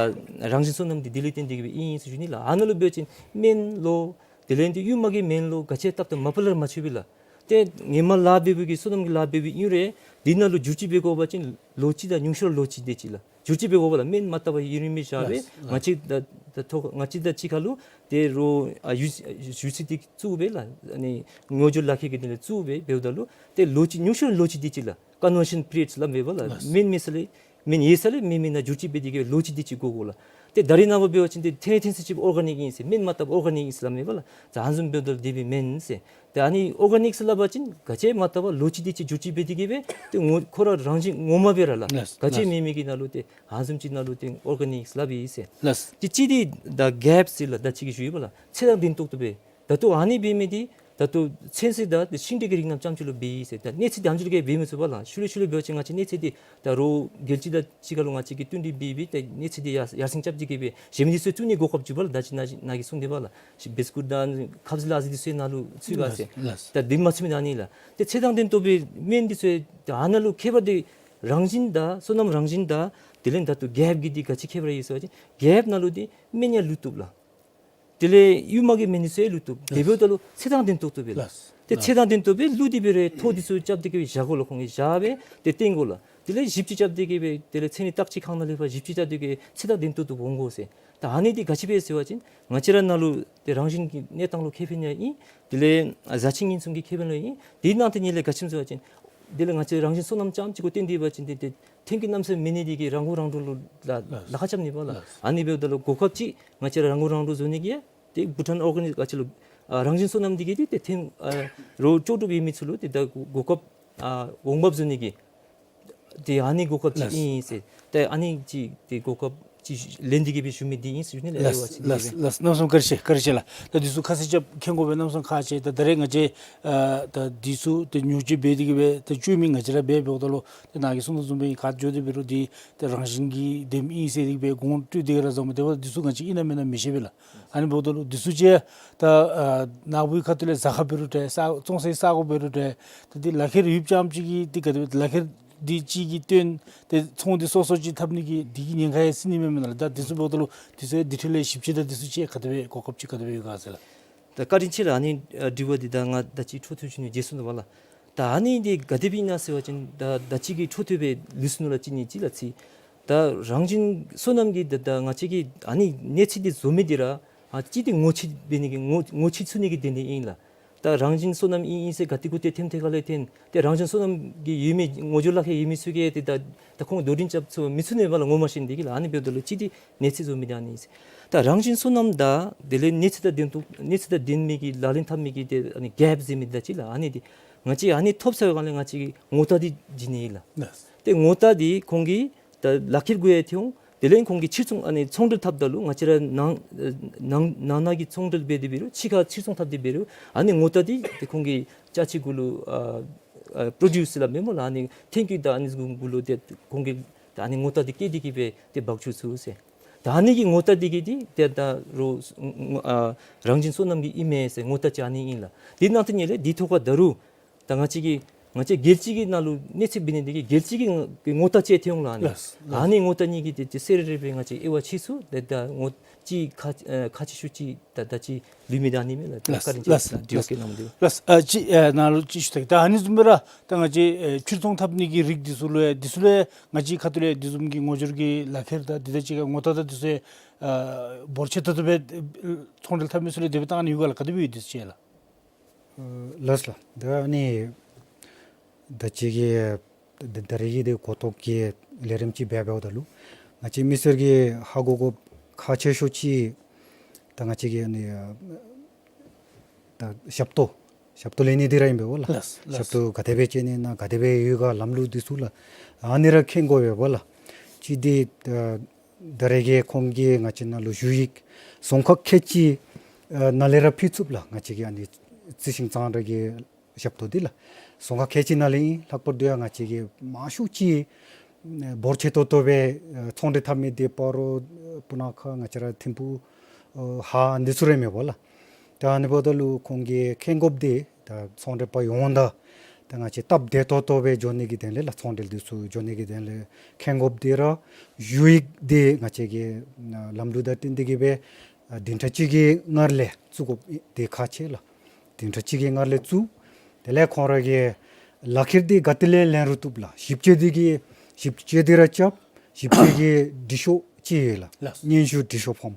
རང་བཞིན་སོ་ནམ་འདི་དེ་ལས་བརྟེན་ཏེ་གིས་སྦེ་ཨིན་ཟེར་ཞུ་ནི་ལགས། ཨ་ནཱ་ལུ་འབད་བ་ཅིན་སྨན་ལོ་དེ་ལས་ཏེ་ཡུར་མ་གི་སྨན་ལོ་ག་ཅི་བཏབ་བཏབ་མ་པ་ལས་ར་མ་ཆོད་པས་ལགས། ཏེ་ཧེ་མ་ལཱ་འབད་བའི་གི་སོ་ནམ་གྱི་ལཱ་འབད་བའི་ཨིན་རུང་འདི་ནང་ལུ་བསྒྱུར་བཅོས་འབད་དགོ་པ་ཅིན་ལོ་གཅིག་དང་ཉུང་ཤོས་ལོ་གཅིག་དེ་ཅིག་ལགས། བསྒྱུར་བཅོས་འབད་དགོ་པ་ལགས། སྨན་མ་བཏབ་པར་ཡུན་རིངམོ་སྦེ་བཞག་སྦེ་ལགས། ང་བཅས་དང་ད་ཐོག་ང་བཅས་དང་གཅིག་ཁར་ལུ་ཏེ་རོགས་ཨ་ཡུ་ཡུ་ཙི་འདི་བཙུགས་སྦེ་ལགས། ཨ་ནི་ངོ་སྦྱོར་ལག་ཁྱེར་གྱི་དོན་ལས་བཙུགས་སྦེ་འབདཝ་ད་ལུ་ཏེ་ལོ་གཅིག་ཉུང་ཤོས་ལོ་གཅིག་དེ་ཅིག་ལགས། ཀོན་ཝར་ཤཱན་པི་རི་ཡོཌ་སླབ་མས་པ་ལགས། ལགས། སྨན་མེད་ས་ལས་སྨན་ཡོད་ས་ལས་མེད་མི་ནང་བསྒྱུར་བཅོས་འབད་དེ་གིས་ལོ་གཅིག་དེ་ཅིག་དགོ་དགོ་ལགས། ཏེ་ད་རེས་ནངས་པ་འབད་བ་ཅིན་ཏེ་ཐོན་རེ་ཐོན་ས་ཅིག་ཨོར་ག་ནིཀ་ཨིན་ཟེར་སྨན་མ་བཏབ་ཨོར་ག་ནིཀ་ཨིན་ཟེར་སླབ་མས་པ་ལགས། ད་ཨ་ནི་བཟུམ་འབདཝ་ད་དེ་སྦེ་མེན་ཟེར། ཏེ་ཨ་ནི་ཨོར་ག་ནིཀ་ཟེར་སླབ་པ་ཅིན་ག་ཅི་མ་བཏབ་པར་ལོ་གཅིག་དེ་ཅིག་བསྒྱུར་བཅོས་འབད་དེ་གིས་སྦེ་ཏེ་ངོ་ཁོ་ར་རང་བཞིན་ངོ་མ་སྦེ་ར་ལགས། ལགས། ག་ཅི་ལགས། མེད་མི་གི་ནང་ལུ་ཏེ་ཨ་ནི་བཟུམ་ཅིག་ནང་ལུ་ཏེ་ཨོར་ག་ནིཀ་ཟེར་སླབ་ཨིན་ཟེར། ལགས། ཏེ་གཅིག་འདི་ད་གེབ་ཟེར་ལགས། ད་ཅི་གི་ཞུ་ཡི་པ་ལགས། ཚད་དང་ལྡན་ཏོག་ཏོ་སྦེ། ད་ལྟོ་ཨ་ནི་འབད་མི་འདི་ད་ལྟོ་ཚོད་བསྲེ་དང་ཤིང་འབྲས་ཀྱི་རིགས་རྣམས་ཙམ་ཅིག་ལུ་འབད་ཡི་ཟེར། ད་གནས་ཚད་འདི་ཨ་ནི་ཚུ་གིས་འབད་མི་ཚུགས་པ་ལགས། ཤུལ་ལས་ཤུལ་ལས་འབད་བ་ཅིན་ང་བཅས་གནས་ཚད་འདི་ད་རོགས་རྒྱལ་སྤྱི་དང་གཅིག་ཁར་ལུ་ང་བཅས་ཀྱིས་བསྟུན་ཏེ་འབད་སྦེ་ད་གནས་ཚད་འདི་ཡར་ཡར་སེང་རྐྱབ་སྟེ་གིས་སྦེ་གཞན་མི་འདི་ཚུ་བཙུགས་ནི་གོ་སྐབས་བྱིན་པ་ལགས། ད་ཅི་ནཱ་གིས་གསུངས་ཏེ་པ་ལགས། ཤི་བིས་ཀུཊ་དང་ཁབ་ཟས་ལག་ཟས་འདི་ཚུ་ནང་ལུ་ཚུད་ག་ཟེར། ལགས། ད་འདི་མ་ཚུད་མི་ཨ་ནི་ལགས། ཏེ་ཚད་དང་ལྡན་ཏོག་ཏོ་སྦེ་སྨན་འདི་ཚུ་ད་ཨ་ནཱ་ལུ་ཁྱད་པར་འདི་རང་བཞིན་དང་སོ་ནམ་རང་བཞིན་དང་དེ་ལས་ད་ལྟོ་གེབ་ཀྱི་འདི་ག་ཅི་ཁྱད་པར་ཡོད་ཟེར་བ་ཅིན་གེབ་ནང་ལུ་འདི་སྨན་ཡང་བླུགས་བཏུབ་ལགས། དེ་ལས་ཡུར་མ་གི་སྨན་འདི་ཚུ་ཡང་བླུགས་བཏུབ། དེ་འབདཝ་ད་ལུ་ཚད་དང་ལྡན་ཏོག་ཏོ་སྦེ་ལགས། ལགས། ཏེ་ལགས། ཚད་དང་ལྡན་ཏོག་ཏོ་སྦེ་བླུགས་ཏེ་འབད་རུང་ཐོག་འདི་ཚུ་རྐྱབ་སྟེ་གིས་སྦེ་བཞག་དགོ་ལགས། ཁོང་གིས་བཞག་སྦེ་ཏེ་བཏོན་དགོ་ལགས། དེ་ལས་ཞིབ་དཔྱད་རྐྱབ་སྟེ་གིས་སྦེ་དེ་ལས་ཚན་རིག་བརྟག་དཔྱད་ཁང་ནང་ལས་ཕར་ཞིབ་དཔྱད་རྐྱབ་སྟེ་གིས་ཚད་དང་ལྡན་ཏོག་ཏོ་འོང་དགོ་ཟེར། ད་ཨ་ནི་འདི་ག་ཅི་སྦེ་ཟེར་བ་ཅིན་ང་བཅས་ར་ནཱ་ལུ་ཏེ་རང་བཞིན་གྱི་གནས་སྟངས་ལུ་ཁེ་ཕན་ཡང་ཨིན། དེ་ལས་བཟའ་ཆས་ཉེན་སྲུང་གི་ཁེ་ཕན་ལུ་ཨིན། དེ་ནང་དེ་གཉིས་ལས་ག་ཅི་སྨོ་ཟེར་བ་ཅིན་དེ་ལས་ང་བཅས་རང་བཞིན་སོ་ནམ་རྐྱངམ་ཅིག་གུ་བརྟེན་ཏེ་འབད་བ་ཅིན་ཏེ་ཏེ་ཐོན་སྐྱེད་གནམ་མེད་ས་མེད་མེད་ནི་འདི་གིས་རང་མགོ་རང་འདྲོངས་ལུ་ལ་ལ་ཁག་རྐྱབ་ནི་པ་ལགས། ཨ་ནི་འབདཝ་ད་ལུ་གོ་སྐབས་ཅིག་ང་བཅས་ར་རང་མགོ་རང་འདྲོངས་བཟོ་ནི་གི་ཏེ་བྷུ་ཊཱན་ཨོར་ག་ནིཀ་ག་ཅི་ལོ་ཨ་རང་བཞིན་སོ་ནམ་འདི་གིས་ཏེ་ཏེ་ཐོན་ཨ་རོགས་ལྕོགས་གྲུབ་ཡོད་མི་ཚུ་ལུ་ཏེ་ད་གོ་སྐབས་ ཨ་འོང་འབབ་བཟོ་ནི་གི་ཏེ་ཨ་ནི་གོ་སྐབས་ཅིག་ལགས། ཨིན་ཟེར། ཏེ་ཨ་ནི་ཅིག་ཏེ་གོ་སྐབས་ཅིག་ལེན་ཏེ་གི་སྦེ་ཞུ་མི་འདི་ཨིན་ཟེར་ཞུ་ནི་ལགས། ལགས་ལགས་ལགས། གནམ་མེད་ས་མེད་བཀའ་དྲིན་ཆེ། བཀའ་དྲིན་ཆེ་ལགས། ད་འདི་ཚུ་ཁ་གསལ་རྐྱབ་མཁྱེན་དགོ་པས། གནམ་མེད་ས་མེད་ཁག་ཆེ། ད་ད་རེས་ང་བཅས་ཨ་ད་འདི་ཚུ་ཏེ་ཉོ་སྤྱོད་འབད་དེ་གི་སྦེ་ཏེ་སྤྱོད་མི་ང་བཅས་ར་འབད་འབདཝ་ད་ལུ་ཏེ་ནཱ་གིས་གསུང་དོ་བཟུམ་སྦེ་ག་འགྱོ་སྟེ་འབད་རུང་འདི་ཏེ་རང་བཞིན་གྱིས་ལྡནམ་ཨིན་ཟེར་དེ་སྦེ་གོང་སྤྲོད་དེ་གི་ར་བཟུམ་སྦེ་དེ་འབདཝ་ད་འདི་ཚུ་ང་བཅས་ཨིན་ན་མེན་ན་མི་ཤེས་པས་ལགས། ཨ་ནི་འབདཝ་ད་ལུ་འདི་ཚུ་ཅིག་ད་ཨ་ནཱ་བུའི་ཁ་ཐུག་ལས་ཟ་ཁང་འབད་རུང་འདྲ་ས་བཙོང་སའི་ས་གོ་འབད་རུང་འདྲ་ད་འདི་ལག་ཁྱེར་ཡོདཔ་ཅིག་ཨིནམ་ཅིག་གིས་འདི་ག་དེ་སྦེ་ལག་ཁྱེར་འདི་ཅིག་གིས་བཏོན་ཏེ་ཚོང་འདི་སོ་སོ་ཅིག་འཐབ་ནི་གི་འདི་གི་ཉེན་ཁ་ཡང་སྲིད་ནི་མས་མེན་ན་ལགས། ད་འདི་ཚུ་འབདཝ་ད་ལུ་འདི་ཚུ་ཡང་འདི་འཕྲོ་ལས་ཞིབ་དཔྱད་དང་འདི་ཚུ་ཅིག་ག་དེ་སྦེ་གོ་སྐབས་ཅིག་ག་དེ་སྦེ་ཡོད་ག་ཟེར་ལགས། ད་བཀའ་དྲིན་ཆེ་ལགས། ཨ་ནི་ཨ་དྲི་བ་འདི་ད་ང་ད་ཅི་འཕྲོ་མཐུད་ཞུ་ནི་བརྗེད་སོང་ནུག་པ་ལགས། ད་ཨ་ནི་འདི་ག་དེ་སྦེ་ཨིན་ན་ཟེར་བ་ཅིན་ད་ད་ཅི་གི་འཕྲོ་མཐུད་སྦེ་ལུས་སོ་ནུག་ལགས། ཅིག་ནི་ཅིག་ལགས་ཅིག་ད་རང་བཞིན་སོ་ནམ་གྱི་ད་ད་ང་བཅས་ཀྱིས་ཨ་ནི་གནས་ཚད་འདི་བཟོ་མི་འདི་ར་ཨ་ཅིག་འདི་ངོ་ཕྱེ་འབད་ནི་གི་ངོ་ངོ་ཕྱེ་ཚུགས་ནི་གི་དོན་ལས་ཨིན་ལགས། ད་རང་བཞིན་སོ་ནམ་ཨིན་ཨིན་ཟེར་ག་ཏེ་གུ་ཏེ་ཐོནམ་ཐད་ཁར་ལས་ཐོན། ཏེ་རང་བཞིན་སོ་ནམ་གྱི་ཡོད་མི་ངོ་སྦྱོར་ལག་ཁྱེར་ཡོད་མི་ཚུ་གིས་ཏེ་ད་ད་ཁོང་དོ་འགྲན་རྐྱབ་ཚུགས་མི་ཚུགས་ནི་མས་ལགས། ངོ་མ་ཤེས་ནི་འདི་གིས་ལགས། ཨ་ནི་འབདཝ་ད་ལུ་ཅིག་འདི་གནས་ཚད་བཟོ་མི་འདི་ཨ་ནི་ཨིན་ཟེར། ད་རང་བཞིན་སོ་ནམ་དང་དེ་ལས་གནས་ཚད་དང་ལྡན་ཐོག་གནས་ཚད་དང་ལྡན་མི་གི་ལག་ལེན་འཐབ་མི་གི་ཏེ་ཨ་ནི་གེཔ་ཟེར་མི་འདི་ཅིག་ལགས། ཨ་ནི་འདི་ང་བཅས་ཨ་ནི་ཐོབ་ཚར་བའི་སྒང་ལས་ང་བཅས་ཀྱིས་ངོ་རྟགས་འདི་བྱིན་ནི་ཨིན་ལགས། ལགས། ཏེ་ངོ་རྟགས་འདི་ཁོང་གིས་ད་ལག་ཁྱེར་དགོ་ཡང་ཐོན། དེ་ལས་ཁོང་གིས་ཕྱིར་ཚོང་ཨ་ནི་ཚོང་འབྲེལ་འཐབ་ད་ལུ་ང་བཅས་ར་ནང་ནང་ནང་ན་གི་ཚོང་འབྲེལ་འབད་དེ་འབད་རུང་ཕྱི་ཁར་ཕྱིར་ཚོང་འཐབ་སྟེ་འབད་རུང་ཨ་ནི་ངོ་རྟགས་འདི་ཏེ་ཁོང་གིས་ཅ་ཆས་གུ་ལུ་ཨ་ཨ་པྲོ་ཌིའུས་ལགས་མེན་མོ་ལགས། ཨ་ནི་ཐོན་སྐྱེད་དང་ཨ་ནི་གུ་ལུ་ཏེ་ཁོང་གིས་ད་ཨ་ནི་ངོ་རྟགས་འདི་བཀལ་ཏེ་གི་སྦེ་ཏེ་འབག་འགྱོ་ཚུགས་ཟེར། ད་ཨ་ནི་གི་ངོ་རྟགས་འདི་གིས་འདི་ཏེ་ད་རོགས་ཨ་རང་བཞིན་སོ་ནམ་གྱི་ཨིན་མས་ཟེར་ངོ་རྟགས་ཅིག་ཨ་ནི་ཨིན་ལགས། འདི་ནང་དོན་ལས་འདི་ཐོག་ཁར་ད་རུང་ད་ང་བཅས་ཀྱིས་ང་བཅས་རྒྱལ་སྤྱི་གི་ནང་ལུ་གནས་ཚད་འབད་ནི་འདི་གིས་རྒྱལ་སྤྱི་གི་ངོ་རྟགས་ཅིག་ཐོན་འོང་ལགས། ཨ་ནི་ལགས། ཨ་ནི་ངོ་རྟགས་གཉིས་ཀྱི་ཏེ་ཏེ་གསལ་རི་རི་སྦེ་ང་བཅས་དབྱེ་བ་ཕྱེ་ཚུགས། ཏེ་ད་ངོ་ཅིག་ཁག་ཨ་ཁག་ཆེ་ཤོས་ཅིག་ད་ད་ཅི་ལུས་མི་འདི་ཨ་ནི་མས་ལགས། ལགས་བཀའ་དྲིན་ཆེ་ལགས། ལགས་ལགས། འདི་བཀའ་གནང་མི་འདི། ལགས། ཨ་ཅིག་ཨ་ནཱ་ལུ་ཅིག་ཞུ་ད་གེ། ད་ཨ་ནི་བཟུམ་སྦེ་ར་ད་ང་བཅས་ཨེ་ཕྱིར་ཚོང་འཐབ་ནི་གི་རིགས་འདི་ཚུ་ལུ་ཡང་འདི་ཚུ་ལུ་ཡང་ང་བཅས་ཁ་ཐུག་ལས་འདི་བཟུམ་གྱི་ངོ་སྦྱོར་གྱི་ལག་ཁྱེར་དང་འདི་དང་གཅིག་ཁར་ངོ་རྟགས་དང་འདི་ཚུ་ཡང་ཨ་འབོར་ཆེ་ཏོག་ཏོ་སྦེ་ཚོང་འབྲེལ་འཐབ་མི་ཚུ་ལུ་དེ་སྦེ་བཏང་ནི་ཡོད་ག་ལགས། ག་དེ་སྦེ་ཡོད་འདི་ཚུ་ཅིག་ལགས། ལགས་ལགས། ད་ཨ་ནི་ད་ཅི་གི་ད་ད་རེས་ཀྱི་འདི་གོ་རྟོགས་ཀྱི་ལས་རིམ་ཅིག་འབད་འབདཝ་ད་ལུ་ང་བཅས་མི་སེར་གྱིས་ཧ་གོ་དགོཔ་ཁག་ཆེ་ཤོས་ཅིག་ད་ང་བཅས་ཀྱི་ཨ་ནི་ད་ཞབས་ཏོག་ཞབས་ཏོག་ལེན་ནི་འདི་ར་ཨིན་པས་ལགས། ལགས་ལགས། ཞབས་ཏོག་ག་དེ་སྦེ་བྱིན་ནི་ཨིན་ན་ག་དེ་སྦེ་ཡོད་ག་ལམ་ལུགས་འདི་ཚུ་ལགས། ཨ་ནི་ར་མཁྱེན་དགོ་པས་ལགས། ཅིག་འདི་ད་ད་རེས་ཀྱི་ཁོང་གིས་ང་བཅས་ནང་ལུ་ཞུ་ཡིག་རྫོང་ཁག་ཁལ་གཅིག་ཨ་ནང་ལས་ར་ཕུལ་ཚུགས་ལགས། ང་བཅས་ཀྱི་ཨ་ནི་རྩི་ཤིང་གཙང་སྦྲ་གི་ཞབས་ཏོག་འདི་ལགས། རྫོང་ཁག་ཁལ་གཅིག་ནང་ལས་ཨིན། ལྷག་པར་དུ་ཡང་ང་བཅས་ཀྱི་མང་ཤོས་ཅིག་འབོར་ཆེ་ཏོག་ཏོ་སྦེ་ཨ་ཚོང་འབྲེལ་འཐབ་མི་འདི་སྤ་རོ་སྤུ་ན་ཁ་ང་བཅས་ར་ཐིམ་ཕུག་ཨ་ཧཱ་འདི་ཚུ་ར་ཨིན་མས་པ་ལགས། ད་ཨ་ནི་འབདཝ་ད་ལུ་ཁོང་གིས་མཁྱེན་དགོཔ་འདི་ད་ཚོང་འབྲེལ་པ་ཡོངས་དང་ད་ང་བཅས་སྟབས་བདེ་ཏོག་ཏོ་སྦེ་འགྱོ་ནི་གི་དོན་ལས་ལགས། ཚོང་འབྲེལ་འདི་ཚུ་འགྱོ་ནི་གི་དོན་ལས་མཁྱེན་དགོཔ་འདི་ར་ཞུ་ཡིག་འདི་ང་བཅས་ཀྱི་ཨ་ལམ་ལུགས་དང་བསྟུན་ཏེ་གི་སྦེ་ཨ་བདུན་ཕྲག་གཅིག་གི་སྔར་ལས་བཙུགས་དགོཔ་འདི་ཁག་ཆེ་ལགས། བདུན་ཕྲག་གཅིག་གི་སྔར་ལས་བཙུགས། དེ་ལས་ཁོང་ར་གིས་ལག་ཁྱེར་འདི་ག་ཏེ་ལས་ལེན་རུང་བཏུབ་ལགས། ཞིབ་དཔྱད་འདི་གིས་ཞིབ་དཔྱད་འདི་ར་རྐྱབ། ཞིབ་དཔྱད་ཀྱི་འབྲི་ཤོག་ཅིག་ཡོད་ལགས། ལགས། སྙན་ཞུ་འབྲི་ཤོག་ཕོརམ་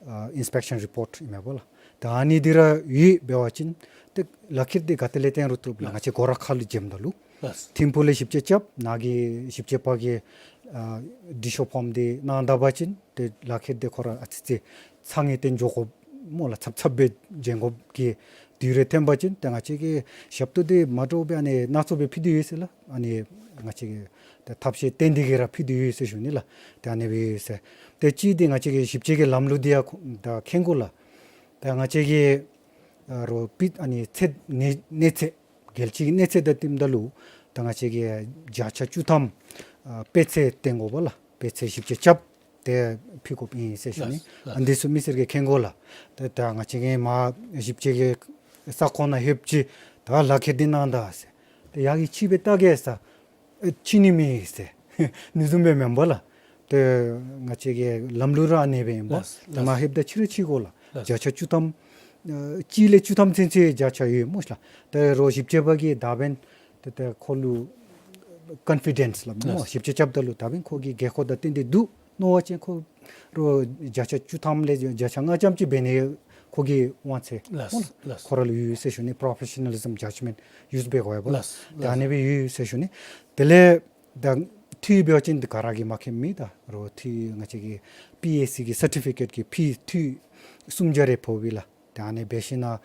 ཨ་ཨིན་སི་པེག་ཤན་རི་པོརཊ་ཨིན་མས་པ་ལགས། ད་ཨ་ནི་འདི་ར་ཡོད་འབད་བ་ཅིན་ཏེ་ལག་ཁྱེར་འདི་ག་ཏེ་ལས་བཏོན་རུང་བཏུབ་ལགས། ལགས། ང་བཅས་སྒོ་ར་ཁ་ལུ་འཇམ་ད་ལུ་ལགས། ཐིམ་ཕུག་ལས་ཞིབ་དཔྱད་རྐྱབ། ནཱ་གི་ཞིབ་དཔྱད་པ་གིས་ཨ་འབྲི་ཤོག་ཕོརམ་འདི་གནང་ད་པ་ཅིན་ཏེ་ལག་ཁྱེར་འདི་ཁོ་ར་ཨ་ཙི་ཙི་ཚ་ངེ་སྟེ་འགྱོ་དགོཔ་སྨོ་ལགས། ཚབ་ཚབ་སྦེ་འབྱོན་དགོཔ་གི་དུས་རེ་ཐོན་པ་ཅིན་ཏེ་ང་བཅས་ཀྱི་ཞབས་ཏོག་འདི་མ་འདྲཝ་སྦེ་ཨ་ནི་སྣ་ཚོགས་སྦེ་ཕུལ་ཏེ་ཡོད་ཟེར་ལགས། ཨ་ནི་ང་བཅས་ཀྱིས་ད་ཐབས་ཤེས་བཏོན་ཏེ་གི་ར་ཕུལ་ཏེ་ཡོད་ཟེར་ཞུ་ནི་ལགས། ཏེ་ཨ་ནི་སྦེ་ཡོད་ཟེར། ཏེ་གཅིག་འདི་ང་བཅས་ཀྱི་ཞིབ་དཔྱད་ཀྱི་ལམ་ལུགས་འདི་ཡང་ཁོ་ད་མཁྱེན་དགོ་ལགས། ད་ང་བཅས་ཀྱི་ཨ་རོགས་ཕི་ཨ་ནི་ཚད་གནས་གནས་ཚད་རྒྱལ་སྤྱིའི་གནས་ཚད་དང་བསྟུནམ་ད་ལུ་ད་ང་བཅས་ཀྱིས་བརྒྱ་ཆ་བཅུ་ཐམ་ཨ་དཔེ་ཚད་བཏོན་དགོ་པ་ལགས། དཔེ་ཚད་ཞིབ་དཔྱད་རྐྱབ་སྟེ་ཕུལ་དགོཔ་ཨིན་ཟེར་ཞུ་ནི། ལགས་ལགས། ཨ་འདི་ཚུ་མི་སེར་གྱིས་མཁྱེན་དགོ་ལགས། ཏེ་ད་ང་བཅས་ཀྱིས་མར་ཞིབ་དཔྱད་ཀྱི་ས་ཁོངས་ནང་ལྷོདཔ་ཅིག་ད་ལག་ཁྱེར་འདི་གནང་ད་ཟེར། ཏེ་ཡར་གྱི་ཕྱི་སྦེ་བལྟ་གེ་ཟེར། ཨེ་ཕྱི་ནི་མེད་ཟེར། ཨ་ནི་བཟུམ་སྦེ་མེན་པ་ལགས། ཏེ་ང་བཅས་ཀྱི་ལམ་ལུགས་ར་ཨ་ནི་སྦེ་ཨིན་པས། ལགས་ལགས། ཏེ་མར་ལྷོདཔ་ད་ཕྱི་རུ་ཕྱི་དགོ་ལགས། ལགས། བརྒྱ་ཆ་བཅུ་ཐམ་ཨ་གཅིག་ལས་བཅུ་ཐམ་ཚུན་ཚོད་བརྒྱ་ཆ་ཡོད་སྨོ་ལགས། ཏེ་རོགས་ཞིབ་དཔྱད་པ་གིས་ད་འབདན་ཏེ་ཏེ་ཁོ་ལུ་ཀོན་ཕི་ཌེནསི་སླབ་སྨོ། ལགས། ཞིབ་དཔྱད་རྐྱབ་ད་ལུ་ད་འབདན་ཁོ་གི་དགོས་མཁོ་དང་བསྟུན་ཏེ་འདུག་མནོ་བ་ཅིན་ཁོ་རོགས་བརྒྱ་ཆ་བཅུ་ཐམ་ལས་བརྒྱ་ཆ་ལྔ་ཙམ་ཅིག་འབད་ནི་ཁོ་གི་དབང་ཚད་ལགས་ལགས། ཁོ་ར་ལུ་ཡོད་ཟེར་ཞུ་ནི། པྲོ་ཕེ་ཤ་ནལ་ཨིཛམ་ཇཇ་མེནཊ་ཡུས་འབད་དགོ་པས་ལགས། ལགས་ཏེ་ཨ་ལགས། ནི་སྦེ་ཡོད་ཟེར་ཞུ་ནི། དེ་ལས་ད་འཐུས་འབད་བ་ཅིན་ཏེ་ག་ར་གིས་མ་མཁྱེནམ་མེད། ད་རོགས་འཐུས་ང་བཅས་ཀྱི་པི་ཨེ་སི་གི་སར་ཊི་ཕི་ཀེཊ་ཀྱི་ཕི་འཐུས་སུམ་བརྒྱ་རེ་ཕོག་པས་ལགས། ཏེ་ཨ་ནི་འབད་ཞིན་ན་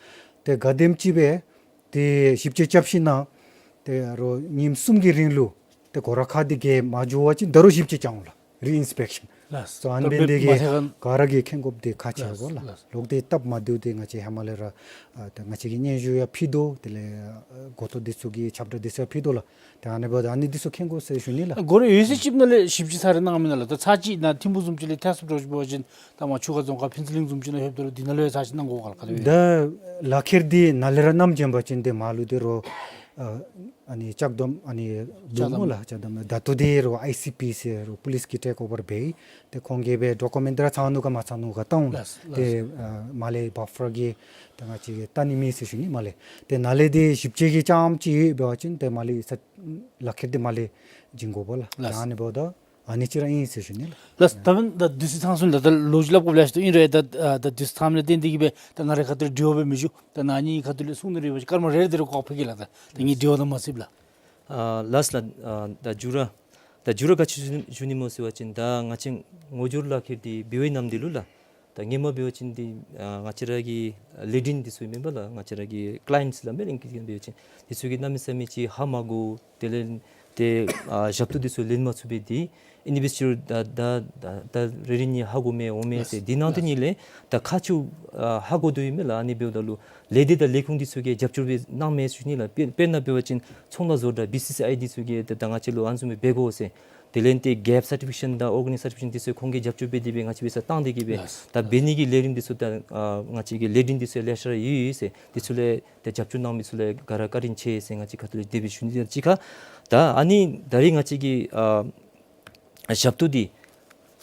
ཏེ་ག་དེམ་ཅིག་སྦེ་ཏེ་ཞིབ་དཔྱད་རྐྱབ་ཞིན་ན་ཏེ་ ཏེ་རོགས་ཉིནམ་གསུམ་གྱི་རིང་ལུ་ཏེ་སྒོ་ར་ཁ་འདི་གིས་མ་འགྱོ་བ་ཅིན་ད་རུང་ཞིབ་དཔྱད་རྐྱབ་འོང་ལགས། རི་ཨིན་སི་པེག་ཤཱན། ལགས། སོ་ཨ་ནི་ད་འབདན་འདི་གིས་མ་ཐད་ཁར་ག་ར་གིས་མཁྱེན་དགོཔ་འདི་ཁག་ཆེ་བས་ལགས། ལགས། ལོག་སྟེ་སྟབས་མ་བདེཝ་འདི་ང་བཅས་ཧེ་མ་ལས་ར་ཨ་ད་ང་བཅས་ཀྱིས་སྙན་ཞུ་ཡང་ཕུལ་དོ། དེ་ལས་ཨ་འགོ་ཐོག་འདི་ཚུ་གི་ཁྱབ་བསྒྲགས་འདི་ཚུ་ཡང་ཕུལ་དོ་ལགས། ཏེ་ཨ་ནི་འབདཝ་ད་ཨ་ནི་འདི་ཚུ་མཁྱེན་དགོ་ཟེར་ཞུ་ནི་ལགས། སྒོ་ར་ཡོད་ཚད་ཅིག་ནང་ལས་ཞིབ་དཔྱད་ཚར་རེ་གནང་མེན་ན་ལགས། ད་ཚར་གཅིག་ནཱ་ཐིམ་ཕུག་བཟུམ་ཅིག་ལས་ཐེབས་སུ་འགྱོ་ཞིནམ་འབད་བ་ཅིན་ད་མར་ཆུ་ཁ་རྫོང་ཁག་ཕུན་ཚོགས་གླིང་བཟུམ་ཅིག་ནང་ལྷོདཔ་ད་ལུ་འདི་ནང་ལུ་ཡང་ཚར་གཅིག་གནང་དགོ་ག་ལགས། ག་དེ་སྦེ། ད་ལག་ཁྱེར་འདི་ནཱ་ལས་ར་བསྣམས་བྱོན་པ་ཅིན་ཏེ་མར་ལུ་ཏེ་རོགས་ཨ་ཨ་ནི་ལྕགས་སྡོམ་ཨ་ནི་འདུག་སྨོ་ལགས། ལྕགས་སྡོམ་ད་ལྟོ་འདི་རོགས་ཨའི་སི་པི་ཟེར་རོགས་པོ་ལིསི་གིས་ཊེཀ་ཨོ་ཝར་འབད། ཏེ་ཁོང་གིས་སྦེ་ཌོ་ཀུ་མེནཊ་ར་ཚང་ནུག་ག་མ་ཚང་ནུག་ག་བལྟ་འོང་ལགས། ལགས། ཏེ་ལགས། ཨ་མར་ལས་བཱ་ཕར་གིས་ད་ང་བཅས་ཀྱིས་བལྟ་ནི་མེད་ཟེར་ཞུ་ནི། མར་ལས་ཏེ་ནཱ་ལས་འདི་ཞིབ་དཔྱད་ཀྱི་རྐྱངམ་ཅིག་ཡོད་འབད་བ་ཅིན་ཏེ་མར་ལས་ས་ལག་ཁྱེར་འདི་མར་ལས་བྱིན་དགོ་པས་ལགས། ལགས། ད་ཨ་ནི་འབདཝ་ད་ཨ་ནི་ཅིག་ར་ཨིན་ཟེར་ཞུ་ནི་ལགས། ལགས། ད་འབདན་ད་དུས་ཚོད་ཚང་སོང་ལགས། ད་ལོ་རྒྱུས་སླབ་དགོཔ་ལེ་ཤ་ཏོག་ཏོ་ཨིན་རུང་ད་ཨ་ད་དུས་ཚོད་ཚངམ་ལས་བརྟེན་ཏེ་གིས་སྦེ་ད་ང་རའི་ཁ་ཐུག་ལས་དྲི་བ་སྦེ་མི་ཞུ། ད་ནཱ་ཨ་ནི་གི་ཁ་ཐུག་ལས་གསུང་ནི་རེ་བ་ཅིན་སྐར་མ་རེ་རེ་དེ་རུང་བཀག་ཕུལ་གེ་ལགས། ད་ད་ངེའི་དྲི་བ་དང་མ་འཁྲིལཝ་ལགས། ཨ་ལགས་ལགས། ཨ་ད་མཇུག་ར་ད་མཇུག་ར་ག་ཅི་ཞུ་ཞུ་ནི་སྨོ་ཟེར་བ་ཅིན་ད་ང་བཅས་ངོ་སྦྱོར་ལག་ཁྱེར་འདི་འབད་བའི་ནམ་དུས་ལུ་ལགས། ད་སྔོན་མ་འབད་བ་ཅིན་འདི་ཨ་ང་བཅས་ར་གི་ལས་སྡེ་འདི་ཚུ་མེན་པ་ལགས། ང་བཅས་ར་གི་ཀ་ལི་ཡེནཊསི་ལགས་མེན་ན་ཨིང་སྐད་འབད་བ་ཅིན་འདི་ཚུ་གིས་གནམ་མེད་ས་མེད་ཅིག་ཧ་མ་གོ། དེ་ལས་ཏེ་ཨ་ཞབས་ཏོག་འདི་ཚུ་ལེན་མ་ཚུགས་པས། འདི་ཨ་ནི་འབད་ཞིནམ་ད་ད་ད་ད་རེ་རེ་གཉིས་ཧ་གོ་མི་འོང་མས་ཟེར། འདི་ནང་དོན་ཉིད་ལས་ད་ཁག་ཆེཝ་ཨ་ཧ་གོ་དོ་ཡོད་མས་ལགས། ཨ་ནི་འབདཝ་ད་ལུ་ལས་སྡེ་དང་ལས་ཁུངས་འདི་ཚུ་གིས་རྒྱབ་སྐྱོར་སྦེ་གནང་མས་ཟེར་ཞུ་ནི་ལགས། དཔེར་དཔེར་ན་འབད་བ་ཅིན་ཚོང་ལཱ་བཟོ་གྲྭ་བི་སི་སི་ཨའི་འདི་ཚུ་གིས་ད་ད་ང་བཅས་ལུ་ཨ་ནི་བཟུམ་སྦེ་འབད་དགོ་ཟེར། དེ་ལས་ཏེ་གེབ་སར་ཊི་ཕི་ཀེ་ཤཱན་དང་ཨོར་ག་ནའིཛ་སར་ཊི་ཕི་ཀེ་ཤཱན་འདི་ཚུ་ཁོང་གིས་རྒྱབ་སྐྱོར་འབད་དེ་སྦེ་ང་བཅས་འབད་སར་བཏང་སྟེ་གིས་སྦེ། ལགས། ད་འབད་ནི་གི་ལས་རིམ་འདི་ཚུ་ད་ཨ་ང་བཅས་ཀྱི་ལས་རིམ་འདི་ཚུ་ལེ་ཤ་ར་ཡོད་ཡོད་ཟེར། འདི་ཚུ་ལས་ཏེ་རྒྱབ་སྐྱོར་གནང་མི་ཚུ་ལུ་ག་ར་བཀའ་དྲིན་ཆེ་ཟེར་ང་བཅས་ཁ་ཐུག་ལས་དེ་སྦེ་ཞུ་ནི། གཅིག་ཁར་ད་ཨ་ནི་ད་རེས་ང་བཅས་ཀྱི་ཨ་ཞབས་ཏོག་འདི་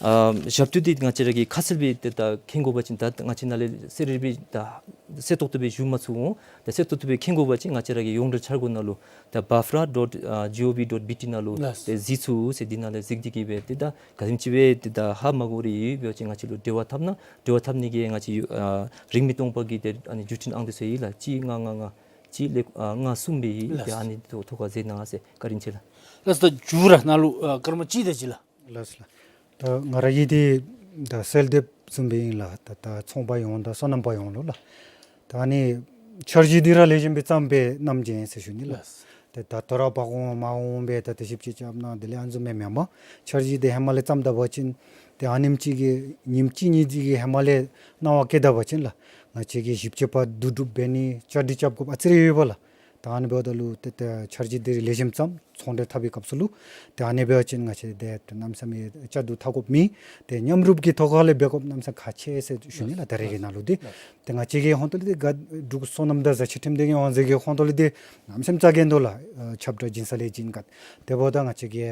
ཨ་ཞབས་ཏོག་འདི་ང་བཅས་ར་གིས་ཁ་གསལ་སྦེ་ཏེ་ད་མཁྱེན་དགོ་པ་ཅིན་ད་ང་བཅས་ནཱ་ལས་གསལ་རི་སྦེ་ད་གསལ་ཏོག་ཏོ་སྦེ་ཞུ་མ་ཚུགས་འོང་། ད་གསལ་ཏོག་ཏོ་སྦེ་མཁྱེན་དགོ་པ་ཅིན་ང་བཅས་ར་གི་ཡོངས་འབྲེལ་འཆར་སྒོ་ནང་ལུ་ད་བཱཕ་ར་ཌོཊ་ཨ་ཇི་ཨོ་ཝི་ཌོཊ་བི་ཊི་ནང་ལུ་ལགས། ཏེ་གཟིགས་ཚུགས་ཟེར། འདི་ནང་ལས་གཟིགས་ཏེ་གིས་སྦེ་ཏེ་ད་ག་དེམ་ཅིག་སྦེ་ཏེ་ད་ཧ་མ་གོ་རིགས་ཡོད་པ་ཅིན་ང་བཅས་ལུ་འབྲེལ་བ་འཐབ་གནང་། འབྲེལ་བ་འཐབ་ནི་གིས་ང་བཅས་ཡོད་ཨ་རིང་མིན་སྟོང་པ་གི་ཏེ་ཨ་ནི་བརྒྱུད་འཕྲིན་ཨང་འདི་ཚུ་ཡོད་ལགས། གཅིག་ལྔ་ལྔ་ལྔ་གཅིག་ལེ་ཨ་ལྔ་གསུམ་སྦེ་ཡོད། ལགས། ཏེ་ཨ་ནི་ཐོག་ཐོག་ཁར་གཟིགས་གནང་ཟེར་བཀའ་དྲིན་ཆེ་ལགས། ལགས། ད་མཇུག་ར་ནཱ་ལུ་ཨ་སྐར་མ་གཅིག་དེ་ཅིག་ལགས། ལགས་ལགས། ད་ང་ར་གིས་འདི་ད་གསལ་འདེབས་བཟུམ་སྦེ་ཨིན་ལགས། ད་ད་ཚོང་པ་ཡོངས་དང་སོ་ནམ་པ་ཡོངས་ལུ་ལགས། ད་ཨ་ནི་འཆར་གཞི་འདི་ར་ལེགས་ཤོམ་སྦེ་བརྩམས་སྦེ་བསྣམས་བྱོན་ཟེར་ཞུ་ནི་ལགས། ལགས། ཏེ་ད་དོ་རུང་འབག་འོང་མ་འོང་སྦེ་ད་ཏེ་ཞིབ་དཔྱད་རྐྱབ་གནང་དེ་ལས་ཨ་ནི་བཟུམ་སྦེ་མེན་པར་འཆར་གཞི་འདི་ཧེ་མ་ལས་བརྩམས་ད་པ་ཅིན་ཏེ་ཨ་ནེམ་ཅིག་གི་ཉིནམ་གཅིག་གཉིས་ཅིག་གི་ཧེ་མ་ལས་གནང་བ་བཀལ་ད་པ་ཅིན་ལགས། ང་བཅས་ཀྱི་ཞིབ་དཔྱད་པ་བསྡུ་སྒྲུབ་འབད་ནི་བཅའ་སྒྲིག་རྐྱབ་དགོཔ་ཨ་ཙི་རེ་ཡོད་པས་ལགས། ད་ཨ་ནི་འབདཝ་ད་ལུ་ཏེ་ཏེ་འཆར་གཞི་འདི་ལེགས་ཤོམ་བརྩམས་ཚོང་འབྲེལ་འཐབ་པའི་སྐབས་སུ་ལུ་ཏེ་ཨ་ནི་འབད་བ་ཅིན་ང་བཅས་ཏེ་གནམ་མེད་ས་མེད་བཅའ་བསྡུ་འཐབ་དགོཔ་མེད། ཏེ་མཉམ་རུབ་ཀྱི་ཐོག་ཁ་ལས་འབད་དགོཔ་གནམ་མེད་ས་མེད་ཁག་ཆེ་ཟེར་ཞུ་ནི་ལགས། ད་རེས་ཀྱི་ནང་ལུ་འདི་ཏེ་ང་བཅས་ཀྱི་ཧོང་ཏོ་ལས་འདི་ག་འབྲུག་སོ་ནམ་དང་བཟའ་ཆས་ཁྲིམས་སྡེ་གི་དབང་འཛིན་གྱི་ཧོང་ཏོ་ལས་འདི་གནམ་མེད་ས་མེད་རྩ་འགེངས་དོ་ལགས། ཁྱབ་བསྒྲགས་བྱིན་ས་ལས་བྱིན་ག། དེ་འབདཝ་ད་ང་བཅས་ཀྱི་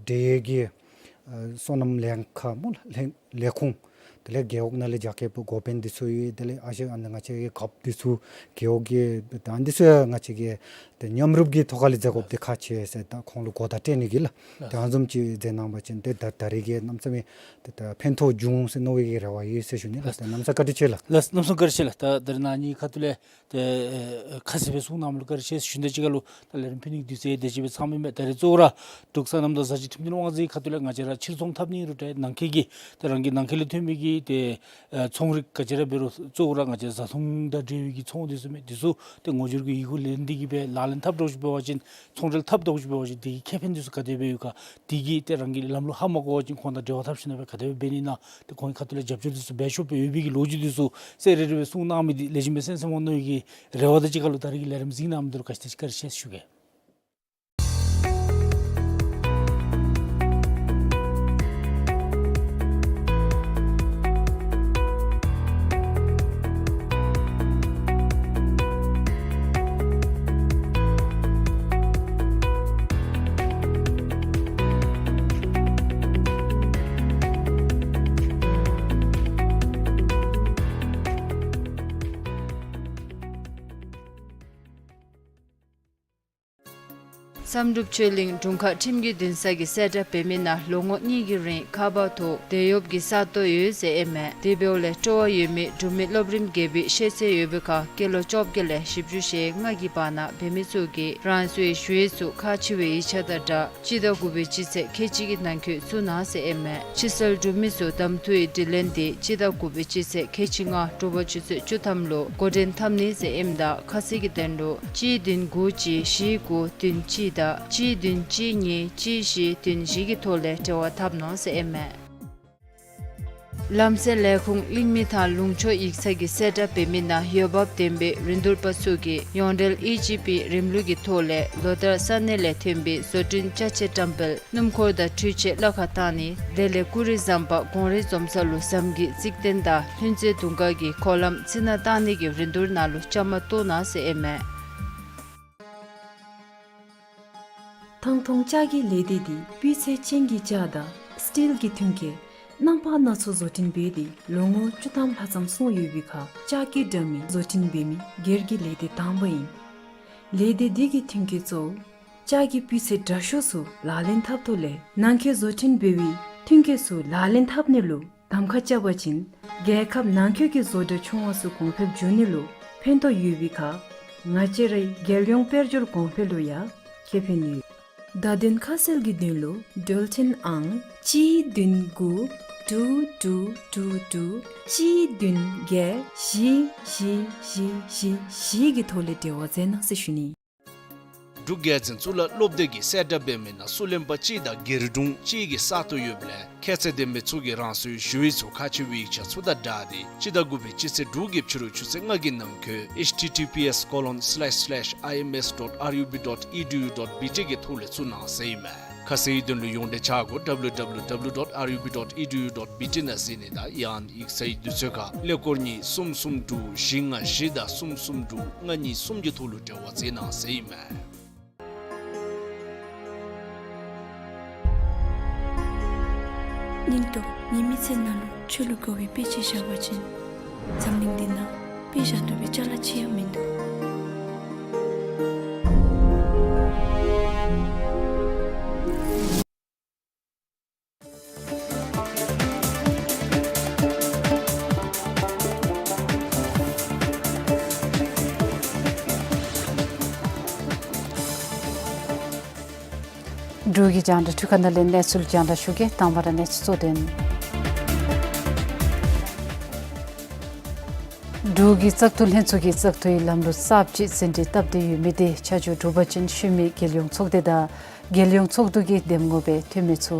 འབྲེལ་ཡོད་ཀྱི་ཨ་སོ་ནམ་ལྷན་ཁག་སྨོ་ལགས། ལྷན་ལས་ཁུངས་དེ་ལས་རྒེད་འོག་ནང་ལས་རྒྱ་སྐྱེད་པའི་འགོ་དཔོན་འདི་ཚུ་ཡོད། དེ་ལས་ཨ་ཞེ་ཨ་ནི་ང་བཅས་ཀྱི་རྒཔོ་འདི་ཚུ་རྒེད་འོག་གི་ད་འདི་ཚུ་ཡང་ང་བཅས་ཀྱིས་ཏེ་མཉམ་རུབ་ཀྱི་ཐོག་ཁ་ལས་མཛད་དགོཔ་འདི་ཁག་ཆེ་ཟེར་ད་ཁོང་ལུ་གོ་བརྡ་སྤྲོད་ནི་གི་ལགས། ཏེ་ཨ་ནི་བཟུམ་ཅིག་མཛད་གནང་པ་ཅིན་ཏེ་ད་ད་རེས་ཀྱི་གནམ་མེད་ས་མེད་ཏེ་ད་ཕན་ཐོགས་འབྱུང་ཟེར་མནོ་བའི་གི་རེ་བ་ཡོད་ཟེར་ཞུ་ནི་ལགས། ཏེ་གནམ་མེད་ས་མེད་བཀའ་དྲིན་ཆེ་ལགས། ལགས། གནམ་མེད་ས་མེད་བཀའ་དྲིན་ཆེ་ལགས། ད་ད་རེས་ནཱ་ཨ་ནི་ཁ་ཐུག་ལས་ཏེ་ཨེ་ཁ་གསལ་སྦེ་གསུང་གནངམ་ལུ་བཀའ་དྲིན་ཆེ་ཟེར་ཞུ་ནི་དང་གཅིག་ཁར་ལུ་ད་ལས་རིམ་ཕུལ་ནི་གི་དུས་ཚོད་དེ་ཅིག་སྦེ་ཚངམ་ཨིན་མས། ད་རེས་གཙོ་བོ་ར་འབྲུག་སོ་ནམ་དང་བཟའ་ཆས་ཁྲིམས་འཛིན་དབང་འཛིན་ཁ་ཐུག་ལས་ང་བཅས་ར་ཕྱིར་ཚོང་འཐབ་ནི་རུང་ཏེ་ནང་འཁོད་ཀྱི་ཏེ་རང་གི་ནང་འཁོད་ལས་ཐོན་མི་གི་ཏེ་ཨེ་ཚོང་རིགས་ག་ཅི་ར་འབད་རུང་གཙོ་བོ་ར་ང་བཅས་བཟའ་འཐུང་དང་འབྲེལ་བའི་གི་ཚོང་འདི་ཚུ་མས། འདི་ཚུ་ཏེ་ངོ་སྦྱོར་གྱི་ཡི་གུ་ལེན་ཏེ་གིས་སྦེ་ལག་ལེན་འཐབ་འགྱོ་ཞིནམ་འབད་བ་ཅིན་ཚོང་འབྲེལ་འཐབ་འགྱོ་ཞིནམ་འབད་བ་ཅིན་དེ་གི་ཁེ་ཕན་འདི་ཚུ་ག་དེ་སྦེ་ཡོད་ག། དེ་གིས་ཏེ་རང་གི་ལམ་ལུགས་ཧ་མ་གོ་བ་ཅིན་ཁོང་དང་འབྲེལ་བ་འཐབ་ཞིནམ་སྦེ་ག་དེ་སྦེ་འབད་ནི་ཨིན་ན་ཏེ་ཁོང་གི་ཁ་ཐུག་ལས་རྒྱབ་སྐྱོར་འདི་ཚུ་འབད་ཆོགཔ་སྦེ་ཡོད་པའི་གི་ལོ་རྒྱུས་འདི་ཚུ་གསལ་རི་རི་སྦེ་གསུང་གནང་མི་འདི་ལེགས་ཤོམ་སྦེ་གསན་གསནམ་འོང་མནོ་བའི་གི་རེ་བ་དང་གཅིག་ཁར་ལུ་ད་རེས་ཀྱི་ལས་རིམ་གཟིགས་གནང་མི་འདི་ལུ་བཀའ་དྲིན་ཆེ་བཀའ་དྲིན་ཆེ་ཟེར་ཞུ་གེ། བསམ་གྲུབ་ཆོས་གླིང་དྲུང་ཁག་ཁྲིམས་ཀྱི་འདུན་ས་གི་གསལ་བསྒྲགས་འབད་མི་ནང་ལོ་ངོ་གཉིས་ཀྱི་རིང་ཁ་པར་ཐོག་དེད་གཡོགཔ་གི་ས་སྟོང་ཡོད་ཟེར་ཨིན་མས། དེ་འབདཝ་ལས་སྤྲོ་བ་ཡོད་མི་འབྲུག་མི་སློབ་རིམ་བརྒྱད་པའི་ཤེས་ཚད་ཡོད་པའི་ཁར་སྐྱེས་ལོ་བཅོ་བརྒྱད་ལས་བཞི་བཅུ་ཞེ་ལྔ་གི་བར་ན་འབད་མི་ཚུ་གིས་རང་སོའི་ཞུ་ཡིག་ཚུ་ཁག་ཆེ་བའི་ཡིག་ཆ་དང་སྦྲགས་སྤྱི་ཟླ་དགུ་པའི་སྤྱི་ཚེས་ཁལ་གཅིག་གི་ནང་འཁོད་བཙུགས་གནང་ཟེར་ཨིན་མས། ཕྱི་སེལ་གྲུབ་མི་ཚུ་གདམ་འཐུའི་དྲི་ལན་དེ་སྤྱི་ཟླ་དགུ་པའི་སྤྱི་ཚེས་ཁལ་གཅིག་ལྔ་དྲོ་པ་ཆུ་ཚོད་བཅུ་ཐམ་ལུ་འགོ་འདྲེན་འཐབ་ནི་ཟེར་ཨིནམ་ད་ཁ་གསལ་གྱི་དོན་ལུ་གཅིག་བདུན་དགུ་གཅིག་བཞི་དགུ་བདུན་གཅིག་དང་གཅིག་བདུན་གཅིག་གཉིས་གཅིག་བཞི་བདུན་བཞི་གི་ཐོག་ལས་འབྲེལ་བ་འཐབ་གནང་ཟེར་ཨིན་མས། ལམ་སེལ་ལས་ཁུངས་གླིང་མི་ཐང་ལུང་ཕྱོགས་ཡིག་ཚང་གི་གསལ་བསྒྲགས་འབད་མི་ནང་འོས་འབབ་ལྡན་པའི་རིན་བསྡུར་པ་ཚུ་གིས་ཡོངས་འབྲེལ་ཨི་ཇི་པི་རིམ་ལུགས་ཀྱི་ཐོག་ལས་ལོ་ལྟར་ས་གནས་ལས་ཐོན་པའི་བཟོ་སྐྲུན་ཅ་ཆས་བཀྲམ་སྤེལ་སྣུམ་འཁོར་དང་འཕྲུལ་ཆས་གླ་ཁར་བཏང་ནི་དེ་ལས་ཀུ་རེ་ཟམ་པ་གོང་རིམ་འཛོམས་ས་ལུ་ཟམ་གྱི་རྩིག་སྟེང་དང་ལྷུན་རྩེ་དུང་དཀར་གྱི་འཁོར་ལམ་རྩི་ནག་བཏང་ནི་གི་རིན་བསྡུར་ནང་ལུ་བཅའ་མར་གཏོགས་གནང་ཟེར་ཨིན་མས། ཐང་སྟོང་ལྕགས་ཀྱི་ལས་སྡེ་འདི་སྤུས་ཚད་ཅན་གྱི་ལྕགས་དང་སི་ཊིལ་གྱི་མཐུན་རྐྱེན་རྣམ་པ་སྣ་ཚོགས་བཟོ་སྐྲུན་འབད་དེ་ལོ་ངོ་བཅུ་ཐམ་ལྷག་ཙམ་སོང་ཡོད་པའི་ཁར་ལྕགས་ཀྱི་འདྲ་མིན་བཟོ་སྐྲུན་འབད་མི་སྒེར་གྱི་ལས་སྡེ་དང་པ་ཨིན། ལས་སྡེ་འདི་གི་མཐུན་རྐྱེན་གཙོ་བོ་ལྕགས་ཀྱི་སྤུས་ཚད་དྲག་ཤོས་ཚུ་ལག་ལེན་འཐབ་ཐོག་ལས་ནང་འཁོད་བཟོ་སྐྲུན་འབད་བའི་མཐུན་རྐྱེན་ཚུ་ལག་ལེན་འཐབ་ནི་ལུ་གདམ་ཁ་རྐྱབ་པ་ཅིན་རྒྱལ་ཁབ་ནང་འཁོད་ཀྱི་བཟོ་གྲྭ་ཆུང་བ་ཚུ་གོང་འཕེལ་འགྱོ་ནི་ལུ་ཕན་ཐོགས་ཡོད་པའི་ཁར་ང་བཅས་རའི་རྒྱལ་ཡོངས་དཔལ་འབྱོར་གོང་འཕེལ་ལུ་ཡང་ཁེ་ཕན་ཡོད། བརྡ་དོན་ཁ་གསལ་གྱི་དོན་ལུ་འགྲུལ་འཕྲིན་ཨང་གཅིག་བདུན་དགུ་དྲུག་དྲུག་དྲུག་དྲུག་གཅིག་བདུན་བརྒྱད་བཞི་བཞི་བཞི་བཞི་བཞི་གི་ཐོག་ལས་འབྲེལ་བ་མཛད་གནང་ཟེར་ཞུ་ནི། འབྲུག་རྒྱལ་བཙུན་གཙུག་ལག་སློབ་སྡེ་གི་གསལ་བསྒྲགས་འབད་མི་ནང་སུ་ལེན་པ་གཅིག་དང་སྒེར་དྲུང་གཅིག་གི་ས་སྟོང་ཡོདཔ་ལས་ཁྱད་ཚད་ལྡན་པའི་ཚུ་གིས་རང་སོའི་ཞུ་ཡིག་ཚུ་ཁག་ཆེ་བའི་ཡིག་ཆ་ཚུ་དང་སྦྲགས་ཏེ་སྤྱི་ཟླ་དགུ་པའི་སྤྱི་ཚེས་དྲུག་གི་ཕྱི་རུ་ཆུ་ཚོད་ལྔ་གི་ནང་འཁོད་ཨེཆ་ཊི་ཊི་པི་ཨེསི་ཀོ་ལོན་སི་ལེཤ་སི་ལེཤ་ཨའི་ཨེམ་ཨེསི་ཌོཊ་ཨར་ཡུ་བི་ཌོཊ་ཨི་ཌི་ཡུ་ཌོཊ་བི་ཊི་གི་ཐོག་ལས་བཙུགས་གནང་ཟེར་ཨིན་མས། ཁ་གསལ་ཡི་དོན་ལུ་ཡོངས་འབྲེལ་ཆ་སྒོ་ཌབ་ལུ་ཌབ་ལུ་ཌབ་ལུ་ཌོཊ་ཨར་ཡུ་བི་ཌོཊ་ཨི་ཌི་ཡུ་ཌོཊ་བི་ཊི་ནང་གཟིགས་ནི་དང་ཡང་ཡིག་ཚང་གི་དུས་ཚོད་ཁར་ཀླད་ཀོར་གཉིས་གསུམ་གསུམ་དྲུག་བཞི་ལྔ་བཞི་དང་གསུམ་གསུམ་དྲུག་ལྔ་གཉིས་གསུམ་གྱི་ཐོག་ལུ་འབྲེལ་བ་མཛད་གནང་ཟེར་ཨིན་མས། སྙིང་སྟོབས་ཉིད་མི་ཚེ་ནང་ལུ་ཆོས་ལུ་དགའ་བའི་དཔེ་ཅིག་བཞག་པ་ཅིན་འཛམ་གླིང་འདི་ནང་དཔེ་བཞག་བཏུབ་པའི་ཅ་ལ་ཅིག་ཡང་མིན་འདུག། འབྲུག་གི་རྒྱང་བསྒྲགས་འཕྲུལ་ཁང་ནང་ལས་གནས་ཚུལ་རྒྱང་བསྒྲགས་ཞུ་གེ། དང་པ་ར་གནས་ཚུལ་གཙོ་དོན། འབྲུག་གི་བཙག་འཐུ་ལྷན་ཚོགས་ཀྱིས་བཙག་འཐུའི་ལམ་ལུགས་གསརཔ་ཅིག་ཟིན་བྲིས་བཏབ་སྟེ་ཡོད་མི་དེ་ཆ་འཇོག་གྲུབ་པ་ཅིན་ཤུལ་མའི་རྒྱལ་ཡོངས་ཚོགས་སྡེ་དང་རྒྱལ་ཡོངས་ཚོགས་འདུ་གི་འདེམས་ངོ་སྦེ་ཐོན་མི་ཚུ་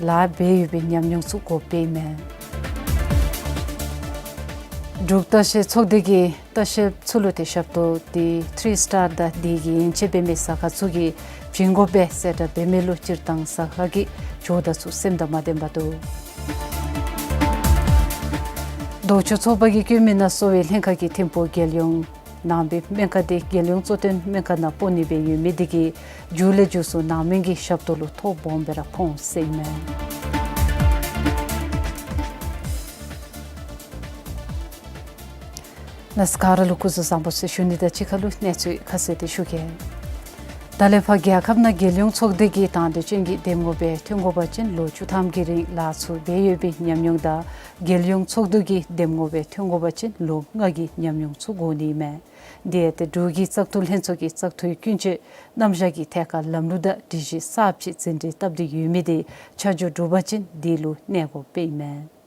ལཱ་འབད་ཡོད་པའི་ཉམས་མྱོང་ཚུ་དགོཔ་སྦེ་ཨིན་མས། འབྲུག་ལྟ་བཤལ་ཚོགས་སྡེ་གིས་ལྟ་བཤལ་ཚུ་ལུ་ཏེ་ཞབས་ཏོག་འདི་ཐི་རི་སི་ཊར་དང་དེ་གི་ཡན་ཆད་འབད་མི་ཟ་ཁང་ཚུ་གིས་བྱིན་དགོཔ་སྦེ་གསལ་བསྒྲགས་འབད་མི་ལུ་སྤྱིར་བཏང་ཟ་ཁང་གི་ཇོ་བདག་ཚུ་སེམས་དང་མ་ལྡན་པར་འདུག། ལྡོག་ཕྱོགས་ཚོགས་པ་གིས་བཀོད་མི་ནང་གསོ་བའི་ལྷན་ཁག་གི་ཐིམ་ཕུག་རྒྱལ་ཡོངས་ནང་པའི་སྨན་ཁང་འདི་རྒྱལ་ཡོངས་གཙོ་བསྟེན་སྨན་ཁང་ནང་སྤོ་ནི་སྦེ་ཡོད་མི་དེ་གིས་མཇུག་ལས་མཇུག་སུ་ནང་མི་གི་ཞབས་ཏོག་ལུ་ཐོ་སྦོམ་སྦེ་ར་ཕོག་ཟེར་ཨིན་མས། ལགས་སོ། ག་ར་ལུ་སྐུ་གཟུགས་བཟང་པོ་ཟེར་ཞུ་ནི་དང་གཅིག་ཁར་ལུ་གནས་ཚུལ་ཁ་གསལ་དེ་ཞུ་གེ། ད་ལས་ཕར་རྒྱལ་ཁབ་ནང་རྒྱལ་ཡོངས་ཚོགས་སྡེ་གི་དང་འདོད་ཅན་གྱི་འདེམས་ངོ་སྦེ་ཐོན་དགོ་པ་ཅིན་ལོ་བཅུ་ཐམ་གྱི་རིང་ལཱ་ཚུ་འབད་ཡོད་པའི་ཉམས་མྱོང་དང་རྒྱལ་ཡོངས་ཚོགས་འདུ་གི་འདེམས་ངོ་སྦེ་ཐོན་དགོ་པ་ཅིན་ལོ་ལྔ་གི་ཉམས་མྱོང་ཚུ་དགོ་ནི་ཨིན་མས། དེ་ཡང་ཏེ་འབྲུག་གི་བཙག་འཐུ་ལྷན་ཚོགས་ཀྱི་བཙག་འཐུའི་ཀུན་སྤྱོད་རྣམ་གཞག་གི་ཐད་ཁར་ལམ་ལུགས་དང་སྒྲིག་གཞི་གསརཔ་ཅིག་ཟིན་བྲིས་བཏབ་སྟེ་ཡོད་མི་དེ་ཆ་འཇོག་གྲུབ་པ་ཅིན་དེ་ལུ་གནས་དགོཔ་སྦེ་ཨིན་མས།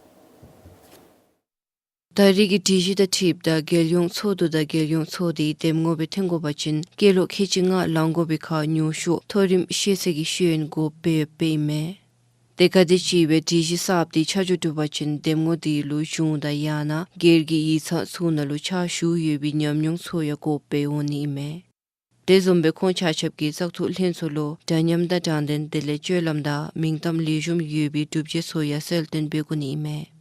ད་རེས་ཀྱི་སྒྲིག་གཞི་དང་འཁྲིལཝ་ད་རྒྱལ་ཡོངས་ཚོགས་འདུ་དང་རྒྱལ་ཡོངས་ཚོགས་སྡེའི་འདེམས་ངོ་སྦེ་ཐོན་དགོ་པ་ཅིན་སྐྱེས་ལོ་ཁལ་གཅིག་ལྔ་ལང་དགོ་པའི་ཁར་ཉུང་ཤོས་མཐོ་རིམ་ཤེས་ཚད་ཀྱི་ཤེས་ཡོན་དགོཔ་སྦེ་ཡོདཔ་སྦེ་ཨིན་མས། དེ་ག་དེམ་ཅིག་སྦེ་སྒྲིག་གཞི་གསརཔ་དེ་ཆ་འཇོག་གྲུབ་པ་ཅིན་འདེམས་ངོ་དེ་ལུ་གཞུང་དང་ཡང་ན་སྒེར་གྱི་ཡིག་ཚང་ཚུ་ནང་ལུ་ཕྱག་ཞུ་ཡོད་པའི་ཉམས་མྱོང་ཚུ་ཡང་དགོཔ་སྦེ་འོང་ནི་ཨིན་མས། དེ་བཟུམ་སྦེ་ཁོང་ཆ་ཁྱབ་ཀྱིས་བཙག་འཐུ་ལྷན་ཚོགས་ལུ་འདྲ་མཉམ་དང་དྲང་བདེན་དེ་ལས་སྤྱོད་ལམ་དང་མིང་གཏམ་ལེགས་ཤོམ་ཡོད་པའི་སྒྲུབ་བྱེད་ཚུ་ཡང་གསལ་སྟོན་འབད་དགོ་ནི་ཨིན་མས།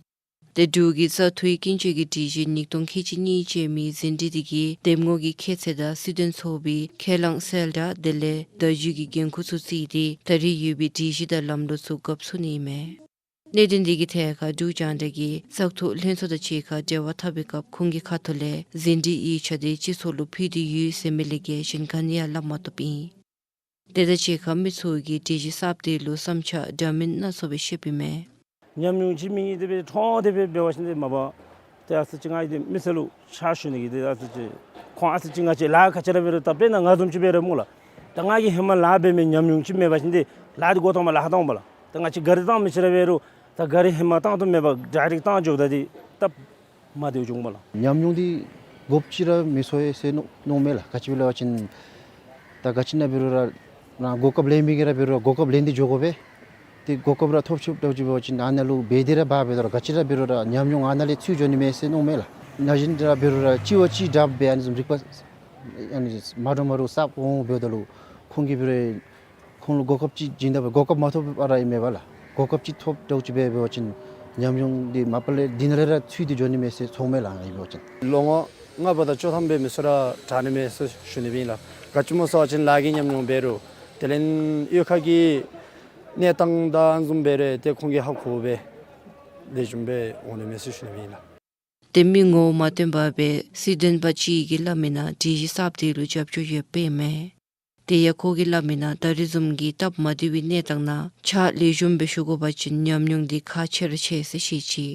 དེ་འབྲུག་གི་བཙག་འཐུའི་ཀུན་སྤྱོད་ཀྱི་སྒྲིག་གཞི་ཉིས་སྟོང་ཁལ་གཅིག་གཉིས་ཅན་མའི་ཟིན་བྲིས་དེ་གིས་འདེམས་ངོ་གི་ཁྱད་ཚད་དང་སྲིད་དོན་ཚོགས་པའི་ཁས་བླངས་གསལ་བསྒྲགས་དེ་ལས་བརྡ་བརྒྱུད་ཀྱི་འགན་ཁུར་ཚུ་བརྩིས་ཏེ་ད་རེས་ཡོད་པའི་སྒྲིག་གཞི་དང་ལམ་ལུགས་ཚུ་རྒཔོ་ཚུགས་ནི་ཨིན་མས། གནད་དོན་དེ་གི་ཐད་ཁར་འབྲུག་རྒྱང་བསྒྲགས་ཀྱིས་བཙག་འཐུ་ལྷན་ཚོགས་དང་གཅིག་ཁར་འབྲེལ་བ་འཐབ་པའི་སྐབས་ཁོང་གི་ཁ་ཐུག་ལས་ཟིན་བྲིས་ཡིག་ཆ་དེ་སྤྱི་ཚོགས་ལུ་ཕུལ་ཏེ་ཡོད་ཟེར་མི་ལས་བརྒལ་གཞན་ག་ནི་ཡང་སླབ་མ་བཏུབ་ཨིན། དེ་དང་གཅིག་ཁར་མི་ཚུ་གིས་སྒྲིག་གཞི་གསརཔ་དེ་ལུ་བསམ་འཆར་འདྲ་མིན་སྣ་ཚོགས་སྦེ་བཤདཔ་ཨིན་མས། ཉམས་མྱོང་ཅིག་མི་ངེས་ཏེ་སྦེ་ཐོན་ཏེ་སྦེ་འབད་བ་ཅིན་ཏེ་མ་པ་ཏེ་ཨ་ཙི་ཅིག་ང་གིས་ཏེ་མི་སེར་ལུ་ཕྱག་ཞུ་ནི་གི་ཏེ་ཨ་ཙི་ཅིག་ཁོང་ཨ་ཙི་ཅིག་ང་བཅས་ལཱ་ག་ཅི་ར་འབད་རུང་ད་དཔེར་ན་ང་བཟུམ་ཅིག་འབད་རུང་སྨོ་ལགས། ད་ང་གིས་ཧེ་མ་ལཱ་འབད་མི་ཉམས་མྱོང་ཅིག་མེད་པ་ཅིན་ཏེ་ལཱ་འདི་འགོ་ཐོག་མར་ལཱ་བཏང་པ་ལགས། ད་ང་བཅས་གཱ་རི་བཏང་མི་ཅིག་ར་འབད་རུང་ད་གཱ་རི་ཧེ་མ་བཏང་དོ་མེད་པར་ཌའི་རེཀཊ་བཏང་འགྱོཝ་ད་ཏེ་སྟབས་མ་བདེཝ་འབྱུངམ་ལགས། ཉམས་མྱོང་འདི་དགོཔ་ཅིག་ར་མི་ཚོར་ཡི་ཟེར་མནོ་མནོཝ་མས་ལགས། ག་ཅི་སྦེ་སླབ་པ་ཅིན་ད་ག་ཅི་ཨིན་ན་འབད་རུང་ར་རང་གོ་སྐབས་ལེན་མི་གིས་ར་འབད་རུང་ར་གོ་སྐབས་ལེན་ཏེ་འགྱོ་དགོ་པས། ཏེ་གོ་སྐབས་ར་ཐོབ་ཚུགསཔ་འདྲཝ་ཅིག་འབད་བ་ཅིན་ཨ་ནཱ་ལུ་འབད་དེ་ར་འབད་འབདཝ་ད་ར་ག་ཅི་ར་འབད་རུང་ར་ཉམས་མྱོང་ཨ་ནཱ་ལས་ཚུད་འགྱོ་ནི་མས་ཟེར་མནོཝ་མས་ལགས། ན་གཞོན་ར་འབད་རུང་ར་གཅིག་བ་གཅིག་དྲགཔ་སྦེ་ཨ་ནི་བཟུམ་རིག་པ་ཨ་ནི་མ་འདྲཝ་མ་འདྲཝ་བསགས་འོང་འབདཝ་ད་ལུ་ཁོང་གིས་འབད་རུང་ཁོང་ལུ་གོ་སྐབས་ཅིག་བྱིན་ད་འབད་གོ་སྐབས་མ་ཐོབ་པར་ར་ཨིན་མས་པ་ལགས། གོ་སྐབས་ཅིག་ཐོབ་འདྲཝ་ཅིག་འབད་འབད་བ་ཅིན་ཉམས་མྱོང་འདི་མ་པ་ལས་འདི་ནང་ལས་ར་ཚུད་དེ་འགྱོ་ནི་མས་ཟེར་ཚོརཝ་མས་ལགས་ཨིན་པ་ཅིན། ལོ་ངོ་ལྔ་པ་དང་བཅུ་ཐམ་འབད་མི་ཚུ་ར་དྲག་ནི་མས་ཟེར་ཞུ་ནི་སྦེ་ཨིན་ལགས། ག་ཅི་སྨོ་ཟེར་བ་ཅིན་ལཱ་གི་ཉམས་མྱོང་འབད་རུང་དེ་ལས་གཡུས་ཁ་གི་གནས་སྟངས་དང་བཟུམ་འབད་རུང་ཏེ་ཁོང་གིས་ཧ་གོ་སྦེ་ལེགས་ཤོམ་སྦེ་འོང་ནི་མས་ཟེར་ཞུ་ནི་སྦེ་ཨིན་ལགས། ཏེ་མི་ངོ་མ་སྟོན་པར་སྦེ་སྲིད་དོན་པ་ཅིག་གིས་སླབ་མི་ནང་སྒྲིག་གཞི་གསརཔ་དེ་ལུ་རྒྱབ་སྐྱོར་ཡོདཔ་ཨིན་མས། དེ་ཡང་ཁོ་གིས་སླབ་མི་ནང་ད་རེས་བཟུམ་གྱི་སྟབས་མ་བདེ་བའི་གནས་སྟངས་ནང་ཕྱག་ལེགས་ཤོམ་སྦེ་ཞུ་དགོ་པ་ཅིན་ཉམས་མྱོང་འདི་ཁག་ཆེ་ར་ཆེ་ཟེར་བཤད་ཅི།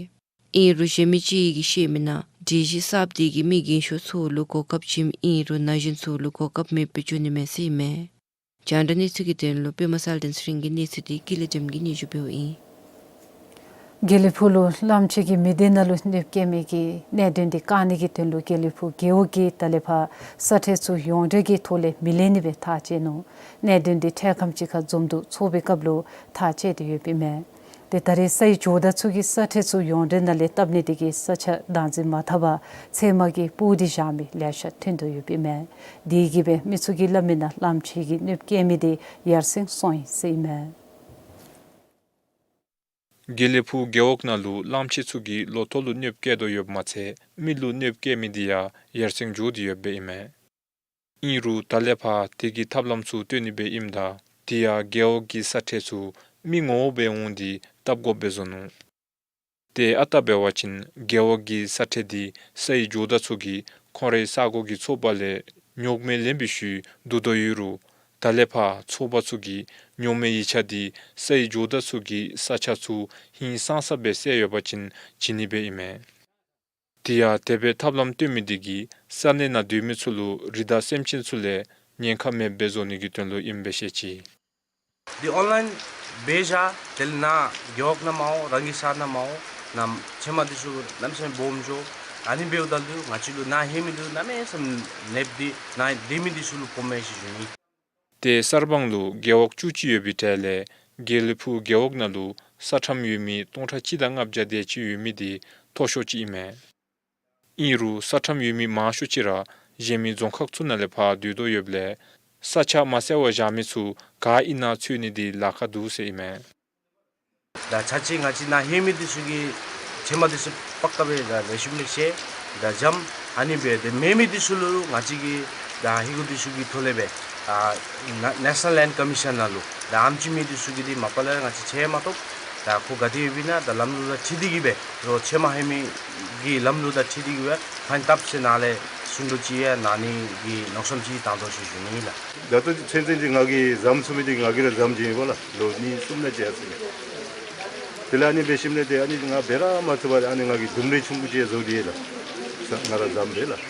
ཨིན་རུང་གཞན་མི་ཅིག་གིས་བཤད་མི་ནང་སྒྲིག་གཞི་གསརཔ་དེ་གིས་མི་རྒན་ཤོས་ཚུ་ལུ་གོ་སྐབས་བྱིནམ་ཨིན་རུང་ན་གཞོན་ཚུ་ལུ་གོ་སྐབས་མེདཔ་སྦེ་འགྱོ་ནི་མས་ཟེར་ཨིན་མས། རྒྱང་བསྒྲགས་གནས་ཚུལ་གྱི་དོན་ལུ་པདྨ་གསལ་སྒྲོན་ཚེ་རིང་གི་གནས་ཚུལ་འདི་ཀུན་ལེགས་སྒྲོལམ་གིས་སྙན་ཞུ་འབདཝ་ཨིན། དགེ་ལེགས་ཕུག་ལུ་གླངམོ་ཆེ་གིས་མི་སྡེ་ནང་ལུ་གནོདཔ་བཀལ་མི་གི་གནད་དོན་འདི་བཀག་ནི་གི་དོན་ལུ་དགེ་ལེགས་ཕུག་རྒེད་འོག་གིས་ད་ལས་ཕར་ས་ཁྲལ་ཚུ་ཡོངས་འབྲེལ་གྱི་ཐོག་ལས་མི་ལེན་ནི་སྦེ་ཐག་བཅད་ནུག། གནད་དོན་འདི་འཕྲལ་ཁམས་ཅིག་ཁར་འཛོམས་འདུ་ཚོགས་པའི་སྐབས་ལུ་ཐག་བཅད་དེ་ཡོདཔ་ཨིན་མས། ཏེ་ད་རེས་ས་ཡི་ཇོ་བདག་ཚུ་གིས་ས་ཁྲལ་ཚུ་ཡོངས་འབྲེལ་ནང་ལས་བཏབ་ནི་དེ་གིས་ས་ཆ་བདག་འཛིན་མ་འཐབ་པར་ཚལ་མ་གི་སྤུ་འདི་བཞག་མི་ལེ་ཤ་ཐོན་དོ་ཡོདཔ་ཨིན་མས། དེ་གིས་སྦེ་མི་ཚུ་གིས་སླབ་མི་ནང་གླངམོ་ཆེ་གིས་གནོདཔ་བཀལ་མི་དེ་ཡར་སེང་སོང་ཡི་ཟེར་ཨིན་མས། དགེ་ལེགས་ཕུག་རྒེད་འོག་ནང་ལུ་གླངམོ་ཆེ་ཚུ་གིས་ལོ་ཐོག་ལུ་གནོདཔ་བཀལ་དོ་ཡོདཔ་མ་ཚད་མི་ལུ་གནོདཔ་བཀལ་མི་དེ་ཡང་ཡར་སེང་འགྱོ་སྟེ་ཡོདཔ་ཨིན་མས། ཨིན་རུང་ད་ལས་ཕར་དེ་གི་ཐབས་ལམ་ཚུ་བཏོན་ནི་སྦེ་ཨིནམ་ད་དེ་ཡང་རྒེད་འོག་གི་ས་ཁྲལ་ཚུ་མི་ངོ་བོ་སྦེ་འོང་སྟེ་བཏབ་དགོཔ་སྦེ་བཟོ་ནུག། ཏེ་ཨ་རྟག་འབད་བ་ཅིན་རྒེད་འོག་གི་ས་ཁྲལ་འདི་ས་ཡི་ཇོ་བདག་ཚུ་གིས་ཁོང་རའི་ས་གོ་གི་ཚོ་པ་ལས་ཉོག་མེད་ལེན་པའི་ཤུལ་བསྡུ་དོ་ཡོད་རུང་ད་ལས་ཕར་ཚོ་པ་ཚུ་གིས་ཉོག་མེད་ཡིག་ཆ་འདི་ས་ཡི་ཇོ་བདག་ཚུ་གི་ས་ཆ་ཚུ་ཧིང་སངས་ས་སྦེ་གསལ་ཡོད་པ་ཅིན་བྱིན་ནི་སྦེ་ཨིན་མས། དེ་ཡང་དེ་སྦེ་ཐབས་ལམ་བཏོན་མི་དེ་གིས་ས་གནས་ནང་སྡོད་མི་ཚུ་ལུ་རི་དྭགས་སེམས་ཅན་ཚུ་ལས་ཉེན་ཁ་མེདཔ་སྦེ་བཟོ་ནི་གི་དོན་ལུ་ཨིནམ་སྦེ་བཤད་ཅི། འདི་ཨོན་ལཱའིན་འབད་བཞག། དེ་ལས་ནཱ་རྒེད་འོག་ནང་མ་འོང་རང་གི་ས་ནང་མ་འོང་ནཱ་ཚལ་མ་འདི་ཚུ་གནམ་མེད་ས་མེད་སྦོམ་འགྱོ། ཨ་ནི་འབདཝ་ད་ལུ་ང་བཅས་ལུ་ནཱ་ལྷོད་མི་འདི་གནམ་མེད་ས་མེད་གནོདཔ་འདི་ནཱ་སྡོད་མི་འདི་ཚུ་ལུ་ཕོགཔ་མས་ཟེར་ཞུ་ནི། ཏེ་གསར་སྤང་ལུ་རྒེད་འོག་བཅུ་གཅིག་ཡོད་པའི་གྲས་ལས་དགེ་ལེགས་ཕུག་རྒེད་འོག་ནང་ལུ་ས་ཁྲམ་ཡོད་མི་སྟོང་ཕྲག་གཅིག་དང་ལྔ་བརྒྱ་དེ་ཅིག་ཡོད་མི་འདི་མཐོ་ཤོས་ཅིག་ཨིན་མས། ཨིན་རུང་ས་ཁྲམ་ཡོད་མི་མང་ཤོས་ཅིག་ར་གཞན་མི་རྫོང་ཁག་ཚུ་ནང་ལས་ཕར་སྡོད་དོ་ཡོདཔ་ལས་ས་ཆ་མ་གསལ་བར་བཞག་མི་ཚུ་ག་ཨིན་ན་འཚོལ་ནི་འདི་ལཱ་ཁག་འདུག་ཟེར་ཨིན་མས། ད་ཆ་ཅིག་ང་བཅས་ནཱ་ལྷོད་མི་འདི་ཚུ་གི་ཚལ་མ་འདི་ཚུ་ཕར་ཁ་སྦེ་ད་ལེགས་ཤོམ་ལེགས་ཤོམ་ད་འཇམ། ཨ་ནི་སྦེ་ཏེ་མེད་མི་འདི་ཚུ་ལུ་ང་བཅས་ཀྱིས་ད་ཧིང་གི་འདི་ཚུ་གི་ཐོག་ལས་སྦེ་ཨ་ན་National Land Commission ནང་ལུ་ད་ཨམ་ཅིག་མི་འདི་ཚུ་གིས་འདི་མ་པ་ལས་ང་བཅས་ཚལ་མ་ཐོབ། ད་ཁོ་ག་ཏེ་ཡོདཔ་ཨིན་ན་ད་ལམ་ལུགས་དང་འཁྲིལ་ཏེ་གིས་སྦེ་རོགས་ཚལ་མ་ལྷོད་མི་གི་ལམ་ལུགས་དང་འཁྲིལ་ཏེ་གིས་སྦེ་ཕན་ཐབས་ཟེར་ནཱ་ལས་ཚུན་དྲུག་ཅིག་ཡང་ནཱ་ནི་གི་མནོ་བསམ་ཅིག་བཏང་དོ་ཟེར་ཞུ་ནི་ཨིན་ལགས། ད་ལྟོ་ཚུན་ཚོད་ཅིག་ང་གིས་བཟུམ་ཚུགས་མི་འདི་ང་གིས་ར་བཟུམ་བྱིན་ཡི་པ་ལགས། ལོ་གཉིས་གསུམ་ནང་ཅིག་ཡར་སོང་ཡི། དེ་ལས་ཨ་ནི་འབད་ཞིནམ་ལས་ཏེ་ཨ་ནི་ང་འབད་ར་མ་ཚུགས་པར་ཨ་ནི་ང་གིས་ལྡུམ་རའི་ཆུང་ཀུ་ཅིག་བཟོ་སྟེ་ལགས། ས་ང་ར་བཟུམ་སྦེ་ལགས།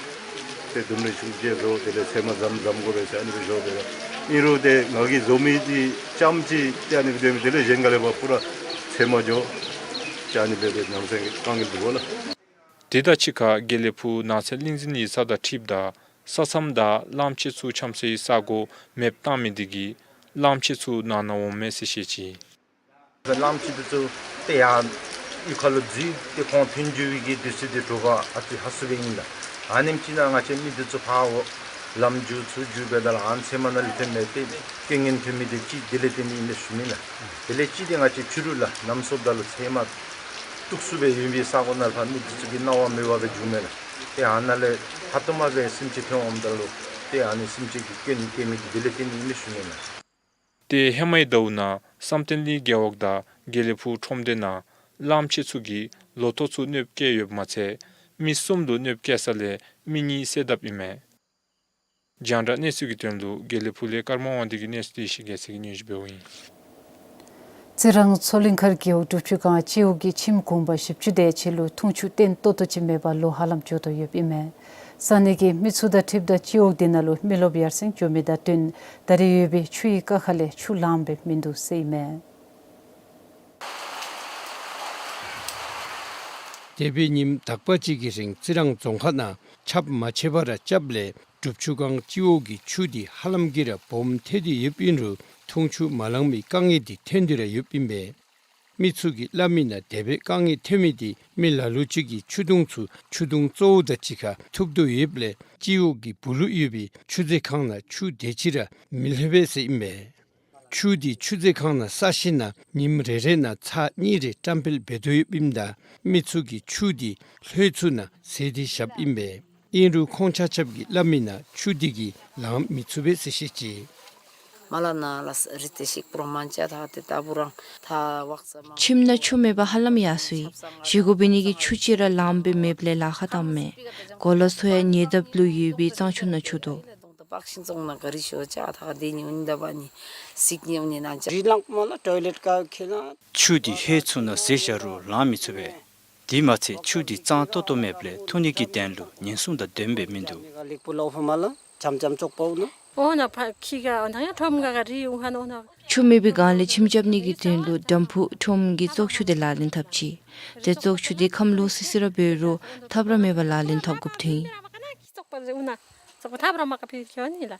ཏེ་ལྡུམ་རའི་ཆུང་ཀུ་ཅིག་བཟོ། དེ་ལས་ཚལ་མ་བཟུམ་བཟུམ་དགོ་པས་ཟེར་ཨ་ནི་སྦེ་བཟོ་སྦེ་ལགས། ཨིན་རུང་ཏེ་ང་གིས་བཟོ་མི་འདི་རྐྱངམ་ཅིག་ཏེ་ཨ་ནི་སྦེ་སྡོད་མི་དེ་ལས་གཞན་ག་ལས་ཕར་པུ་ར་ཚལ་མ་འགྱོ། ཏེ་ཨ་ནི་སྦེ་སྦེ་ནང་སེམས་དཀའ་ངལ་འདུག་པ་ལགས། དེ་དང་གཅིག་ཁར་དགེ་ལེགས་ཕུག་ནགས་ཚལ་གླིང་འཛིན་ཡིག་ཚང་དང་འཁྲིལཝ་ད་ས་མཚམས་དང་གླངམོ་ཆེ་ཚུ་འཁྱམ་སའི་ས་གོ་མེདཔ་བཏང་མི་དེ་གིས་གླངམོ་ཆེ་ཚུ་ནང་ན་འོང་མས་ཟེར་བཤད་ཅི། གླངམོ་ཆེ་འདི་ཚུ་ཏེ་ཡར་གཡུས་ཁ་ལུ་འཛུལ་ཏེ་ཁོང་ཐོན་འགྱོ་བའི་གི་དུས་ཚོད་འདི་དྲོ་པ་ཨ་ཙི་ཧ་སུ་སྦེ་ཨིན་ལགས། ཨ་ནེམ་ཅིག་ནང་ང་བཅས་མི་འདི་ཚུ་ཕར་འོག་ལམ་མཇུག་ཚུར་མཇུག་འབདཝ་ད་ལུ་ཨ་ནི་ཚལ་མ་ནང་ལུ་ཐོན་མི་ཏེ་རྐྱེན་ངན་ཐོན་མི་འདི་གཅིག་དེ་ལས་བརྟེན་ཏེ་ཨིན་མས་ཞུ་ནི་ལགས། དེ་ལས་གཅིག་འདི་ང་བཅས་ཕྱི་རུ་ལགས་གནམ་སྲོ་ད་ལུ་ཚལ་མ་སྟུག་སུ་སྦེ་ཡོད་པའི་ས་གོ་ནང་ལུ་ཕར་མི་འདི་ཚུ་གི་སྣང་བ་མེད་པ་སྦེ་འགྱོཝ་མས་ལགས། ཏེ་ཨ་ནཱ་ལས་ཧ་ཏོ་མ་སྦེ་སེམས་ཅན་ཐོན་འོངམ་ད་ལུ་ཏེ་ཨ་ནི་སེམས་ཅན་གྱི་རྐྱེན་ཐོན་མི་འདི་དེ་ལས་བརྟེན་ཏེ་ཨིན་མས་ཞུ་ནི་ལགས། ཏེ་ཧེ་མའི་ཟླཝ་ནང་བསམ་གཏན་གླིང་རྒེད་འོག་དང་དགེ་ལེགས་ཕུག་ཁྲོམ་སྡེ་ནང་གླངམོ་ཆེ་ཚུ་གིས་ལོ་ཐོག་ཚུ་གནོདཔ་བཀལ་ཡོདཔ་མ་ཚད་མི་གསུམ་ལུ་གནོདཔ་བཀལ་ས་ལས་མི་གཉིས་བསད་དཔ་ཨིན་མས། རྒྱང་བསྒྲགས་གནས་ཚུལ་གྱི་དོན་ལུ་དགེ་ལེགས་ཕུག་ལས་ཀརྨ་དབང་འདུས་ཀྱི་གནས་ཚུལ་དེ་ཞིག་རྒྱལ་མཚན་གྱིས་སྙན་ཞུ་འབདཝ་ཨིན། རྩི་རང་མཚོ་གླིང་མཁར་རྒེད་འོག་དྲུབ་ཆུ་སྒང་སྤྱི་འོག་གི་ཁྱིམ་གུང་པ་བཞི་བཅུ་དེ་ཅིག་ལུ་འཐུང་ཆུ་བརྟན་ཏོག་ཏོ་ཅིག་མེད་པར་ལོ་ཧ་ལམ་འགྱོ་དོ་ཡོདཔ་ཨིན་མས། ས་གནས་ཀྱི་མི་ཚུ་དང་འཁྲིལཝ་ད་སྤྱི་འོག་དེ་ནང་ལུ་མི་རློབས་ཡར་སེང་འགྱོ་མི་དང་བསྟུན་ད་རེས་ཡོད་པའི་ཆུའི་ཀ་ཁ་ལས་ཆུ་ལངམ་སྦེ་མིན་འདུག་ཟེར་ཨིན་མས། འདས་པའི་ཉིནམ་དག་པ་ཅིག་གི་རིང་རྩི་རང་རྫོང་ཁག་ནང་ཆརཔ་མ་ཆད་པར་རྐྱབ་ལས་དྲུབ་ཆུ་སྒང་སྤྱི་འོག་གི་ཆུ་དེ་ཧ་ལམ་གྱིས་ར་སྦོམ་ཐལ་ཏེ་ཡོདཔ་ཨིན་རུང་འཐུང་ཆུ་མ་ལང་མི་དཀའ་ངལ་དེ་ཐོན་ཏེ་ར་ཡོདཔ་ཨིན་པས། མི་ཚུ་གིས་སླབ་མི་ནང་དེ་སྦེ་དཀའ་ངལ་ཐོན་མི་དེ་མི་ལ་ལུ་ཅིག་གིས་ཆུ་དུང་ཚུ་ཆུ་དུང་གཙོ་བོ་དང་གཅིག་ཁར་ཐུག་དོ་ཡོདཔ་ལས་སྤྱི་འོག་གི་སྦུག་ལུ་ཡོད་པའི་ཆུ་མཛོད་ཁང་ནང་ཆུ་དེ་ཅིག་ར་མི་ལྷོད་པས་ཟེར་ཨིན་པས། ཆུ་དེ་ཆུ་མཛོད་ཁང་ནང་བསགས་ཞིནམ་ཉིནམ་རེ་རེ་ནང་ཚར་གཉིས་རེ་བཀྲམ་སྤེལ་འབད་དོ་ཡོདཔ་ཨིནམ་ད་མི་ཚུ་གིས་ཆུ་དེ་ལྷོད་ཚུགས་ནང་ཟེར་ཏེ་བཞགཔ་ཨིན་པས། ཨིན་རུང་ཁོང་ཆ་ཁྱབ་ཀྱིས་སླབ་མི་ནང་ཆུ་དེ་གིས་ལང་མི་ཚུགས་པས་ཟེར་བཤད་ཅི། མ་ལ་ན་ལ་ས་རི་ཏེ་ཤིག་པྲོ་མན་ཅ་ཐ་ཏེ་ཏ་བུ་རང་ཐ་ཝག་ས་མ། ཁྱིམ་ནང་ཆུ་མེད་པར་ཧ་ལམ་ཡར་སོ་ཡི། བཞེས་སྒོ་འབད་ནི་གི་ཆུ་ཅིག་ར་ལངམ་སྦེ་མེདཔ་ལས་ལཱ་ཁག་བཏངམ་མས། གོ་ལ་ཚུ་ཡང་ཉེ་འདབས་ལུ་ཡོད་པའི་གཙང་ཆུ་ནང་འཁྱུ་དོ། པག་ཤིང་བཙོང་ན་ག་རི་ཤོ་ཅ་ཐག་དེ་ཉི་འུན་ད་བ་ནི་སིག་ཉི་འུན་ནི་ན་ཅ། རི་ལང་མ་ལ་ཊོའི་ལེཊ་ཀ་ཁེ་ན། ཆུ་དེ་ལྷོད་ཚུགས་ནང་ཟེར་བཞག་རུང་ལང་མི་ཚུགས་པས། དེ་མ་ཚད་ཆུ་དེ་གཙང་ཏོག་ཏོ་མེདཔ་ལས་འཐུང་ནི་གི་དོན་ལུ་ཉེན་སྲུང་དང་ལྡནམ་སྦེ་མིན་འདུག། ལེགས་པོ་ལོ་ཕུ་མ་ལ་ཅམ་ཅམ་ཅོག་པའོ་ན། འོ་ན་ཕ་ཁི་ག་འོ་ན་ཡང་ཁྲོམ་ག་ག་རི་འོང་ཁ་ནོ་ན། ཆུ་མེད་པའི་སྒང་ལས་ཁྱིམ་རྐྱབ་ནི་གི་དོན་ལུ་ཌམ་ཕུག་ཁྲོམ་གྱི་བཙོག་ཆུ་དེ་ལག་ལེན་འཐབ་ཅི། ཏེ་བཙོག་ཆུ་དེ་ཁམས་ལོག་སི་སི་ར་འབད་རུང་ཐབས་ར་མེད་པར་ལག་ལེན་འཐབ་དགོཔ་ཐོན་ཡི།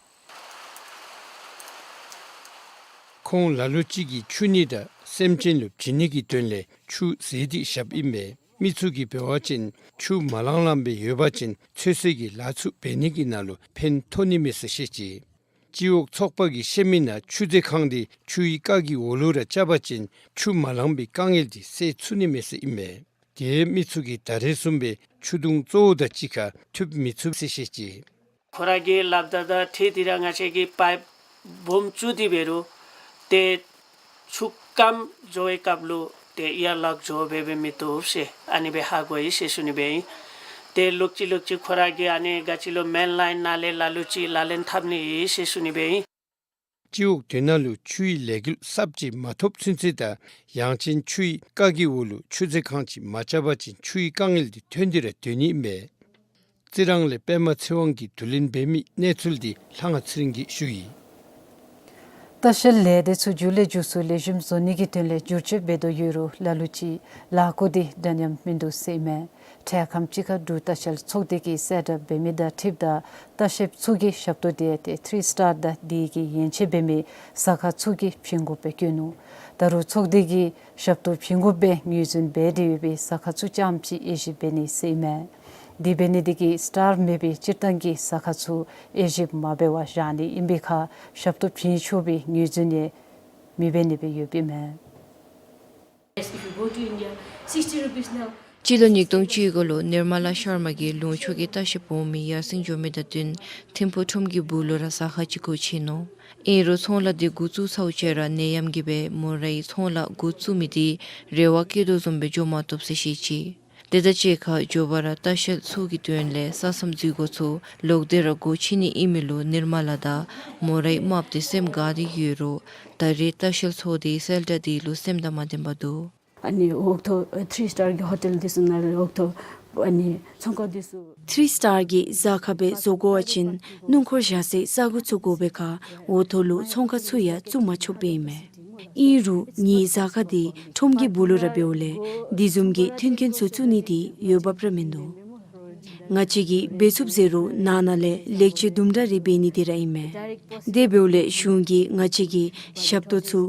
ཁོང་ལ་ལུ་ཅིག་གིས་ཆུ་ནི་དང་སེམས་ཅན་ལུ་བྱིན་ནི་གི་དོན་ལས་ཆུ་ཟེར་ཏེ་བཞགཔ་ཨིན་པས། མི་ཚུ་གིས་འབད་བ་ཅིན་ཆུ་མ་ལང་ལངམ་སྦེ་ཡོད་པ་ཅིན་ཚོད་བསྲེ་གི་ལཱ་ཚུ་འབད་ནི་གི་ནང་ལུ་ཕན་ཐོགས་ནི་མས་ཟེར་བཤད་ཅི། སྤྱི་འོག་ཚོགས་པ་གིས་བཤད་མི་ནང་ཆུ་མཛོད་ཁང་དེ་ཆུའི་རྐ་གི་འོག་ལུ་ར་རྐྱབ་པ་ཅིན་ཆུ་མ་ལང་པའི་དཀའ་ངལ་དེ་སེལ་ཚུགས་ནི་མས་ཟེར་ཨིན་པས། དེ་མི་ཚུ་གིས་ད་རེས་བཟུམ་སྦེ་ཆུ་དུང་གཙོ་བོ་དང་གཅིག་ཁར་ཐུག་མི་ཚུགས་ཟེར་བཤད་ཅི། ཁོ་ར་གི་ལབ་ད་ད་ཁྲིད་དེ་ར་ང་བཅས་ཀྱིས་པའིཔ་སྦོམ་བཙུགས་ཏེ་འབད་རུང་ཏེ་ཆུ་སྐམ་འགྱོ་བའི་སྐབས་ལུ་ཏེ་ཡར་ལོག་འགྱོ་སྦེ་སྦེ་མི་བཏུབ་ཟེར་ཨ་ནི་སྦེ་ཧ་གོ་ཡི་ཟེར་ཞུ་ནི་སྦེ་ཨིན། ཏེ་ལོག་ཅི་ལོག་ཅི་ཁོ་ར་གི་ཨ་ནི་ག་ཅི་ལོ་མེན་ལའིན་ནང་ལས་ལ་ལུ་ཅིག་ལག་ལེན་འཐབ་ནི་ཨིན་ཟེར་ཞུ་ནི་སྦེ་ཨིན། སྤྱི་འོག་དེ་ནང་ལུ་ཆུའི་ལས་འགུལ་གསརཔ་ཅིག་མ་ཐོབ་ཚུན་ཚོད་དང་ཡང་ཅིན་ཆུའི་རྐ་གི་འོག་ལུ་ཆུ་མཛོད་ཁང་ཅིག་མ་རྐྱབ་པ་ཅིན་ཆུའི་དཀའ་ངལ་དེ་ཐོན་ཏེ་ར་སྡོད་ནི་ཨིན་པས། རྩི་རང་ལས་པདྨ་ཚེ་དབང་གིས་བསྡུ་ལེན་འབད་མི་གནས་ཚུལ་དེ་ལྷ་དབང་ཚེ་རིང་གིས་ཞུ་ཡི། ལྟ་བཤལ་ལས་སྡེ་ཚུ་མཇུག་ལས་མཇུག་སུ་ལེགས་ཤོམ་བཟོ་ནི་གི་དོན་ལས་བསྒྱུར་བཅོས་འབད་དོ་ཡོད་རུང་ལ་ལུ་ཅིག་ལཱ་བཀོད་དེ་འདྲ་མཉམ་མིན་འདུག་ཟེར་ཨིན་མས། འཕྲལ་ཁམས་ཅིག་ཁར་འབྲུག་ལྟ་བཤལ་ཚོགས་སྡེ་གིས་གསལ་བསྒྲགས་འབད་མི་དང་འཁྲིལཝ་ད་ལྟ་བཤལཔ་ཚུ་གིས་ཞབས་ཏོག་དེ་ཏེ་ཐི་རི་སི་ཊར་དང་དེ་གི་ཡན་ཆད་འབད་མི་ཟ་ཁང་ཚུ་གིས་བྱིན་དགོཔ་སྦེ་བཀོད་ནུག། ད་རུང་ཚོགས་སྡེ་གིས་ཞབས་ཏོག་བྱིན་དགོཔ་སྦེ་ངོས་འཛིན་འབད་དེ་ཡོད་པའི་ཟ་ཁང་ཚུ་རྐྱངམ་ཅིག་དབྱེ་ཞིབ་འབད་ནི་ཟེར་ཨིན་མས། དེ་འབད་ནི་དེ་གིས་སི་ཊར་མེད་པའི་སྤྱིར་བཏང་གི་ཟ་ཁང་ཚུ་དབྱེ་ཞིབ་མ་འབད་བར་བཞག་ནི་ཨིན་པའི་ཁར་ཞབས་ཏོག་བྱིན་ཆོག་པའི་ངོས་འཛིན་ཡང་མི་འབད་ནི་སྦེ་ཡོདཔ་ཨིན་མས། If you go to India, sixty rupees now. སྤྱི་ལོ་ཉིས་སྟོང་བཅུ་དགུ་ལུ་ནིར་མ་ལ་ཤར་མ་གིས་ལུང་ཕྱོགས་ཀྱི་ལྟ་བཤལཔ་འོང་མི་ཡར་སེང་འགྱོ་མི་དང་བསྟུན་ཐིམ་ཕུག་ཁྲོམ་གྱི་སྦུག་ལུ་ར་ཟ་ཁང་ཅིག་སྒོ་ཕྱེ་ནུག། ཨིན་རུང་ཚོང་ལཱ་དེ་འགོ་བཙུགས་ཚརཝ་ཅིག་ར་ནད་ཡམས་ཀྱིས་སྦེ་མོ་རའི་ཚོང་ལཱ་འགོ་བཙུགས་མི་དེ་རེ་བ་བསྐྱེད་དོ་བཟུམ་སྦེ་འགྱོ་མ་བཏུབ་ཟེར་བཤད་ཅི། དེ་དང་གཅིག་ཁར་མགྱོགས་པ་ར་ལྟ་བཤལ་ཚུ་གི་དོན་ལས་ས་མཚམས་འཛུལ་སྒོ་ཚུ་ལོག་སྟེ་ར་སྒོ་ཕྱེ་ནི་ཨིན་མི་ལུ་ནིར་མ་ལ་དང་མོ་རའི་རྨགཔ་དེ་སེམས་དགའ་སྟེ་ཡོད་རུང་ད་རེས་ལྟ་བཤལ་ཚོགས་སྡེའི་གསལ་བསྒྲགས་དེ་ལུ་སེམས་དང་མ་ལྡན་པར་འདུག། ཨ་ནི་འོག་ཐོག་ཨ་ཐི་རི་སི་ཊར་གྱི་ཧོ་ཊེལ་འདི་ཚུ་ནང་ལས་འོག་ཐོག་ཨ་ནི་ཚོང་ཁང་འདི་ཚུ། ཐི་རི་སི་ཊར་གྱི་ཟ་ཁང་སྦེ་བཟོ་དགོ་པ་ཅིན་སྣུམ་འཁོར་བཞག་སའི་ས་སྒོ་བཙུགས་དགོ་པའི་ཁར་འོག་ཐོག་ལུ་ཚོང་ཁང་ཚུ་ཡང་བཙུགས་མ་ཆོགཔ་ཨིན་མས། ཨིན་རུང་ངེའི་ཟ་ཁང་དེ་ཁྲོམ་གྱི་སྦུག་ལུ་ར་འབདཝ་ལས་དེ་བཟུམ་གྱི་མཐུན་རྐྱེན་ཚུ་བཙུགས་ནི་དེ་འོས་འབབ་ར་མིན་འདུག། ང་བཅས་ཀྱིས་འབད་ཚུགསཔ་ཟེར་རུང་ནང་ན་ལས་ལེགས་བཅོས་དུམ་གྲ་རེ་འབད་ནི་དེ་ར་ཨིན་མས། དེ་འབདཝ་ལས་གཞུང་གིས་ང་བཅས་ཀྱི་ཞབས་ཏོག་ཚུ་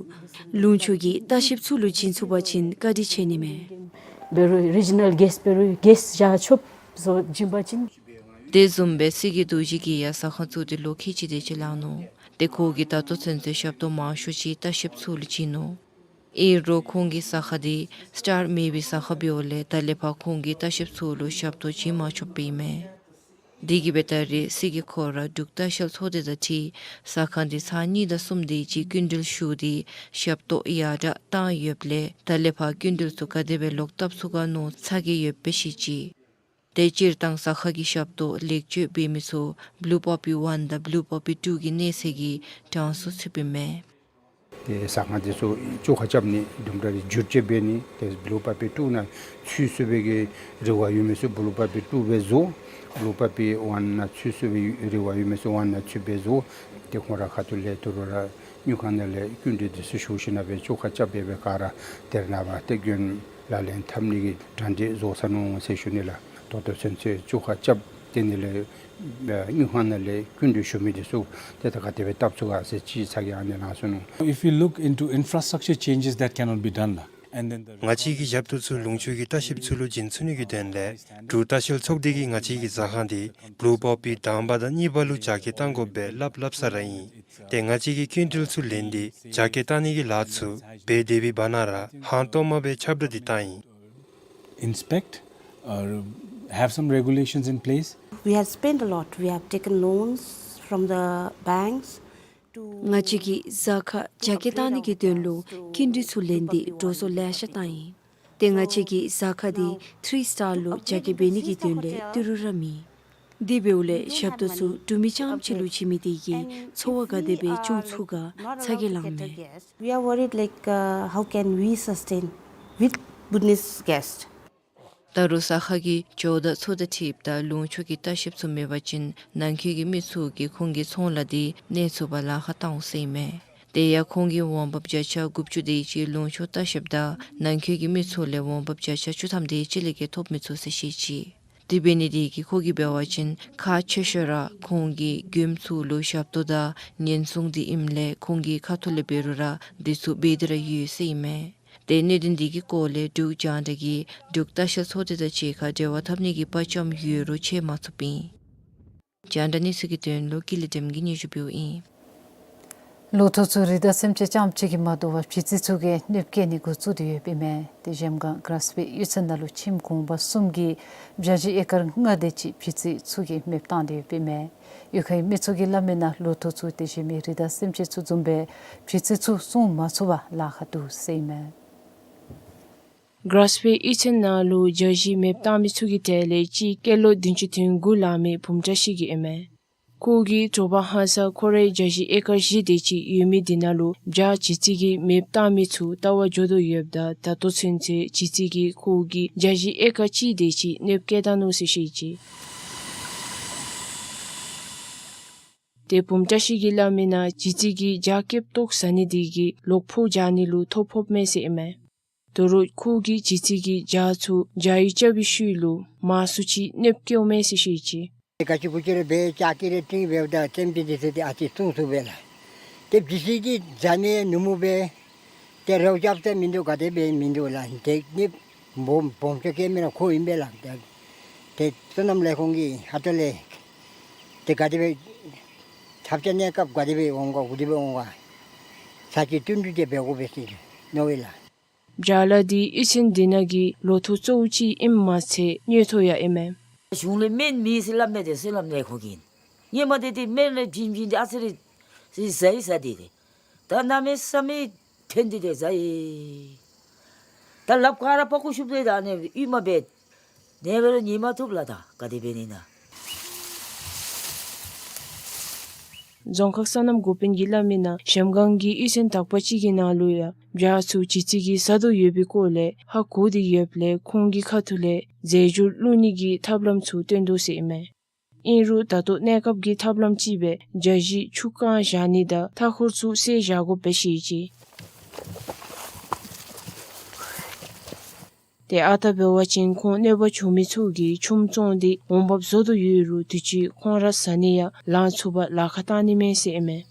ལུང་ཕྱོགས་ཀྱི་ལྟ་བཤལཔ་ཚུ་ལུ་བྱིན་ཚུགས་པ་ཅིན་བཀའ་དྲིན་ཆེ་ནི་མས། འབད་རུང་རི་ཇི་ནཱལ་གེསཊ་འབད་རུང་གེསཊ་བཞག་ཆོགཔ་བཟོ་བྱིན་པ་ཅིན། དེ་བཟུམ་སྦེ་སྲིད་ཀྱི་རྡོ་རྗེ་གིས་ཡང་ཟ་ཁང་བཙུགས་ཏེ་ལོ་ཁལ་གཅིག་དེ་ཅིག་ལང་ནུག། ཏེ་ཁོ་གིས་ད་ལྟོ་ཚུན་ཚོད་ཞབས་ཏོག་མང་ཤོས་ཅིག་ལྟ་བཤལཔ་ཚུ་ལུ་བྱིན་ནུག། ཨིན་རུང་ཁོང་གི་ཟ་ཁང་དེ་སི་ཊར་མེད་པའི་ཟ་ཁང་འབདཝ་ལས་ད་ལས་ཕར་ཁོང་གིས་ལྟ་བཤལཔ་ཚུ་ལུ་ཞབས་ཏོག་བྱིན་མ་ཆོགཔ་ཨིན་མས། དེ་གིས་སྦེ་ད་རེས་སྲིད་ཀྱིས་ཁོ་ར་འབྲུག་ལྟ་བཤལ་ཚོགས་སྡེ་དང་འཁྲིལ་ཟ་ཁང་དེ་ཚར་གཉིས་དང་གསུམ་དེ་ཅིག་སྐྱིན་འགྲུལ་ཞུ་སྟེ་ཞབས་ཏོག་ཡར་དྲག་བཏང་ཡོདཔ་ལས་ད་ལས་ཕར་སྐྱིན་འགྲུལ་ཚུ་ག་དེ་སྦེ་ལོག་བཏབ་ཚུགས་ག་མནོ་ཚ་གྱང་ཡོདཔ་སྦེ་བཤད་ཅི། ཏེ་སྤྱིར་བཏང་ཟ་ཁང་གི་ཞབས་ཏོག་ལེགས་བཅོས་འབད་མི་ཚུ་Blue Poppy One དང་Blue Poppy Two གི་གནས་ཚད་ཀྱི་གྲངས་སུ་ཚུདཔ་ཨིན་མས། ཏེ་ཟ་ཁང་དེ་ཚུ་བཅོ་ཁ་རྐྱབ་ནི་དུམ་གྲ་རེ་བསྒྱུར་བཅོས་འབད་ནི། ཏེ་Blue Poppy Two ནང་ཚུད་ཚུགས་པའི་གི་རེ་བ་ཡོད་མི་ཚུ་Blue Poppy Two སྦེ་བཟོ། Blue Poppy One ནང་ཚུད་ཚུགས་པའི་རེ་བ་ཡོད་མི་ཚུ་One ནང་ཚུད་སྦེ་བཟོ། ཏེ་ཁོང་ར་ཁ་ཐུག་ལས་ད་རུང་ར་དངུལ་ཁང་ནང་ལས་སྐྱིན་འགྲུལ་དེ་ཚུ་ཞུ་ཞིནམ་ལས་སྦེ་བཅོ་ཁ་རྐྱབ་སྦེ་སྦེ་ག་ར་དེ་ནང་འབད་དེ་དགོན་ལག་ལེན་འཐབ་ནི་གི་གྲ་སྒྲིག་བཟོ་ཚར་ནུག་ཟེར་ཞུ་ནི་ལགས། ད་ལྟོ་ཚུན་ཚོད་བཅོ་ཁ་རྐྱབ་སྟེ་ནི་ལས་ཨ་དངུལ་ཁང་ནང་ལས་སྐྱིན་འགྲུལ་ཞུ་མི་དེ་ཚུ་ཏེ་ད་ག་དེ་སྦེ་བཏབ་ཚུགས་ག་ཟེར་ཅིག་ཚ་གྱང་ཨ་ནི་ལང་སོང་ནུག། If we look into infrastructure changes that cannot be done, and then the ང་བཅས་ཀྱི་ཞབས་ཏོག་ཚུ་ལུང་ཕྱོགས་ཀྱི་ལྟ་བཤལཔ་ཚུ་ལུ་བྱིན་ཚུགས་ནི་གི་དོན་ལས་འབྲུག་ལྟ་བཤལ་ཚོགས་སྡེ་གིས་ང་བཅས་ཀྱི་ཟ་ཁང་འདི་Blue Poppy དང་པ་དང་གཉིས་པ་ལུ་རྒྱ་སྐྱེད་བཏང་དགོ་པའི་སླབ་སླབ་ས་ར་ཨིན། ཏེ་ང་བཅས་ཀྱིས་སྐྱིན་འགྲུལ་ཚུ་ལེན་ཏེ་རྒྱ་སྐྱེད་བཏང་ནི་གི་ལཱ་ཚུ་འབད་དེ་འབད་བ་ན་ར་ཧང་སྟོང་མ་སྦེ་ཁྱབ་བསྒྲགས་འདི་བཏང་ཡི། Inspect or have some regulations in place. We have spent a lot. We have taken loans from the banks to ང་བཅས་ཀྱིས་ཟ་ཁང་རྒྱ་སྐྱེད་བཏང་ནི་གི་དོན་ལུ་སྐྱིན་འགྲུལ་ཚུ་ལེན་ཏེ་འགྲོ་སོང་ལེ་ཤ་བཏང་ཡི། ཏེ་ང་བཅས་ཀྱིས་ཟ་ཁང་འདི་three star ལུ་རྒྱ་སྐྱེད་འབད་ནི་གི་དོན་ལས་ཏི་རུ་ར་མེད། དེ་འབདཝ་ལས་ཞབས་ཏོག་ཚུ་འབྲུག་མི་རྐྱངམ་ཅིག་ལུ་བྱིན་མི་དེ་གིས་འཚོ་བ་ག་དེ་སྦེ་བྱུང་ཚུགས་ག་ཚ་གྱང་ལང་མས། We are worried, like, uh, how can we sustain with Bhutanese guests? ད་རུང་ཟ་ཁང་གི་ཇོ་བདག་ཚུ་དང་འཁྲིལཝ་ད་ལུང་ཕྱོགས་ཀྱི་ལྟ་བཤལཔ་ཚུ་མེད་པ་ཅིན་ནང་འཁོད་ཀྱི་མི་ཚུ་གིས་ཁོང་གི་ཚོང་ལཱ་འདི་གནས་ཚུགས་པར་ལཱ་ཁག་བཏང་འོང་ཟེར་ཨིན་མས། དེ་ཡང་ཁོང་གིས་འོང་འབབ་བརྒྱ་ཆ་དགུ་བཅུ་དེ་ཅིག་ལུང་ཕྱོགས་ལྟ་བཤལཔ་དང་ནང་འཁོད་ཀྱི་མི་ཚུ་ལས་འོང་འབབ་བརྒྱ་ཆ་བཅུ་ཐམ་དེ་ཅིག་ལས་བརྒལ་ཐོབ་མི་ཚུགས་ཟེར་བཤད་ཅི། དེ་འབད་ནི་དེ་གིས་ཁོ་གིས་འབད་བ་ཅིན་ཁག་ཆེ་ཤོས་ར་ཁོང་གིས་མགྱོནམ་ཚུ་ལུ་ཞབས་ཏོག་དང་ཉེན་སྲུང་འདི་ཨིནམ་ལས་ཁོང་གི་ཁ་ཐུག་ལས་འབད་རུང་ར་འདི་ཚུ་འབད་དེ་ར་ཡོད་ཟེར་ཨིན་མས། ཏེ་གནད་དོན་འདི་གི་སྐོར་ལས་འབྲུག་རྒྱང་བསྒྲགས་ཀྱིས་འབྲུག་ལྟ་བཤལ་ཚོགས་སྡེ་དང་གཅིག་ཁར་འབྲེལ་བ་འཐབ་ནི་གི་དཔའ་བཅམ་ཡོད་རུང་འཕྱད་མ་ཚུགསཔ་ཨིན། རྒྱང་བསྒྲགས་གནས་ཚུལ་གྱི་དོན་ལུ་ཀུན་ལེགས་སྒྲོལམ་གིས་སྙན་ཞུ་ཕུལཝ་ཨིན། ལོ་ཐོག་ཚུ་རི་དྭགས་སེམས་ཅན་རྐྱངམ་གཅིག་གིས་མ་དོ་བར་བྱི་ཙི་ཚུ་གིས་གནོདཔ་བཀལ་ནི་འགོ་བཙུགས་ཏེ་ཡོདཔ་ཨིན་མས། ཏེ་གཞལམ་སྒང་གྷ་རཱས་བྷེ་གཡུས་ཚན་ནང་ལུ་ཁྱིམ་གུང་པ་གསུམ་གྱི་བྱ་བཞི་ཨེ་ཀར་ལྔ་དེ་ཅིག་བྱི་ཙི་ཚུ་གིས་མེདཔ་བཏང་སྟེ་ཡོདཔ་ཨིན་མས། གཡུས་ཁའི་མི་ཚུ་གིས་སླབ་མི་ནང་ལོ་ཐོག་ཚུ་དེ་བཞིན་མི་རི་དྭགས་སེམས་ཅན་ཚུ་བཟུམ་སྦེ་བྱི་ཙི་ཚུ་སྲུང་མ་ཚུགས་པར་ལཱ་ཁག་འདུག་ཟེར་ཨིན་མས། གྷ་རཱས་བྷེ་གཡུས་ཚན་ནང་ལུ་བྱ་བཞི་མེདཔ་བཏང་མི་ཚུ་གི་གྲས་ལས་གཅིག་སྐྱེས་ལོ་བདུན་ཅུ་དོན་དགུ་ལང་མི་བུམ་ཊ་ཤི་གི་ཨིན་མས། ཁོ་གིས་དྲོ་པ་ཧང་སང་ཁོ་རའི་བྱ་བཞི་ཨེ་ཀར་བཞི་དེ་ཅིག་ཡོད་མི་དེ་ནང་ལུ་བྱ་བྱི་ཙི་གིས་མེདཔ་བཏང་མི་ཚུ་ལྟ་བར་འགྱོ་དོ་ཡོདཔ་ད་ད་ལྟོ་ཚུན་ཚོད་བྱི་ཙི་གིས་ཁོ་གི་བྱ་བཞི་ཨེ་ཀར་གཅིག་དེ་ཅིག་གནོདཔ་བཀལ་ད་ནུག་ཟེར་བཤད་ཅི། ཏེ་བུམ་ཊ་ཤི་གིས་སླབ་མི་ནང་བྱི་ཙི་གིས་བྱ་སྐྱེསཔ་བཏོག་ཟ་ནི་དེ་གིས་ལོག་ཕོག་རྐྱབ་ནི་ལུ་ཐོ་ཕོགཔ་མས་ཟེར་ཨིན་མས། དོ་རུང་ཁོ་གིས་བྱི་ཙི་གིས་བྱ་ཚུ་བྱ་ཡུལ་རྐྱབ་པའི་ཤུལ་ལུ་མང་སུ་ཅིག་གནོདཔ་བཀལཝ་མས་ཟེར་བཤད་ཅི། ག་ཅི་གུ་ཅི་རེ་འབད་ལྕགས་ཀྱི་རེ་ཏིང་འབདཝ་ད་སེམས་ཅན་དེ་ཚུ་དེ་ཨ་ཙི་སྲུང་ཚུགས་པས་ལགས། ཏེ་བྱི་ཙི་གིས་བྱ་མེན་ནུབ་མོ་སྦེ་ཏེ་རོགས་རྐྱབ་ས་མིན་འདུག། ག་དེ་སྦེ་མིན་འདུག་ལགས། ཏེ་ནི་སྦོམ་སྦོམ་ཆུང་སྐྱེལ་མི་ར་ཁོ་ཨིན་པས་ལགས། ཏེ་ཏེ་བསོད་ནམས་ལས་ཁོང་གི་ཧ་ཏོ་ལས་ཏེ་ག་དེ་སྦེ་ཐབས་ཆག་གནས་སྐབས་ག་དེ་སྦེ་འོང་ག་གུ་དེ་སྦེ་འོང་ག་ས་ཅིག་བསྟུན་གྲོས་ཅིག་འབད་དགོ་པས་ཟེར་མནོ་བས་ལགས། བྱ་ལ་འདི་གཡུས་ཚན་འདི་ནང་གི་ལོ་ཐོག་གཙོ་བོ་ཅིག་ཨིནམ་མ་ཚད་དངུལ་ཐོག་ཡང་ཨིན་མས། གཞུང་ལས་སྨན་མེད་ཟེར་སླབ་མི་དེ་བསོད་ནམས་ལས་ཁོང་གིས་ཨིན། ཧེ་མ་དེ་དེ་སྨན་ལས་བྱིན་བྱིན་ཏེ་ཨ་ཙི་རེ་ཟ་ཡི་ཟ་དེ་རེ། ད་གནམ་མེད་ས་མེད་ཕན་ཏེ་དེ་ཟ་ཡི། ད་ལགཔ་ག་ར་པགས་ཀོ་ཤུབ་སྟེ་ད་ཨ་ནི་གཡུས་མ་འབད་ནེ་བེ་ར་ཉལ་མ་བཏུབ་ལགས། ད་ག་དེ་འབད་ནི་ན། རྫོང་ཁག་སོ་ནམ་འགོ་དཔོན་གྱིས་སླབ་མི་ནང་གཞལམ་སྒང་གི་གཡུས་ཚན་དག་པ་ཅིག་གི་ནང་ལུ་ཡང་བྱ་ཚུ་བྱི་ཙི་གིས་ཟ་དོ་ཡོད་པའི་སྐོར་ལས་ཧ་གོ་སྟེ་ཡོདཔ་ལས་ཁོང་གི་ཁ་ཐུག་ལས་རྫས་སྦྱོར་བླུག་ནི་གི་ཐབས་ལམ་ཚུ་སྟོན་དོ་ཟེར་ཨིན་མས། ཨིན་རུང་ད་ལྟོ་གནས་སྐབས་ཀྱི་ཐབས་ལམ་ཅིག་སྦེ་བྱ་བཞི་ཆུ་བཀང་བཞག་ནི་དང་མཐའ་འཁོར་ཚུ་བསལ་བཞག་དགོཔ་སྦེ་བཤད་ཅི། ཏེ་ཨ་རྟག་འབད་བ་ཅིན་ཁོང་གནོད་པ་བྱུང་མི་ཚུ་གིས་ཆུམ་བཙོང་སྟེ་འོང་འབབ་བཟོ་དོ་ཡོད་རུང་དུས་ཅི་ཁོང་ར་ཟ་ནི་ཡང་ལང་ཚུགས་པར་ལཱ་ཁག་བཏང་ནི་མས་ཟེར་ཨིན་མས།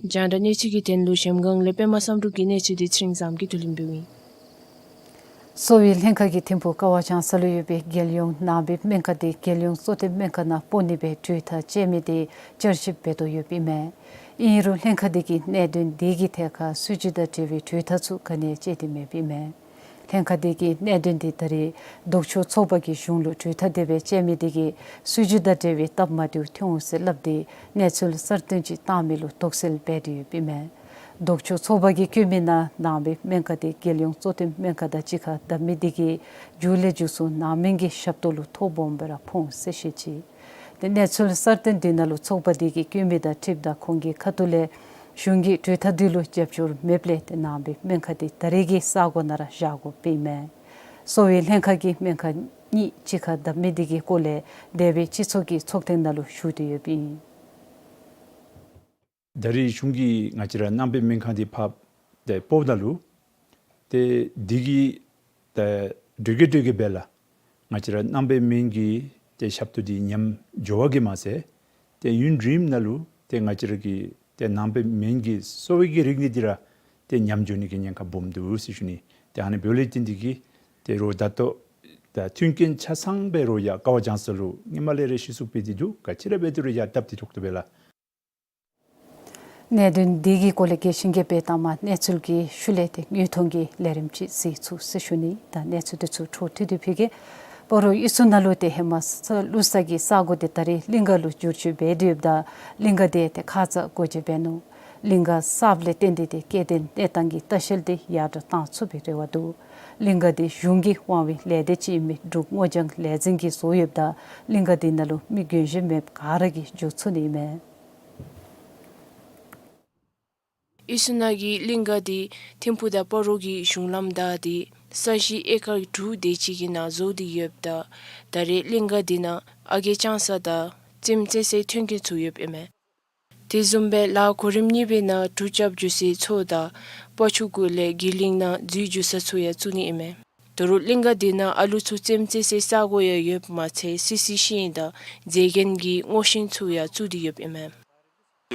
རྒྱང་བསྒྲགས་གནས་ཚུལ་གྱི་དོན་ལུ་གཞལམ་སྒང་ལས་པདྨ་བསམ་གྲུབ་ཀྱི་གནས་ཚུལ་འདི་ཚེ་རིང་བཟངམོ་གིས་བསྡུ་ལེན་འབདཝ་ཨིན། གསོ་བའི་ལྷན་ཁག་གིས་ཐིམ་ཕུག་ཀ་བ་བྱང་ས་ལུ་ཡོད་པའི་རྒྱལ་ཡོངས་ནང་པའི་སྨན་ཁང་འདི་རྒྱལ་ཡོངས་གསོ་སྟོན་སྨན་ཁང་ནང་སྤོ་ནི་སྦེ་གྲོས་ཐག་བཅད་མི་དེ་བསྐྱར་ཞིབ་འབད་དོ་ཡོདཔ་ཨིན་མས། ཨིན་རུང་ལྷན་ཁག་འདི་གིས་གནད་དོན་འདི་གི་ཐད་ཁར་སྲིད་བྱུས་དང་འབྲེལ་བའི་གྲོས་ཐག་ཚུ་ག་ནི་བཅད་དེ་མེདཔ་ཨིན་མས། ལྷན་ཁག་འདི་གིས་གནད་དོན་འདི་ད་རེས་ལྡོག་ཕྱོགས་ཚོགས་པ་གི་གཞུང་ལུ་གྲོས་ཐག་དེ་སྦེ་བཅད་མི་དེ་གིས་སྲིད་བྱུས་དང་འབྲེལ་བའི་སྟབས་མ་བདེཝ་ཐོན་འོང་ཟེར་སླབ་སྟེ་གནས་ཚུལ་གསར་བཏོན་ཅིག་བཏང་མི་ལུ་དོགས་སེལ་འབད་དེ་ཡོདཔ་ཨིན་མས། ལྡོག་ཕྱོགས་ཚོགས་པ་གིས་བཀོད་མི་ནང་ནང་པའི་སྨན་ཁང་དེ་རྒྱལ་ཡོངས་གཙོ་བསྟེན་སྨན་ཁང་དང་གཅིག་ཁར་བསྡབ་མི་དེ་གིས་མཇུག་ལས་མཇུག་སུ་ནང་སྨན་གྱི་ཞབས་ཏོག་ལུ་ཐོ་སྦོམ་སྦེ་ར་ཕོག་འོང་ཟེར་བཤད་ཅི། ཏེ་གནས་ཚུལ་གསར་བཏོན་དེ་ནང་ལུ་ཚོགས་པ་དེ་གིས་བཀོད་མི་དང་འཁྲིལཝ་ད་ཁོང་གི་ཁ་ཐུག་ལས་གཞུང་གིས་གྲོས་ཐག་དེ་ལུ་རྒྱབ་སྐྱོར་མེདཔ་ལས་ཏེ་ནང་པའི་སྨན་ཁང་དེ་ད་རེས་ཀྱི་ས་གོ་ནང་ར་བཞག་དགོཔ་ཨིན་མས། གསོ་བའི་ལྷན་ཁག་གིས་སྨན་ཁང་གཉིས་གཅིག་ཁར་བསྡབ་མི་དེ་གི་སྐོར་ལས་འདས་པའི་སྤྱི་ཚོགས་ཀྱི་ཚོགས་ཐེངས་ནང་ལུ་ཞུ་སྟེ་ཡོདཔ་ཨིན། ད་རེས་གཞུང་གིས་ང་བཅས་ར་ནང་པའི་སྨན་ཁང་འདི་ཕར་ཏེ་སྤོཝ་ད་ལུ་ཏེ་འདི་གིས་ཏེ་དྲོ་གི་དྲོ་གི་སྦེ་ལགས་ང་བཅས་ར་ནང་པའི་སྨན་གྱི་ཏེ་ཞབས་ཏོག་འདི་ཉམས་འགྱོ་བ་གིས་མ་ཚད་ཏེ་ཡུན་རིངམོ་ནང་ལུ་ཏེ་ང་བཅས་ར་གི་ཏེ་ནང་པའི་སྨན་གྱི་གསོ་བའི་གི་རིག་གནས་འདི་ར་ཏེ་ཉམས་འགྱོ་ནི་གི་ཉེན་ཁ་སྦོམ་འདུག་ཟེར་ཞུ་ནི། ཏེ་ཨ་ནི་འབདཝ་ལས་བརྟེན་འདི་གིས་ཏེ་རོགས་ད་ལྟོ་ད་མཐུན་རྐྱེན་ཆ་ཚང་སྦེ་རོགས་ཡར་ཀ་བ་ལྗང་ས་ལུ་སྔོན་མ་ལས་ར་གཞི་བཙུགས་འབད་དེ་འདུག། ག་ཅི་ར་འབད་དེ་རོགས་ཡར་བསྡབ་སྟེ་ཐོག་ཏུ་སྦེ་ལགས། གནད་དོན་འདི་གི་སྐོར་ལས་རྒྱས་ཤིང་རྒྱས་པའི་ཐ་མ་གནས་ཚུལ་གྱི་ཤུལ་ལས་ཏེ་དངོས་མཐོང་གི་ལས་རིམ་ཅིག་གཟིགས་ཚུགས་ཟེར་ཞུ་ནི། ད་གནས་ཚུལ་འདི་ཚུ་འཕྲོ་མཐུད་དེ་ཕུལ་གེ། སྤ་རོ་དབུས་སུ་ནང་ལུ་ཏེ་ཧེ་མ་ས་བླུག་ས་གི་ས་གོ་འདི་ད་རེས་གླིང་ག་ལུ་བསྒྱུར་བཅོས་འབད་དེ་ཡོདཔ་ད་གླིང་ག་འདི་ཏེ་ཁ་ཙ་སྒོ་འབྱེད་འབད་ནུག། གླིང་ག་གསརཔ་ལས་བརྟེན་ཏེ་ཏེ་སྐྱེ་ལྡན་གནས་སྟངས་ཀྱི་ལྟ་བཤལ་འདི་ཡར་དྲག་བཏང་ཚུགས་པའི་རེ་བ་འདུག། གླིང་ག་འདི་གཞུང་གི་དབང་བའི་ལས་སྡེ་ཅིག་ཨིན་མི་འབྲུག་སྔོ་ལྗང་ལས་འཛིན་གྱིས་བཟོ་ཡོདཔ་ད་གླིང་ག་འདི་ནང་ལུ་མི་རྒན་གཞོན་མེདཔ་ག་ར་གིས་འགྱོ་ཚུགས་ནི་ཨིན་མས། དབུས་སུ་ནང་གི་གླིང་ག་འདི་ཐིམ་ཕུག་དང་སྤ་རོ་གི་གཞུང་ལམ་བདའ་སྟེ་ས་གཞི་ཨེ་ཀར་དྲུག་དེ་ཅིག་གི་ནང་བཟོ་སྟེ་ཡོདཔ་ད་ད་རེས་གླིང་ག་འདི་ནང་ཨ་རྒས་བཅང་ས་དང་རྩེདམོ་རྩེ་སའི་མཐུན་རྐྱེན་ཚུ་ཡོདཔ་ཨིན་མས། དེ་བཟུམ་སྦེ་ལཱ་གོ་རིམ་གཉིས་པའི་ནང་གྲུ་རྐྱབ་རྒྱུ་སའི་མཚོ་དང་སྤ་ཆུ་གུ་ལས་དགེ་ལུགས་ནང་འཛུལ་རྒྱུ་ས་ཚུ་ཡང་བཙུགས་ནི་ཨིན་མས། ད་རུང་གླིང་ག་འདི་ནང་ཨ་ལུ་ཚུ་རྩེདམོ་རྩེ་སའི་ས་གོ་ཡང་ཡོདཔ་མ་ཚད་སི་སི་ཤིང་དང་མཛེས་རྒྱན་གྱི་སྔོ་ཤིང་ཚུ་ཡང་བཙུགས་ཏེ་ཡོདཔ་ཨིན་མས།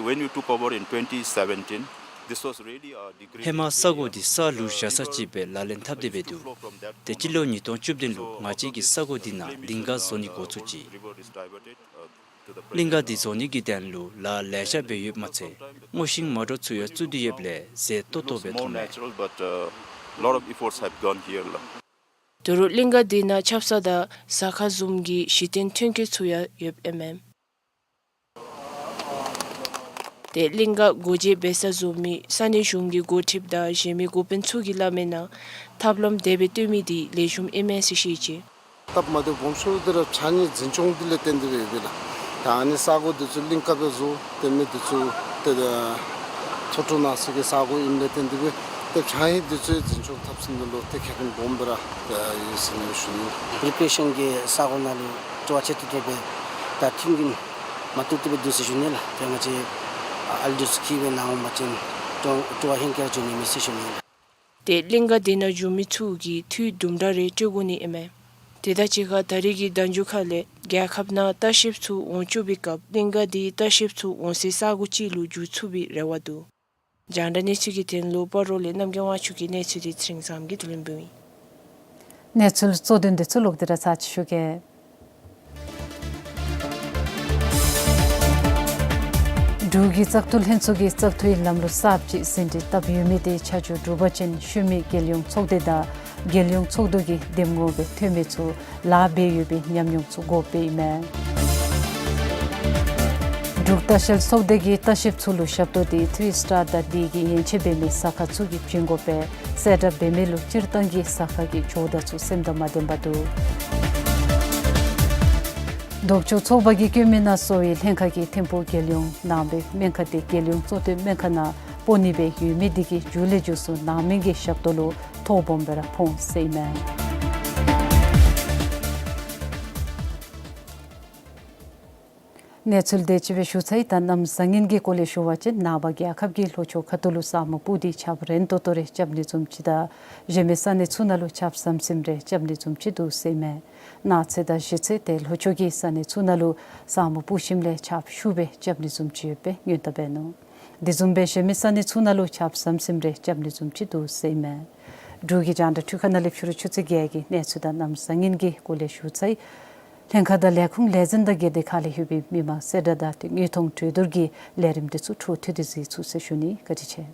When we took over in twenty seventeen, this was really a degree. ཧེ་མ་ས་གོ་འདི་ས་བླུག་བཞག་ས་ཅིག་སྦེ་ལག་ལེན་འཐབ་སྟེ་འབད་འདུག། ཏེ་སྤྱི་ལོ་ཉིས་སྟོང་བཅུ་བདུན་ལུ་ང་བཅས་ཀྱིས་ས་གོ་འདི་ནང་གླིང་ག་བཟོ་ནི་འགོ་བཙུགས་ཅི། གླིང་ག་འདི་བཟོ་ནི་གི་དོན་ལུ་ལཱ་ལེ་ཤ་འབད་ཡོདཔ་མ་ཚད་སྔོ་ཤིང་མ་འདྲཝ་ཚུ་ཡང་བཙུགས་ཏེ་ཡོདཔ་ལས་མཛེས་ཏོག་ཏོ་སྦེ་མཐོང་མས། Natural, but, uh, lot of efforts have gone here, la. ད་རུང་གླིང་ག་འདི་ནང་ཆབ་གསང་དང་ཟ་ཁང་བཟུམ་གྱི་གཞི་རྟེན་མཐུན་རྐྱེན་ཚུ་ཡང་ཡོདཔ་ཨིན་མས། ཏེ་གླིང་ག་སྒོ་འབྱེད་འབད་ས་བཟོ་མི་ས་གནས་གཞུང་གི་འགོ་ཁྲིདཔ་དང་གཞན་མི་འགོ་དཔོན་ཚུ་གིས་སླབ་མིའི་ནང་ཐབས་ལམ་དེ་སྦེ་བཏོན་མི་འདི་ལེགས་ཤོམ་ཨིན་མས་ཟེར་བཤད་ཅི། སྟབས་མ་བདེཝ་སྦོམ་ཤོས་འདི་ར་ཕྱགས་སྙིགས་འཛིན་སྐྱོང་འདི་ལས་བརྟེན་ཏེ་སྦེ་ཡོད་པས་ལགས། ད་ཨ་ནི་ས་གོ་འདི་ཚུ་གླིང་ག་སྦེ་བཟོ་སྟེ་མི་འདི་ཚུ་ཏེ་ད་ཐོ་ཐོ་ནང་ས་གི་ས་གོ་ཨིནམ་ལས་བརྟེན་ཏེ་སྦེ་ཏེ་ཕྱགས་སྙིགས་འདི་ཚུ་འཛིན་སྐྱོང་འཐབ་ས་འདི་ལུ་ཏེ་ཁེ་ཕན་སྦོམ་སྦེ་ར་ཡོད་ཟེར་ནི་ཞུ་ནི། རི་ཀི་རི་ཨེ་ཤན་གྱི་ས་གོ་ནང་ལུ་སྤྲོ་བ་ཆེ་ཏོག་ཏོ་སྦེ་ད་མཐུན་རྐྱེན་མ་ཐུབ་ཏེ་སྦེ་འདུག་ཟེར་ཞུ་ནི་ལགས། ཏེ་ང་བཅས་ཨ་ལུ་ཚུ་གིས་སྦེ་ནཱ་འོང་པ་ཅིན་སྤྲོ་སྤྲོ་བ་ཧེང་སྐལ་འབྱུང་ནི་མས་ཟེར་ཞུ་ནི་ལགས། ཏེ་གླིང་ག་འདི་ནང་བཞུགས་མི་ཚུ་གིས་འཐུས་དུམ་གྲ་རེ་སྤྲོད་དགོ་ནི་ཨིན་མས། དེ་དང་གཅིག་ཁར་ད་རེས་ཀྱི་ཟླ་མཇུག་ཁ་ལས་རྒྱལ་ཁབ་ནང་ལྟ་བཤལཔ་ཚུ་འོང་བཅུག་པའི་སྐབས་གླིང་ག་འདི་ལྟ་བཤལཔ་ཚུ་འོང་སའི་ས་གོ་ཅིག་ལུ་འགྱུར་ཚུགས་པའི་རེ་བ་འདུག། རྒྱང་བསྒྲགས་གནས་ཚུལ་གྱི་དོན་ལུ་སྤ་རོ་ལས་རྣམ་རྒྱལ་དབང་ཕྱུག་གི་གནས་ཚུལ་འདི་ཚེ་རིང་བཟངམོ་གིས་བསྡུ་ལེན་འབདཝ་ཨིན། གནས་ཚུལ་གཙོ་དོན་འདི་ཚུ་ལོག་སྟེ་ར་ཚར་ཅིག་ཞུ་གེ། འབྲུག་གི་བཙག་འཐུ་ལྷན་ཚོགས་ཀྱིས་བཙག་འཐུའི་ལམ་ལུགས་གསརཔ་ཅིག་ཟིན་བྲིས་བཏབ་ཡོད་མི་དེ་ཆ་འཇོག་གྲུབ་པ་ཅིན་ཤུལ་མའི་རྒྱལ་ཡོངས་ཚོགས་སྡེ་དང་རྒྱལ་ཡོངས་ཚོགས་འདུ་གི་འདེམས་ངོ་སྦེ་ཐོན་མི་ཚུ་ལཱ་འབད་ཡོད་པའི་ཉམས་མྱོང་ཚུ་དགོཔ་ཨིན་མས། འབྲུག་ལྟ་བཤལ་ཚོགས་སྡེ་གིས་ལྟ་བཤལཔ་ཚུ་ལུ་ཞབས་ཏོག་འདི་ཐི་རི་སི་ཊར་དང་དེ་གི་ཡན་ཆད་འབད་མི་ཟ་ཁང་ཚུ་གིས་བྱིན་དགོ་པས། གསལ་བསྒྲགས་འབད་མི་ལུ་སྤྱིར་བཏང་གི་ཟ་ཁང་གི་ཇོ་བདག་ཚུ་སེམས་དང་མ་ལྡན་པར་འདུག། ལྡོག་ཕྱོགས་ཚོགས་པ་གིས་བཀོད་མི་ནང་གསོ་བའི་ལྷན་ཁག་གིས་ཐིམ་ཕུག་རྒྱལ་ཡོངས་ནང་པའི་སྨན་ཁང་དེ་རྒྱལ་ཡོངས་གཙོ་བསྟེན་སྨན་ཁང་ནང་སྤོ་ནི་སྦེ་ཡོད་མི་དེ་གིས་མཇུག་ལས་མཇུག་སུ་ནང་སྨན་གྱི་ཞབས་ཏོག་ལུ་ཐོ་སྦོམ་སྦེ་ར་ཕོག་འོང་ཟེར་ཨིན་མས། གནས་ཚུལ་དེ་ཅིག་སྦེ་ཞུ་ཚར་ཡི། ད་གནམ་བཟང་ངན་གྱི་སྐོར་ལས་ཞུ་བ་ཅིན་ནངས་པ་རྒྱལ་ཁབ་ཀྱི་ལྷོ་ཕྱོགས་ཁ་ཐུག་ལུ་ས་སྨུག་སྤུབས་ཏེ་ཆརཔ་རན་ཏོག་ཏོ་རེ་རྐྱབ་ནི་བཟུམ་ཅིག་དང་གཞན་མི་ས་གནས་ཚུ་ནང་ལུ་ཆརཔ་ཟམ་ཟིམ་རེ་རྐྱབ་ནི་བཟུམ་ཅིག་འདུག་ཟེར་ཨིན་མས། གནངས་ཚེ་དང་གཞེས་ཚེ་ཏེ་ལྷོ་ཕྱོགས་ཀྱི་ས་གནས་ཚུ་ནང་ལུ་ས་སྨུག་སྤུབས་ཞིནམ་ལས་ཆརཔ་ཤུགས་སྦེ་རྐྱབ་ནི་བཟུམ་ཅིག་ཡོད་པའི་སྔོན་བརྡ་འབད་ནུག། དེ་བཟུམ་སྦེ་གཞན་མི་ས་གནས་ཚུ་ནང་ལུ་ཆརཔ་ཟམ་ཟིམ་རེ་རྐྱབ་ནི་བཟུམ་ཅིག་འདུག་ཟེར་ཨིན་མས། འབྲུག་གི་རྒྱང་བསྒྲགས་འཕྲུལ་ཁང་ནང་ལས་ཕྱི་རུ་ཆུ་ཚོད་བརྒྱད་ཀྱི་གནས་ཚུལ་དང་གནམ་བཟང་ངན་གྱི་སྐོར་ལས་ཞུ་ཚར་ཡི། ལྷན་ཁག་དང་ལས་ཁུངས་ལས་འཛིན་དང་སྒེར་སྡེ་ཁག་ལས་ཡོད་པའི་མི་མང་གསལ་བསྒྲགས་དང་ཏེ་དངོས་མཐོང་གྲོས་བསྡུར་གྱི་ལས་རིམ་དེ་ཚུ་འཕྲོ་མཐུད་དེ་གཟིགས་ཚུགས་ཟེར་ཞུ་ནི། བཀའ་དྲིན་ཆེ།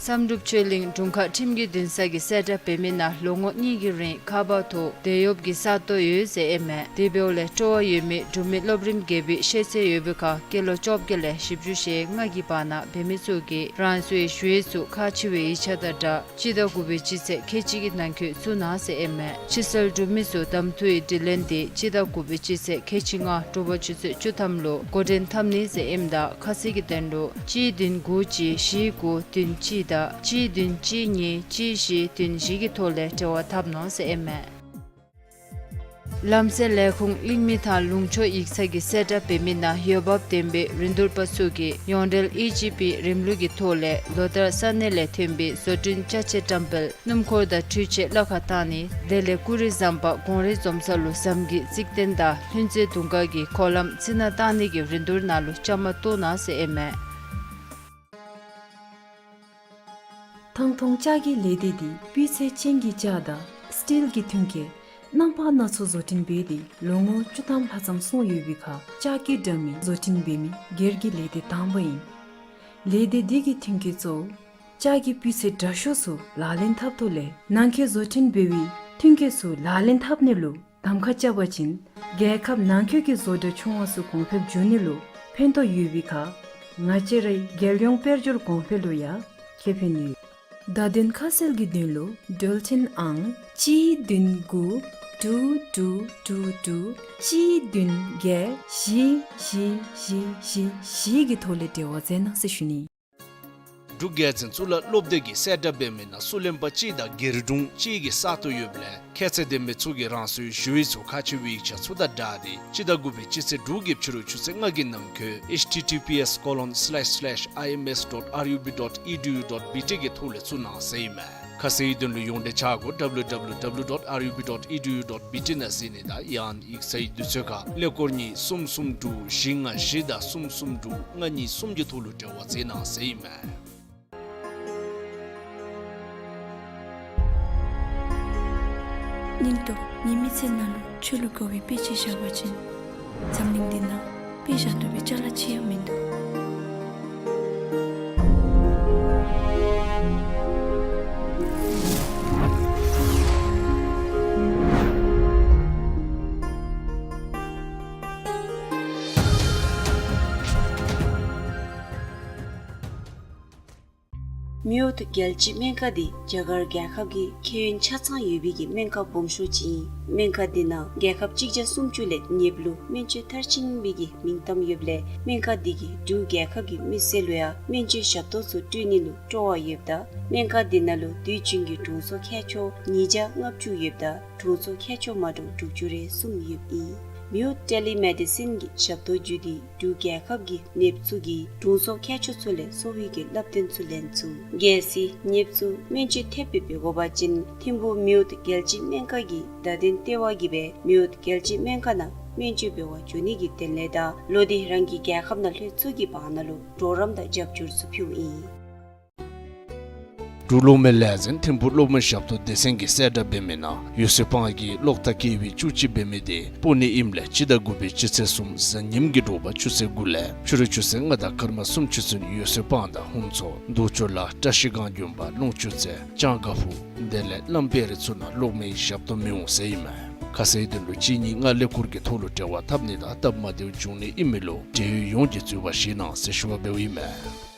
བསམ་གྲུབ་ཆོས་གླིང་དྲུང་ཁག་ཁྲིམས་ཀྱི་འདུན་ས་གི་གསལ་བསྒྲགས་འབད་མི་ནང་ལོ་ངོ་གཉིས་ཀྱི་རིང་ཁ་པར་ཐོག་དེད་གཡོགཔ་གི་ས་སྟོང་ཡོད་ཟེར་ཨིན་མས། དེ་འབདཝ་ལས་སྤྲོ་བ་ཡོད་མི་འབྲུག་མི་སློབ་རིམ་བརྒྱད་པའི་ཤེས་ཚད་ཡོད་པའི་ཁར་སྐྱེས་ལོ་བཅོ་བརྒྱད་ལས་བཞི་བཅུ་ཞེ་ལྔ་གི་བར་ན་འབད་མི་ཚུ་གིས་རང་སོའི་ཞུ་ཡིག་ཚུ་ཁག་ཆེ་བའི་ཡིག་ཆ་དང་སྦྲགས་སྤྱི་ཟླ་དགུ་པའི་སྤྱི་ཚེས་ཁལ་གཅིག་གི་ནང་འཁོད་བཙུགས་གནང་ཟེར་ཨིན་མས། ཕྱི་སེལ་གྲུབ་མི་ཚུ་གདམ་འཐུའི་དྲི་ལན་དེ་སྤྱི་ཟླ་དགུ་པའི་སྤྱི་ཚེས་ཁལ་གཅིག་ལྔ་དྲོ་པ་ཆུ་ཚོད་བཅུ་ཐམ་ལུ་འགོ་འདྲེན་འཐབ་ནི་ཟེར་ཨིནམ་ད་ཁ་གསལ་གྱི་དོན་ལུ་གཅིག་བདུན་དགུ་གཅིག་བཞི་དགུ་བདུན་གཅིག་དང་གཅིག་བདུན་གཅིག་གཉིས་གཅིག་བཞི་བདུན་བཞི་གི་ཐོག་ལས་འབྲེལ་བ་འཐབ་གནང་ཟེར་ཨིན་མས། ལམ་སེལ་ལས་ཁུངས་གླིང་མི་ཐང་ལུང་ཕྱོགས་ཡིག་ཚང་གི་གསལ་བསྒྲགས་འབད་མི་ནང་འོས་འབབ་ལྡན་པའི་རིན་བསྡུར་པ་ཚུ་གིས་ཡོངས་འབྲེལ་ཨི་ཇི་པི་རིམ་ལུགས་ཀྱི་ཐོག་ལས་ལོ་ལྟར་ས་གནས་ལས་ཐོན་པའི་བཟོ་སྐྲུན་ཅ་ཆས་བཀྲམ་སྤེལ་སྣུམ་འཁོར་དང་འཕྲུལ་ཆས་གླ་ཁར་བཏང་ནི་དེ་ལས་ཀུ་རི་ཟམ་པ་གོང་རིམ་འཛོམས་ས་ལུ་ཟམ་གྱི་རྩིག་རྟེན་དང་ལྷུན་རྩེ་དུང་དཀར་གྱི་འཁོར་ལམ་རྩི་ནག་བཏང་ནི་གི་རིན་བསྡུར་ནང་ལུ་བཅའ་མར་གཏོགས་གནང་ཟེར་ཨིན་མས། ཐང་སྟོང་ལྕགས་ཀྱི་ལས་སྡེ་འདི་སྤུས་ཚད་ཅན་གྱི་ལྕགས་དང་སི་ཊིལ་གྱི་ཐོན་སྐྱེད་རྣམ་པ་སྣ་ཚོགས་བཟོ་སྐྲུན་འབད་དེ་ལོ་ངོ་བཅུ་ཐམ་ལྷག་ཙམ་སོང་ཡོད་པའི་ཁར་ལྕགས་ཀྱི་འདྲ་མིན་བཟོ་སྐྲུན་འབད་མི་སྒེར་གྱི་ལས་སྡེ་དང་པ་ཨིན། ལས་སྡེ་འདི་གི་ཐོན་སྐྱེད་གཙོ་བོ་ལྕགས་ཀྱི་སྤུས་ཚད་དྲག་ཤོས་ཚུ་ལག་ལེན་འཐབ་ཐོག་ལས་ནང་འཁོད་བཟོ་སྐྲུན་འབད་བའི་ཐོན་སྐྱེད་ཚུ་ལག་ལེན་འཐབ་ནི་ལུ་གདམ་ཁ་རྐྱབ་པ་ཅིན་རྒྱལ་ཁབ་ནང་འཁོད་ཀྱི་བཟོ་གྲྭ་ཆུང་བ་ཚུ་གོང་འཕེལ་འགྱོ་ནི་ལུ་ཕན་ཐོགས་ཡོད་པའི་ཁར་ང་བཅས་རའི་རྒྱལ་ཡོངས་དཔལ་འབྱོར་གོང་འཕེལ་ལུ་ཡང་ཁེ་ཕན་ཡོད། བརྡ་དོན་ཁ་གསལ་གྱི་དོན་ལུ་འབྲེལ་མཐུད་ཨང་གཅིག་བདུན་དགུ་དྲུག་དྲུག་དྲུག་དྲུག་གཅིག་བདུན་བརྒྱད་བཞི་བཞི་བཞི་བཞི་བཞི་གི་ཐོག་ལས་འབྲེལ་བ་མཛད་གནང་ཟེར་ཞུ་ནི། འབྲུག་རྒྱལ་བཙུན་གཙུག་ལག་སློབ་སྡེ་གི་གསལ་བསྒྲགས་འབད་མི་ནང་སུ་ལེན་པ་གཅིག་དང་སྒེར་དྲུང་གཅིག་གི་ས་སྟོང་ཡོདཔ་ལས་ཁྱད་ཚད་ལྡན་པའི་ཚུ་གིས་རང་སོའི་ཞུ་ཡིག་ཚུ་ཁག་ཆེ་བའི་ཡིག་ཆ་ཚུ་དང་སྦྲགས་ཏེ་སྤྱི་ཟླ་དགུ་པའི་སྤྱི་ཚེས་དྲུག་གི་ཕྱི་རུ་ཆུ་ཚོད་ལྔ་གི་ནང་འཁོད་ཨེཆ་ཊི་ཊི་པི་ཨེསི་ཀོ་ལོན་སི་ལེཤ་སི་ལེཤ་ཨའི་ཨེམ་ཨེསི་ཌོཊ་ཨར་ཡུ་བི་ཌོཊ་ཨི་ཌི་ཡུ་ཌོཊ་བི་ཊི་གི་ཐོག་ལས་བཙུགས་གནང་ཟེར་ཨིན་མས། ཁ་གསལ་ཡི་དོན་ལུ་ཡོངས་འབྲེལ་ཆ་སྒོ་ཌབ་ལུ་ཌབ་ལུ་ཌབ་ལུ་ཌོཊ་ཨར་ཡུ་བི་ཌོཊ་ཨི་ཌི་ཡུ་ཌོཊ་བི་ཊི་ནང་གཟིགས་ནི་དང་ཡང་ཡིག་ཚང་གི་དུས་ཚོད་ཁར་ཀླད་ཀོར་གཉིས་གསུམ་གསུམ་དྲུག་བཞི་ལྔ་བཞི་དང་གསུམ་གསུམ་དྲུག་ལྔ་གཉིས་གསུམ་གྱི་ཐོག་ལུ་འབྲེལ་བ་མཛད་གནང་ཟེར་ཨིན་མས། སྙིང་སྟོབས་ཉིད་མི་ཚེ་ནང་ལུ་ཆོས་ལུ་དགའ་བའི་དཔེ་ཅིག་བཞག་པ་ཅིན་འཛམ་གླིང་འདི་ནང་དཔེ་བཞག་བཏུབ་པའི་ཅ་ལ་ཅིག་ཡང་མིན་འདུག། མེའོཊ་རྒྱལ་སྤྱིའི་སྨན་ཁང་འདི་རྒྱ་གར་རྒྱལ་ཁབ་ཀྱི་ཁྱད་ཡོན་ཆ་ཚང་ཡོད་པའི་གི་སྨན་ཁང་སྦོམ་ཤོས་ཅིག་ཨིན། སྨན་ཁང་འདི་ནང་རྒྱལ་ཁབ་གཅིག་བརྒྱ་སུམ་ཅུ་ལས་ཉེ་བ་ལུ་སྨན་བཅོས་མཐར་ཕྱིན་པའི་གི་མིང་གཏམ་ཡོདཔ་ལས་སྨན་ཁང་འདི་གིས་འབྲུག་རྒྱལ་ཁབ་ཀྱི་མི་སེར་ལུ་ཡང་སྨན་བཅོས་ཞབས་ཏོག་ཚུ་སྤྲོད་ནི་ལུ་སྤྲོ་བ་ཡོདཔ་ད་སྨན་ཁང་འདི་ནང་ལུ་དུས་རྒྱུན་གྱི་དྲུང་འཚོ་ཁྱད་ཆོས་ཉིས་བརྒྱ་ལྔ་བཅུ་ཡོདཔ་ད་དྲུང་འཚོ་ཁྱད་ཆོས་མ་འདྲཝ་དྲུག་ཅུ་རེ་གསུམ་ཡོདཔ་ཨིན། མེའོཊ་ཊེ་ལི་མེ་ཌི་སིན་གྱི་ཞབས་ཏོག་བརྒྱུད་དེ་འབྲུག་རྒྱལ་ཁབ་ཀྱི་ནདཔ་ཚུ་གིས་དྲུང་འཚོ་ཁྱད་ཆོས་ཚུ་ལས་གསོ་བའི་གི་བསླབ་སྟོན་ཚུ་ལེན་ཚུགས། གལ་སྲིད་ནདཔ་ཚུ་སྨན་བཅོས་ཐེབས་སྦེ་འབད་དགོ་པ་ཅིན་ཐིམ་ཕུག་མེའོཊ་རྒྱལ་སྤྱིའི་སྨན་ཁང་གི་བརྡ་དོན་ལྟེ་བ་གིས་སྦེ་མེའོཊ་རྒྱལ་སྤྱིའི་སྨན་ཁང་ནང་སྨན་བཅོས་འབད་བར་འགྱོ་ནི་གི་དོན་ལས་དང་ལོག་སྟེ་རང་གི་རྒྱལ་ཁབ་ནང་ལྷོད་ཚུགས་ཀྱི་བར་ན་ལུ་གྲོགས་རམ་དང་རྒྱབ་སྐྱོར་ཚུ་ཕུལཝ་ཨིན། འབྲུག་གློག་མེ་ལས་འཛིན་ཐིམ་ཕུག་གློག་མེ་ཞབས་ཏོག་སྡེ་ཚན་གྱི་གསལ་བསྒྲགས་འབད་མི་ནང་འོད་ཟེར་སྤང་གི་གློག་ཐག་བཀལ་བའི་བཅུ་གཅིག་འབད་མི་དེ་སྤོ་ནི་ཨིནམ་ལས་སྤྱི་ཟླ་དགུ་པའི་སྤྱི་ཚེས་གསུམ་གཟའ་ཉིམ་གྱི་དྲོ་པ་ཆུ་ཚོད་དགུ་ལས་ཕྱི་རུ་ཆུ་ཚོད་ལྔ་དང་སྐར་མ་གསུམ་ཅིག་ཚུན་འོད་ཟེར་སྤང་དང་ཧུན་ཚོ་རྡོ་ཆུ་ལ་བཀྲ་ཤིས་སྒང་དགོན་པ་ལུང་ཆུ་རྩེ་ལྕང་དཀར་ཕུ་དེ་ལས་གླང་དཔལ་རི་ཚུ་ནང་གློག་མེའི་ཞབས་ཏོག་མི་འོང་ཟེར་ཨིན་མས། ཁ་གསལ་དོན་ལུ་གཅིག་གཉིས་ལྔ་ཀླད་ཀོར་གྱི་ཐོག་ལུ་འབྲེལ་བ་འཐབ་ནི་དང་སྟབས་མ་བདེཝ་འབྱུང་ནི་ཨིན་མི་ལུ་འབྲེལ་ཡོད་ཡོངས་ཀྱིས་འཛོལ་བ་བཞེས་གནང་ཟེར་ཞུ་བ་འབདཝ་ཨིན་མས།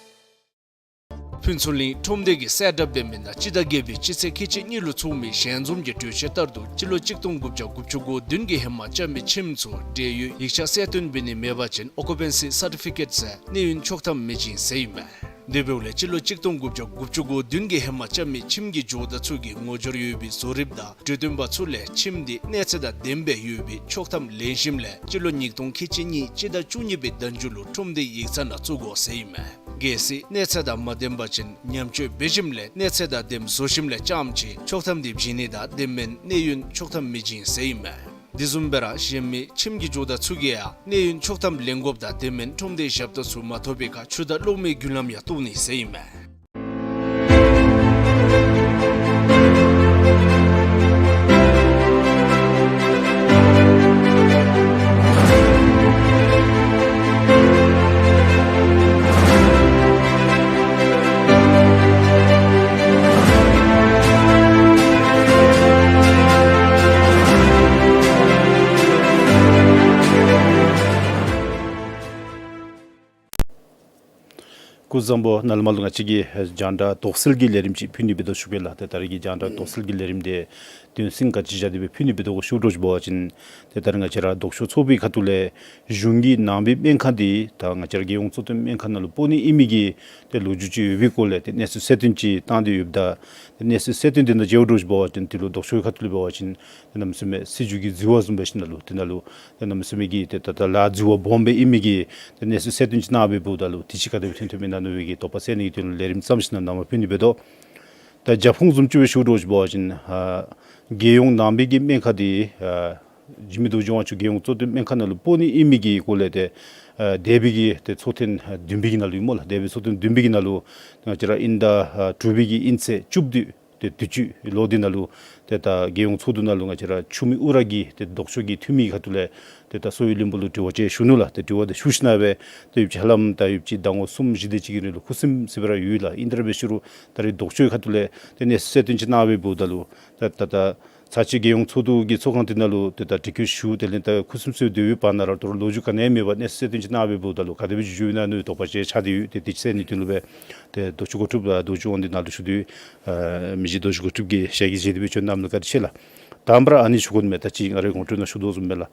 ཕུན་ཚོགས་གླིང་ཁྲོམ་སྡེ་གི་གསལ་བསྒྲགས་འབད་མི་ནང་སྤྱི་ཟླ་བརྒྱད་པའི་སྤྱི་ཚེས་ཁལ་གཅིག་གཉིས་ལུ་ཚོགས་མི་ཞལ་འཛོམས་ཀྱི་གྲོས་ཆོད་ལྟར་དུ་སྤྱི་ལོ་གཅིག་སྟོང་དགུ་བརྒྱ་དགུ་བཅུ་གོ་བདུན་གྱི་ཧེ་མ་རྐྱབ་མི་ཁྱིམ་ཚུ་འབྲེལ་ཡོད་ཡིག་ཆ་གསལ་སྟོན་འབད་ནི་མེད་པ་ཅིན་ཨོ་ཀུ་པེན་སི་སར་ཊི་ཕི་ཀེཊ་ཟེར་གནས་ཡུན་ཆོག་ཐམ་མི་བྱིན་ཟེར་ཨིན་མས། དེ་འབདཝ་ལས་སྤྱི་ལོ་གཅིག་སྟོང་དགུ་བརྒྱ་དགུ་བཅུ་གོ་བདུན་གྱི་ཧེ་མ་རྐྱབ་མི་ཁྱིམ་གྱི་ཇོ་བདག་ཚུ་གིས་ངོ་སྦྱོར་ཡོད་པའི་བཟོ་རིགཔ་དང་གྲོས་སྟོན་པ་ཚུ་ལས་ཁྱིམ་དེ་གནས་ཚད་དང་ལྡནམ་སྦེ་ཡོད་པའི་ཆོག་ཐམ་ལེན་ཞིནམ་ལས་སྤྱི་ལོ་ཉིས་སྟོང་ཁལ་གཅིག་གཉིས་སྤྱི་ཟླ་བཅུ་གཉིས་པའི་ཟླ་མཇུག་ལུ་ཁྲོམ་སྡེའི་ཡིག་ཚང་ནང་བཙུགས་དགོ་ཟེར་ཨིན་མས། གལ་སྲིད་གནས་ཚད་དང་མ་ལྡནམ་ཅིན་ཉམས་བཅོས་འབད་ཞིནམ་ལས་གནས་ཚད་དང་ལྡནམ་བཟོ་ཞིནམ་ལས་རྐྱངམ་ཅིག་ཆོག་ཐམ་དེ་བྱིན་ནི་དང་དེ་མེན་གནས་ཡུན་ཆོག་ཐམ་མི་བྱིན་ཟེར་ཨིན་མས། དེ་བཟུམ་སྦེ་ར་གཞན་མི་ཁྱིམ་གྱི་ཇོ་བདག་ཚུ་གིས་ཡང་གནས་ཡུན་ཆོག་ཐམ་ལེན་དགོཔ་དང་དེ་མེན་ཁྲོམ་སྡེའི་ཞབས་ཏོག་ཚུ་མ་ཐོབ་པའི་ཁར་ཆུ་དང་གློག་མེའི་རྒྱུན་ལམ་ཡང་བཏོག་ནི་ཟེར་ཨིན་མས། སྐུ་གཟུགས་བཟང་པོ། ནཱ་ལས་མར་ལུ་ང་བཅས་ཀྱིས་རྒྱང་བསྒྲགས་དོགས་སེལ་གྱི་ལས་རིམ་ཅིག་ཕུལ་ནི་འབད་དོ་ཞུ་གེ་ལགས། ཏེ་ད་རེས་ཀྱི་རྒྱང་བསྒྲགས་དོགས་སེལ་གྱི་ལས་རིམ་འདི་དོན་ཚན་ག་ཅི་བཞག་སྟེ་སྦེ་ཕུལ་ནི་འབད་དོ་གོ་ཞུ་དོ་ཅིག་འབད་བ་ཅིན་ཏེ་ད་རེས་ང་བཅས་ར་ལྡོག་ཕྱོགས་ཚོགས་པའི་ཁ་ཐུག་ལས་གཞུང་གི་ནང་པའི་སྨན་ཁང་འདི་ད་ང་བཅས་ར་རྒྱལ་ཡོངས་གཙོ་བསྟེན་སྨན་ཁང་ནང་ལུ་སྤོ་ནི་ཨིན་མི་གི་ཏེ་ལོ་རྒྱུས་ཅིག་ཡོད་པའི་སྐོར་ལས་ཏེ་གནས་ཚུལ་གསལ་སྟོན་ཅིག་བཏང་སྟེ་ཡོདཔ་ད། ཏེ་གནས་ཚུལ་གསལ་སྟོན་འདི་ནང་མཇལཝ་འདྲཝ་ཅིག་འབད་བ་ཅིན་ཏེ་ལུ་ལྡོག་ཕྱོགས་ཁ་ཐུག་ལས་འབད་བ་ཅིན་ཏེ་གནམ་མེད་ས་མེད་སྲིད་བྱུས་ཀྱི་རྫི་བ་བཟུམ་སྦེ་ཞིནམ་ལས་ཏེ་ནཱ་ལུ་ཏེ་གནམ་མེད་ས་མེད་ཀྱི་ཏེ་ད་ད་ལཱ་རྫི་བ་སྦོམ་སྦེ་ཨིན་མི་གི་ཏེ་གནས་ཚུལ་གསལ་སྟོན་ཅིག་གནང་སྦེ་འབདཝ་ད་ལུ་དེ་ཅིག་ག་དེ་སྦེ་ཐོན་ཐོནམ་ཨིན་ན་མནོ་བའི་གི་དོགས་པ་སེལ་ནི་གི་དོན་ལུ་ལས་རིམ་བརྩམས་ཞིནམ་ལས་ནཱ་མར་ཕུལ་ནི་འབད་དོ། ད་རྒྱབ་ཁུངས་བཟུམ་ཅིག་སྦེ་ཞུ་འདྲཝ་ཅིག་འབད་བ་ཅིན་ཨ་རྒྱལ་ཡོངས་ནང་པའི་གི་སྨན་ཁང་འདི་ཨ་འཇིགས་མེད་རྡོ་རྗེ་དབང་ཕྱུག་རྒྱལ་ཡོངས་གཙོ་བསྟེན་སྨན་ཁང་ནང་ལུ་སྤོ་ནི་ཨིན་མི་གི་སྐོར་ལས་ཏེ་ཨ་འདས་པའི་གི་ཏེ་ཚོགས་ཐེངས་བདུན་པའི་གི་ནང་ལུ་ཨིན་སྨོ་ལགས། འདས་པའི་ཚོགས་ཐེངས་བདུན་པའི་གི་ནང་ལུ་ང་བཅས་ར་དབྱིན་ཟླ་ཨ་དྲུག་པའི་གི་དབྱིན་ཚེས་བཅུ་བདུན་ཏེ་དུས་ཅི་ལོ་འདི་ནང་ལུ་ཏེ་ད་རྒྱལ་ཡོངས་ཚོགས་འདུ་ནང་ལུ་ང་བཅས་ར་ཆུ་མིག་ཨུ་ར་གི་ཏེ་ལྡོག་ཕྱོགས་ཀྱི་འཐུས་མི་ཁ་ཐུག་ལས་ཏེ་ད་གསོ་བའི་བློན་པོ་ལུ་དྲི་བ་ཅིག་ཞུ་ནུག་ལགས། ཏེ་དྲི་བ་འདི་ཞུ་ཞིནམ་ལས་ཏེ་ཡུདཔ་ཅིག་ཧ་ལམ་ད་ཡུདཔ་ཅིག་ཟླ་ངོ་གསུམ་བཞི་དེ་ཅིག་གི་རིང་ལུ་ཁུ་སིམ་སི་སྦེ་ར་ཡོད་ལགས། ཨིན་ཏེ་ར་འབད་ཞུ་རུང་ད་རེས་ལྡོག་ཕྱོགས་ཁ་ཐུག་ལས་ཏེ་གནས་ཚུལ་གསལ་སྟོན་ཅིག་གནང་སྦེ་འབདཝ་ད་ལུ་ད་ད་ད་ཚར་གཅིག་རྒྱལ་ཡོངས་ཚོགས་འདུ་གི་ཚོགས་ཁང་འདི་ནང་ལུ་ཏེ་ད་དྲི་བཀོད་ཞུ་དེ་ལས་ད་ཁུ་སིམ་སི་སྡོད་པའི་བར་ན་ར་ད་རུང་ལོ་རྒྱུས་ག་ནི་ཡང་མེད་པར་གནས་ཚུལ་གསལ་སྟོན་ཅིག་གནང་སྦེ་འབདཝ་ད་ལུ་ག་དེ་སྦེ་འགྱོ་འགྱོཝ་ཨིན་ན་མནོ་བའི་དོགས་པ་ཅིག་ཆགས་ཏེ་ཡོད། ཏེ་དེ་ཅིག་སེལ་ནིའི་དོན་ལུ་སྦེ་ཏེ་རྡོ་རྗེ་སྐུ་ཕྲུག་ཨ་རྡོ་རྗེ་དབང་འདུས་ནཱ་ལུ་ཞུ་དོ། ཨ་མི་རྗེ་རྡོ་རྗེ་སྐུ་ཕྲུག་གིས་ཞལ་གྱིས་བཞེས་ཏེ་སྦེ་བྱོན་གནངམ་ལུ་བཀའ་དྲིན་ཆེ་ལགས། དང་པ་ར་ཨ་ནི་ཞུ་དགོ་མས། ད་ཅི་ང་རའི་ངོ་སྤྲོད་ནང་ཞུ་དོ་བཟུམ་སྦེ་ལགས།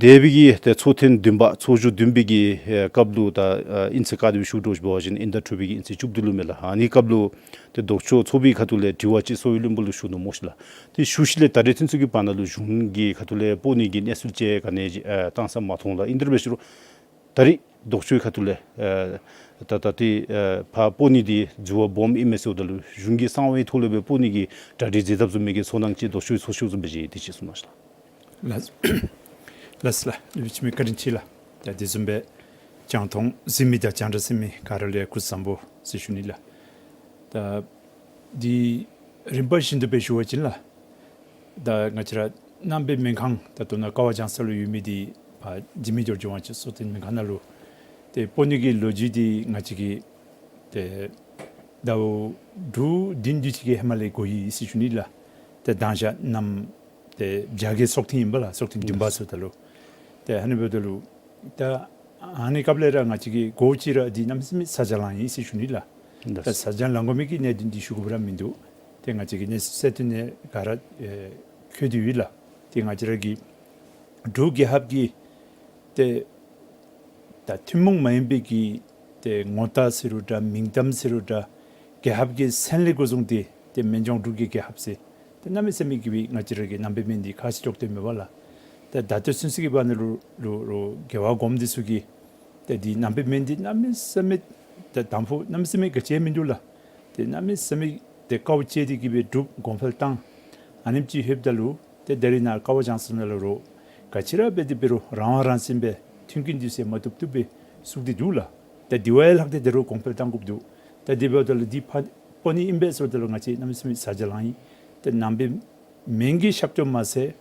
འདས་པའི་གི་ཏེ་ཚོགས་ཐེངས་བདུན་པ་ཚོགས་བཞུགས་བདུན་པའི་གི་ཨེ་སྐབས་ལུ་ད་ཨ་དབྱིན་ཚེས་ག་དེ་སྦེ་ཞུ་འདྲཝ་ཅིག་འབད་བ་ཅིན་དབྱིན་ཟླ་དྲུག་པའི་གི་དབྱིན་ཚེས་བཅུ་བདུན་ལུ་མས་ལགས། ཨ་ནི་སྐབས་ལུ་ཏེ་ལྡོག་ཕྱོགས་ཚོགས་པའི་ཁ་ཐུག་ལས་དྲི་བ་ཅིག་གསོ་བའི་བློན་པོ་ལུ་ཞུ་ནུག་སྨོ་ཤི་ལགས། ཏེ་ཞུ་ཞིནམ་ལས་ད་རེས་ཚུན་ཚོད་ཀྱི་བར་ན་ལུ་གཞུང་གི་ཁ་ཐུག་ལས་སྤོ་ནི་གི་གནས་ཚུལ་ཅིག་ག་ནི་ཨེ་བཏང་ས་མ་མཐོང་ལགས། ཨིན་ཏེ་ར་འབད་ཞུ་རུང་ད་རེས་ལྡོག་ཕྱོགས་ཁ་ཐུག་ལས་ཨེ་ད་ད་ཏེ་ཨེ་ཕར་སྤོ་ནི་འདི་རྫི་བ་སྦོམ་ཨིན་མས་ཟེརཝ་ད་ལུ་གཞུང་གི་གསང་བའི་ཐོག་ལས་སྦེ་སྤོ་ནི་གི་གྲ་སྒྲིག་མཛད་དཔ་བཟུམ་མའི་གི་ཚོར་སྣང་ཅིག་ལྡོག་ཕྱོགས་ཚོགས་ཞུགས་བཟུམ་སྦེ་ཅིག་དེ་ཅིག་གསུང་གནང་ཤིག་ལགས། ལགས་ལགས་ལགས། ལེགས་ཤོམ་བཀའ་དྲིན་ཆེ་ལགས། ད་དེ་བཟུམ་སྦེ་རྒྱང་མཐོང་གཟིགས་མི་དང་རྒྱང་བསྒྲགས་གཟིགས་མི་ག་ར་ལུ་ཡང་སྐུ་གཟུགས་བཟང་པོ་ཟེར་ཞུ་ནི་ལགས། ད་འདི་རིམ་པ་བཞིན་དུ་སྦེ་ཞུ་བ་ཅིན་ལགས། ད་ང་བཅས་ར་ནང་པའི་སྨན་ཁང་ད་ལྟོ་ནཱ་ཀ་བ་ལྗང་ས་ལུ་ཡོད་མི་འདི་ཕར་འཇིགས་མེད་རྡོ་རྗེ་དབང་ཕྱུག་གསོ་བསྟེན་སྨན་ཁང་ནང་ལུ་ཏེ་སྤོ་ནི་གི་ལོ་རྒྱུས་འདི་ང་བཅས་ཀྱིས་ཏེ་ཟླཝ་དྲུག་བདུན་དེ་ཅིག་གི་ཧེ་མ་ལས་གོ་ཡི་ཟེར་ཞུ་ནི་ལགས། ཏེ་མདང་ཞག་གནམ་ཏེ་བྱ་དགའི་ཚོགས་ཐེངས་ཨིན་པས་ལགས། ཚོགས་ཐེངས་བདུན་པ་ཟེརཝ་ད་ལུ་ཏེ་ཨ་ནི་འབདཝ་ད་ལུ་ད་ཨ་ནི་སྐབས་ལས་ར་ང་བཅས་ཀྱིས་གོ་ཅི་ར་འདི་གནམ་མེད་ས་མེད་ཚ་གྱང་ལང་ཡི་ཟེར་ཞུ་ནི་ལགས། ད་ཚ་གྱང་ལང་དགོ་མི་གི་གནད་དོན་འདི་ཞུ་དགོཔ་ར་མིན་འདུག། ཏེ་ང་བཅས་ཀྱིས་གནས་ཚུལ་གསལ་སྟོན་ནང་ག་ར་ཨེ་བཀོད་དེ་ཡོད་ལགས། ཏེ་ང་བཅས་ར་གི་འབྲུག་རྒྱལ་ཁབ་ཀྱི་ཏེ་ད་ཐུན་མོང་མ་ཡིན་པའི་གི་ཏེ་ངོ་རྟགས་ཟེར་རུང་འདྲ་མིང་གཏམ་ཟེར་རུང་འདྲ་རྒྱལ་ཁབ་ཀྱི་སེམས་ལས་འགོ་བཟུང་སྟེ་ཏེ་སྨན་ལྗོངས་འབྲུག་གི་རྒྱལ་ཁབ་ཟེར་ཏེ་གནམ་མེད་ས་མེད་ཀྱི་སྦེ་ང་བཅས་ར་གི་ནང་པའི་སྨན་འདི་ཁ་ཕྱེ་ཅོག་སྟེ་མེད་པས་ལགས། ཏེ་ད་ལྟོ་ཚུན་ཚོད་ཀྱི་བར་ན་ལུ་ལུ་ལུ་རྒྱལ་བ་གོངམ་འདི་ཚུ་གིས་ཏེ་འདི་ནང་པའི་སྨན་འདི་གནམ་མེད་ས་མེད་ཏེ་དང་ཕུ་གནམ་མེད་ས་མེད་ག་ཅི་ཡང་མིན་འདུག་ལགས། ཏེ་གནམ་མེད་ས་མེད་ཏེ་དཀའཝ་སྤྱད་དེ་གི་སྦེ་སྒྲུབ་གོང་འཕེལ་བཏང་། ཨ་ནེམ་ཅིག་ལྷོདཔ་ད་ལུ་ཏེ་ད་རེས་ནཱ་ཀ་བ་ལྗང་ས་ནང་ལུ་རོགས་ག་ཅི་ར་འབད་དེ་འབད་རུང་རང་དབང་རང་བཙན་སྦེ་མཐུན་རྐྱེན་འདི་ཚུ་མ་ཐོབ་ཐོབ་སྦེ་བཙུགས་ཏེ་འདུག་ལགས། ཏེ་དེ་བ་ཡང་ལྷག་སྟེ་ད་རུང་གོང་འཕེལ་བཏང་དགོཔ་འདུག། ཏེ་དེ་འབདཝ་ད་ལུ་འདི་ཕར་སྤོ་ནི་ཨིན་པས་ཟེརཝ་ད་ལུ་ང་བཅས་གནམ་མེད་ས་མེད་ཚ་གྱང་ལང་ཡི། ཏེ་ནང་པའི་སྨན་གྱི་ཞབས་ཏོག་མ་ཚད་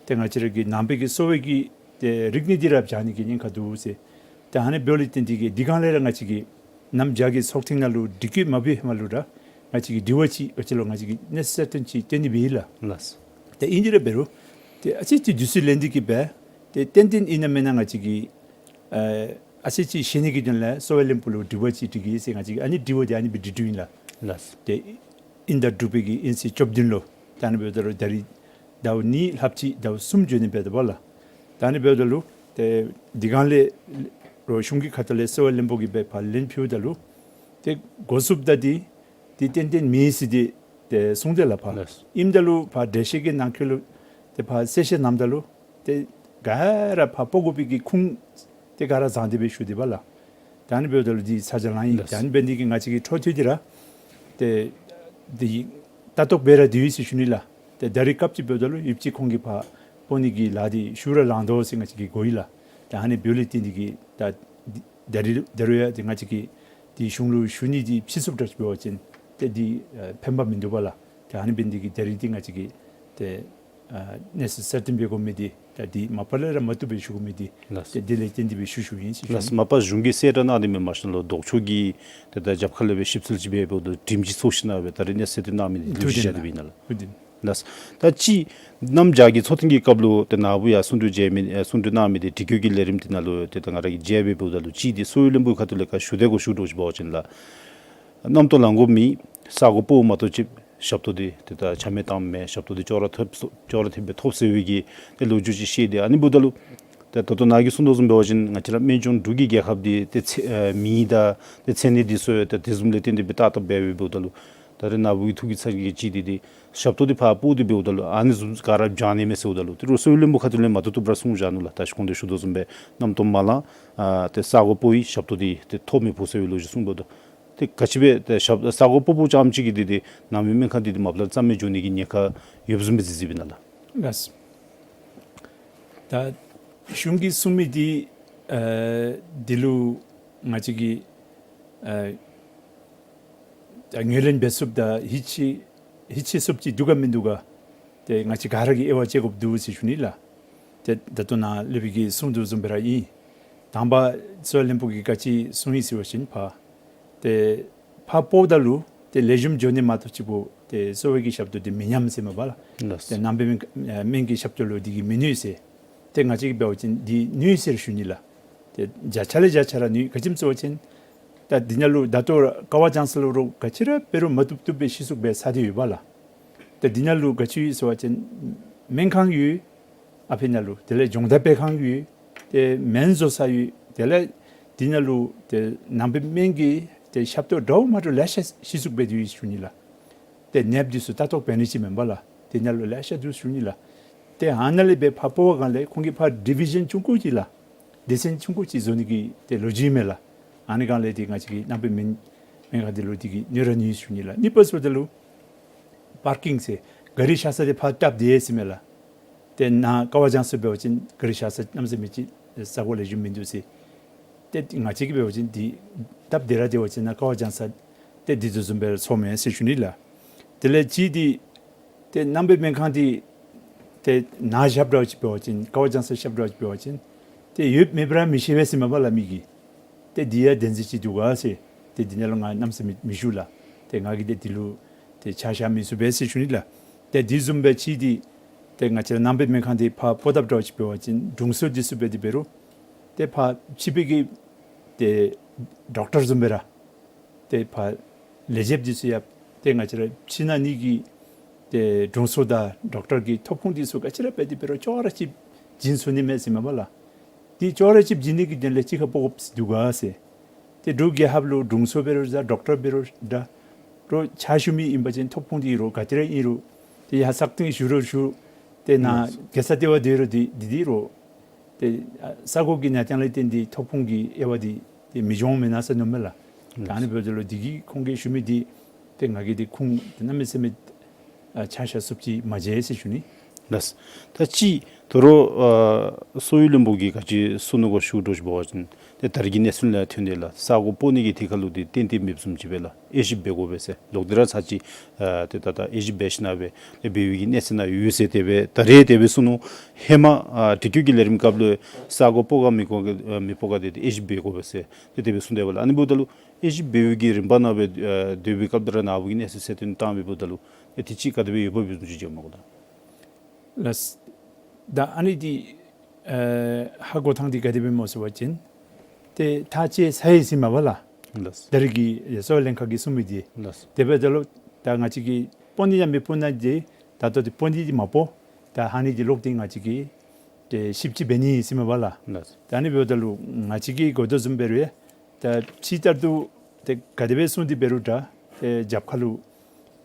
ཏེ་ང་བཅས་ར་གི་ནང་པའི་གི་གསོ་བའི་གི་ཏེ་རིག་གནས་འདི་ར་བྱང་ནི་གི་ཉེན་ཁ་འདུག་ཟེར། ཏེ་ཨ་ནི་འབདཝ་ལས་བརྟེན་ཏེ་གི་འདི་གང་ལས་ར་ང་བཅས་ཀྱིས་གནམ་བྱཱར་གྱི་ཚོགས་ཐེངས་ནང་ལུ་དྲི་བཀོད་མ་འབད་བའི་ཧེ་མ་ལུ་ར་ང་བཅས་ཀྱིས་དྲི་བ་ཅིག་ཨ་ཙི་ལུ་ང་བཅས་ཀྱིས་གནས་ཚུལ་གསལ་སྟོན་ཅིག་སྟོན་ནི་སྦེ་ཨིན་ལགས། ལགས། ཏེ་ཨིན་ཏེ་ར་འབད་རུང་ཏེ་ཨ་ཙི་ཅིག་དུས་ཚོད་ལེན་ཏེ་གི་སྦེ་ཏེ་ཏན་ཏན་ཨིན་ན་མེན་ན་ང་བཅས་ཀྱིས་ཨ་ཨ་ཙི་ཅིག་ཤེས་ནི་གི་དོན་ལས་གསོ་བའི་བློན་པོ་ལུ་དྲི་བ་ཅིག་དྲི་གེ་ཟེར་ང་བཅས་ཀྱིས་ཨ་ནི་དྲི་བ་འདི་ཨ་ནི་སྦེ་དྲི་དོ་ཨིན་ལགས། ལགས། ཏེ་དབྱིན་ཟླ་དྲུག་པའི་གི་དབྱིན་ཚེས་བཅུ་བདུན་ལུ་ད་ཨ་ནི་འབདཝ་ད་ལུ་ད་རེས་ཟླཝ་གཉིས་ལྷགཔ་ཅིག་ཟླཝ་གསུམ་འགྱོ་ནི་འབད་དོ་བ་ལགས། ད་ཨ་ནི་འབདཝ་ད་ལུ་ཏེ་འདི་གང་ལས་རོགས་གཞུང་གི་ཁ་ཐུག་ལས་གསོ་བའི་བློན་པོ་གིས་སྦེ་ཕར་ལན་ཕུལཝ་ད་ལུ་ཏེ་འགོ་བཙུགསཔ་ད་འདི་འདི་ཏན་ཏན་མེད་ཟེར་ཏེ་ཏེ་གསུངས་ཏེ་ལགས་ཕར། ལགས། ཨིནམ་ད་ལུ་ཕར་འགྲེལ་བཤད་ཀྱི་ནང་འཁོད་ལུ་ཏེ་ཕར་གསལ་བཤད་གནངམ་ད་ལུ་ཏེ་ག་ར་ཕར་སྤོ་དགོ་པའི་གི་ཁུངས་ཏེ་ག་ར་བཟང་སྟེ་སྦེ་ཞུ་སྟེ་བ་ལགས། ད་ཨ་ནི་འབདཝ་ད་ལུ་འདི་ཚ་གྱང་ལང་ཡི། ལགས། ད་ཨ་ནི་འབད་ནི་འདི་གིས་ང་བཅས་ཀྱི་འཕྲོ་མཐུད་དེ་ར་ཏེ་འདི་ལྟ་རྟོག་འབད་ར་སྡོད་ཡི་ཟེར་ཞུ་ནི་ལགས། ཏེ་ད་རེས་སྐབས་ཅིག་འབདཝ་ད་ལུ་ཡུདཔ་ཅིག་ཁོང་གིས་ཕར་སྤོ་ནི་གི་ལཱ་འདི་ཞུ་ར་ལང་དོ་ཟེར་ང་བཅས་ཀྱིས་གོ་ཡི་ལགས། ད་ཨ་ནི་འབདཝ་ལས་བརྟེན་ཏེ་གི་ད་འདི་ད་རེས་ད་རུང་ཡང་ཏེ་ང་བཅས་ཀྱིས་འདི་གཞུང་ལུ་ཞུ་ནི་འདི་ཕྱིས་སུ་འབད་ར་ཅིག་འབད་བ་ཅིན་ཏེ་འདི་ཨ་ཕན་པ་མིན་འདུག་པ་ལགས། ཏེ་ཨ་ནི་འབད་ནི་འདི་གིས་ད་རེས་འདི་ང་བཅས་ཀྱིས་ཏེ་ཨ་གནས་ཚུལ་གསལ་སྟོན་འབད་དགོ་མི་འདི་ད་འདི་མ་པ་ལས་ར་མ་བཏུབ་སྦེ་ཞུ་དགོ་མི་འདི་ལགས། ཏེ་འདི་ལས་བརྟེན་ཏེ་སྦེ་ཞུ་ཞུཝ་ཨིན་ཟེར་ཞུ། ལགས། མ་པ་གཞུང་གིས་གསལ་བསྒྲགས་གནང་སྟེ་མེན་མ་གཞི་ལུ་ལྡོག་ཕྱོགས་ཀྱི་ཏེ་ད་རྒྱབ་ཁ་ལས་སྦེ་ཞིབ་འཚོལ་ཅིག་འབད་འབདཝ་ད་དྲིམ་ཅིག་ཚོར་ཞིནམ་ལས་སྦེ་ད་རེས་གནས་ཚུལ་འདི་གནང་མི་འདི་ལུ་ལུ་ཅིག་ཏེ་བཞག་སྟེ་སྦེ་ཨིན་ན་ལགས། ལུ་ཏེ་ ལགས། ད་ཅི་གནམ་བྱཱར་གྱི་ཚོགས་ཐེངས་ཀྱི་སྐབས་ལུ་ཏེ་ནཱ་བུ་ཡང་གསུང་གྲོས་མཛད་མི་ཨེ་གསུང་གྲོས་གནང་མི་འདི་དྲི་བཀོད་ཀྱི་ལས་རིམ་འདི་ནང་ལུ་ཏེ་ད་ང་ར་གིས་མཇལ་སྦེ་འབདཝ་ད་ལུ་ཅིག་འདི་གསོ་བའི་བློན་པོའི་ཁ་ཐུག་ལས་ཁ་ཞུ་དེ་གོ་ཞུ་དོ་ཅིག་འབད་བ་ཅིན་ལགས། གནམ་ཏོག་ལང་དགོ་མེད། ས་གོ་སྤོ་བོ་མ་གཏོགས་ཅིག་ཞབས་ཏོག་འདི་ཏེ་ད་ཆ་མེད་གཏངམ་མེད། ཞབས་ཏོག་འདི་ཅོག་ར་ཐོབ་ཅོག་ར་འཐདཔ་སྦེ་ཐོབ་ཟེར་བའི་གི་ཏེ་ལོ་རྒྱུས་ཅིག་བཤད་དེ། ཨ་ནི་འབདཝ་ད་ལུ་ད་ད་ལྟོ་ནཱ་གིས་གསུང་དོ་བཟུམ་འབད་བ་ཅིན་ང་བཅས་ར་སྨན་ལྗོངས་འབྲུག་གི་རྒྱལ་ཁབ་འདི་ཏེ་ཚེ་ཨེ་མི་དང་ཏེ་མཚན་ནི་འདི་ཚུ་ཡང་ཏེ་དེ་བཟུམ་ལས་བརྟེན་ཏེ་སྦེ་ཏག་ཏག་འབད་སྦེ་འབདཝ་ད་ལུ་ད་རེས་ནཱ་བུ་གིས་ཐུགས་ཀྱི་ཚ་གྱང་ཅིག་འདི་ཏེ་ཞབས་ཏོག་འདི་ཕར་སྤོ་སྟེ་འབདཝ་ད་ལུ་ཨ་ནི་བཟུམ་ག་ར་བྱང་ནི་མས་ཟེརཝ་ད་ལུ་ཏེ་རོགས་གསོ་བའི་བློན་པོ་ཁ་ཐུག་ལས་མ་བཏུབ་བཏུབ་ར་གསུངས་བཞག་ནུག་ལགས། ད་ཅི་གོང་དུ་ཞུ་དོ་བཟུམ་སྦེ་གནམ་སྟོང་མ་ལང་ཨ་ཏེ་ས་གོ་སྤོ་བའི་ཞབས་ཏོག་འདི་ཏེ་ཐོབ་མི་ཕོད་ཟེར་བའི་ལོ་རྒྱུས་གསུངས་འབདཝ་ད་ཏེ་ག་ཅི་སྦེ་ཏེ་ཞབས་ས་གོ་སྤོ་བོ་རྐྱངམ་ཅིག་གིས་འདི་ཏེ་ནང་པའི་སྨན་ཁང་འདི་ཏེ་མ་པ་ལས་རྩ་མེད་འགྱོ་ནི་གི་ཉེན་ཁ་ཡོདཔ་བཟུམ་སྦེ་གཟིགས་གཟིགསཔ་ཨིན་ན་ལགས། ལགས། ད་གཞུང་གིས་གསུང་མི་འདི་ཨ་འདི་ལུ་ང་བཅས་ཀྱིས་ཨ་ད་ངོས་ལེན་འབད་ཚུགསཔ་དང་ཡིད་ཆེས་ཡིད་ཆེས་ཚུགསཔ་ཅིག་འདུག་ག་མིན་འདུག་ག། ཏེ་ང་བཅས་ག་ར་གིས་དབྱེ་བ་དཔྱད་དགོཔ་འདུག་ཟེར་ཞུ་ནི་ལགས། ཏེ་ད་ལྟོ་ནཱ་སློབ་དཔོན་གྱིས་གསུང་དོ་བཟུམ་སྦེ་ར་ཨིན། དང་པ་གསོ་བའི་བློན་པོ་གིས་ག་ཅི་གསུངས་ཡི་ཟེར་བ་ཅིན་ཕར་ཏེ་ཕར་སྤོཝ་ད་ལུ་ཏེ་ལེགས་ཤོམ་འགྱོ་ནི་མ་གཏོགས་ཅིག་པོ་ཏེ་གསོ་བའི་གི་ཞབས་ཏོག་འདི་མི་ཉམས་ཟེར་མས་པ་ལགས། ལགས། ཏེ་ནང་པའི་སྨན་སྨན་གྱི་ཞབས་ཏོག་ལུ་འདི་གིས་མི་གནོད་ཟེར། ཏེ་ང་བཅས་ཀྱིས་འབད་བ་ཅིན་འདི་གནོད་ཟེར་ཞུ་ནི་ལགས། ཏེ་བརྒྱ་ཆ་ལས་བརྒྱ་ཆ་ར་གནོད། ག་ཅི་སྨོ་ཟེར་བ་ཅིན་ད་འདི་ནང་ལུ་ད་ལྟོ་ར་ཀ་བ་བྱང་ས་ལུ་རོགས་ག་ཅི་ར་འབད་རུང་མ་བཏུབ་བཏུབ་སྦེ་ཤི་སོང་སྦེ་ཚར་ཏེ་ཡོད་པ་ལགས། ཏེ་འདི་ནང་ལུ་ག་ཅི་ཡོད་ཟེར་བ་ཅིན་སྨན་ཁང་ཡོད། ཨ་ཕི་ནང་ལུ་དེ་ལས་སྦྱོང་བརྡར་འབད་ཁང་ཡོད། ཏེ་སྨན་བཟོ་ས་ཡོད། དེ་ལས་འདི་ནང་ལུ་ཏེ་ནང་པའི་སྨན་གྱི་ཏེ་ཞབས་ཏོག་འདྲཝ་མ་འདྲཝ་ལེ་ཤ་ཤེས་ཚུགསཔ་སྦེ་འདུག་ཞུ་ནི་ལགས། ཏེ་ནདཔ་འདི་ཚུ་ལྟ་རྟོག་འབད་ནི་ཅིག་མེན་པ་ལགས། འདི་ནང་ལུ་ལེ་ཤ་འདུག་ཞུ་ནི་ལགས། ཏེ་ཨ་ནཱ་ལས་སྦེ་ཕར་སྤོ་བའི་སྒང་ལས་ཁོང་གིས་ཕར་ཌི་བི་ཤཱན་ཆུང་ཀུ་ཅིག་ལགས། སྡེ་ཚན་ཆུང་ཀུ་ཅིག་བཟོ་ནི་གི་ཏེ་ལོ་རྒྱུས་མས་ལགས། ཨ་ནི་སྒང་ལས་ཏེ་ང་བཅས་ཀྱི་ནང་པའི་སྨན་སྨན་ཁང་འདི་ལུ་འདི་གིས་གནོད་ར་གནོད་ཞུ་ནི་ལགས། གཉིས་པ་ཟེརཝ་ད་ལུ་པར་ཀིང་ཟེར་ག་རི་བཞག་ས་འདི་ཕར་བཏབ་སྟེ་ཡོད་ཟེར་མས་ལགས། ཏེ་ནཱ་ཀ་བ་བྱང་ས་འབད་བ་ཅིན་ག་རི་བཞག་ས་གནམ་མེད་ས་མེད་ཅིག་ས་གོ་ལེགས་ཤོམ་མིན་འདུག་ཟེར། ཏེ་ང་བཅས་ཀྱིས་འབད་བ་ཅིན་འདི་བཏབ་སྟེ་ར་སྡོད་པ་ཅིན་ནཱ་ཀ་བ་བྱང་ས་ཏེ་འདི་ཚུ་བཟུམ་སྦེ་ར་ཚོརཝ་མས་ཟེར་ཞུ་ནི་ལགས། དེ་ལས་གཅིག་འདི་ཏེ་ནང་པའི་སྨན་ཁང་འདི་ཏེ་ནཱ་བཞགཔ་འདྲཝ་ཅིག་འབད་བ་ཅིན་ཀ་བ་བྱང་ས་བཞགཔ་འདྲཝ་ཅིག་འབད་བ་ཅིན་ཏེ་ཡོདཔ་མེདཔ་ར་མི་ཤེས་པས་ཟེར་མས་པ་ལགས་མི་གིས། ཏེ་འདི་ཡང་བདེན་འཛིན་ཅིག་འདུག་ག་ཟེར། ཏེ་འདི་ནང་ལུ་ང་གནམ་མེད་ས་མེད་མི་ཞུ་ལགས། ཏེ་ང་གིས་ཏེ་འདི་ལུ་ཏེ་ཆ་བཞག་མི་ཚུགས་པས་ཟེར་ཞུ་ནི་ལགས། ཏེ་འདི་བཟུམ་སྦེ་གཅིག་འདི་ཏེ་ང་བཅས་ར་ནང་པའི་སྨན་ཁང་འདི་ཕར་སྤོ་བཏབ་འདྲཝ་ཅིག་འབད་བ་ཅིན་དྲུང་འཚོ་འདི་ཚུ་འབད་དེ་འབད་རུང་ཏེ་ཕར་ཕྱི་པའི་གི་ཏེ་ཌོག་ཊར་བཟུམ་སྦེ་ར་ཏེ་ཕར་ལས་བྱེདཔ་འདི་ཚུ་ཡང་ཏེ་ང་བཅས་ར་ཕྱི་ནང་གཉིས་ཀྱི་ཏེ་དྲུང་འཚོ་དང་ཌོག་ཊར་གྱི་ཐོབ་ཁོངས་འདི་ཚུ་ག་ཅི་ར་འབད་དེ་འབད་རུང་ཅོག་ར་གཅིག་བྱིན་ཚུགས་ནི་མས་ཟེར་མས་པ་ལགས། འདི་ཅོག་ར་གཅིག་བྱིན་ནི་གི་དོན་ལས་གཅིག་ཁར་སྤོ་དགོཔ་འདུག་ག་ཟེར། ཏེ་འབྲུག་རྒྱལ་ཁབ་ལུ་དྲུང་འཚོ་འབད་རུང་འདྲ་ཌོག་ཊར་འབད་རུང་འདྲ་རོགས་ཕྱག་ཞུ་མི་ཨིན་པ་ཅིན་ཐོབ་ཁོངས་འདི་རོགས་ག་ཏེ་ར་ཨིན་རུང་ཏེ་ཡར་སག་སྟེང་ཞུ་རུང་ཞུ། ཏེ་ནཱ་ལགས། རྒྱལ་ས་ལྟེ་བ་སྡོད་རུང་འདི་འདི་འདི་རོགས་ཏེ་ཨ་ས་གོ་གི་གནས་སྟངས་ལས་བརྟེན་ཏེ་ཐོབ་ཁོངས་ཀྱི་དབྱེ་བ་འདི་ཏེ་མི་འགྱོ་མེན་ན་ཟེར་མནོཝ་མས་ལགས། ལགས། ད་ཨ་ནི་འབདཝ་ད་ལུ་འདི་གིས་ཁོང་གིས་ཞུ་མི་འདི་ཏེ་ང་གིས་འདི་ཁུངས་ཏེ་གནམ་མེད་ས་མེད་ཨ་ཆ་བཞག་ཚུགསཔ་ཅིག་མ་མཇལ་ཟེར་ཞུ་ནི། ལགས། ད་ཅི་དོ་རུང་ཨ་གསོ་བའི་བློན་པོ་གིས་ག་ཅི་གསུངས་ནུག་གོ་ཞུ་དོ་ཅིག་འབད་བ་ཅིན་ཏེ་ད་རེས་ཀྱི་གནས་ཚུལ་ལས་ཐོན་ཏེ་ལགས་ས་གོ་སྤོ་ནི་གི་ཐད་ཁར་ལུ་འདི་ཏན་ཏན་མེདཔ་བཟུམ་ཅིག་སྦེ་ལགས་དབྱེ་ཞིབ་འབད་དགོ་པས་ཟེར་ལོག་སྟེ་ར་ཚར་གཅིག་ཨ་ཏེ་ད་ད་དབྱེ་ཞིབ་འབད་ཞིན་ན་སྦེ་ཏེ་འབད་བའི་གི་གནས་ཚུལ་ནང་ཡོད་ཟེར་དེ་སྦེ་ད་རེས་དེ་སྦེ་གསུངས་ནུག། ཧེ་མ་ཨ་དྲི་བཀོད་ཀྱི་ལས་རིམ་སྐབས་ལུ་ས་གོ་སྤོ་ག་མི་སྤོ་ག་ཨ་མི་སྤོ་ག་འདི་ཏེ་དབྱེ་ཞིབ་འབད་དགོ་པས་ཟེར་ཏེ་དེ་སྦེ་གསུངས་ཏེ་འབདཝ་ལགས། ཨ་ནི་འབདཝ་ད་ལུ་དབྱེ་ཞིབ་འབད་བའི་གི་རིམ་པ་ནང་སྦེ་ཨ་སྡོད་པའི་སྐབས་དེ་ར་ནཱ་བུ་གིས་གནས་ཚུལ་གསལ་སྟོན་བཏང་སྦེ་འབདཝ་ད་ལུ་ཏེ་དེ་ཅིག་ག་དེ་སྦེ་ཡོདཔ་སྦེ་བཟུམ་ཅིག་མཇལཝ་མས་གོ་ལགས། ལགས། ད་ཨ་ནི་འདི་ཨ་ཧ་གོ་ཐངས་འདི་ག་དེ་སྦེ་སྨོ་ཟེར་བ་ཅིན་ཏེ་ཐག་བཅད་ཚར་ཡི་ཟེར་མས་པ་ལགས། ལགས། ད་རེས་ཀྱི་གསོ་བའི་ལྷན་ཁག་གིས་གསུངས་མི་འདི། ལགས། དེ་འབདཝ་ད་ལུ་ད་ང་བཅས་ཀྱིས་སྤོ་ནི་ཡང་མི་སྤོ་ནི་འདི་ད་ལྟོ་འདི་སྤོ་ནི་འདི་མ་སྤོ། ད་ཧ་ནི་འདི་ལོག་སྟེ་ང་བཅས་ཀྱིས་ཏེ་ཞིབ་དཔྱད་འབད་ནི་ཟེར་མས་པ་ལགས། ལགས། ད་ཨ་ནི་འབདཝ་ད་ལུ་ང་བཅས་ཀྱིས་གོ་དོ་བཟུམ་འབད་རུང་ཡང་ད་ཕྱི་ལྟར་དུ་ཏེ་ག་དེ་སྦེ་གསུངས་ཏེ་འབད་རུང་འདྲ་ཏེ་རྒྱབ་ཁ་ལུ་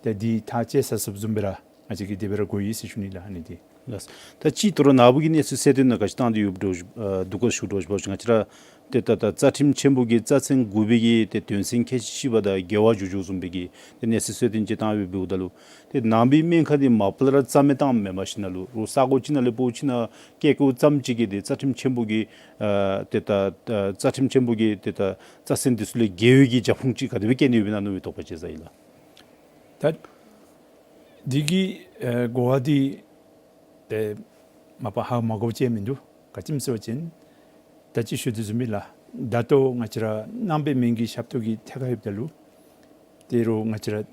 ཏེ་འདི་ཐག་བཅད་ཚར་སོངམ་བཟུམ་སྦེ་ར་ང་བཅས་ཀྱིས་དེ་སྦེ་ར་གོ་ཡི་ཟེར་ཞུ་ནི་ལགས་ཨ་ནི་འདི། ལགས། ད་ཅི་དོ་རུང་ནཱ་བུ་གིས་གནས་ཚུལ་གསལ་སྟོན་ནང་ག་ཅི་བཏང་སྟེ་ཡོདཔ་འདྲཝ་ཨ་འདུག་ག་ཞུ་དོ་ཅིག་འབད་བ་ཅིན་ང་བཅས་ར་ཏེ་ད་ད་རྩ་ཁྲིམས་ཆེན་པོ་གི་རྩ་ཚན་དགུ་པའི་གི་ཏེ་དོན་ཚན་ཁལ་གཅིག་བཞི་པ་དང་འགལ་བ་འགྱོ་འགྱོཝ་བཟུམ་སྦེ་གི་ཏེ་གནས་ཚུལ་གསལ་སྟོན་ཅིག་བཏང་སྦེ་འབདཝ་ད་ལུ་ཏེ་ནང་པའི་སྨན་ཁང་འདི་མ་པ་ལས་ར་རྩ་མེད་བཏངམ་མེན་པར་ཞིན་ན་ལུ་རོགས་ས་གོ་ཅིག་ནང་ལས་སྤོ་ཅིག་ནང་བསྐྱལ་བཀོཝ་ཙམ་ཅིག་གིས་ཏེ་རྩ་ཁྲིམས་ཆེན་པོ་གི་ཨ་ཏེ་ད་ཨ་རྩ་ཁྲིམས་ཆེན་པོ་གི་ཏེ་ད་རྩ་ཚན་འདི་ཚུ་ལས་འགལ་བའི་གི་རྒྱབ་ཁུངས་ཅིག་ག་དེ་སྦེ་བསྐྱལ་ནི་ཡོདཔ་ཨིན་ན་མནོ་བའི་དོགས་པ་ཅིག་ཟ་ཡི་ལགས། ད་འདི་གི་ཨེ་གོ་བ་འདི་ཏེ་མ་པ་ཧ་མ་གོཝ་ཅིག་མིན་འདུག། ག་ཅི་སྨོ་ཟེར་བ་ཅིན་ད་ཅི་ཞུ་དོ་བཟུམ་སྦེ་ལགས། ད་ལྟོ་ང་བཅས་ར་ནང་པའི་སྨན་གྱི་ཞབས་ཏོག་གི་ཐད་ཁར་ཡོདཔ་ད་ལུ་ཏེ་རོགས་ང་བཅས་ར་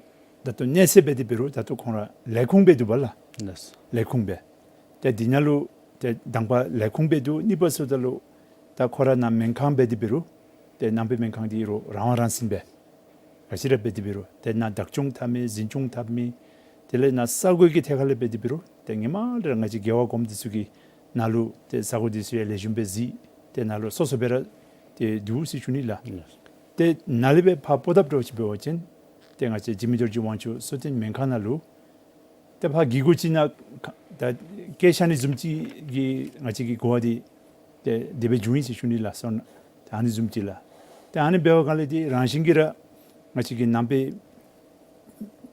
ད་ལྟོ་གནས་ཚད་འབད་དེ་འབད་རུང་ད་ལྟོ་ཁོང་ར་ལས་ཁུངས་སྦེ་འདུག་པ་ལགས། ལགས། ལས་ཁུངས་སྦེ། ཏེ་འདི་ནང་ལུ་ཏེ་དང་པ་ལས་ཁུངས་སྦེ་འདུག། གཉིས་པ་ཟེརཝ་ད་ལུ་ད་ཁོ་ར་ནཱ་སྨན་ཁང་འབད་དེ་འབད་རུང་ཏེ་ནང་པའི་སྨན་ཁང་འདི་རུང་རང་དབང་རང་བཙན་སྦེ་ག་ཅི་ར་འབད་དེ་འབད་རུང་ཏེ་ནཱ་བདག་སྐྱོང་འཐབ་མི་འཛིན་སྐྱོང་འཐབ་མི་དེ་ལས་ནཱ་ས་གོ་གི་ཐད་ཁར་ལས་འབད་དེ་འབད་རུང་ཏེ་ཧེ་མ་ལས་ར་ང་བཅས་རྒེད་འོག་གོངམ་འདི་ཚུ་གིས་ནཱ་ལུ་ཏེ་ས་གོ་འདི་ཚུ་ཡང་ལེགས་ཤོམ་སྦེ་གཟིགས། ཏེ་ནཱ་ལུ་སོ་སོ་སྦེ་ར་ཏེ་འདུག་ཟེར་ཞུ་ནི་ལགས། ལགས། ཏེ་ནཱ་ལས་སྦེ་ཕར་སྤོ་ཐབས་འདྲཝ་ཅིག་འབད་བ་ཅིན་ཏེ་ང་བཅས་འཇིགས་མེད་རྡོ་རྗེ་དབང་ཕྱུག་གསོ་རྟེན་སྨན་ཁང་ནང་ལུ་ཏེ་ཕར་གི་གུ་ཅིག་ནང་ཁ་ད་སྐད་ཆ་ནི་བཟུམ་ཅིག་གིས་ང་བཅས་ཀྱི་གོ་བ་འདི་ཏེ་དེ་སྦེ་བྱུང་ཡི་ཟེར་ཞུ་ནི་ལགས། སོང་ད་ཨ་ནི་བཟུམ་ཅིག་ལགས། ཏེ་ཨ་ནི་འབད་བའི་སྒང་ལས་འདི་རང་བཞིན་གྱིས་ར་ང་བཅས་ཀྱི་ནང་པའི་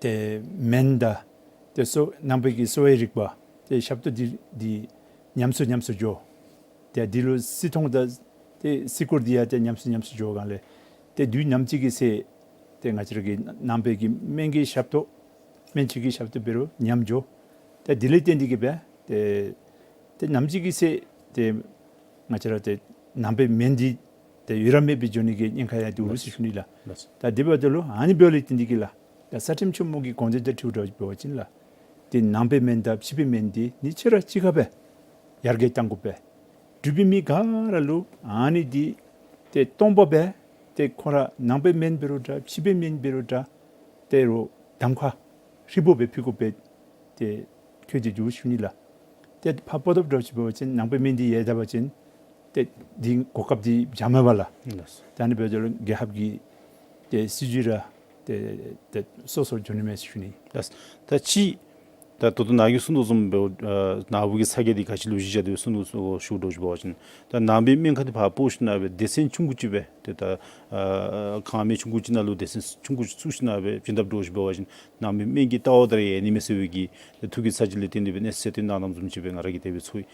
ཏེ་སྨན་དང་ཏེ་གསོ་ནང་པའི་གི་གསོ་བའི་རིག་པ་ཏེ་ཞབས་ཏོག་འདི་འདི་ཉམས་སུ་ཉམས་སུ་འགྱོ། ཏེ་འདི་ལུ་བརྩི་མཐོང་དང་ཏེ་བརྩི་བཀུར་འདི་ཡང་ཏེ་ཉམས་སུ་ཉམས་སུ་འགྱོ་སྒང་ལས་ཏེ་དུས་ནམ་ཅིག་གི་ཚེ་ཏེ་ང་བཅས་ར་གི་ནང་པའི་གི་སྨན་གྱི་ཞབས་ཏོག་སྨན་བཅོས་ཀྱི་ཞབས་ཏོག་འབད་རུང་ཉམས་འགྱོ། ཏེ་དེ་ལས་བརྟེན་ཏེ་གིས་སྦེ་ཏེ་ཏེ་ནམ་ཅིག་གི་ཚེ་ཏེ་ང་བཅས་ར་ཏེ་ནང་པའི་སྨན་འདི་ཏེ་ཡུན་རིངམོ་སྦེ་འགྱོ་ནི་གི་ཉེན་ཁ་ཡང་འདུག་ཟེར་ཞུ་ནི་ལགས། ལགས། ད་དེ་འབདཝ་ད་ལུ་ཨ་ནི་འབདཝ་ལས་བརྟེན་ཏེ་གིས་ལགས། ད་རྩ་ཁྲིམས་ཆེན་མོ་གི་དགོངས་དོན་དང་འཁྲིལཝ་འདྲཝ་ཅིག་འབད་བ་ཅིན་ལགས། ཏེ་ནང་པའི་སྨན་དང་ཕྱི་པའི་སྨན་འདི་གཉིས་ཆ་ར་གཅིག་ཁར་སྦེ་ཡར་རྒྱས་གཏང་དགོ་པས། འབྲུག་པའི་མི་ག་ར་ལུ་ཨ་ནི་འདི་ཏེ་སྟོང་པ་སྦེ་ཏེ་ཁོང་ར་ནང་པའི་སྨན་འབད་རུང་འདྲ་ཕྱི་པའི་སྨན་འབད་རུང་འདྲ་ཏེ་རོགས་གདམ་ཁ་ཧྲིལ་པོ་སྦེ་ཕུལ་དགོ་པས། ཏེ་ཁྱོད་ཀྱིས་འདུག་ཞུ་ནི་ལགས། ཏེ་ཕར་སྤོ་ཐབས་འདྲཝ་ཅིག་འབད་བ་ཅིན་ནང་པའི་སྨན་འདི་ཡལ་ད་པ་ཅིན་ཏེ་འདི་གོ་སྐབས་འདི་བྱང་མས་པ་ལགས། ལགས། ད་ཨ་ནི་འབདཝ་ད་ལུ་རྒྱལ་ཁབ་ཀྱི་ཏེ་སྲིད་བྱུས་ར་ཏེ་ཏེ་སོ་སོར་འགྱོ་ནི་མས་ཟེར་ཞུ་ནི། ལགས། ད་ཅི་ད་ད་ལྟོ་ནཱ་གིས་གསུངས་དོ་བཟུམ་སྦེ་ཨ་ནཱ་བུ་གི་ས་གོ་འདི་ག་ཅི་ལུ་གཞི་བཞག་སྟེ་གསུངས་དོ་ཞུཝ་འདྲཝ་ཅིག་འབད་བ་ཅིན་ད་ནང་པའི་སྨན་ཁང་འདི་ཕར་སྤོ་ཞིནམ་སྦེ་སྡེ་ཚན་ཆུང་ཀུ་ཅིག་སྦེ་ཏེ་ད་ཨ་ཁང་མིག་ཆུང་ཀུ་ཅིག་ནང་ལུ་སྡེ་ཚན་ཆུང་ཀུ་ཅིག་བཙུགས་ཞིནམ་སྦེ་བྱིན་དཔ་འདྲཝ་ཅིག་འབད་བ་ཅིན་ནང་པའི་སྨན་གྱི་ལྟ་བ་ད་ར་ཡལ་ནི་མས་ཟེར་བའི་གི་ཏེ་ཐུགས་ཀྱི་ཚ་གྱང་ལས་བརྟེན་ཏེ་སྦེ་གནས་ཚུལ་ཅིག་སྟོན་གནང་གནངམ་བཟུམ་ཅིག་སྦེ་ང་ར་གིས་དེ་སྦེ་ཚོར་ཡི།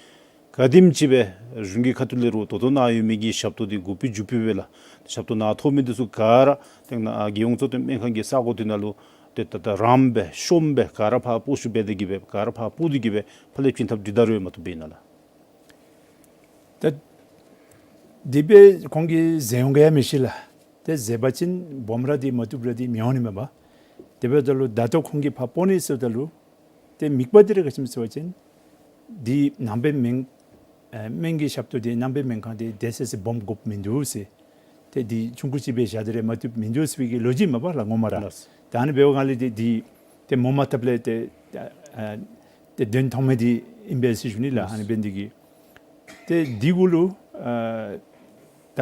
ག་དེམ་ཅིག་སྦེ་གཞུང་གི་ཁ་ཐུག་ལས་རོགས་ད་ལྟོ་ནཱ་ཡོད་མི་གི་ཞབས་ཏོག་འདི་འགོ་དཔེ་མཇུག་དཔེ་སྦེ་ལགས། ཞབས་ཏོག་ནཱ་ཐོབ་མི་འདི་ཚུ་ག་ར་ཏེ་ནཱ་རྒྱལ་ཡོངས་གཙོ་བསྟེན་སྨན་ཁང་གི་ས་གོ་འདི་ནང་ལུ་ཏེ་ད་ད་རངམ་སྦེ་ཤོངམ་སྦེ་ག་ར་ཕར་སྤོ་ཤུགས་འབད་དེ་གིས་སྦེ་ག་ར་ཕར་སྤོ་སྟེ་གིས་སྦེ་ཕར་ལས་བྱིན་དཔ་འདི་ད་རུང་ཡང་མ་བཏུབ་པས་ཨིན་ན་ལགས། ད་དེ་སྦེ་ཁོང་གིས་མཛད་འོང་ག་ཡང་མི་ཤེས་ལགས། ཏེ་མཛད་པ་ཅིན་སྦོམ་ར་འདི་མ་བཏུབ་ར་འདི་མི་འོང་ནི་མས་པ། དེ་འབདཝ་ད་ལུ་ད་ལྟོ་ཁོང་གིས་ཕར་སྤོ་ནི་ཟེརཝ་ད་ལུ་ཏེ་དམིགས་པ་འདི་ར་ག་ཅི་སྨོ་ཟེར་བ་ཅིན་འདི་ནང་པའི་སྨན་ཨེ་སྨན་གྱི་ཞབས་ཏོག་འདི་ནང་པའི་སྨན་ཁང་འདི་དེ་སྦེ་སྦོམ་དགོཔ་མིན་འདུག་ཟེར། ཏེ་འདི་ཆུང་ཀུ་ཅིག་སྦེ་བཞག་སྟེ་ར་མ་བཏུབ་མིན་འདུག་ཟེར་བའི་གི་ལོ་རྒྱུས་མས་པ་ལགས་ངོ་མ་ར། ལགས། ད་ཨ་ནི་འབདཝ་ལས་འདི་འདི་ཏེ་མོ་མ་བཏབ་ལས་ཏེ་ཨ་ཏེ་དོན་མཐོང་མི་འདི་ཨིན་པས་ཟེར་ཞུ་ནི་ལགས། ཨ་ནི་འབད་ནི་འདི་གིས་ཏེ་འདི་གུ་ལུ་ཨ་ད་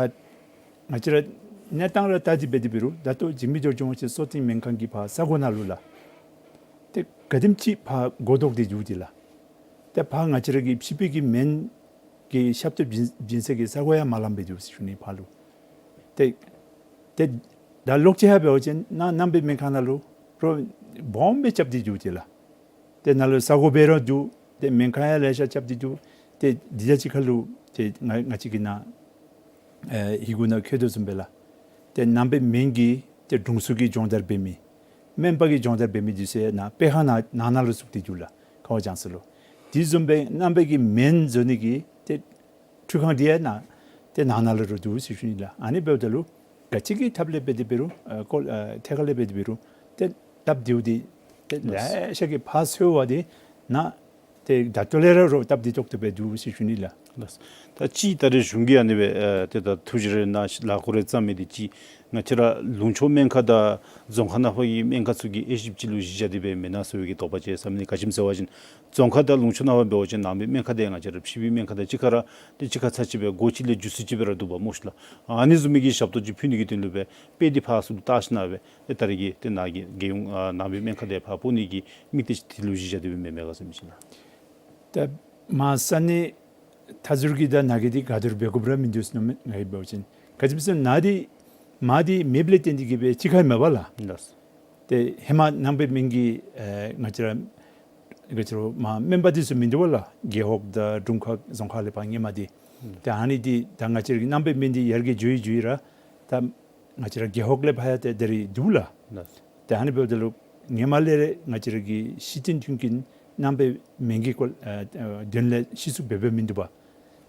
ང་བཅས་ར་གནས་སྟངས་ར་བལྟ་སྟེ་འབད་དེ་འབད་རུང་ད་ལྟོ་འཇིགས་མེད་རྡོ་རྗེ་དབང་ཕྱུག་གསོ་རྟེན་སྨན་ཁང་གི་ཕར་ས་གོ་ནང་ལུ་ལགས། ཏེ་ག་དེམ་ཅིག་ཕར་གོ་ལྡོག་སྟེ་འགྱོ་སྟེ་ལགས། ཏེ་ཕར་ང་བཅས་ར་གི་ཕྱི་པའི་གི་སྨན་གྱི་ཞབས་ཏོག་བྱིན་བྱིན་སའི་གི་ས་གོ་ཡང་མ་ལངམ་སྦེ་འགྱོ་ཟེར་ཞུ་ནི་ཕར་ལུ། ཏེ་ཏེ་ད་ལོག་ཅིག་ཧ་འབད་བ་ཅིན་ནཱ་ནང་པའི་སྨན་ཁང་ནང་ལུ་རོགས་སྦོམ་སྦེ་རྐྱབ་སྟེ་འགྱོ་སྟེ་ལགས། ཏེ་ནཱ་ལུ་ས་གོ་སྦེ་ར་འདུག། ཏེ་སྨན་ཁང་ཡང་ལེ་ཤ་རྐྱབ་སྟེ་འདུག། ཏེ་འདི་ད་ཅི་ཁ་ལུ་ཏེ་ང་ང་བཅས་ཀྱི་ནཱ་ཨེ་ཧིང་གུ་ནང་འཁོད་དོ་བཟུམ་སྦེ་ལགས། ཏེ་ནང་པའི་སྨན་གྱིས་ཏེ་དྲུང་འཚོ་གི་སྦྱོང་བརྡར་འབད་མི་སྨན་པ་གི་སྦྱོང་བརྡར་འབད་མི་འདི་ཚུ་ཡང་ནཱ་སྤེལ་ཁང་ནང་ནང་ན་ལུ་བཙུགས་ཏེ་འདུག་ལགས། ཁ་བ་ལྗང་ས་ལུ། དེ་བཟུམ་སྦེ་ནང་པའི་གི་སྨན་བཟོ་ནི་གི་ཏེ་འཕྲུལ་ཁང་འདི་ཡང་ནཱ་ཏེ་ནང་ན་ལུ་ར་འདུག་ཟེར་ཞུ་ནི་ལགས། ཨ་ནི་འབདཝ་ད་ལུ་ག་ཅི་གི་ཐབས་ལས་འབད་དེ་འབད་རུང་ཨ་ཀོ་ཨ་ཐད་ཁར་ལས་འབད་དེ་འབད་རུང་ཏེ་སྟབས་བདེཝ་འདི་ཏེ་ལེ་ཤ་གིས་ཕར་འཚོལ་བ་འདི་ནཱ་ཏེ་ད་ལྟོ་ལས་ར་རོགས་སྟབས་བདེ་ཏོག་ཏོ་སྦེ་འདུག་ཟེར་ཞུ་ནི་ལགས། ལགས། ད་ཅི་ད་རེས་གཞུང་གིས་ཨ་ནི་སྦེ་ཨ་ཏེ་ད་ཐུགས་བཞེད་རེ་གནང་ལག་ཁུ་རེ་བརྩམས་མི་འདི་ཅིག་ང་བཅས་ར་ལུང་ཕྱོགས་སྨན་ཁང་དང་རྫོང་ཁག་ནང་ཕར་གྱི་སྨན་ཁང་ཚུ་གིས་དབྱེ་ཞིབ་ཅིག་ལུ་གཞི་བཞག་སྟེ་སྦེ་མེན་ན་ཟེར་བའི་གི་དོགས་པ་ཅིག་ཟ་མི་འདི་ག་ཅི་སྨོ་ཟེར་བ་ཅིན་རྫོང་ཁག་དང་ལུང་ཕྱོགས་ནང་ཕར་འབད་བ་ཅིན་ནང་པའི་སྨན་ཁང་འདི་ང་བཅས་ར་ཕྱི་པའི་སྨན་ཁང་དང་གཅིག་ཁར་ར་ཏེ་གཅིག་ཁར་ཚར་གཅིག་སྦེ་སྒོ་གཅིག་ལས་འགྱོ་ས་ཅིག་སྦེ་ར་འདུག་པ་སྨོ་ཤིག་ལགས། ཨ་ནི་བཟུམ་མའི་གི་ཞབས་ཏོག་ཅིག་ཕུལ་ནི་གི་དོན་ལུ་སྦེ་དཔེ་འདི་ཕར་ཚུར་བལྟ་ཞིནམ་སྦེ་ཏེ་ད་རེས་ཀྱི་ཏེ་ནཱ་གི་རྒྱལ་ཡོངས་ཨ་ནང་པའི་སྨན་ཁང་འདི་ཕར་སྤོ་ནི་གི་དམིགས་གཏད་ཅིག་འདི་ལུ་གཞི་བཞག་སྟེ་སྦེ་མེན་མས་ག་ཟེར་མི་ཅིག་ལགས། ད་མ་ས་ནི་མཐའ་ཟུར་གྱི་དང་ནང་གི་འདི་ག་དེ་རུང་འབད་དགོཔ་ར་མིན་འདུག་ཟེར་མནོཝ་མས་ང་གིས་འབད་བ་ཅིན། ག་ཅི་སྨོ་ཟེར་ན་འདི་མ་འདི་མེདཔ་ལས་བརྟེན་ཏེ་གིས་སྦེ་ཅིག་ཁར་མེད་པ་ལགས། ལགས། ཏེ་ཧེ་མ་ནང་པའི་སྨན་གྱི་ཨེ་ང་བཅས་ར་ང་བཅས་ར་མ་སྨན་པ་འདི་ཚུ་མིན་འདུག་པ་ལགས། རྒེད་འོག་དང་དྲུང་ཁག་རྫོང་ཁག་ལས་ཕར་ཧེ་མ་འདི། ཏེ་ཨ་ནི་འདི་ད་ང་བཅས་ར་གི་ནང་པའི་སྨན་འདི་ཡར་རྒྱས་འགྱོ་ཡི་འགྱོ་ཡི་ར་ད་ང་བཅས་ར་རྒེད་འོག་ལས་ཕར་ཡང་ཏེ་ད་རེས་འདུག་ལགས། ལགས། ཏེ་ཨ་ནི་འབདཝ་ད་ལུ་ཧེ་མ་ལས་ར་ང་བཅས་ར་གི་ཤེས་ལྡན་མཐུན་རྐྱེན་ནང་པའི་སྨན་གྱི་སྐོར་ཨ་ཨ་དོན་ལས་ཤེས་ཚུགསཔ་སྦེ་མིན་འདུག་པ།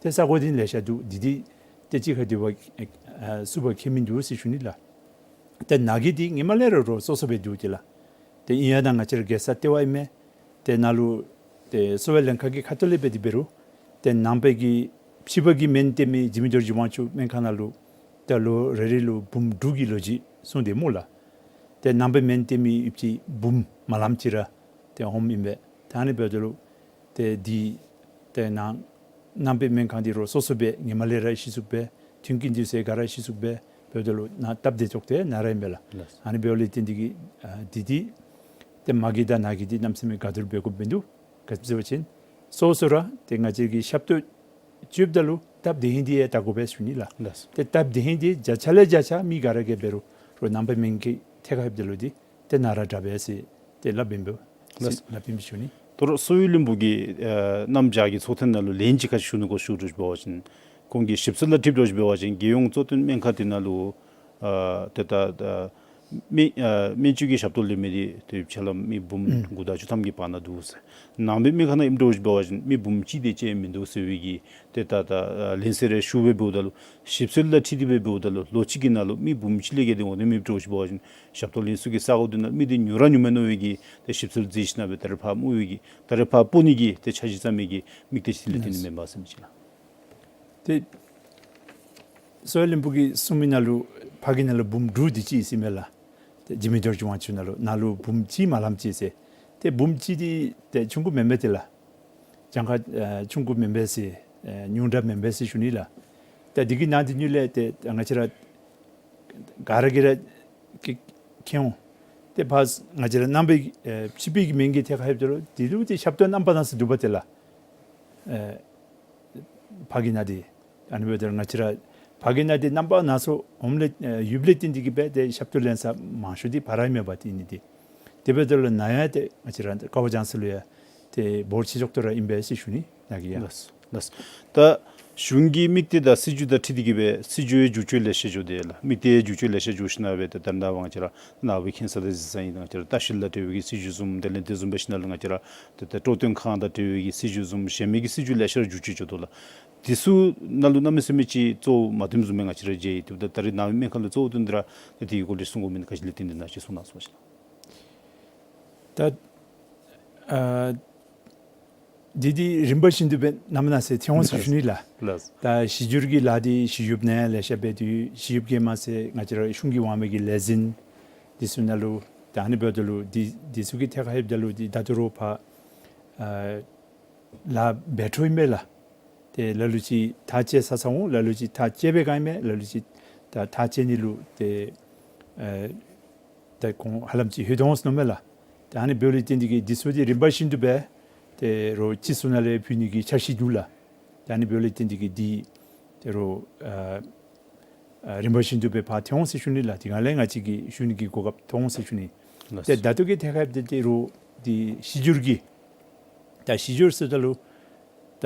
ཏེ་ས་གོ་འདི་ལེ་ཤ་འདུག། འདི་འདི་ཏེ་གཅིག་ཁར་འདུ་བ་ཨ་ཚུགས་པ་ཁྱད་མིན་འདུག་ཟེར་ཞུ་ནི་ལགས། ཏེ་ནང་གི་འདི་ཧེ་མ་ལས་ར་རོགས་སོ་སོ་སྦེ་འདུག་ཅི་ལགས། ཏེ་ཨིན་ཡང་ད་ང་བཅས་ར་རྒྱལ་ས་ལྟེ་བ་ཨིན་མས། ཏེ་ནཱ་ལུ་ཏེ་གསོ་བའི་ལྷན་ཁག་གི་ཁ་ཐུག་ལས་འབད་དེ་འབད་རུང་ཏེ་ནང་པའི་གི་ཕྱི་པའི་གི་སྨན་སྟོན་མི་འཇིགས་མེད་རྡོ་རྗེ་དབང་ཕྱུག་སྨན་ཁང་ནང་ལུ་ཏེ་ལོ་རེ་རེ་ལུ་འབུམ་དྲུག་གི་ལོ་རྒྱུས་གསུངས་ཏེ་སྨོ་ལགས། ཏེ་ནང་པའི་སྨན་སྟོན་མི་ཡོདཔ་ཅིག་འབུམ་མ་ལམ་ཅིག་ར་ཏེ་ཧོངམ་ཨིན་པས། ད་ཨ་ནི་འབདཝ་ད་ལུ་ཏེ་འདི་ཏེ་ནང་ནང་པའི་སྨན་ཁང་འདི་རོགས་སོ་སོ་སྦེ་ཉི་མ་ལས་ར་ཤེས་ཚུགསཔ་སྦེ་མཐུན་རྐྱེན་འདི་ཚུ་ག་ར་ཤེས་ཚུགསཔ་སྦེ་འབདཝ་ད་ལུ་ནཱ་སྟབས་བདེ་ཏོག་ཏོ་ནཱ་ར་ཨིན་པས་ལགས། ལགས། ཨ་ནི་འབདཝ་ལས་བརྟེན་ཏེ་གིས་ཨ་འདི་འདི་ཏེ་མ་གི་དང་ནཱ་གི་འདི་གནམ་མེད་ས་མེད་ག་དུར་འབད་དགོཔ་མིན་འདུག། ག་ཅི་ཟེར་བ་ཅིན་སོ་སོ་ར་ཏེ་ང་བཅས་ཀྱིས་ཞབས་ཏོག་སྤྱོདཔ་ད་ལུ་སྟབས་བདེ་ཧིང་འདི་ཡང་བལྟ་དགོ་པས་ཞུ་ནི་ལགས། ལགས། ཏེ་སྟབས་བདེ་ཧིང་འདི་བརྒྱ་ཆ་ལས་བརྒྱ་ཆ་མི་ག་ར་གིས་འབད་རུང་རོགས་ནང་པའི་སྨན་གྱི་ཐད་ཁར་ལྷོདཔ་ད་ལུ་འདི་ཏེ་ནཱ་ར་དྲག་པས་ཟེར་ཏེ་སླབ་ཨིན་པས། ལགས། སླབ་ཨིན་ཞུ་ནི། དོ་རུང་གསོ་བའི་བློན་པོ་གིས་ཨ་གནམ་བྱཱར་གྱི་ཚོགས་ཐེངས་ནང་ལུ་ལན་ཅིག་ཁར་ཞུ་ནི་གོ་ཞུ་དོ་ཅིག་འབད་བ་ཅིན་ཁོང་གིས་ཞིབ་འཚོལ་ལུ་དྲིཝ་ད་ཅིག་འབད་བ་ཅིན་རྒྱལ་ཡོངས་གཙོ་བསྟེན་སྨན་ཁང་འདི་ནང་ལུ་ཨ་ཏེ་ད་ད་སྨན་ཨ་སྨན་བཅོས་ཀྱི་ཞབས་ཏོག་ལེན་མི་འདི་ཏེ་ཡོདཔ་ཆ་ལུ་མི་འབུམ་ཨུམ་དགུ་དང་བཅུ་ཐམ་གྱི་བར་ན་འདུག་ཟེར། ནང་པའི་སྨན་ཁང་ནང་ཨིནམ་འདྲཝ་ཅིག་འབད་བ་ཅིན་མི་འབུམ་གཅིག་དེ་ཅིག་མིན་འདུག་ཟེར་བའི་གི་ཏེ་ད་ད་ཨ་ལན་ཚད་རེ་ཞུ་སྦེ་འབདཝ་ད་ལུ་ཞིབ་འཚོལ་ལུ་དྲི་སྟེ་སྦེ་འབདཝ་ད་ལུ་ལོ་གཅིག་གི་ནང་ལུ་མི་འབུམ་གཅིག་ལས་བརྒལ་ཏེ་འོང་ནི་མེདཔ་འདྲཝ་ཅིག་འབད་བ་ཅིན་ཞབས་ཏོག་ལེན་ས་གི་ས་གོ་འདི་ནང་མི་འདི་ཉུང་ར་ཉུང་མས་མནོ་བའི་གི་ཏེ་ཞིབ་འཚོལ་མཛད་ཞིན་ན་སྦེ་ད་རེས་ཕར་མུར་བའི་གི་ད་རེས་ཕར་སྤོ་ནི་གི་ཏེ་འཆར་གཞི་བརྩམ་མི་གི་དམིགས་གཏད་ཅིག་ལས་བརྟེན་ཏེ་མེན་པས་ཟེར་མི་ཅིག་ལགས། ཏེ་གསོ་བའི་བློན་པོ་གིས་གསུངས་མི་ནང་ལུ་ཕར་གི་ནང་ལུ་འབུམ་དྲུག་དེ་ཅིག་ཨིན་ཟེར་མས་ལགས། ཏེ་འཇིགས་མེད་རྡོ་རྗེ་དབང་ཕྱུག་ནང་ལུ་ནཱ་ལུ་འབུམ་གཅིག་མ་ལམ་ཅིག་ཟེར། ཏེ་འབུམ་གཅིག་འདི་ཏེ་ཆུང་ཀུ་མེན་པས་ཏེ་ལགས། གྱངས་ཁ་ཨ་ཆུང་ཀུ་མེན་པས་ཟེར་ཨ་ཉུང་དྲགས་མེན་པས་ཟེར་ཞུ་ནི་ལགས། ཏེ་འདི་གི་ནང་འདི་ཉིད་ལས་ཏེ་ང་བཅས་ར་ག་ར་གིས་ར་མཁྱེན་འོང་། ཏེ་ཕར་ང་བཅས་ར་ནང་པའི་ཨེ་ཕྱི་པའི་གི་སྨན་གྱི་ཐད་ཁར་ལྷོདཔ་ད་ལུ་འདི་ལུ་ཏེ་ཞབས་ཏོག་རྣམ་པ་སྣ་ཚོགས་འདུག་པ་ཏེ་ལགས། ཨེ་ཕར་གི་ནང་འདི་ཨ་ནི་འབདཝ་ད་ལུ་ང་བཅས་ར་ཕར་གི་ནང་འདི་རྣམ་པ་སྣ་ཚོགས་འོངམ་ལས་ཨེ་ཡོདཔ་ལས་བརྟེན་ཏེ་གིས་སྦེ་ཏེ་ཞབས་ཏོག་ལེན་ས་མང་ཤོས་འདི་ཕར་ར་ཨིན་མས་པ་ཏེ་ཨ་ནི་འདི། དེ་འབདཝ་ད་ལུ་ནཱ་ཡང་ཏེ་ང་བཅས་ར་ཀ་བ་ལྗང་ས་ལུ་ཡང་ཏེ་འབོར་ཆེ་ཏོག་ཏོ་ར་ཨིན་པས་ཟེར་ཞུ་ནི་ནཱ་གིས་ཡང་། ལགས་ལགས། ད་གཞུང་གི་དམིགས་གཏད་དང་སྲིད་བྱུས་དང་འཁྲིལ་ཏེ་གིས་སྦེ་སྲིད་བྱུས་ཡང་བསྒྱུར་བཅོས་ལེ་ཤ་འགྱོ་དེས་ལགས། དམིགས་གཏད་བསྒྱུར་བཅོས་ལེ་ཤ་འགྱོ་ཞིན་ན་སྦེ་ཏེ་ད་ནཱ་ང་བཅས་ར་ནཱ་བུ་ཁྱིམ་ཚང་དང་གཟིགས་ས་ཨིན་ན་ང་བཅས་ར་ལྟ་བཤལ་དང་འབྲེལ་བའི་གི་སྲིད་བྱུས་བཟུམ་དེ་ལས་དེ་བཟུམ་འབད་ཞིན་ན་ལུ་ང་བཅས་ར་ཏེ་ད་སྤྲོ་སྟོན་ཁང་དང་འབྲེལ་བའི་གི་སྲིད་བྱུས་བཟུམ་གཞན་མི་གི་སྲིད་བྱུས་ལེ་ཤ་ར་བསྒྱུར་བཅོས་འགྱོ་དོ་ལགས། དེ་ཚུ་ནང་ལུ་གནམ་མེད་ས་མེད་ཅིག་གཙོ་བོ་མ་བཏོནམ་བཟུམ་སྦེ་ང་བཅས་ར་མཇལ་ཡི། ཏེ་ད་ད་རེས་ནཱ་བུ་སྨན་ཁང་ལུ་གཙོ་བོ་བཏོན་ཏེ་ར་ཏེ་དེ་གི་སྐོར་ལས་གསུང་དགོ་མི་ནི་ག་ཅི་ལས་བརྟེན་ཏེ་ན་ཅིག་གསུང་གནང་ཟེར་བ་ཅིན་ལགས། ད་ཨ་འདི་འདི་རིམ་པ་བཞིན་དུ་སྦེ་ནམ་ན་ཟེར་ཐོན་འོང་ཟེར་ཞུ་ནི་ལགས། ལགས། ད་གཞི་བསྒྱུར་གྱི་ལཱ་འདི་གཞིས་བཞུགས་ནང་ལེ་ཤ་འབད་དེ་གཞིས་བཞུགས་ཀྱིས་མ་ཚད་ང་བཅས་ར་གཞུང་གི་དབང་མི་གི་ལས་འཛིན་འདི་ཚུ་ནང་ལུ་ད་ཨ་ནི་འབདཝ་ད་ལུ་འདི་འདི་ཚུ་གི་ཐད་ཁར་ལྷོདཔ་ད་ལུ་འདི་ད་ལྟོ་རོགས་ཕར་ཨ་ལཱ་འབད་འཕྲོ་ཨིན་པས་ལགས། ཏེ་ལ་ལུ་ཅིག་ཐག་བཅད་ཚར་ཚར་འོང་། ལ་ལུ་ཅིག་ཐག་བཅད་པའི་སྒང་ཨིན་མས། ལ་ལུ་ཅིག་ད་ཐག་བཅད་ནི་ལུ་ཏེ་ཨེ་ད་ཁོང་ཧ་ལམ་ཅིག་ལྷོད་འོང་ཟེར་མནོཝ་མས་ལགས། ད་ཨ་ནི་འབདཝ་ལས་བརྟེན་ཏེ་གིས་འདི་ཚུ་འདི་རིམ་པ་བཞིན་དུ་སྦེ་ཏེ་རོགས་སྤྱི་ཚོགས་ནང་ལས་ཕུལ་ནི་གི་འཆར་གཞི་འདུག་ལགས། ད་ཨ་ནི་འབདཝ་ལས་བརྟེན་ཏེ་གིས་འདི་ཏེ་རོགས་ཨ་ཨ་རིམ་པ་བཞིན་དུ་སྦེ་ཕར་ཐོན་འོང་ཟེར་ཞུ་ནི་ལགས། དེ་སྒང་ལས་ང་བཅས་ཀྱིས་ཞུ་ནི་གི་གོ་སྐབས་ཐོབ་འོང་ཟེར་ཞུ་ནི། ལགས། ཏེ་ད་ལྟོ་གི་ཐད་ཁར་ཏེ་ཏེ་རོགས་འདི་གཞི་བསྒྱུར་གྱི་ད་གཞི་བསྒྱུར་ཟེརཝ་ད་ལུ་ད་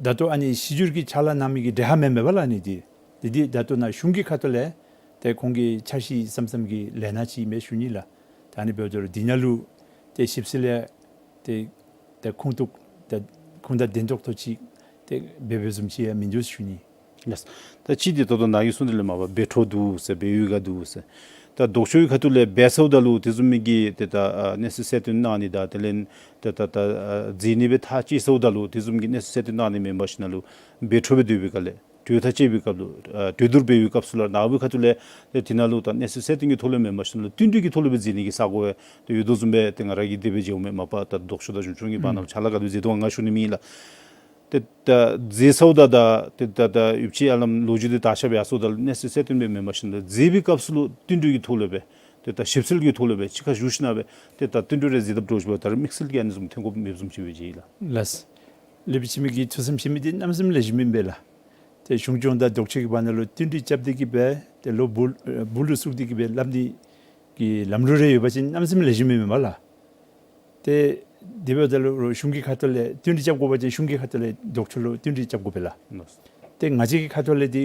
ད་ལྟོ་ཨ་ནི་གཞི་བསྒྱུར་གྱི་ཕྱག་ལཱ་གནང་མི་གི་གྲལ་ཁར་མེན་མས་པ་ལགས། ཨ་ནི་འདི་འདི་འདི་ད་ལྟོ་ནཱ་གཞུང་གི་ཁ་ཐུག་ལས་ཏེ་ཁོང་གི་འཆར་གཞི་བཟུམ་བཟུམ་གྱི་ལས་སྣ་ཅིག་མས་ཞུ་ནི་ལགས། ད་ཨ་ནི་འབདཝ་ད་ལུ་འདི་ནང་ལུ་ཏེ་ཞིབ་འཚོལ་ལས་ཏེ་ད་ཁུངས་གཏུགས་ད་ཁུངས་དང་ལྡན་ཏོག་ཏོ་ཅིག་ཏེ་འབད་འབདཝ་བཟུམ་ཅིག་ཡང་མིན་འདུག་ཞུ་ནི། ལགས། ད་ཅི་འདི་ད་ལྟོ་ནཱ་གིས་གསུངས་དེ་ལས་མ་པ་འབད་འཕྲོ་འདུག་ཟེར་འབད་ཡོད་ག་འདུག་ཟེར། ད་ལྡོག་ཕྱོགས་ཀྱི་ཁ་ཐུག་ལས་འབད་ཚརཝ་ད་ལུ་དེ་བཟུམ་མའི་གི་ཏེ་ད་ཨ་གནས་ཚུལ་གསལ་སྟོན་གནང་ནི་དང་དེ་ལས་ཏེ་ད་ད་ཨ་མཛད་ནི་སྦེ་ཐག་བཅད་ཚརཝ་ད་ལུ་དེ་བཟུམ་གྱི་གནས་ཚུལ་གསལ་སྟོན་གནང་ནི་མེན་པར་ཞིན་ན་ལུ་འབད་འཕྲོ་སྦེ་སྡོད་པའི་སྐབས་ལས་གྲོས་ཐག་བཅད་པའི་སྐབས་ལུ་ཨ་གྲོས་བསྡུར་འབད་བའི་སྐབས་སུ་ལུ་ནཱ་བུའི་ཁ་ཐུག་ལས་ཏེ་དེ་ནང་ལུ་ད་གནས་ཚུལ་གསལ་སྟོན་གྱི་ཐོག་ལས་མེན་པར་ཞིན་ན་ལུ་བསྟུན་གྲོས་ཀྱི་ཐོག་ལས་སྦེ་མཛད་ནི་གི་ས་གོ་ཡོད་དོ་བཟུམ་སྦེ་ཏེ་ང་ར་གིས་དེ་སྦེ་མཇལཝ་མས། མ་པ་ད་ལྡོག་ཕྱོགས་དང་གཞུང་ཕྱོགས་ཀྱི་བར་ན་ཕྱག་ལཱ་ག་དེ་སྦེ་མཛད་དོ་ག་ང་ཞུ་ནི་མེད་ལགས། ཏེ་ད་མཛད་ཚརཝ་ད་ད་ཏེ་ད་ད་ཡོདཔ་ཅིག་ཨ་ལམ་ལོ་རྒྱུས་འདི་དག་ཆ་སྦེ་ཡར་སོངམ་ད་ལུ་གནས་ཚུལ་གསལ་སྟོན་སྦེ་མེན་པར་ཞིན་ན་ལུ་མཛད་པའི་སྐབས་སུ་ལུ་བསྟུན་གྲོས་ཀྱི་ཐོག་ལས་སྦེ་ཏེ་ད་ཞིབ་འཚོལ་གྱི་ཐོག་ལས་སྦེ་གཅིག་ཁར་བཞུགས་ཞིན་ན་སྦེ་ཏེ་ད་བསྟུན་གྲོས་རེ་མཛད་དཔ་འདྲཝ་ཅིག་འབདཝ་ད་རེས་དམིགས་བསལ་གྱི་ཨ་ནི་བཟུམ་ཐོན་དགོཔ་མེདཔ་བཟུམ་ཅིག་སྦེ་མཇལ་ཡི་ལགས། ལགས། ལེགས་པའི་ཕྱི་མི་གིས་ཐུགས་བསམ་བཞེས་མི་འདི་གནམ་མེད་ས་མེད་ལེགས་ཤོམ་ཨིན་པས་ལགས། ཏེ་གཞུང་སྐྱོང་དང་ལྡོག་ཕྱོགས་ཀྱི་བར་ན་ལུ་བསྟུན་གྲོས་རྐྱབ་སྟེ་གིས་སྦེ་ཏེ་ལོག་སྦུག་ཨེ་སྦུག་ལུ་བཙུགས་ཏེ་གིས་སྦེ་སླབ་ནི་གི་ལམ་ལུགས་རེ་ཡོད་པ་ཅིན་གནམ་མེད་ས་མེད་ལེགས་ཤོམ་ཨིན་མས་པ་ལགས། ཏེ་དེ་འབདཝ་ད་ལུ་གཞུང་གི་ཁ་ཐུག་ལས་བསྟུན་གྲོས་རྐྱབ་དགོ་པ་ཅིན་གཞུང་གི་ཁ་ཐུག་ལས་ལྡོག་ཕྱོགས་ལུ་བསྟུན་གྲོས་རྐྱབ་དགོ་པས་ལགས། ཏེ་ང་བཅས་ཀྱི་ཁ་ཐུག་ལས་འདི་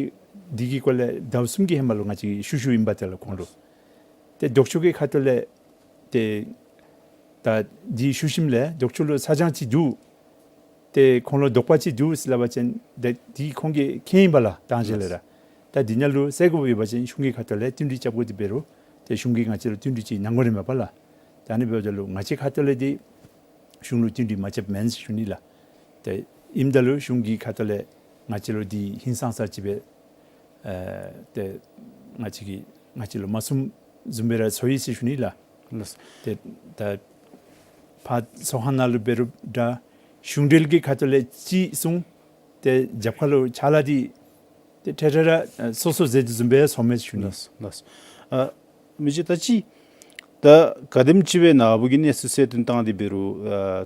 འདི་གི་སྐོར་ལས་ཟླཝ་གསུམ་གྱི་ཧེ་མ་ལུ་ང་བཅས་ཞུ་ཞུཝ་ཨིན་པས་ཏེ་ལགས་ཁོང་ལུ། ཏེ་ལྡོག་ཕྱོགས་ཀྱི་ཁ་ཐུག་ལས་ཏེ་ད་འདི་ཞུ་ཞིནམ་ལས་ལྡོག་ཕྱོགས་ལུ་ཚ་གྱང་ཅིག་འདུག། ཏེ་ཁོང་ལུ་དོགས་པ་ཅིག་འདུག་ཟེར་སླབ་པ་ཅིན་ཏེ་འདི་ཁོང་གིས་མཁྱེན་ཡི་པ་ལགས་དང་ཞལ་ལས་ར། ད་འདི་ནང་ལུ་སེལ་དགོཔ་ཡོད་པ་ཅིན་གཞུང་གི་ཁ་ཐུག་ལས་བསྟུན་གྲོས་རྐྱབ་དགོ། དེ་འབད་རུང་ཏེ་གཞུང་གིས་ང་བཅས་ལུ་བསྟུན་གྲོས་ཅིག་གནང་དགོ་རན་མས་པ་ལགས། ད་ཨ་ནི་འབདཝ་ད་ལུ་ང་བཅས་ཁ་ཐུག་ལས་འདི་གཞུང་ལུ་བསྟུན་གྲོས་མ་རྐྱབ་མེན་ཟེར་ཞུ་ནི་ལགས། ཏེ་ཨིནམ་ད་ལུ་གཞུང་གི་ཁ་ཐུག་ལས་ང་བཅས་ལུ་འདི་ཧིང་སངས་ས་ཅིག་སྦེ་ཨེ་ཏེ་ང་བཅས་ཀྱི་ང་བཅས་ལུ་མ་གསུངམ་བཟུམ་སྦེ་ར་ཚོར་ཡི་ཟེར་ཞུ་ནི་ལགས། ལགས། ཏེ་ད་ཕར་ཚོགས་ཁང་ནང་ལུ་འབད་རུང་འདྲ་གཞུང་འབྲེལ་གྱི་ཁ་ཐུག་ལས་ཅིག་གསུངས། ཏེ་རྒྱབ་ཁ་ལུ་ཕྱག་ལཱ་འདི་ཏེ་ཏེ་ཏེ་ར་ཨ་སོ་སོ་མཛད་དོ་བཟུམ་སྦེ་ཚོརཝ་མས་ཞུ་ནི། ལགས་ལགས། ཨ་མི་རྗེ་ད་ཅི་ད་ག་དེམ་ཅིག་སྦེ་ནཱ་བུ་གིས་གནས་ཚུལ་གསལ་སྟོན་བཏང་སྟེ་འབད་རུང་ཨ་ཨ་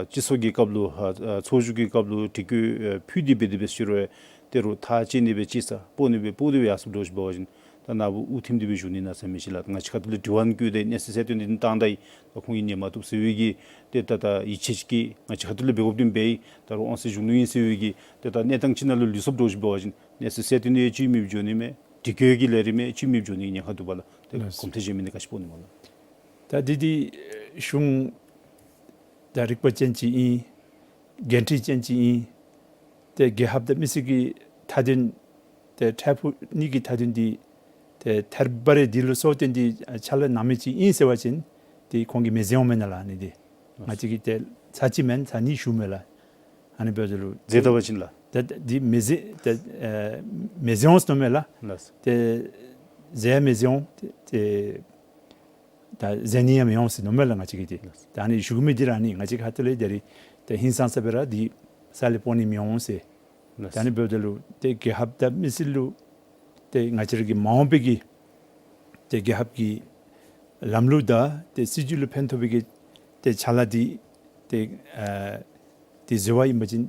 སྤྱི་ཚོགས་ཀྱི་སྐབས་ལུ་ཨ་ཨ་ཚོགས་བཞུགས་ཀྱི་སྐབས་ལུ་དྲི་བཀོད་ཨ་ཕུལ་ཏེ་འབད་དེ་འབད་ཞུ་རུང་ཏེ་རུང་ཐག་བཅད་ནི་སྦེ་བཅད་ས་སྤོ་ནི་སྦེ་སྤོ་སྟེ་སྦེ་ཡར་སོངམ་འདྲཝ་ཅིག་འབད་བ་ཅིན་ད་ནཱ་བུ་དབུ་ཐིམ་སྟེ་སྦེ་བཞུགས་ནི་ན་ཟེར་མི་ཅིག་ལགས། ང་བཅས་ཁ་ཐུག་ལས་དྲི་བ་བཀོད་དེ་གནས་ཚུལ་གསལ་སྟོན་འདི་བཏང་ད་ཡི། ད་ཁོང་གིས་ཉན་མ་བཏུབ་ཟེར་བའི་གི་ཏེ་ད་ད་ཡིད་ཆེས་ཅིག་གིས་ང་བཅས་ཁ་ཐུག་ལས་འབད་དགོཔ་འདི་འབད་ཡི། ད་རུང་དབང་སྲིད་གཞུང་ལུ་ཨིན་ཟེར་བའི་གི་ཏེ་ད་གནས་སྟངས་ཅིག་ནང་ལུ་ལུས་སོངམ་འདྲཝ་ཅིག་འབད་བ་ཅིན་གནས་ཚུལ་གསལ་སྟོན་ཡང་ཅིག་མེདཔ་འགྱོ་ནི་མས། དྲི་བཀོད་ཀྱི་ལས་རིམ་ཡང་ཅིག་མེདཔ་འགྱོ་ནི་ཉེན་ཁ་འདུག་པ་ལགས། ཏེ་ལགས། གོམ་ཐེངས་གཞན་མི་འདི་ག་ཅི་སྤོ་ནི་སྨོ་ལགས། ད་འདི་འདི་གཞུང་ད་རིག་པ་ཅན་ཅིག་ཨིན། འགན་འཁྲི་ཅན་ཅིག་ཨིན། ཏེ་རྒྱལ་ཁབ་དང་མི་སེར་གྱི་མཐའ་དོན་ཏེ་འཕྲལ་ཕུགས་གཉིས་ཀྱི་མཐའ་དོན་འདི་ཏེ་ཐད་པ་རེ་འདི་ལུ་སོང་སྟེ་འདི་ཕྱག་ལཱ་གནང་མི་ཅིག་ཨིན་ཟེར་བ་ཅིན་ཏེ་ཁོང་གིས་མི་བཟོད་འོང་མེན་ན་ལགས། ཨ་ནི་འདི་ང་བཅས་ཀྱིས་ཏེ་ཚར་གཅིག་མེན་ཚར་གཉིས་ཞུཝ་མས་ལགས། ཨ་ནི་འབདཝ་ད་ལུ་མཛད་ད་པ་ཅིན་ལགས། ད་འདི་མི་བཟོད་ད་ཨ་མི་བཟོད་འོང་ཟེར་མནོཝ་མས་ལགས། ལགས། ཏེ་བཟོད་ཡང་མི་བཟོད་འོང་ཏེ་ད་བཟོད་ནི་ཡང་མི་འོང་ཟེར་མནོཝ་མས་ལགས་ང་བཅས་ཀྱིས་འདི། ལགས། ད་ཨ་ནི་ཞུ་མི་འདི་ར་ཨ་ནི་ང་བཅས་ཁ་ཐུག་ལས་ད་རིས་ད་ཧིང་སངས་ས་སྦེ་ར་འདི་ས་ལས་སྤོ་ནི་མི་འོང་ཟེར། ལགས། ད་ཨ་ནི་འབདཝ་ད་ལུ་ཏེ་རྒྱལ་ཁབ་དང་མི་སེར་ལུ་ཏེ་ང་བཅས་ར་གི་མ་འོངས་པའི་གི་ཏེ་རྒྱལ་ཁབ་ཀྱི་ལམ་ལུགས་དང་ཏེ་སྲིད་བྱུས་ལུ་ཕན་ཐོགས་པའི་གི་ཏེ་ཕྱག་ལཱ་འདི་ཏེ་ཨ་ཏེ་བཟོ་བ་ཨིན་པ་ཅིན་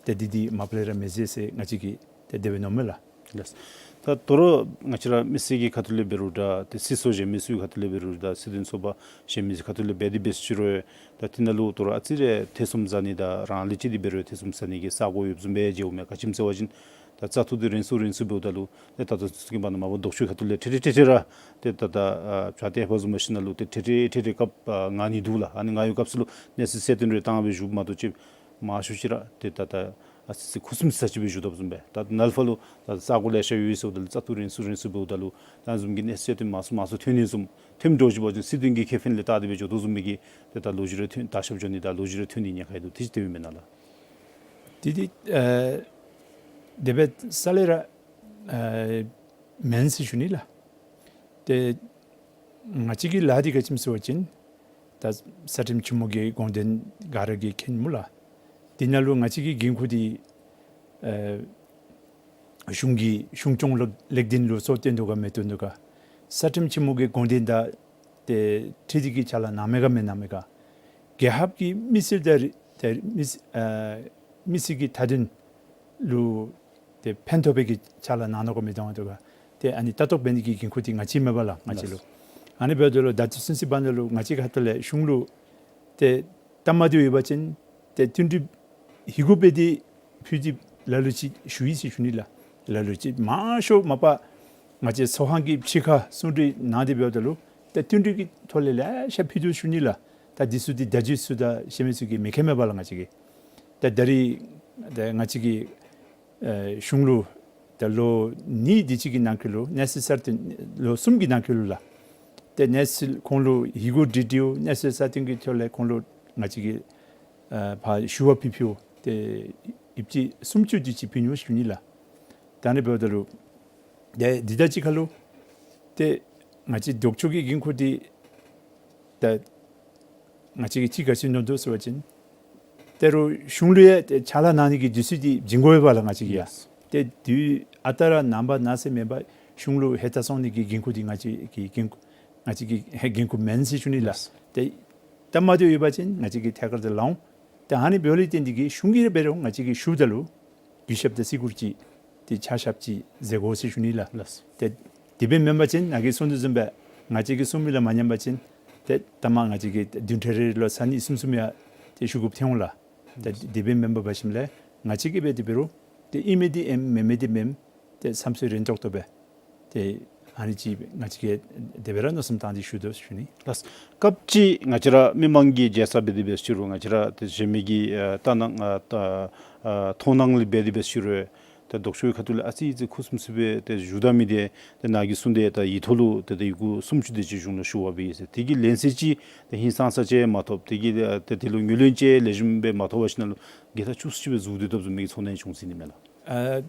ཏེ་འདི་འདི་མ་པ་ལས་ར་མི་བཟོད་ཟེར་ང་བཅས་ཀྱིས་ཏེ་དེ་སྦེ་མནོཝ་མས་ལགས། ལགས། ད་དོ་རུང་ང་བཅས་ར་མི་སེར་གྱི་ཁ་ཐུག་ལས་འབད་རུང་འདྲ་ཏེ་སྲིད་ཚོགས་གཞན་མི་ཚུ་གི་ཁ་ཐུག་ལས་འབད་རུང་འདྲ་སྲིད་དོན་ཚོགས་པ་གཞན་མི་ཚུ་ཁ་ཐུག་ལས་འབད་དེ་འབད་ཞུ་རུང་ད་འདི་ནང་ལུ་དོ་རུང་ཨ་ཙི་རེ་ཐེ་ཚོམ་ཟ་ནི་དང་རང་ལས་ཅིག་འདི་འབད་རུང་ཐེ་ཚོམ་ཟ་ནི་གི་ས་གོ་ཡོདཔ་བཟུམ་སྦེ་མཇལཝ་མས། ག་ཅི་སྨོ་ཟེར་བ་ཅིན་ད་བཙག་འཐུ་འདི་རན་སུ་རན་སུ་འབདཝ་ད་ལུ་ཏེ་ད་ལྟོ་ཚུན་ཚོད་ཀྱི་བར་ན་མ་པ་ལྡོག་ཕྱོགས་ཁ་ཐུག་ལས་ཏེ་ཏེ་ཏེ་ཏེ་ར་ཏེ་ད་ད་ཨ་བྱ་དེ་ཧེ་མ་བཟུམ་མ་ཤེས་ན་ལུ་ཏེ་ཏེ་ཏེ་ཏེ་ཏེ་སྐབས་ཨ་མངགས་ནི་འདུག་ལགས། ཨ་ནི་མངགས་ཡོད་སྐབས་སུ་ལུ་གནས་ཚུལ་གསལ་སྟོན་རེ་བཏང་སྦེ་བཞུགས་མ་གཏོགས་ཅིག་མང་ཤོས་ཅིག་ར་ཏེ་ད་ད་ཨ་ཙི་ཙི་ཁུ་སིམ་ས་ཅིག་སྦེ་བཞུགས་དོ་བཟུམ་སྦེ། ད་ནཱ་ལས་ཕར་ལུ་ད་ས་གོ་ལེ་ཤ་ཡོད་ཟེརཝ་ད་ལུ་བཙག་འཐུ་རན་སུ་རན་སུ་འབདཝ་ད་ལུ་ད་བཟུམ་གྱི་གནས་ཚུལ་གསལ་སྟོན་མང་སུ་མང་སུ་ཐོན་ནི་བཟུམ་ཐོནམ་འདྲཝ་ཅིག་འབད་བ་ཅིན་སྲིད་དོན་གྱི་ཁེ་ཕན་ལས་བལྟ་སྟེ་སྦེ་འགྱོ་དོ་བཟུམ་མའི་གི་ཏེ་ད་ལོ་རྒྱུས་རེ་ཐོན་ད་ཤོབ་འགྱོ་ནི་དང་ལོ་རྒྱུས་རེ་ཐོན་ནི་ཉེན་ཁ་ཡང་འདུག། དེ་ཅིག་དེ་སྦེ་མེན་ན་ལགས། འདི་འདི་ཨ་དེ་སྦེ་རྩ་ལས་ར་ཨ་མེན་ཟེར་ཞུ་ནི་ལགས། ཏེ་ང་བཅས་ཀྱི་ལཱ་འདི་ག་ཅི་སྨོ་ཟེར་བ་ཅིན་ད་ས་ཁྲིམས་ཆེན་མོ་གི་དགོངས་དོན་ག་ར་གིས་མཁྱེན་སྨོ་ལགས། འདི་ནང་ལུ་ང་བཅས་ཀྱི་འགན་ཁུར་འདི་ཨ་གཞུང་གི་གཞུང་སྐྱོང་ལེགས་ལེགས་སྡུད་ལུ་གཙོ་བཏོན་དོ་ག་མི་བཏོན་དོ་ག། ས་ཁྲིམས་ཆེན་མོ་གི་དགོངས་དོན་དང་ཏེ་འཁྲིལ་ཏེ་གི་ཕྱག་ལཱ་གནང་མི་ག་མི་གནང་མི་ག། རྒྱལ་ཁབ་ཀྱི་མི་སེར་དང་རི་ཏེ་མི་སི་ཨ་མི་སེར་གྱི་མཐའ་དོན་ལུ་ཏེ་ཕན་ཐོགས་པའི་གི་ཕྱག་ལཱ་གནང་དོ་ག་མི་གནང་དོ་ག། ཏེ་ཨ་ནི་ལྟ་རྟོག་འབད་ནི་གི་འགན་ཁུར་འདི་ང་བཅས་མས་པ་ལགས་ང་བཅས་ལུ། ཨ་ནི་འབདཝ་ད་ལུ་ད་ལྟོ་ཚུན་ཚོད་བར་ན་ལུ་ང་བཅས་ཁ་ཐུག་ལས་གཞུང་ལུ་ཏེ་སྟབས་མ་བདེཝ་ཡོད་པ་ཅིན་ཏེ་བསྟུན་གྲོས་ཧི་གུ་འབད་དེ་ཕུལ་ཏེ་ལ་ལུ་ཅིག་ཞུ་ཡི་ཟེར་ཞུ་ནི་ལགས། ལ་ལུ་ཅིག་མང་ཤོས་མ་པ་ང་བཅས་ཚོགས་ཁང་གི་ཕྱི་ཁར་གསུང་གྲོས་གནང་སྟེ་འབདཝ་ད་ལུ་ཏེ་བསྟུན་གྲོས་ཀྱི་ཐོག་ལས་ལེ་ཤ་ཕུལ་དོ་ཞུ་ནི་ལགས། ད་འདི་ཚུ་འདི་བརྡ་བརྒྱུད་ཚུ་དང་གཞན་མི་ཚུ་གིས་མི་མཁྱེན་མས་པ་ལགས་ང་བཅས་ཀྱིས། ད་ད་རིས་ད་ང་བཅས་ཀྱིས་ཨེ་གཞུང་ལུ་ད་ལོ་གཉིས་དེ་ཅིག་གི་ནང་འཁོད་ལུ་གནས་ཚུལ་གསལ་སྟོན་ལོ་གསུམ་གྱི་ནང་འཁོད་ལུ་ལགས། ཏེ་གནས་ཚུལ་ཁོང་ལུ་ཧི་གུ་བྲིས་བྲིསཝ་གནས་ཚུལ་གསལ་སྟོན་གྱི་ཐོག་ལས་ཁོང་ལུ་ང་བཅས་ཀྱིས་ཨ་ཕར་ཞུ་བ་ཕུལ་ཕུལཝ་ཏེ་ཡོདཔ་ཅིག་སུམ་ཅུ་དེ་ཅིག་ཕུལ་ནུག་ཞུ་ནི་ལགས། ད་ཨ་ནི་འབདཝ་ད་ལུ་ཏེ་འདི་དང་གཅིག་ཁར་ལུ་ཏེ་ང་བཅས་ལྡོག་ཕྱོགས་ཀྱི་འགན་ཁུར་འདི་ད་ང་བཅས་ཀྱིས་ཅིག་ག་ཅི་མནོ་དོ་ཟེར་བ་ཅིན་ད་རུང་གཞུང་ལུ་ཡང་ཏེ་ཕྱག་ལཱ་གནང་ནི་གི་དུས་ཚོད་འདི་བྱིན་དགོ་པས་ལགས་ང་བཅས་ཀྱིས་ཡ། ལགས། ཏེ་དུས་ཨ་རྟག་ར་ནངས་པ་གནངས་ཚེ་མེན་པར་གཞུང་ལུ་ཧེ་ད་སོང་ནི་གི་འགན་ཁུར་འདི་ང་བཅས་ཀྱི་འགན་ཁུར་ང་བཅས་ཀྱི་ཧེ་འགན་ཁུར་མེན་ཟེར་ཞུ་ནི་ལགས། ལགས། ཏེ་སྟབས་མ་བདེཝ་ཡོད་པ་ཅིན་ང་བཅས་ཀྱིས་ཐད་ཀར་དུ་ལངས་འོང་། ཏེ་ཨ་ནི་འབདཝ་ལས་བརྟེན་ཏེ་གིས་གཞུང་གིས་ར་འབད་རུང་ང་བཅས་ཀྱིས་ཞུཝ་ད་ལུ་གུས་ཞབས་དང་བརྩི་བཀུར་ཅིག་ཏེ་ཕྱག་ཞབས་ཅིག་མཛད་དགོ་ཟེར་ཞུ་ནི་ལགས། ལགས། ཏེ་དེ་སྦེ་མེན་པ་ཅིན་ནཱ་གིས་གསུང་དོ་བཟུམ་སྦེ་ང་བཅས་ཀྱིས་གསུང་མི་ལུ་མ་ཉན་པ་ཅིན་ཏེ་ད་མ་ང་བཅས་ཀྱིས་བདུན་ཕྲག་རེ་ལུ་ཚར་གཉིས་གསུམ་གསུམ་ཡང་ཏེ་ཞུ་དགོཔ་ཐོན་འོང་ལགས། ཏེ་དེ་སྦེ་མེན་པར་འབད་ཞིནམ་ལས་ང་བཅས་ཀྱིས་འབད་དེ་འབད་རུང་ཏེ་ཨིན་མི་འདི་ཨིནམ་མེན་མི་འདི་མེནམ་ཏེ་བསམ་ཚུལ་རན་ཏོག་ཏོ་སྦེ་ཏེ་ཨ་ནི་ཅིག་ང་བཅས་ཀྱིས་དེ་སྦེ་ར་མནོ་བསམ་བཏང་སྟེ་ཞུ་དོ་ཞུ་ནི། ལགས། སྐབས་ཅིག་ང་བཅས་ར་མི་མང་གིས་མཇལ་ས་འབད་དེ་འབད་ཞུ་རུང་ང་བཅས་ར་ཏེ་གཞན་མི་གིས་ཨ་ལྟ་སྣང་ཨ་ཨ་མཐོང་སྣང་ལས་འབད་དེ་འབད་ཞུ་རུང་ ད་ལྡོག་ཕྱོགས་ཀྱི་ཁ་ཐུག་ལས་ཨ་ཙི་ཙི་ཁུ་སིམ་སི་སྦེ་ཏེ་བཞུགས་ད་མི་འདི་ཏེ་ནཱ་གིས་གསུངས་ཏེ་ད་ཡིག་ཐོག་ལུ་ཏེ་ད་ཡི་གུ་སུམ་ཅུ་དེ་ཅིག་གཞུང་ལུ་ཞུ་བ་སྦེ་ཨིན་ཟེར། དེ་གི་ལན་གསལ་ཅིག་ཏེ་ཧིང་སངས་ས་ཅིག་མ་ཐོབ། དེ་གི་ཏེ་དེ་ལུ་ངོས་ལེན་ཅིག་ལེགས་ཤོམ་སྦེ་མ་ཐོབ་པ་ཅིན་ནཱ་ལུ་རྒྱལ་ཐ་ཆུ་ཅིག་སྦེ་བཟུང་སྟེ་ཐོབ་བཟུམ་མའི་ཚོར་སྣང་བྱུང་ཟེར་ནི་མས་ལགས། ཨ་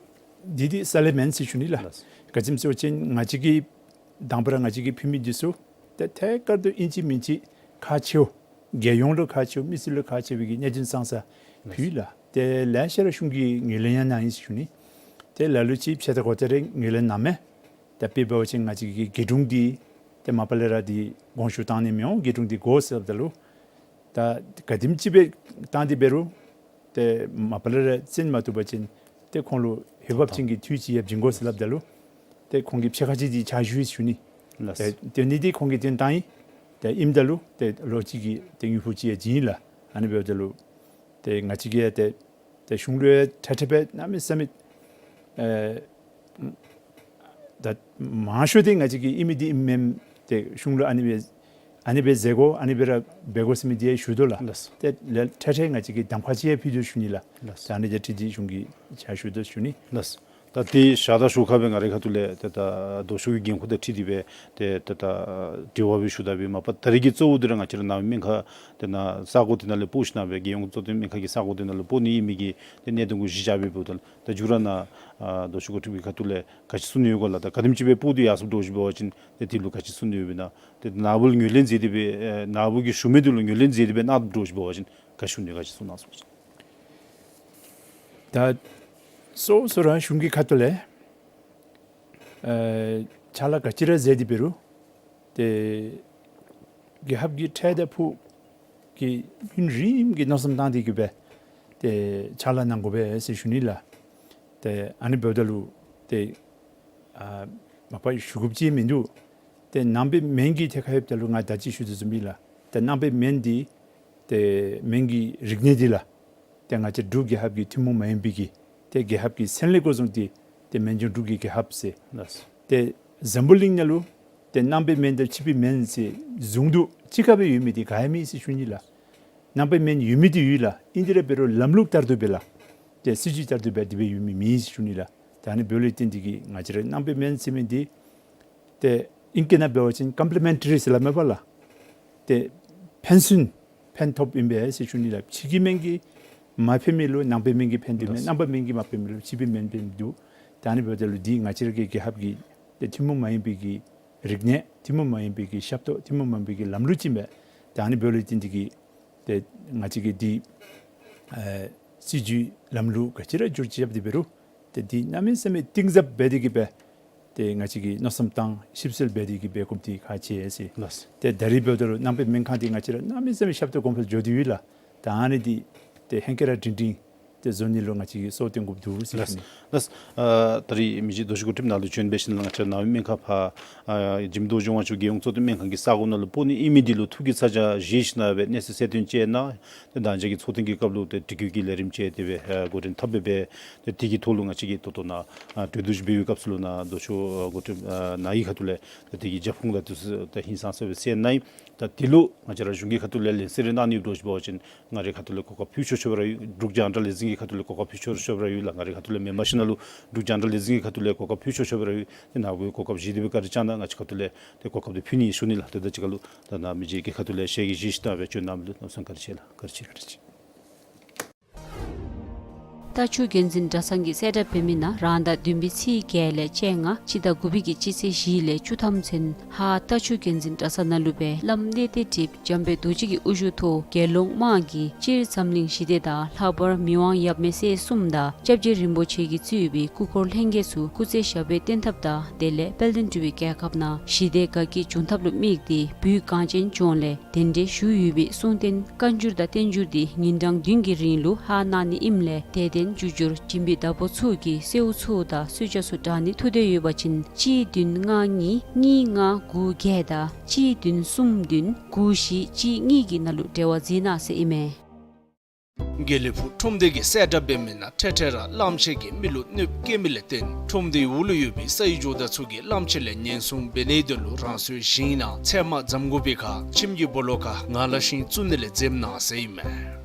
འདི་འདི་རྩ་ལས་མེན་ཟེར་ཞུ་ནི་ལགས། ལགས། ག་ཅི་སྨོ་ཟེར་བ་ཅིན་ང་བཅས་ཀྱིས་དང་པ་ར་ང་བཅས་ཀྱིས་ཕུལ་མི་འདི་ཚུ་ཏེ་ཐད་ཀར་དུ་ཨིན་ཅི་མིན་ཅི་ཁག་ཆེཝ། རྒྱལ་ཡོངས་ལུ་ཁག་ཆེཝ། མི་སེར་ལུ་ཁག་ཆེ་བའི་གི་གནད་དོན་ཙང་ཙ་ཕུལ་ཡི་ལགས། ཏེ་ལེ་ཤ་ར་གཞུང་གིས་ངོས་ལེན་ཡང་གནང་ཡི་ཟེར་ཞུ་ནི། ཏེ་ལ་ལུ་ཅིག་ཕྱེད་དང་གོ་ཏེ་རེ་ངོས་ལེན་གནང་མས། ད་དཔེ་འབད་བ་ཅིན་ང་བཅས་ཀྱི་རྒེད་དྲུང་འདི་ཏེ་མ་པ་ལས་ར་འདི་དགོངས་ཞུ་བཏང་ནི་མི་འོང་། རྒེད་དྲུང་འདི་དགོ་ཟེར་སླབ་ད་ལུ་ད་ག་དེམ་ཅིག་སྦེ་བཏང་སྟེ་འབད་རུང་ཏེ་མ་པ་ལས་ར་བརྩོན་མ་བཏུབ་པ་ཅིན་ཏེ་ཁོང་ལུ་འོས་འབབ་ཅན་གྱི་འཐུས་ཅིག་ཡང་བྱིན་དགོ་ཟེར་སླབ་ད་ལུ་ཏེ་ཁོང་གིས་ཕྱེད་ཀ་ཅིག་འདི་ཕྱག་ཞུ་ཡི་ཟེར་ཞུ་ནི། ལགས། ཏེ་དེ་ནི་འདི་ཁོང་གིས་དེ་བཏང་ཡི། ཏེ་ཨིནམ་ད་ལུ་ཏེ་ལོ་གཅིག་གི་ཏེ་དངུལ་ཕོགས་ཅིག་ཡང་བྱིན་ཡི་ལགས། ཨ་ནི་འབདཝ་ད་ལུ་ཏེ་ང་བཅས་ཀྱིས་ཡང་ཏེ་ཏེ་གཞུང་ལུ་ཡང་ཁྲ་ཁྲ་སྦེ་གནམ་མེད་ས་མེད་ཨེ་ད་མང་ཤོས་འདི་ང་བཅས་ཀྱིས་ཨིན་མི་འདི་ཨིནམ་མེནམ་ཏེ་གཞུང་ལུ་ཨ་ནི་སྦེ་ཨ་ནི་སྦེ་མཛད་དགོ་ཨ་ནི་སྦེ་ར་འབད་དགོ་ཟེར་མི་འདི་ཡང་ཞུ་དོ་ལགས། ལགས། ཏེ་ལས་ཁྲ་ཁྲ་ང་བཅས་ཀྱིས་གདམ་ཁ་ཅིག་ཡང་ཕུལ་དོ་ཞུ་ནི་ལགས། ལགས། ད་ཨ་ནི་དང་འཁྲིལ་ཏེ་གཞུང་གིས་ཕྱག་ཞུ་དོ་ཞུ་ནི། ལགས། ད་དེ་བཞག་ད་ཞོར་ཁར་སྦེ་ང་རའི་ཁ་ཐུག་ལས་ཏེ་ད་ལྡོག་ཕྱོགས་ཀྱི་འགན་ཁུར་དང་འཁྲིལ་ཏེ་སྦེ་ཏེ་ད་ད་དྲི་བ་སྦེ་ཞུ་ད་སྦེ་མ་པ་ད་རིས་ཀྱི་གཙོ་བོ་འདི་ར་ང་བཅས་ར་ནང་པའི་སྨན་ཁང་འདི་ནང་ས་གོ་འདི་ནང་ལས་སྤོ་ཞིན་ན་སྦེ་རྒྱལ་ཡོངས་གཙོ་བསྟེན་སྨན་ཁང་གི་ས་གོ་འདི་ནང་ལས་སྤོ་ནི་ཨིན་མི་གི་ཏེ་གནད་དོན་གུ་གཞི་བཞག་སྦེ་འབདཝ་ད་ལུ་ད་མཇུག་ར་ནཱ་ཨ་ལྡོག་ཕྱོགས་འགོ་ཁྲིདཔ་གི་ཁ་ཐུག་ལས་ག་ཅི་གསུང་ནི་ཡོད་ག་ལགས། ད་ག་དེམ་ཅིག་སྦེ་སྤོ་སྟེ་ཡར་སོངམ་འདྲཝ་ཅིག་འབད་བ་ཅིན་ཏེ་དེ་ལུ་ག་ཅི་གསུང་ནི་ཡོདཔ་ཨིན་ན། ཏེ་ནཱ་བུ་ལུ་ངོས་ལེན་མཛད་དེ་སྦེ་ཨེ་ནཱ་བུ་གིས་ཞུ་མི་འདི་ལུ་ངོས་ལེན་མཛད་དེ་སྦེ་གནང་འདྲཝ་ཅིག་འབད་བ་ཅིན་ག་ཅི་གསུང་ནི་ག་ཅི་གསུང་གནང་གསུང་ཅིག། ད་སོ་སོ་ར་གཞུང་གི་ཁ་ཐུག་ལས་ཨེ་ཕྱག་ལཱ་ག་ཅི་ར་མཛད་དེ་འབད་རུང་ཏེ་རྒྱལ་ཁབ་ཀྱི་འཕྲལ་དང་ཕུགས་ཀྱི་ཡུན་རིངམོ་གི་མནོ་བསམ་བཏང་སྟེ་གི་སྦེ་ཏེ་ཕྱག་ལཱ་གནང་དགོ་པས་ཟེར་ཞུ་ནི་ལགས། ཏེ་ཨ་ནི་འབདཝ་ད་ལུ་ཏེ་ཨ་མ་པ་ཞུ་དགོཔ་ཅིག་མིན་འདུག། ཏེ་ནང་པའི་སྨན་གྱི་ཐད་ཁར་ཡོདཔ་ད་ལུ་ང་ད་ཅི་ཞུ་དོ་བཟུམ་སྦེ་ལགས། ཏེ་ནང་པའི་སྨན་འདི་ཏེ་སྨན་གྱི་རིག་གནས་འདི་ལགས། ཏེ་ང་བཅས་འབྲུག་རྒྱལ་ཁབ་ཀྱི་ཐུན་མོང་མ་ཡིན་པའི་གི་ཏེ་རྒྱལ་ཁབ་ཀྱི་སེམས་ལས་འགོ་བཟུང་སྟེ་ཏེ་སྨན་ལྗོངས་འབྲུག་གི་རྒྱལ་ཁབ་ཟེར། ལགས། ཏེ་འཛམ་བུ་གླིང་ནང་ལུ་ཏེ་ནང་པའི་སྨན་དང་ཕྱི་པའི་སྨན་ཟེར་ཟུང་དུ་གཅིག་ཁར་སྦེ་ཡོད་མི་འདི་ག་ཡང་མེད་ཟེར་ཞུ་ནི་ལགས། ནང་པའི་སྨན་ཡོད་མི་འདི་ཡོད་ལགས། ཨིན་ཏེ་ར་འབད་རུང་ལམ་ལུགས་ལྟར་དུ་སྦེ་ལགས། ཏེ་སྲིད་བྱུས་ལྟར་དུ་སྦེ་དེ་སྦེ་ཡོད་མི་མེད་ཟེར་ཞུ་ནི་ལགས། ད་ཨ་ནི་འབདཝ་ལས་བརྟེན་ཏེ་གི་ང་བཅས་ར་ནང་པའི་སྨན་ཟེར་མི་འདི་ཏེ་ཨིང་སྐད་ནང་འབད་བ་ཅིན་ཀམ་པི་ལི་མེན་ཊ་རི་ཟེར་སླབ་མས་པ་ལགས། ཏེ་ཕན་ཚུན་ཕན་ཐོགས་ཨིན་པས་ཟེར་ཞུ་ནི་ལགས། ཕྱི་གི་སྨན་གྱིས་མ་ཕན་མི་ལུ་ནང་པའི་སྨན་གྱིས་ཕན་ཏེ་མས། ལགས། ནང་པའི་སྨན་གྱིས་མ་ཕན་མི་ལུ་ཕྱི་པའི་སྨན་ཕན་འདུག། ད་ཨ་ནི་འབདཝ་ད་ལུ་འདི་ང་བཅས་ར་གི་རྒྱལ་ཁབ་ཀྱི་ཏེ་ཐུན་མོང་མ་ཡིན་པའི་གི་རིག་གནས་ཐུན་མོང་མ་ཡིན་པའི་གི་ཞབས་ཏོག་ཐུན་མོང་མ་ཡིན་པའི་གི་ལམ་ལུགས་ཅིག་མས། ད་ཨ་ནི་འབདཝ་ལས་བརྟེན་ཏེ་གི་ཏེ་ང་བཅས་ཀྱིས་འདི་ཨེ་སྲིད་བྱུས་ལམ་ལུགས་ག་ཅི་ར་བསྒྱུར་བཅོས་རྐྱབ་སྟེ་འབད་རུང་ཏེ་འདི་གནམ་མེད་ས་མེད་གཏིང་ཟབ་འབད་དེ་གི་སྦེ་ཏེ་ང་བཅས་ཀྱིས་མནོ་བསམ་བཏང་ཞིབ་འཚོལ་འབད་དེ་གི་སྦེ་དགོཔ་འདི་ཁག་ཆེ་ཟེར། ལགས། ཏེ་ད་རིས་འབདཝ་ད་ལུ་ནང་པའི་སྨན་ཁང་འདི་ང་བཅས་ར་གནམ་མེད་ས་མེད་ཞབས་ཏོག་གོང་འཕེལ་འགྱོ་སྟེ་ཡོད་ལགས། ད་ཨ་ནི་འདི་ཏེ་ཧེང་སྐལ་ར་སྒྲིང་སྒྲིང་ཏེ་བཟོ་ནི་ལུ་ང་བཅས་ཀྱིས་སྲོག་བཏོན་དགོཔ་འདུག་ཟེར་ཞུ་ནི། ལགས། ཨ་ད་རིས་མི་རྗེ་རྡོ་རྗེ་གུང་ཁྲིབ་ནཱ་ལུ་བྱོན་སྦེ་ཞིནམ་ལས་ང་བཅས་ར་ནང་པའི་སྨན་ཁང་ཕར་ཨ་འཇིགས་མེད་རྡོ་རྗེ་དབང་ཕྱུག་རྒྱལ་ཡོངས་གཙོ་བསྟེན་སྨན་ཁང་གི་ས་གོ་ནང་ལུ་སྤོ་ནི་ཨིན་མི་འདི་ལུ་ཐུགས་ཀྱི་ཚ་གྱང་བཞེས་ཞིནམ་ལས་སྦེ་གནས་ཚུལ་གསལ་སྟོན་ཅིག་གནང་། ཏེ་ད་ཅི་གི་ཚོགས་ཐེངས་ཀྱི་སྐབས་ལུ་ཏེ་དྲི་བཀོད་ཀྱི་ལས་རིམ་ཅིག་དེ་སྦེ་ཨ་འགོ་འདྲེན་འཐབ་སྦེ་སྦེ་ཏེ་དེ་གི་ཐོག་ལུ་ང་བཅས་ཀྱིས་ད་ལྟོ་ནཱ་ཨ་གྲོས་བསྡུར་ཅིག་འབད་བའི་སྐབས་སུ་ལུ་ནཱ་རྡོ་རྗེ་ཨ་གུང་ཁྲིབ་ཨ་ནཱ་གི་ཁ་ཐུག་ལས་ཏེ་དེ་གི་རྒྱབ་ཁུངས་དང་འདི་ཚུ་ད་ཧིང་སངས་ས་སྦེ་གསལ་གནང་ཡི། ད་དེ་ལུ་ང་བཅས་ར་གཞུང་གི་ཁ་ཐུག་ལས་ལན་གསལ་རེ་གནང་ནི་འདྲཝ་ཅིག་འབད་བ་ཅིན་ང་རའི་ཁ་ཐུག་ལས་གོ་སྐབས་ཕུལ་ཆོག་ཆོགཔ་ར་ཡོད། འབྲུག་རྒྱང་བསྒྲགས་ལས་འཛིན་གྱི་ཁ་ཐུག་ལས་གོ་སྐབས་ཕུལ་ཆོག་ཆོགཔ་ར་ཡོད་ལགས། ང་རའི་ཁ་ཐུག་ལས་མེན་པར་ཞིནམ་ལས་འབྲུག་རྒྱང་བསྒྲགས་ལས་འཛིན་གྱི་ཁ་ཐུག་ལས་གོ་སྐབས་ཕུལ་ཆོག་ཆོགཔ་ར་ཡོད། ཏེ་ནཱ་གོ་སྐབས་བཞེས་ཏེ་སྦེ་བཀའ་དྲིན་བསྐྱང་གནང་། ང་བཅས་ཁ་ཐུག་ལས་ཏེ་གོ་སྐབས་འདི་ཕུལ་ནི་ཞུ་ནི་ལགས། ཏེ་ད་ཅི་ཁ་ལུ་ད་ནཱ་མི་རྗེ་གི་ཁ་ཐུག་ལས་ཞལ་གྱིས་བཞེས་ཞིནམ་ལས་སྦེ་བྱོན་གནང་མི་ལུ་གནམ་མེད་ས་མེད་བཀའ་དྲིན་ཆེ་ལགས། བཀའ་དྲིན་ཆེ། བཀའ་དྲིན་ཆེ། རྟ་མཆོག་རྒྱལ་འཛིན་གྲྭ་ཚང་གི་གསལ་བསྒྲགས་འབད་མི་ནང་རང་ཟླ་བདུན་པའི་ཚེས་བརྒྱད་ལས་བཅོ་ལྔ་སྤྱི་ཟླ་དགུ་པའི་གི་སྤྱི་ཚེས་བཞི་ལས་བཅུ་ཐམ་ཚུན་ཧཱ་རྟ་མཆོག་རྒྱལ་འཛིན་གྲྭ་ཚང་ནང་ལུ་སྦེ་བླམ་གནས་བརྟན་ཁྲི་འཇམ་དཔལ་རྡོ་རྗེ་གི་དབུ་བཞུགས་ཐོག་རྒྱལ་ཡོངས་དམངས་ཀྱི་སྤྱིར་འཛམ་གླིང་ཞི་བདེ་དང་ལྷག་པར་མི་དབང་ཡབ་མེས་སྲས་གསུམ་དང་སྐྱབས་རྗེ་རིན་པོ་ཆེ་གིས་གཙོས་པའི་སྐུ་འཁོར་ལྷན་རྒྱས་ཚུ་སྐུ་ཚེ་ཞབས་པད་བརྟན་ཐབས་དང་དེ་ལས་དཔལ་ལྡན་འབྲུག་པའི་རྒྱལ་ཁབ་ནང་ཞི་བདེ་དགའ་སྐྱིད་འབྱུང་ཐབས་ལུ་དམིགས་ཏེ་བོད་གངས་ཅན་ལྗོངས་ལས་གདན་འདྲེན་ཞུ་ཡོད་པའི་གསུང་རྟེན་བཀའ་འགྱུར་དང་བསྟན་འགྱུར་འདི་ཉིན་གྲངས་བདུན་གྱི་རིང་ལུ་ཧཱ་གནང་ནི་ཨིནམ་ལས་དད་ལྡན་ཇུ་ཇུར་སྦྱིན་པའི་བདག་པོ་ཚུ་གིས་གསོལཝ་ཚུ་དང་གསོལ་ཇ་ཚུ་དྲང་ནི་ཐུགས་འདོད་ཡོད་པ་ཅིན་གཅིག་བདུན་ལྔ་གཉིས་གཉིས་ལྔ་དགུ་བརྒྱད་དང་གཅིག་བདུན་གསུམ་བདུན་དགུ་བཞི་གཅིག་གཉིས་ཀྱི་ནང་ལུ་འབྲེལ་བ་མཛད་གནང་ཟེར་ཨིན་མས། དགེ་ལེགས་ཕུག་ཁྲོམ་སྡེ་གི་གསལ་བསྒྲགས་འབད་མི་ནང་འཕྲལ་འཕྲལ་ར་གླངམོ་ཆེ་གིས་མི་ལུ་གནོདཔ་བཀལ་མི་ལས་བརྟེན་ཁྲོམ་སྡེའི་འོག་ལུ་ཡོད་པའི་ས་ཡི་ཇོ་བདག་ཚུ་གིས་གླངམོ་ཆེ་ལས་ཉེན་སྲུང་འབད་ནིའི་དོན་ལུ་རང་སོའི་ཞིང་ནང་ཚལ་མ་རྫམ་དགོ་པའི་ཁར་ཁྱིམ་གྱི་སྦོ་ལོགས་ཁར་ངར་ལ་ཤིང་བཙུགས་ནི་ལས་འཛེམ་གནང་ཟེར་ཨིན་མས།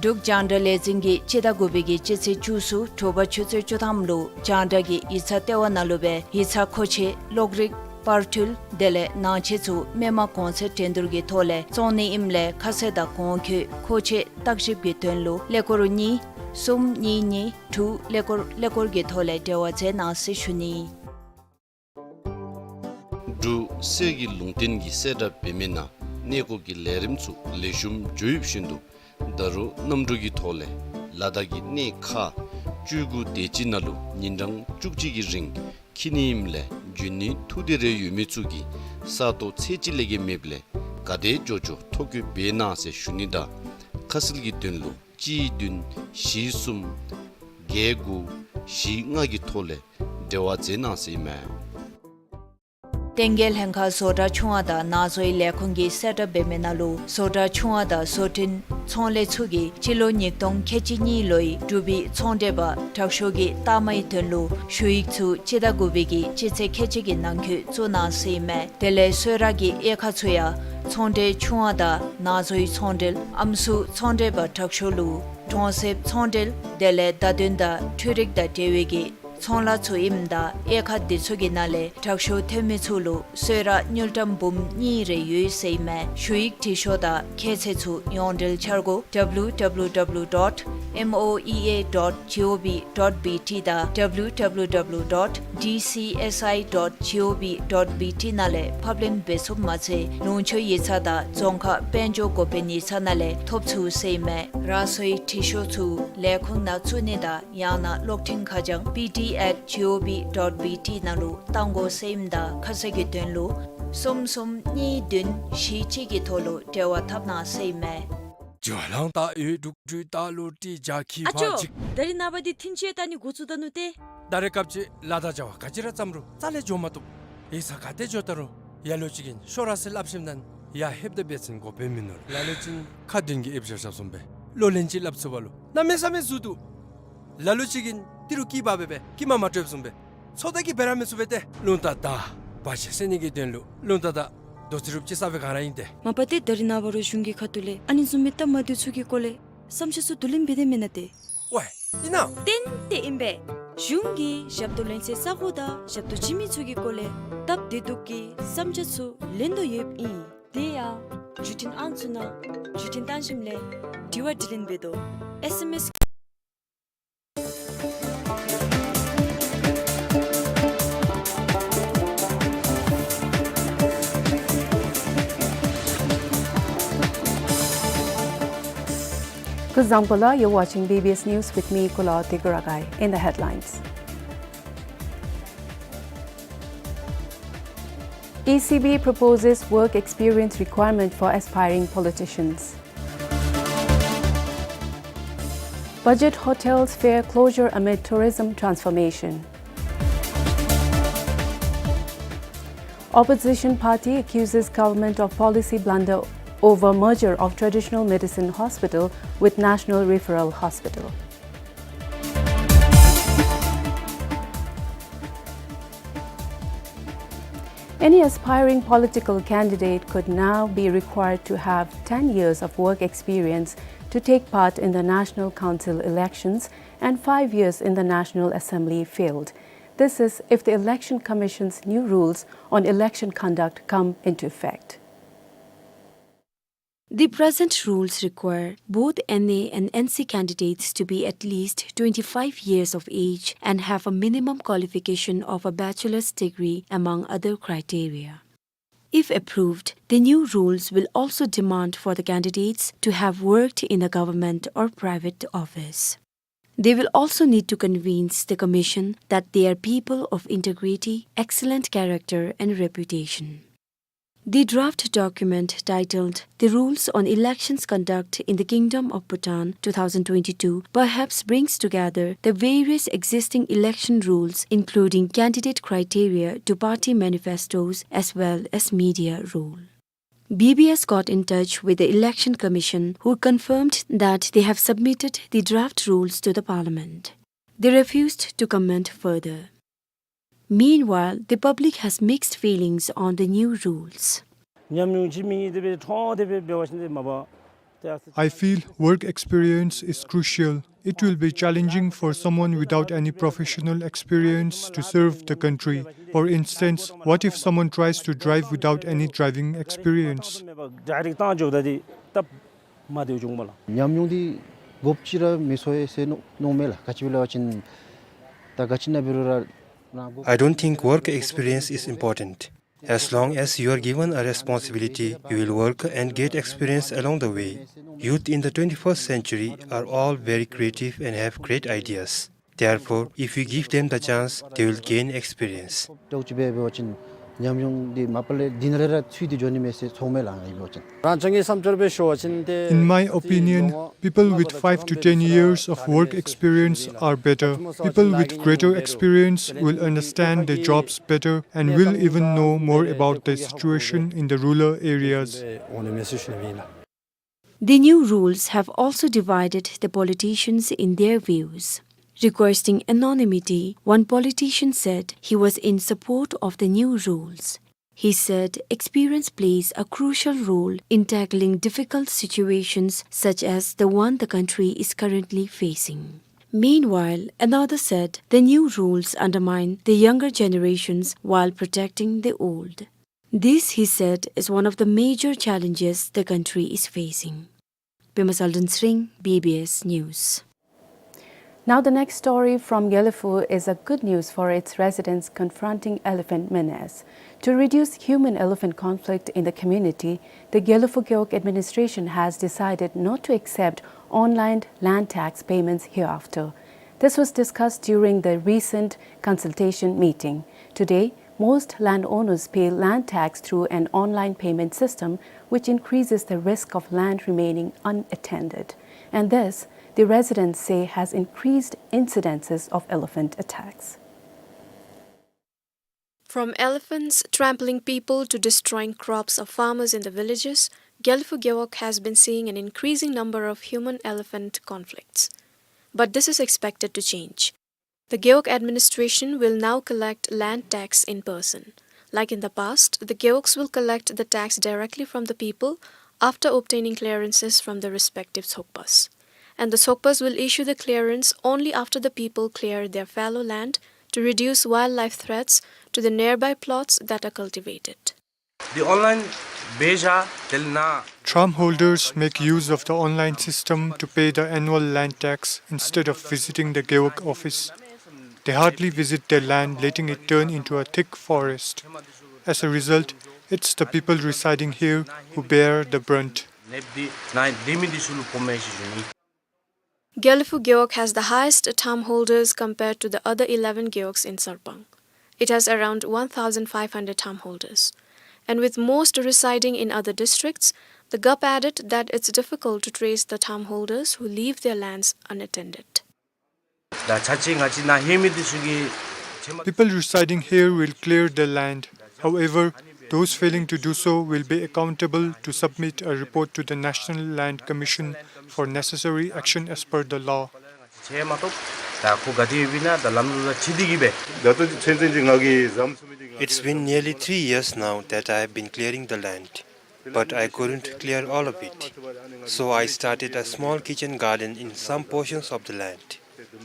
འབྲུག་རྒྱང་བསྒྲགས་ལས་འཛིན་གྱིས་སྤྱི་ཟླ་དགུ་པའི་གི་སྤྱི་ཚེས་བཅུ་གསུམ་དྲོ་པ་ཆུ་ཚོད་བཅུ་ཐམ་ལུ་རྒྱང་བསྒྲགས་ཀྱི་ཡིག་ཚང་ལྟེ་བ་ནང་ལུ་སྦེ་ཡིག་ཚང་མཁོ་ཆས་གློག་རིག་པར་འཕྲུལ་དེ་ལས་ནང་ཆས་ཚུ་མི་མང་གོང་ཚད་འགྲན་བསྡུར་གྱི་ཐོག་ལས་བཙོང་ནི་ཨིནམ་ལས་ཁ་གསལ་དང་གོང་འཁོད་མཁོ་ཆས་བརྟག་ཞིབ་ཀྱི་དོན་ལུ་ཀླད་ཀོར་གཉིས་གསུམ་གཉིས་གཉིས་དྲུག་ཀླད་ཀོར་ཀླད་ཀོར་གྱི་ཐོག་ལས་འབྲེལ་བ་མཛད་གནང་ཟེར་ཞུ་ནི། འབྲུག་གསེར་གྱི་ལུང་བསྟན་གྱི་གསལ་བསྒྲགས་འབད་མི་ནང་གནས་སྐོར་གྱི་ལས་རིམ་ཚུ་ལེགས་ཤོམ་འགྱོ་ཡོདཔ་བཞིན་དུ་ད་རུང་གནམ་གྲུ་གི་ཐོག་ལས་ལ་དྭགས་ཀྱི་གནས་ཁག་བཅུ་དགུ་དེ་ཅིག་ནང་ལུ་ཉིན་གྲངས་བཅུ་གཅིག་གི་རིང་འཁྱིད་ནི་ཨིནམ་ལས་འགྱོ་ནི་ཐུགས་འདོད་རེ་ཡོད་མི་ཚུ་གིས་ས་སྟོང་ཚད་གཅིག་ལས་བརྒལ་མེདཔ་ལས་ག་དེ་འགྱོ་འགྱོ་ཐོ་བཀོད་འབད་གནང་ཟེར་ཞུ་ནི་དང་ཁ་གསལ་གྱི་དོན་ལུ་གཅིག་བདུན་བཞི་གསུམ་བརྒྱད་དགུ་བཞི་ལྔ་གི་ཐོག་ལས་འབྲེལ་བ་མཛད་གནང་ཟེར་ཨིན་མས། བསྟན་རྒྱས་ལྷན་ཁག་བཟོ་གྲྭ་ཆུང་བ་དང་ནང་བཟོའི་ལས་ཁུངས་ཀྱིས་གསལ་བསྒྲགས་འབད་མི་ནང་ལུ་བཟོ་གྲྭ་ཆུང་བ་དང་བཟོ་སྐྲུན་ཚོང་ལས་ཚུ་གིས་སྤྱི་ལོ་ཉིས་སྟོང་ཁལ་གཅིག་གཉིས་ལོའི་འབྲུག་པའི་ཚོང་འབྲེལ་པ་དྲག་ཤོས་ཀྱི་རྟགས་མའི་དོན་ལུ་ཞུ་ཡིག་ཚུ་སྤྱི་ཟླ་དགུ་པའི་གི་སྤྱི་ཚེས་ཁལ་གཅིག་གི་ནང་འཁོད་བཙུགས་གནང་ཟེར་ཨིན་མས། དེ་ལས་གསོལ་རས་ཀྱི་དབྱེ་ཁག་ཚུ་ཡང་ཚོང་འབྲེལ་ཆུང་བ་དང་ནང་བཟོའི་ཚོང་འབྲེལ་ཨམ་སྲུ་ཚོང་འབྲེལ་པ་དྲག་ཤོས་ལུ་གྲོང་གསེབ་ཚོང་འབྲེལ་དེ་ལས་བརྡ་དོན་དང་འཕྲུལ་རིག་དང་འབྲེལ་བའི་གི་ཚོང་ལཱ་ཚུ་ཨིནམ་ད་དབྱེ་ཁག་འདི་ཚུ་གི་ནང་ལས་དྲག་ཤོས་ཐོན་མི་ཚུ་ལུ་གསོལ་རས་དངུལ་ཀྲམ་འབུམ་གཉིས་རེ་ཡོད་ཟེར་ཨིན་མས། ཞུ་ཡིག་འབྲི་ཤོག་དང་ཁྱད་ཚད་ཚུ་ཡོངས་འབྲེལ་འཆར་སྒོ་W W W dot M O E A dot G O V dot B T དང་W W W dot D C S I dot G O V dot B T ནང་ལས་ཕབ་ལེན་འབད་ཚུགསཔ་མ་ཚད་ལུང་ཕྱོགས་ཡིག་ཚང་དང་རྫོང་ཁག་དཔལ་འབྱོར་འགོ་དཔོན་ཡིག་ཚང་ནང་ལས་ཐོབ་ཚུགས་ཟེར་ཨིན་མས། རང་སོའི་འབྲི་ཤོག་ཚུ་ལས་ཁུངས་ནང་བཙུགས་ནི་དང་ཡང་ན་གློག་འཕྲིན་ཁ་བྱང་P D at G O V dot B T ནང་ལུ་བཏང་དགོ་ཟེར་ཨིནམ་ད་ཁ་གསལ་གྱི་དོན་ལུ་གསུམ་གསུམ་གཉིས་བདུན་བཞི་གཅིག་གི་ཐོག་ལུ་འབྲེལ་བ་འཐབ་གནང་ཟེར་ཨིན་མས། ཨ་ཅོ། ད་རིས་ནངས་པ་འདི་ཐིན་ཅི་ཡང་ད་ནི་འགོ་བཙུགས་ད་ནུག་ཏེ། ད་རེས་སྐབས་ཅིག་ལ་དྭགས་བྱ་བ་ག་ཅི་ར་བརྩམ་རུང་རྩ་ལས་འགྱོ་མ་བཏུབ། ཡིག་ཚང་ག་ཏེ་འགྱོ་ད་རུང་ལ་ལུ་ཅིག་གིས་ཤོག་ར་ཟེར་སླབ་ཞིནམ་ད་ཡར་ལྷོདཔ་ད་འབད་བ་ཅིན་འགོ་དཔོན་མིན་ནུག། ལ་ལུ་ཅིག་ཁ་འདོན་གྱི་ཨེབ་བཞག་བཞགཔ་བཟུམ་སྦེ་ལོ་ལན་ཅིག་སླབ་ཚུགས་པ་ལུ་གནམ་མེད་ས་མེད་ཟུར་འདུག། ལ་ལུ་ཅིག་གིས་ཏི་རུ་སྐྱིད་པ་སྦེ་སྦེ་སྐྱིད་མ་མ་སྤྲོདཔ་བཟུམ་སྦེ་ཚོད་ལྟ་གིས་འབད་ར་མི་ཚུགས་པས་ཏེ། རླུང་རྟ་དང་བར་ཆད་སེལ་ནི་གི་དོན་ལུ་རླུང་རྟ་དང་རྡོ་རྩེག་རུབ་ཅིག་རྩ་བའི་ག་ར་ཨིན་ཏེ། མ་པ་ཏེ་ད་རིས་ནངས་པ་རུང་གཞུང་གི་ཁ་ཐུག་ལས་ཨ་ནི་བཟུམ་མའི་སྟབས་མ་བདེཝ་ཚུ་གི་སྐོར་ལས་བསམ་འཆར་ཚུ་བསྡུ་ལེན་འབད་དེས་མེན་ན་ཏེ། ཝའེ་ཨིན་ན། ཏན་ཏན་ཨིན་པས། གཞུང་གིས་ཞབས་ཏོག་ལེན་སའི་ས་གོ་དང་ཞབས་ཏོག་བྱིན་མི་ཚུ་གི་སྐོར་ལས་སྟབས་བདེ་སྡུག་གི་བསམ་འཆར་ཚུ་ལེན་དོ་ཡོདཔ་ཨིན། དེ་ཡང་བརྒྱུད་འཕྲིན་ཨང་ཚུ་ནང་བརྒྱུད་འཕྲིན་བཏང་ཞིནམ་ལས་དྲི་བ་དྲིས་ལན་འབད་དོ། S M S། Kuzuzangpo la, you're watching B B S News with me, Kulawarti Kuragai. In the headlines, E C B proposes work experience requirement for aspiring politicians. Budget hotels fare closure amid tourism transformation. Opposition party accuses government of policy blunder over merger of Traditional Medicine Hospital with National Referral Hospital. Any aspiring political candidate could now be required to have ten years of work experience to take part in the National Council elections and five years in the National Assembly field. This is if the Election Commission's new rules on election conduct come into effect. The present rules require both N A and N C candidates to be at least twenty-five years of age and have a minimum qualification of a bachelor's degree, among other criteria. If approved, the new rules will also demand for the candidates to have worked in a government or private office. They will also need to convince the commission that they are people of integrity, excellent character and reputation. The draft document titled The Rules on Elections Conduct in the Kingdom of Bhutan two thousand twenty-two perhaps brings together the various existing election rules, including candidate criteria to party manifestos as well as media rule. B B S got in touch with the Election Commission, who confirmed that they have submitted the draft rules to the Parliament. They refused to comment further. Meanwhile, the public has mixed feelings on the new rules. ཉམས་མྱོང་ཅིག་མེད་ནི་དེ་སྦེ་ཐོན་དེ་སྦེ་འབད་བ་ཅིན་ཏེ་མ་པ་ I feel work experience is crucial. It will be challenging for someone without any professional experience to serve the country. For instance, what if someone tries to drive without any driving experience? ཉམས་མྱོང་འདི་དགོཔ་ཅིག་ར་མི་ཚོར་ཟེར་མནོ་མས་ལགས། ག་ཅི་སྦེ་ལབ་པ་ཅིན་ད་ག་ཅི་ཨིན་ན་འབད་རུང་ར་རང་དགོ། I don't think work experience is important. As long as you are given a responsibility, you will work and get experience along the way. Youth in the twenty-first century are all very creative and have great ideas. Therefore, if we give them the chance, they will gain experience. ཏོག་ཅིག་འབད་བ་ཅིན་ཉམས་མྱོང་འདི་མ་པ་ལས་འདི་ནང་ལས་ར་ཚུད་དེ་འགྱོ་ནི་མས་ཟེར་ཚོརཝ་མས་ལགས། ཨིན་པ་ཅིན་རང་ཅག་གི་བསམ་སྦྱོར་སྦེ་ཞུ་བ་ཅིན་ཏེ། In my opinion, people with five to ten years of work experience are better. People with greater experience will understand their jobs better and will even know more about the situation in the rural areas. The new rules have also divided the politicians in their views. Requesting anonymity, one politician said he was in support of the new rules. He said experience plays a crucial role in tackling difficult situations such as the one the country is currently facing. Meanwhile, another said the new rules undermine the younger generations while protecting the old. This, he said, is one of the major challenges the country is facing. Pema Saldon Sring, B B S News. Now the next story from Gelephu is a good news for its residents confronting elephant menace. To reduce human-elephant conflict in the community, the Gelephu Gewog administration has decided not to accept online land tax payments hereafter. This was discussed during the recent consultation meeting. Today, most landowners pay land tax through an online payment system, which increases the risk of land remaining unattended. And this, the residents say, has increased incidences of elephant attacks. From elephants trampling people to destroying crops of farmers in the villages, Gelephu Gewog has been seeing an increasing number of human-elephant conflicts. But this is expected to change. The Gewog administration will now collect land tax in person. Like in the past, the Gewogs will collect the tax directly from the people after obtaining clearances from the respective Tsokpas. And the Tsokpas will issue the clearance only after the people clear their fallow land to reduce wildlife threats to the nearby plots that are cultivated. The online beja telna. Tram holders make use of the online system to pay the annual land tax instead of visiting the Gewog office. They hardly visit their land, letting it turn into a thick forest. As a result, it's the people residing here who bear the brunt. Nepdi nai dimi di sulu pomesi juni. Gelephu Gewog has the highest tham holders compared to the other eleven gewogs in Sarpang. It has around one thousand five hundred tham holders. And with most residing in other districts, the Gup added that it's difficult to trace the tham holders who leave their lands unattended. Da chachi ngachi na hemi di sugi chema. People residing here will clear their land. However, those failing to do so will be accountable to submit a report to the National Land Commission for necessary action as per the law. Chema to, da khu gadi bina, da lamlu da chidi gibe. Da to chen chen ji ngagi zam sumi di ngagi. It's been nearly three years now that I have been clearing the land, but I couldn't clear all of it. So I started a small kitchen garden in some portions of the land.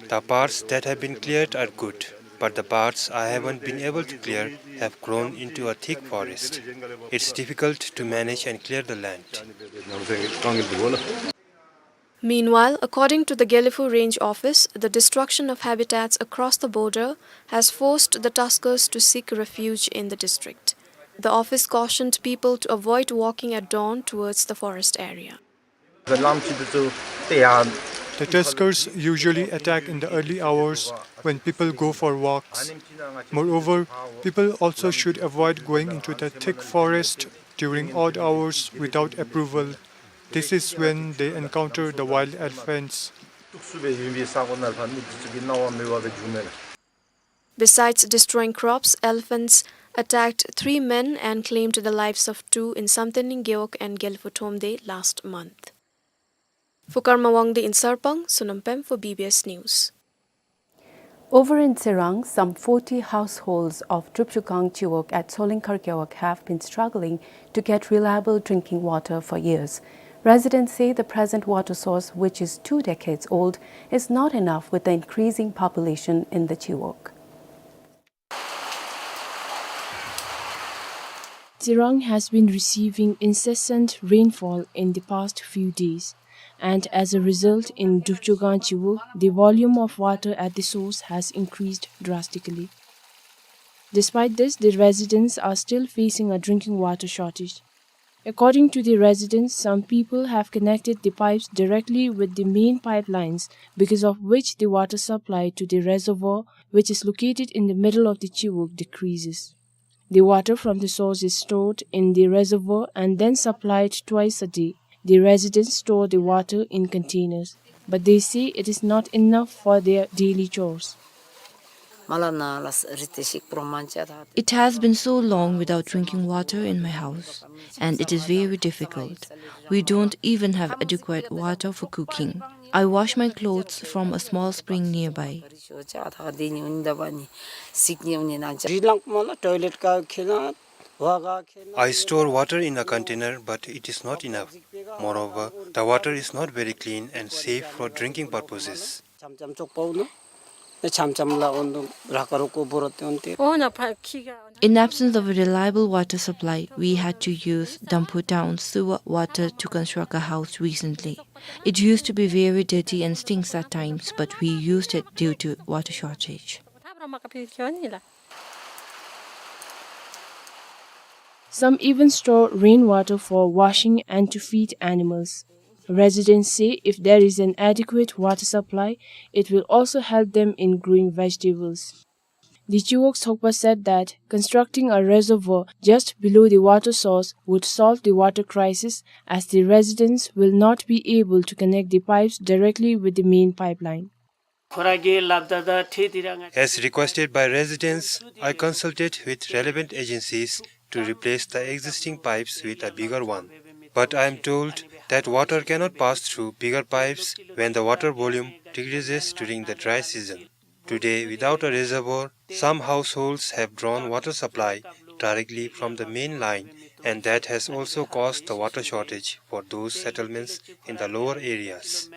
The parts that have been cleared are good, but the parts I haven't been able to clear have grown into a thick forest. It's difficult to manage and clear the land. Meanwhile, according to the Gelephu Range Office, the destruction of habitats across the border has forced the tuskers to seek refuge in the district. The office cautioned people to avoid walking at dawn towards the forest area. The tuskers usually attack in the early hours when people go for walks. Moreover, people also should avoid going into the thick forest during odd hours without approval. This is when they encounter the wild elephants. Besides destroying crops, elephants attacked three men and claimed the lives of two in Samtending Gewog and Gelephu Thromde last month. For Karma Wangdi in Sarpang, Sonam Pem for B B S News. Over in Tsirang, some forty households of Drupchukang Chiwog at Solingkhar Gewog have been struggling to get reliable drinking water for years. Residents say the present water source, which is two decades old, is not enough with the increasing population in the Chiwog. Tsirang has been receiving incessant rainfall in the past few days, and as a result, in Drupchogan Chiwog, the volume of water at the source has increased drastically. Despite this, the residents are still facing a drinking water shortage. According to the residents, some people have connected the pipes directly with the main pipelines, because of which the water supply to the reservoir, which is located in the middle of the Chiwog, decreases. The water from the source is stored in the reservoir and then supplied twice a day. The residents store the water in containers, but they say it is not enough for their daily chores. It has been so long without drinking water in my house, and it is very difficult. We don't even have adequate water for cooking. I wash my clothes from a small spring nearby. I store water in a container, but it is not enough. Moreover, the water is not very clean and safe for drinking purposes. In absence of a reliable water supply, we had to use Damphu town sewer water to construct a house recently. It used to be very dirty and stinks at times, but we used it due to water shortage. Some even store rainwater for washing and to feed animals. Residents say if there is an adequate water supply, it will also help them in growing vegetables. The Chiwog Sokpa said that constructing a reservoir just below the water source would solve the water crisis, as the residents will not be able to connect the pipes directly with the main pipeline. As requested by residents, I consulted with relevant agencies to replace the existing pipes with a bigger one. But I am told that water cannot pass through bigger pipes when the water volume decreases during the dry season. Today, without a reservoir, some households have drawn water supply directly from the main line, and that has also caused the water shortage for those settlements in the lower areas.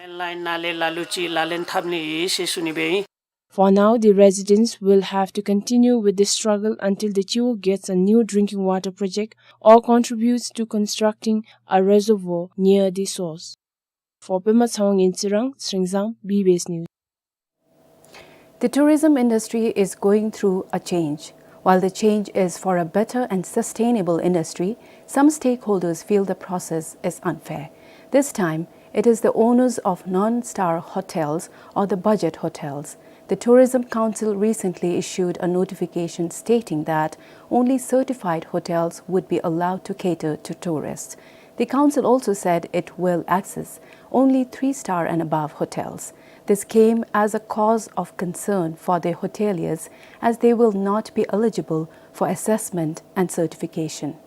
For now, the residents will have to continue with this struggle until the Chiwog gets a new drinking water project or contributes to constructing a reservoir near the source. For Pema Tshewang in Tsirang, Sringzang, B B S News. The tourism industry is going through a change. While the change is for a better and sustainable industry, some stakeholders feel the process is unfair. This time, it is the owners of non-star hotels or the budget hotels. The Tourism Council recently issued a notification stating that only certified hotels would be allowed to cater to tourists. The council also said it will access only three-star and above hotels. This came as a cause of concern for the hoteliers, as they will not be eligible for assessment and certification.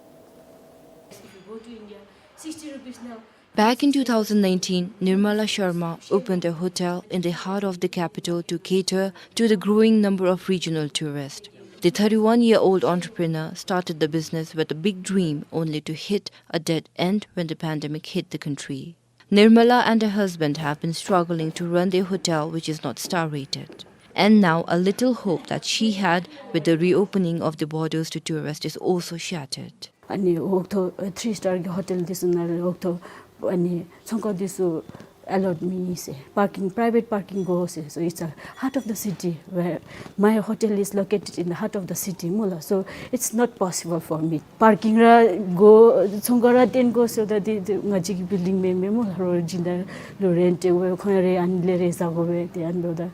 Back in two thousand nineteen, Nirmala Sharma opened a hotel in the heart of the capital to cater to the growing number of regional tourists. The thirty-one-year-old entrepreneur started the business with a big dream, only to hit a dead end when the pandemic hit the country. Nirmala and her husband have been struggling to run their hotel, which is not star rated. And now a little hope that she had with the reopening of the borders to tourists is also shattered. अनि उक्त three star की hotel दिसुना उक्त अनि छंगः दिसु allowed मीसे, parking, private parking गो से। So it's a heart of the city where my hotel is located in the heart of the city मुला। So it's not possible for me। Parking रहा गो, छंगः रहा tent गो से उदा दि, दि, ङाची की building में, में मुला रो जिंदा लो rent वे खोया रे अन ले रे सा गो वे ते अन लो दा।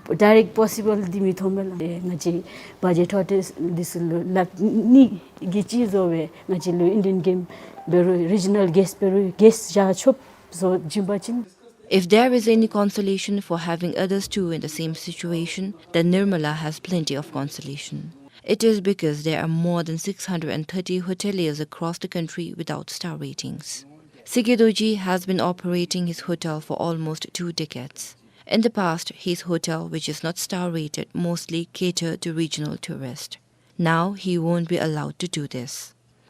Direct possible दिमी थो मला। ङाची budget hotel दिसु लो ला नि गी चीज वे ङाची लो Indian game बेरु regional guest बेरु guest जा छोप जो जिम्बा चिन। If there is any consolation for having others too in the same situation, then Nirmala has plenty of consolation. It is because there are more than six hundred and thirty hoteliers across the country without star ratings. Sike Dorji has been operating his hotel for almost two decades. In the past, his hotel, which is not star rated, mostly catered to regional tourists. Now he won't be allowed to do this.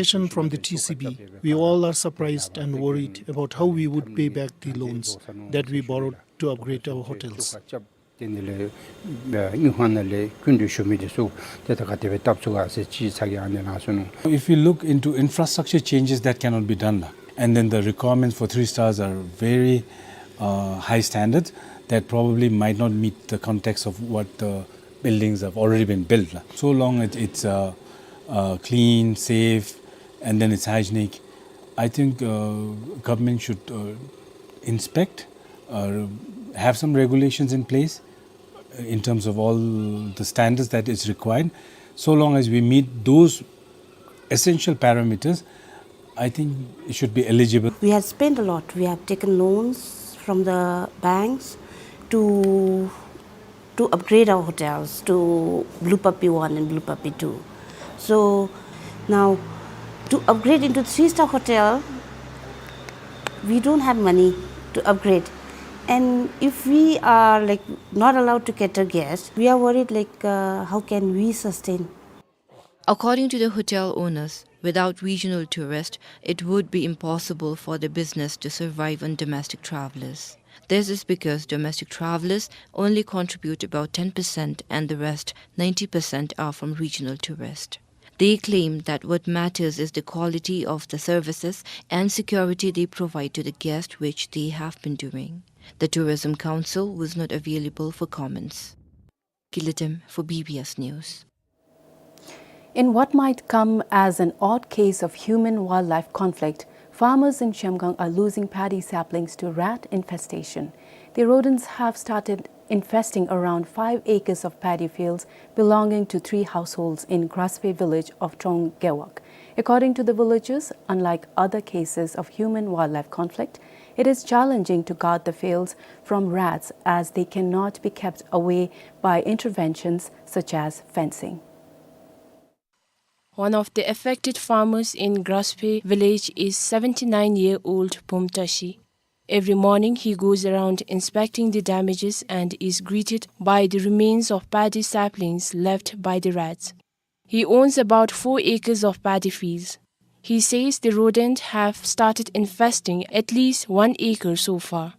notification from the T C B, we all are surprised and worried about how we would pay back the loans that we borrowed to upgrade our hotels. དེ་ནི་ལས་དངུལ་ཁང་ནང་ལས་སྐྱིན་འགྲུལ་ཞུ་མི་དེ་ཚུ་དེ་ད་ག་དེ་སྦེ་བཏབ་ཚུགས་ག་ཟེར་ཅིག་ཚ་གྱང་ཨ་ནི་ལང་སོང་ནུག། If we look into infrastructure changes that cannot be done, and then the requirements for three stars are very, uh, high standards that probably might not meet the context of what the buildings have already been built. So long as it's, uh, uh, clean, safe, and then it's hygienic, I think, uh, government should, uh, inspect, uh, have some regulations in place, uh, in terms of all the standards that is required. So long as we meet those essential parameters, I think it should be eligible. We have spent a lot. We have taken loans from the banks to, to upgrade our hotels to Blue Puppy one and Blue Puppy two. So now, to upgrade into three-star hotel, we don't have money to upgrade. And if we are, like, not allowed to cater guests, we are worried, like, uh, how can we sustain? According to the hotel owners, without regional tourists, it would be impossible for the business to survive on domestic travelers. This is because domestic travelers only contribute about ten percent and the rest, ninety percent, are from regional tourists. They claim that what matters is the quality of the services and security they provide to the guests, which they have been doing. The Tourism Council was not available for comments. Kilatem for B B S News. In what might come as an odd case of human-wildlife conflict, farmers in Zhemgang are losing paddy saplings to rat infestation. The rodents have started infesting around five acres of paddy fields belonging to three households in Graspe village of Trong Gewog. According to the villagers, unlike other cases of human-wildlife conflict, it is challenging to guard the fields from rats as they cannot be kept away by interventions such as fencing. One of the affected farmers in Graspe village is seventy-nine-year-old Bumtashi. Every morning he goes around inspecting the damages and is greeted by the remains of paddy saplings left by the rats. He owns about four acres of paddy fields. He says the rodents have started infesting at least one acre so far.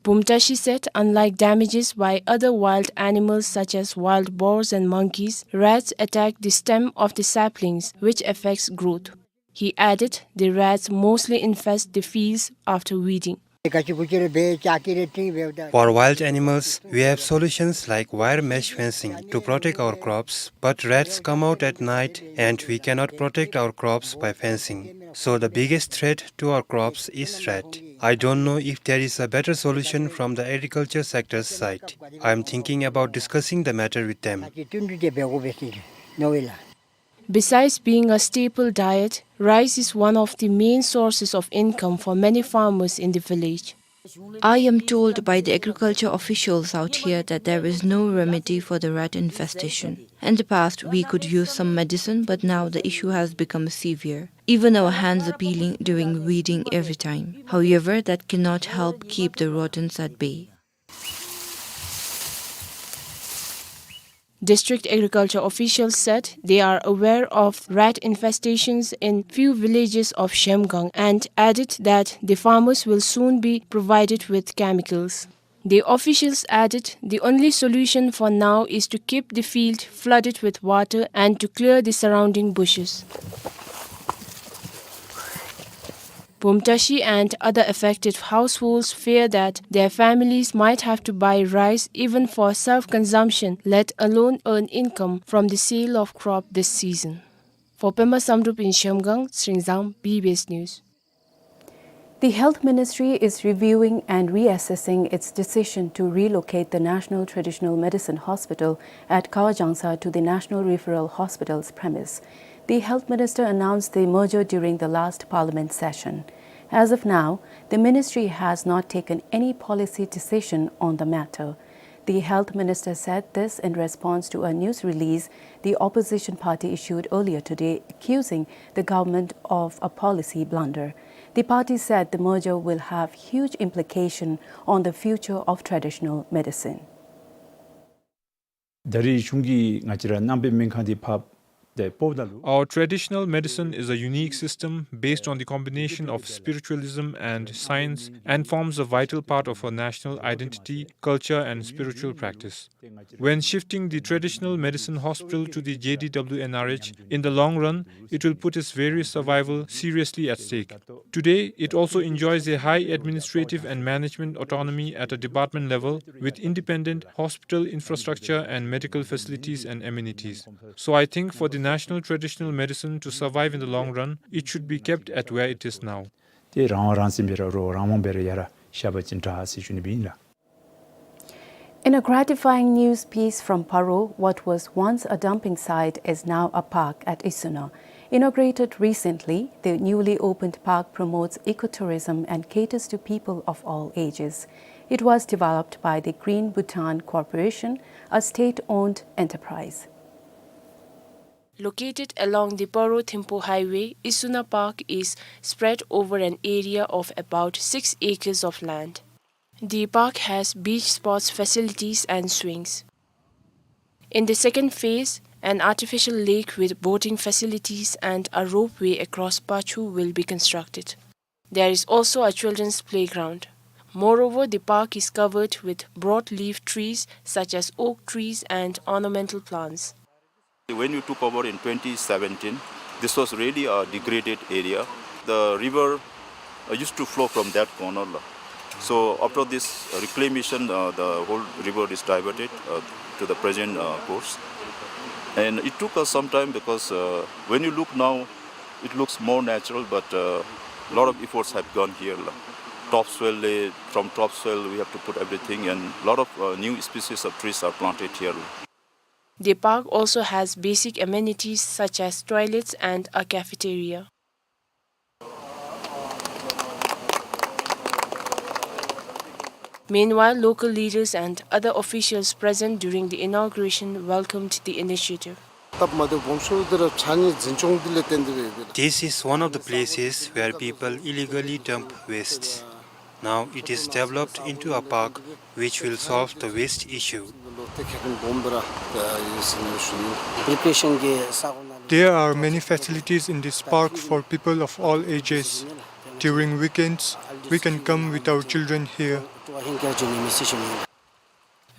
Bumtashi said, unlike damages by other wild animals such as wild boars and monkeys, rats attack the stem of the saplings, which affects growth. He added, the rats mostly infest the fields after weeding. For wild animals, we have solutions like wire mesh fencing to protect our crops, but rats come out at night and we cannot protect our crops by fencing. So the biggest threat to our crops is rat. I don't know if there is a better solution from the agriculture sector's side. I am thinking about discussing the matter with them. Besides being a staple diet, rice is one of the main sources of income for many farmers in the village. I am told by the agriculture officials out here that there is no remedy for the rat infestation. In the past, we could use some medicine, but now the issue has become severe. Even our hands are peeling during weeding every time. However, that cannot help keep the rodents at bay. District agriculture officials said they are aware of rat infestations in few villages of Zhemgang and added that the farmers will soon be provided with chemicals. The officials added the only solution for now is to keep the field flooded with water and to clear the surrounding bushes. Bumtashi and other affected households fear that their families might have to buy rice even for self-consumption, let alone earn income from the sale of crop this season. For Pema Samdrup in Zhemgang, Sringzang, B B S News. The Health Ministry is reviewing and reassessing its decision to relocate the National Traditional Medicine Hospital at Kawajangsa to the National Referral Hospital's premise. The health minister announced the merger during the last parliament session. As of now, the ministry has not taken any policy decision on the matter. The health minister said this in response to a news release the opposition party issued earlier today, accusing the government of a policy blunder. The party said the merger will have huge implication on the future of traditional medicine. ད་རེས་གཞུང་གིས་ང་བཅས་ར་གནང་བའི་སྨན་ཁང་འདི་ཕར་ཏེ་སྤོཝ་ད་ལུ། Our traditional medicine is a unique system based on the combination of spiritualism and science and forms a vital part of our national identity, culture, and spiritual practice. When shifting the traditional medicine hospital to the J D W N R H, in the long run, it will put its very survival seriously at stake. Today, it also enjoys a high administrative and management autonomy at a department level, with independent hospital infrastructure and medical facilities and amenities. So I think for the national traditional medicine to survive in the long run, it should be kept at where it is now. ཏེ་རང་དབང་རང་བཙན་སྦེ་ར་རོགས་རང་དབང་སྦེ་ར་ཡར་བཞག་པ་ཅིན་དྲག་ཟེར་ཞུ་ནི་སྦེ་ཨིན་ལགས། In a gratifying news piece from Paro, what was once a dumping site is now a park at Isuna. Inaugurated recently, the newly opened park promotes ecotourism and caters to people of all ages. It was developed by the Green Bhutan Corporation, a state-owned enterprise. Located along the Paro-Thimphu Highway, Isuna Park is spread over an area of about six acres of land. The park has beach sports facilities and swings. In the second phase, an artificial lake with boating facilities and a ropeway across Pachu will be constructed. There is also a children's playground. Moreover, the park is covered with broadleaf trees such as oak trees and ornamental plants. When we took over in twenty seventeen, this was really a degraded area. The river, uh, used to flow from that corner, la. So after this reclamation, uh, the whole river is diverted, uh, to the present, uh, course. And it took us some time because, uh, when you look now, it looks more natural, but, uh, a lot of efforts have gone here, la. Topsoil, eh, from topsoil, we have to put everything, and a lot of, uh, new species of trees are planted here, la. The park also has basic amenities such as toilets and a cafeteria. Meanwhile, local leaders and other officials present during the inauguration welcomed the initiative. This is one of the places where people illegally dump wastes. Now it is developed into a park which will solve the waste issue. There are many facilities in this park for people of all ages. During weekends, we can come with our children here.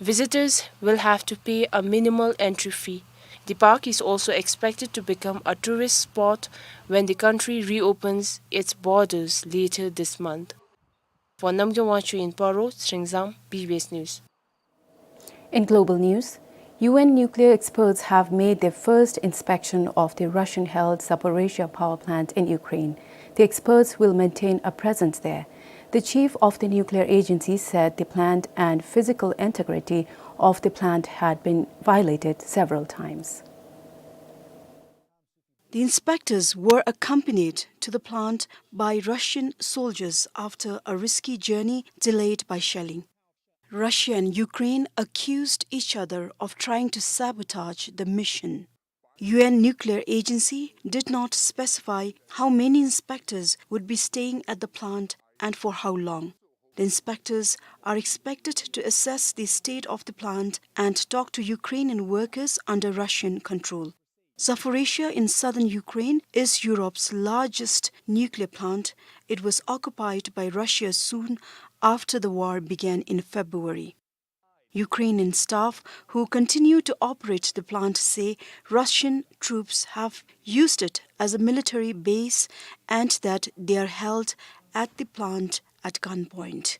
Visitors will have to pay a minimal entry fee. The park is also expected to become a tourist spot when the country reopens its borders later this month. For Namgay Wangchuk in Paro, Tsingzang, B B S News. In global news, U N nuclear experts have made their first inspection of the Russian-held Zaporizhzhia power plant in Ukraine. The experts will maintain a presence there. The chief of the nuclear agency said the plant and physical integrity of the plant had been violated several times. The inspectors were accompanied to the plant by Russian soldiers after a risky journey delayed by shelling. Russia and Ukraine accused each other of trying to sabotage the mission. U N nuclear agency did not specify how many inspectors would be staying at the plant and for how long. The inspectors are expected to assess the state of the plant and talk to Ukrainian workers under Russian control. Zaporizhzhia in southern Ukraine is Europe's largest nuclear plant. It was occupied by Russia soon after the war began in February. Ukrainian staff who continue to operate the plant say Russian troops have used it as a military base and that they are held at the plant at gunpoint.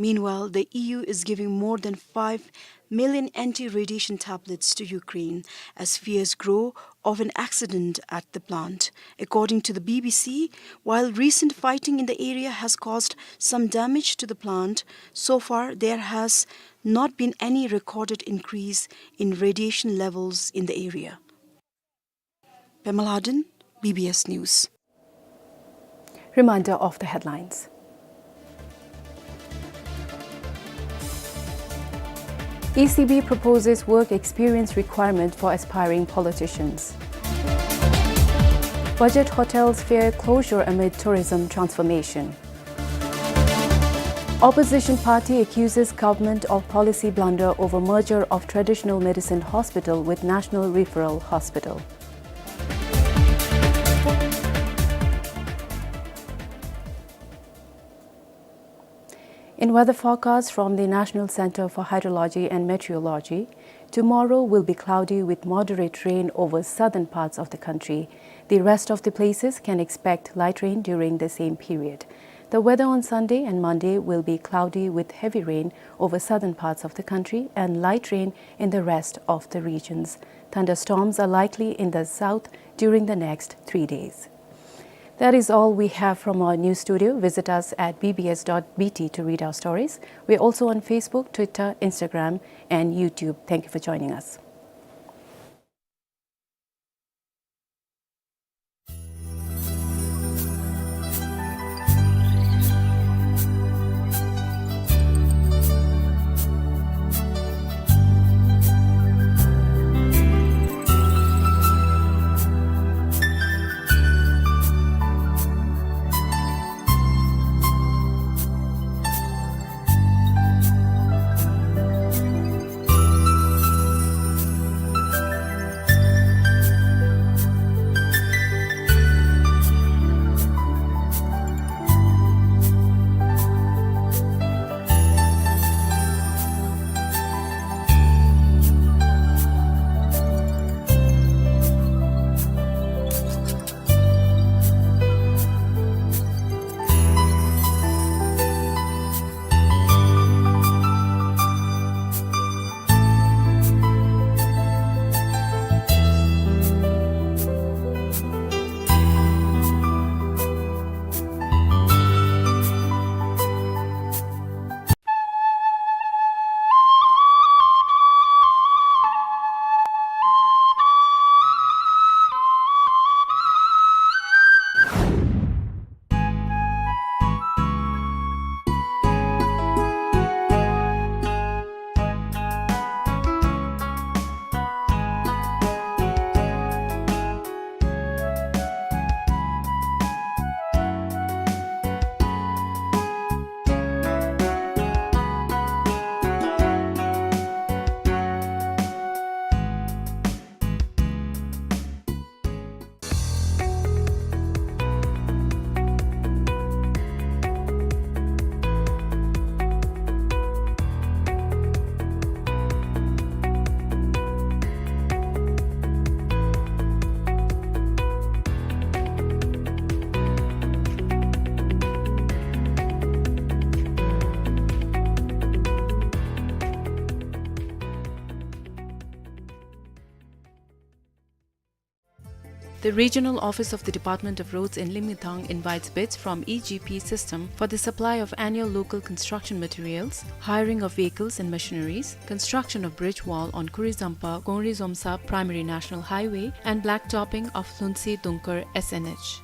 Meanwhile, the E U is giving more than five million anti-radiation tablets to Ukraine as fears grow of an accident at the plant. According to the B B C, while recent fighting in the area has caused some damage to the plant, so far there has not been any recorded increase in radiation levels in the area. Pema Ladin, B B S News. Reminder of the headlines. E C B proposes work experience requirement for aspiring politicians. Budget hotels fear closure amid tourism transformation. Opposition party accuses government of policy blunder over merger of traditional medicine hospital with National Referral Hospital. In weather forecast from the National Center for Hydrology and Meteorology, tomorrow will be cloudy with moderate rain over southern parts of the country. The rest of the places can expect light rain during the same period. The weather on Sunday and Monday will be cloudy with heavy rain over southern parts of the country and light rain in the rest of the regions. Thunderstorms are likely in the south during the next three days. That is all we have from our news studio. Visit us at B B S dot B T to read our stories. We're also on Facebook, Twitter, Instagram, and YouTube. Thank you for joining us. The Regional Office of the Department of Roads in Limgethang invites bids from E G P system for the supply of annual local construction materials, hiring of vehicles and machineries, construction of bridge wall on Kurizampa Gongri Zomsa Primary National Highway, and blacktopping of Lunsi Dungkur S N H.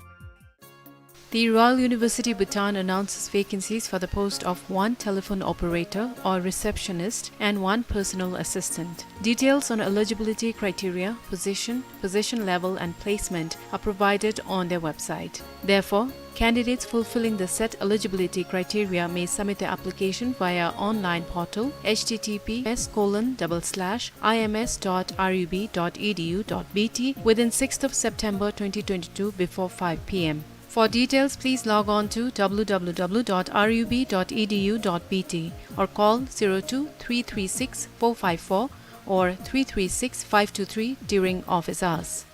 The Royal University Bhutan announces vacancies for the post of one telephone operator or receptionist and one personal assistant. Details on eligibility criteria, position, position level and placement are provided on their website. Therefore, candidates fulfilling the set eligibility criteria may submit their application via online portal H T T P S colon double slash I M S dot R U B dot E D U dot B T within sixth of September twenty twenty-two before five P M. For details, please log on to W W W dot R U B dot E D U dot B T or call zero two three three six four five four or three three six five two three during office hours.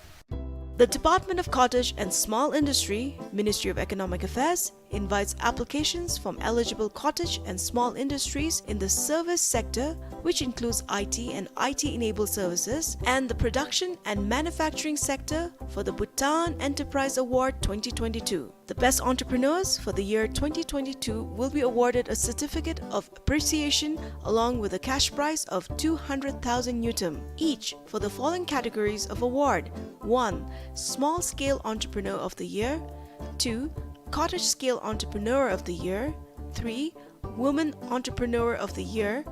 The Department of Cottage and Small Industry, Ministry of Economic Affairs, invites applications from eligible cottage and small industries in the service sector, which includes I T and I T-enabled services, and the production and manufacturing sector for the Bhutan Enterprise Award twenty twenty-two. The best entrepreneurs for the year twenty twenty-two will be awarded a certificate of appreciation along with a cash prize of two hundred thousand ngultrum each for the following categories of award. One, Small Scale Entrepreneur of the Year. Two, Cottage Scale Entrepreneur of the Year. Three, Woman Entrepreneur of the Year.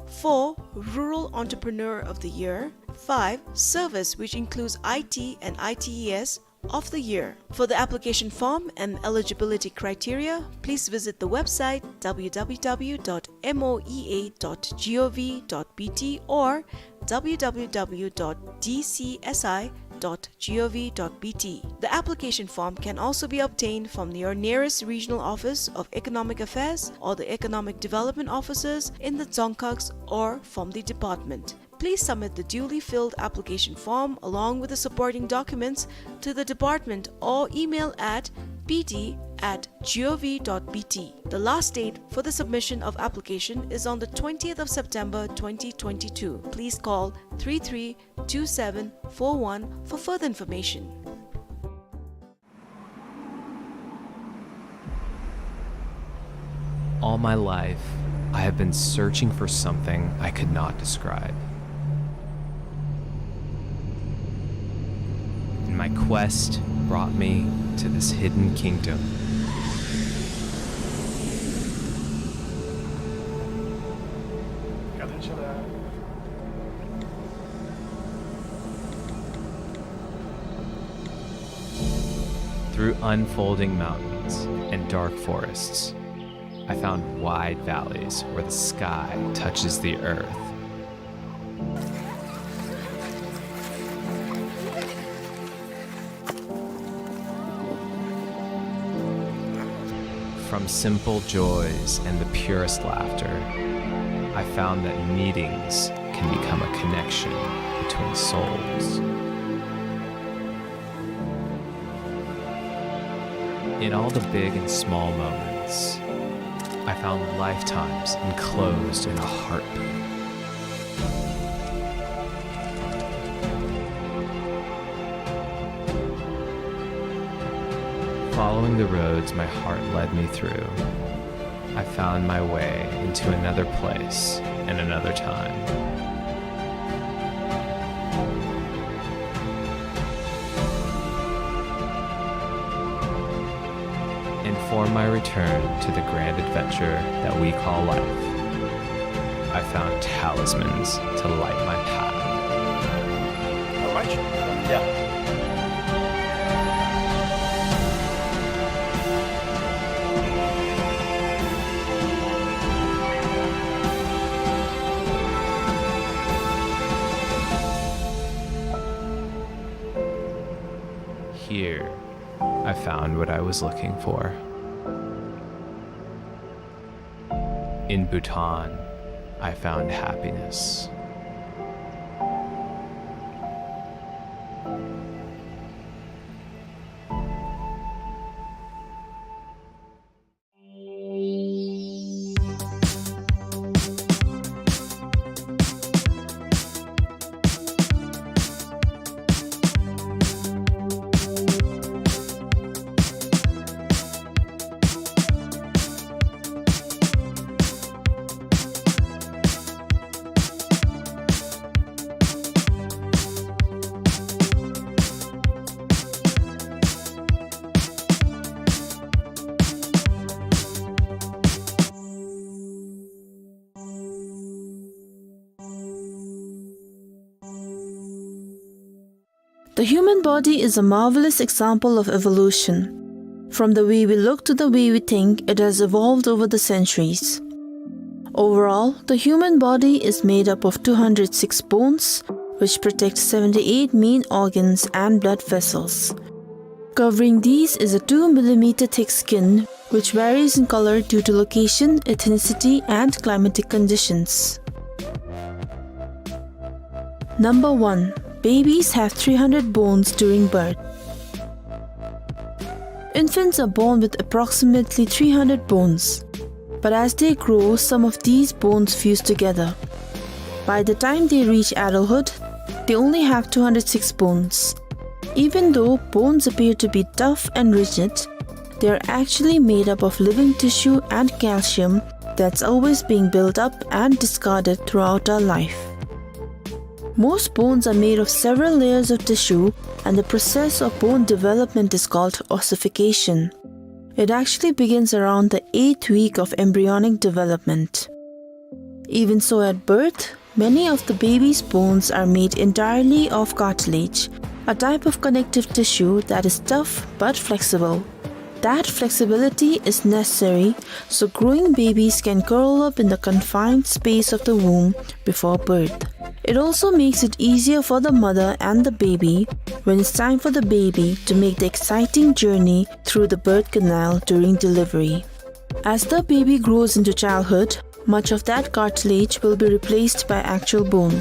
Four, Rural Entrepreneur of the Year. Five, Service, which includes I T and I T E S, of the Year. For the application form and eligibility criteria, please visit the website w w w dot m o e a dot g o v dot b t or w w w dot d c s i dot g o v dot b t. The application form can also be obtained from your nearest regional office of economic affairs or the economic development offices in the Dzongkhags or from the department. Please submit the duly filled application form along with the supporting documents to the department or email at p d at g o v dot b t. The last date for the submission of application is on the twentieth of September twenty twenty-two. Please call three three two seven four one for further information. All my life, I have been searching for something I could not describe. And my quest brought me to this hidden kingdom. Through unfolding mountains and dark forests, I found wide valleys where the sky touches the earth. From simple joys and the purest laughter, I found that meetings can become a connection between souls. In all the big and small moments, I found lifetimes enclosed in a heartbeat. Following the roads my heart led me through, I found my way into another place and another time. And for my return to the grand adventure that we call life, I found talismans to light my path. How much? Yeah. Here, I found what I was looking for. In Bhutan, I found happiness. The human body is a marvelous example of evolution. From the way we look to the way we think, it has evolved over the centuries. Overall, the human body is made up of two hundred six bones, which protect seventy-eight main organs and blood vessels. Covering these is a two millimeter thick skin, which varies in color due to location, ethnicity, and climatic conditions. Number one, babies have three hundred bones during birth. Infants are born with approximately three hundred bones, but as they grow, some of these bones fuse together. By the time they reach adulthood, they only have two hundred six bones. Even though bones appear to be tough and rigid, they are actually made up of living tissue and calcium that's always being built up and discarded throughout our life. Most bones are made of several layers of tissue, and the process of bone development is called ossification. It actually begins around the eighth week of embryonic development. Even so, at birth, many of the baby's bones are made entirely of cartilage, a type of connective tissue that is tough but flexible. That flexibility is necessary so growing babies can curl up in the confined space of the womb before birth. It also makes it easier for the mother and the baby when it's time for the baby to make the exciting journey through the birth canal during delivery. As the baby grows into childhood, much of that cartilage will be replaced by actual bone.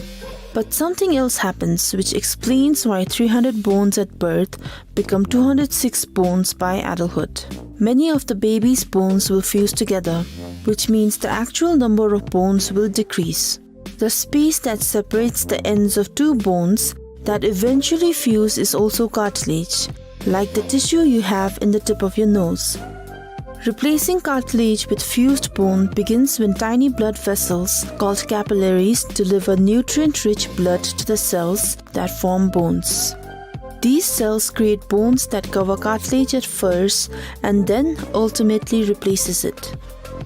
But something else happens which explains why three hundred bones at birth become two hundred six bones by adulthood. Many of the baby's bones will fuse together, which means the actual number of bones will decrease. The space that separates the ends of two bones that eventually fuse is also cartilage, like the tissue you have in the tip of your nose. Replacing cartilage with fused bone begins when tiny blood vessels, called capillaries, deliver nutrient-rich blood to the cells that form bones. These cells create bones that cover cartilage at first and then ultimately replaces it.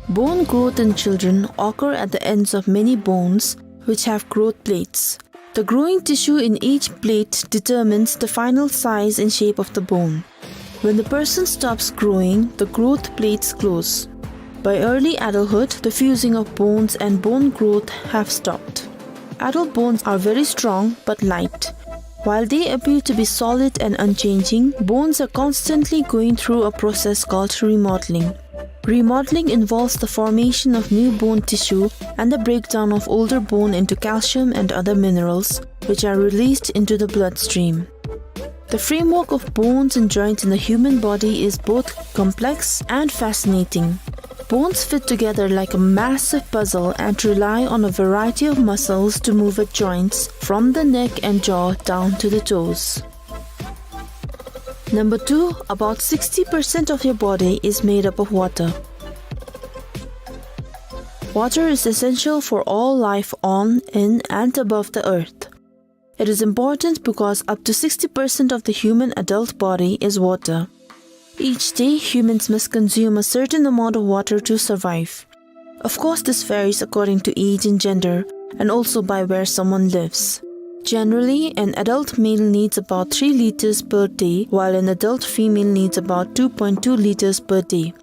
Bone growth in children occur at the ends of many bones, which have growth plates. The growing tissue in each plate determines the final size and shape of the bone. When the person stops growing, the growth plates close. By early adulthood, the fusing of bones and bone growth have stopped. Adult bones are very strong but light. While they appear to be solid and unchanging, bones are constantly going through a process called remodeling. Remodeling involves the formation of new bone tissue and the breakdown of older bone into calcium and other minerals, which are released into the bloodstream. The framework of bones and joints in the human body is both complex and fascinating. Bones fit together like a massive puzzle and rely on a variety of muscles to move at joints, from the neck and jaw down to the toes. Number two, about sixty percent of your body is made up of water. Water is essential for all life on, in, and above the earth. It is important because up to sixty percent of the human adult body is water. Each day, humans must consume a certain amount of water to survive. Of course, this varies according to age and gender, and also by where someone lives. Generally, an adult male needs about three liters per day, while an adult female needs about two point two liters per day.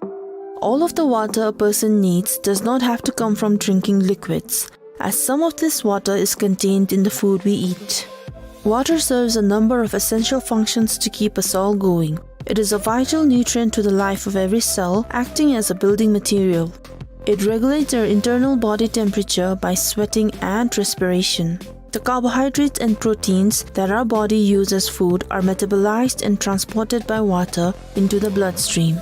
All of the water a person needs does not have to come from drinking liquids, as some of this water is contained in the food we eat. Water serves a number of essential functions to keep us all going. It is a vital nutrient to the life of every cell, acting as a building material. It regulates our internal body temperature by sweating and respiration. The carbohydrates and proteins that our body uses as food are metabolized and transported by water into the bloodstream.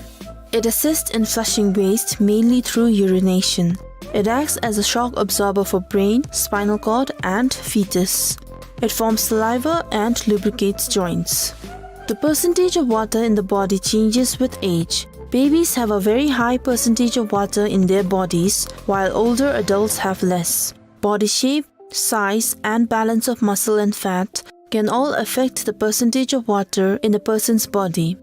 It assists in flushing waste mainly through urination. It acts as a shock absorber for brain, spinal cord, and fetus. It forms saliva and lubricates joints. The percentage of water in the body changes with age. Babies have a very high percentage of water in their bodies, while older adults have less. Body shape, size, and balance of muscle and fat can all affect the percentage of water in a person's body.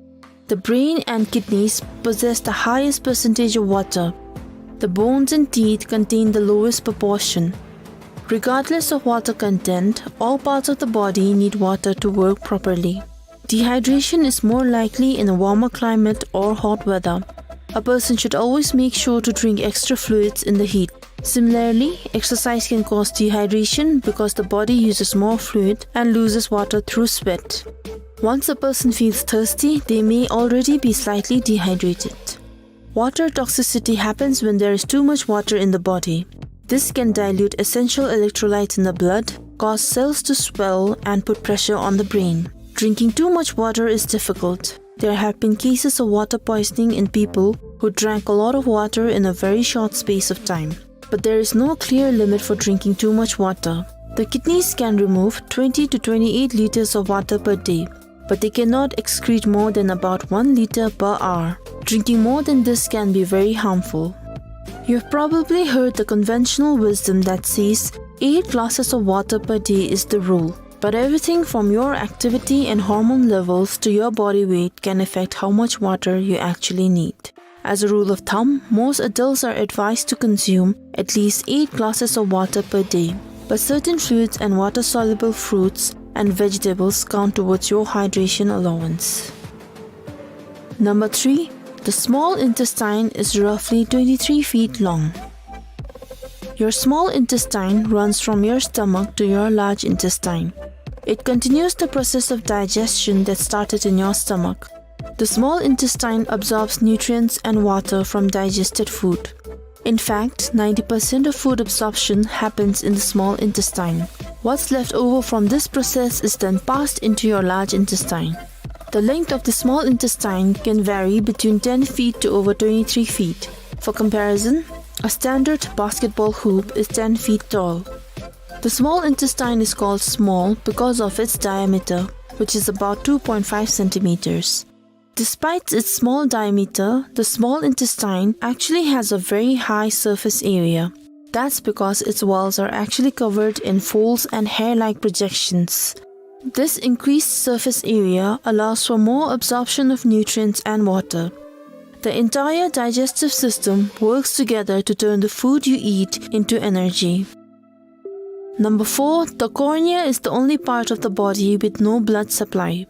The brain and kidneys possess the highest percentage of water. The bones and teeth contain the lowest proportion. Regardless of water content, all parts of the body need water to work properly. Dehydration is more likely in a warmer climate or hot weather. A person should always make sure to drink extra fluids in the heat. Similarly, exercise can cause dehydration because the body uses more fluid and loses water through sweat. Once a person feels thirsty, they may already be slightly dehydrated. Water toxicity happens when there is too much water in the body. This can dilute essential electrolytes in the blood, cause cells to swell, and put pressure on the brain. Drinking too much water is difficult. There have been cases of water poisoning in people who drank a lot of water in a very short space of time. But there is no clear limit for drinking too much water. The kidneys can remove twenty to twenty-eight liters of water per day, but they cannot excrete more than about one liter per hour. Drinking more than this can be very harmful. You've probably heard the conventional wisdom that says eight glasses of water per day is the rule. But everything from your activity and hormone levels to your body weight can affect how much water you actually need. As a rule of thumb, most adults are advised to consume at least eight glasses of water per day. But certain fruits and water-soluble fruits and vegetables count towards your hydration allowance. Number three, the small intestine is roughly twenty-three feet long. Your small intestine runs from your stomach to your large intestine. It continues the process of digestion that started in your stomach. The small intestine absorbs nutrients and water from digested food. In fact, ninety percent of food absorption happens in the small intestine. What's left over from this process is then passed into your large intestine. The length of the small intestine can vary between ten feet to over twenty-three feet. For comparison, a standard basketball hoop is ten feet tall. The small intestine is called small because of its diameter, which is about two point five centimeters. Despite its small diameter, the small intestine actually has a very high surface area. That's because its walls are actually covered in folds and hair-like projections. This increased surface area allows for more absorption of nutrients and water. The entire digestive system works together to turn the food you eat into energy. Number four, the cornea is the only part of the body with no blood supply.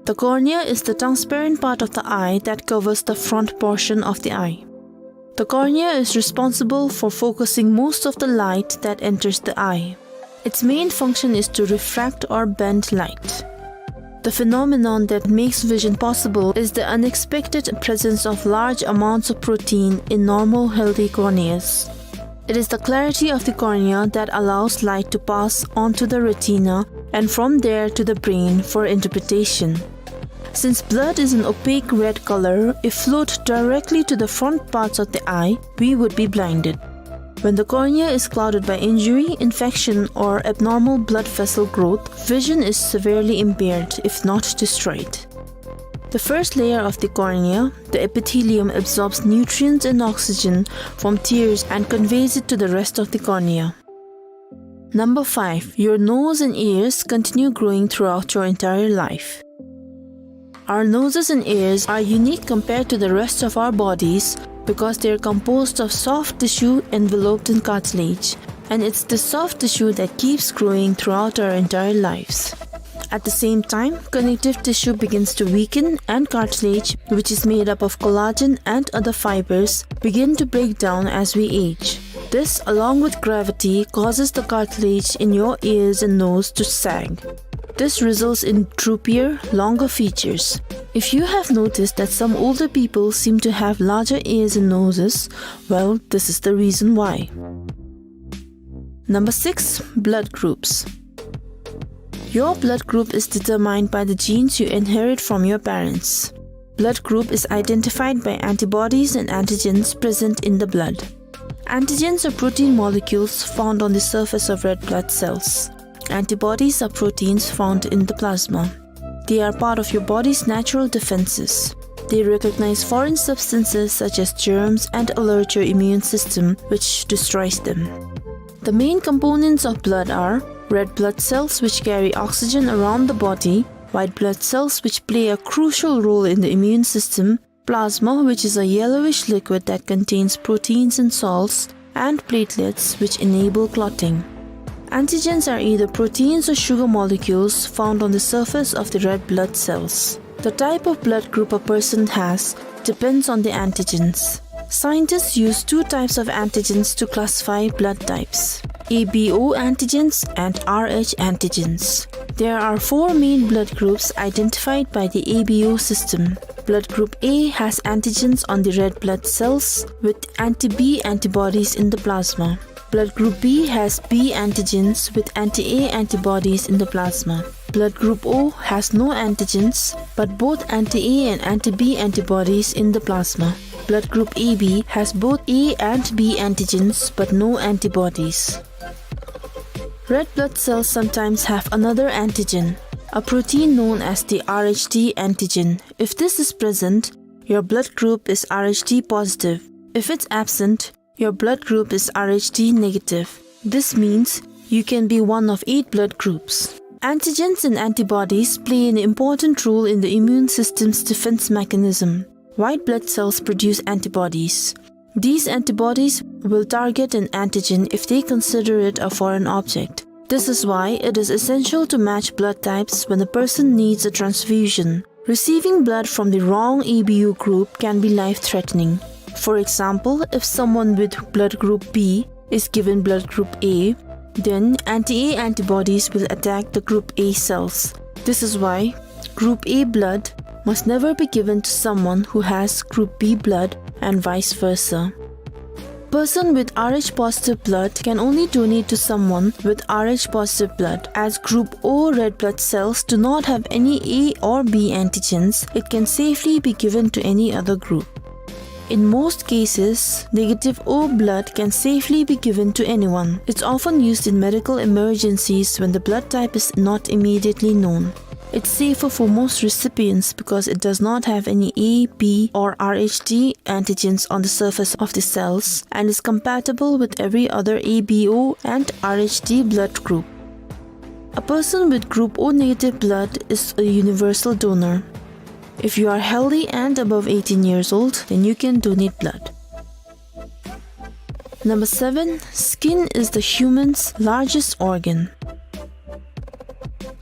The cornea is the transparent part of the eye that covers the front portion of the eye. The cornea is responsible for focusing most of the light that enters the eye. Its main function is to refract or bend light. The phenomenon that makes vision possible is the unexpected presence of large amounts of protein in normal, healthy corneas. It is the clarity of the cornea that allows light to pass onto the retina and from there to the brain for interpretation. Since blood is an opaque red color, if flowed directly to the front parts of the eye, we would be blinded. When the cornea is clouded by injury, infection, or abnormal blood vessel growth, vision is severely impaired, if not destroyed. The first layer of the cornea, the epithelium, absorbs nutrients and oxygen from tears and conveys it to the rest of the cornea. Number five, your nose and ears continue growing throughout your entire life. Our noses and ears are unique compared to the rest of our bodies because they are composed of soft tissue enveloped in cartilage, and it's the soft tissue that keeps growing throughout our entire lives. At the same time, connective tissue begins to weaken and cartilage, which is made up of collagen and other fibers, begin to break down as we age. This, along with gravity, causes the cartilage in your ears and nose to sag. This results in droopier, longer features. If you have noticed that some older people seem to have larger ears and noses, well, this is the reason why. Number six, blood groups. Your blood group is determined by the genes you inherit from your parents. Blood group is identified by antibodies and antigens present in the blood. Antigens are protein molecules found on the surface of red blood cells. Antibodies are proteins found in the plasma. They are part of your body's natural defenses. They recognize foreign substances such as germs and alert your immune system, which destroys them. The main components of blood are red blood cells, which carry oxygen around the body, white blood cells, which play a crucial role in the immune system, plasma, which is a yellowish liquid that contains proteins and salts, and platelets, which enable clotting. Antigens are either proteins or sugar molecules found on the surface of the red blood cells. The type of blood group a person has depends on the antigens. Scientists use two types of antigens to classify blood types: A B O antigens and R H antigens. There are four main blood groups identified by the A B O system. Blood group A has antigens on the red blood cells with anti-B antibodies in the plasma. Blood group B has B antigens with anti-A antibodies in the plasma. Blood group O has no antigens, but both anti-A and anti-B antibodies in the plasma. Blood group A B has both A and B antigens, but no antibodies. Red blood cells sometimes have another antigen, a protein known as the Rh D antigen. If this is present, your blood group is Rh D positive. If it's absent, your blood group is Rh D negative. This means you can be one of eight blood groups. Antigens and antibodies play an important role in the immune system's defense mechanism. White blood cells produce antibodies. These antibodies will target an antigen if they consider it a foreign object. This is why it is essential to match blood types when a person needs a transfusion. Receiving blood from the wrong A B O group can be life-threatening. For example, if someone with blood group B is given blood group A, then anti-A antibodies will attack the group A cells. This is why group A blood must never be given to someone who has group B blood and vice versa. Person with Rh positive blood can only donate to someone with Rh positive blood. As group O red blood cells do not have any A or B antigens, it can safely be given to any other group. In most cases, negative O blood can safely be given to anyone. It's often used in medical emergencies when the blood type is not immediately known. It's safer for most recipients because it does not have any A, B, or Rh D antigens on the surface of the cells and is compatible with every other A B O and Rh D blood group. A person with group O negative blood is a universal donor. If you are healthy and above eighteen years old, then you can donate blood. Number seven, skin is the human's largest organ.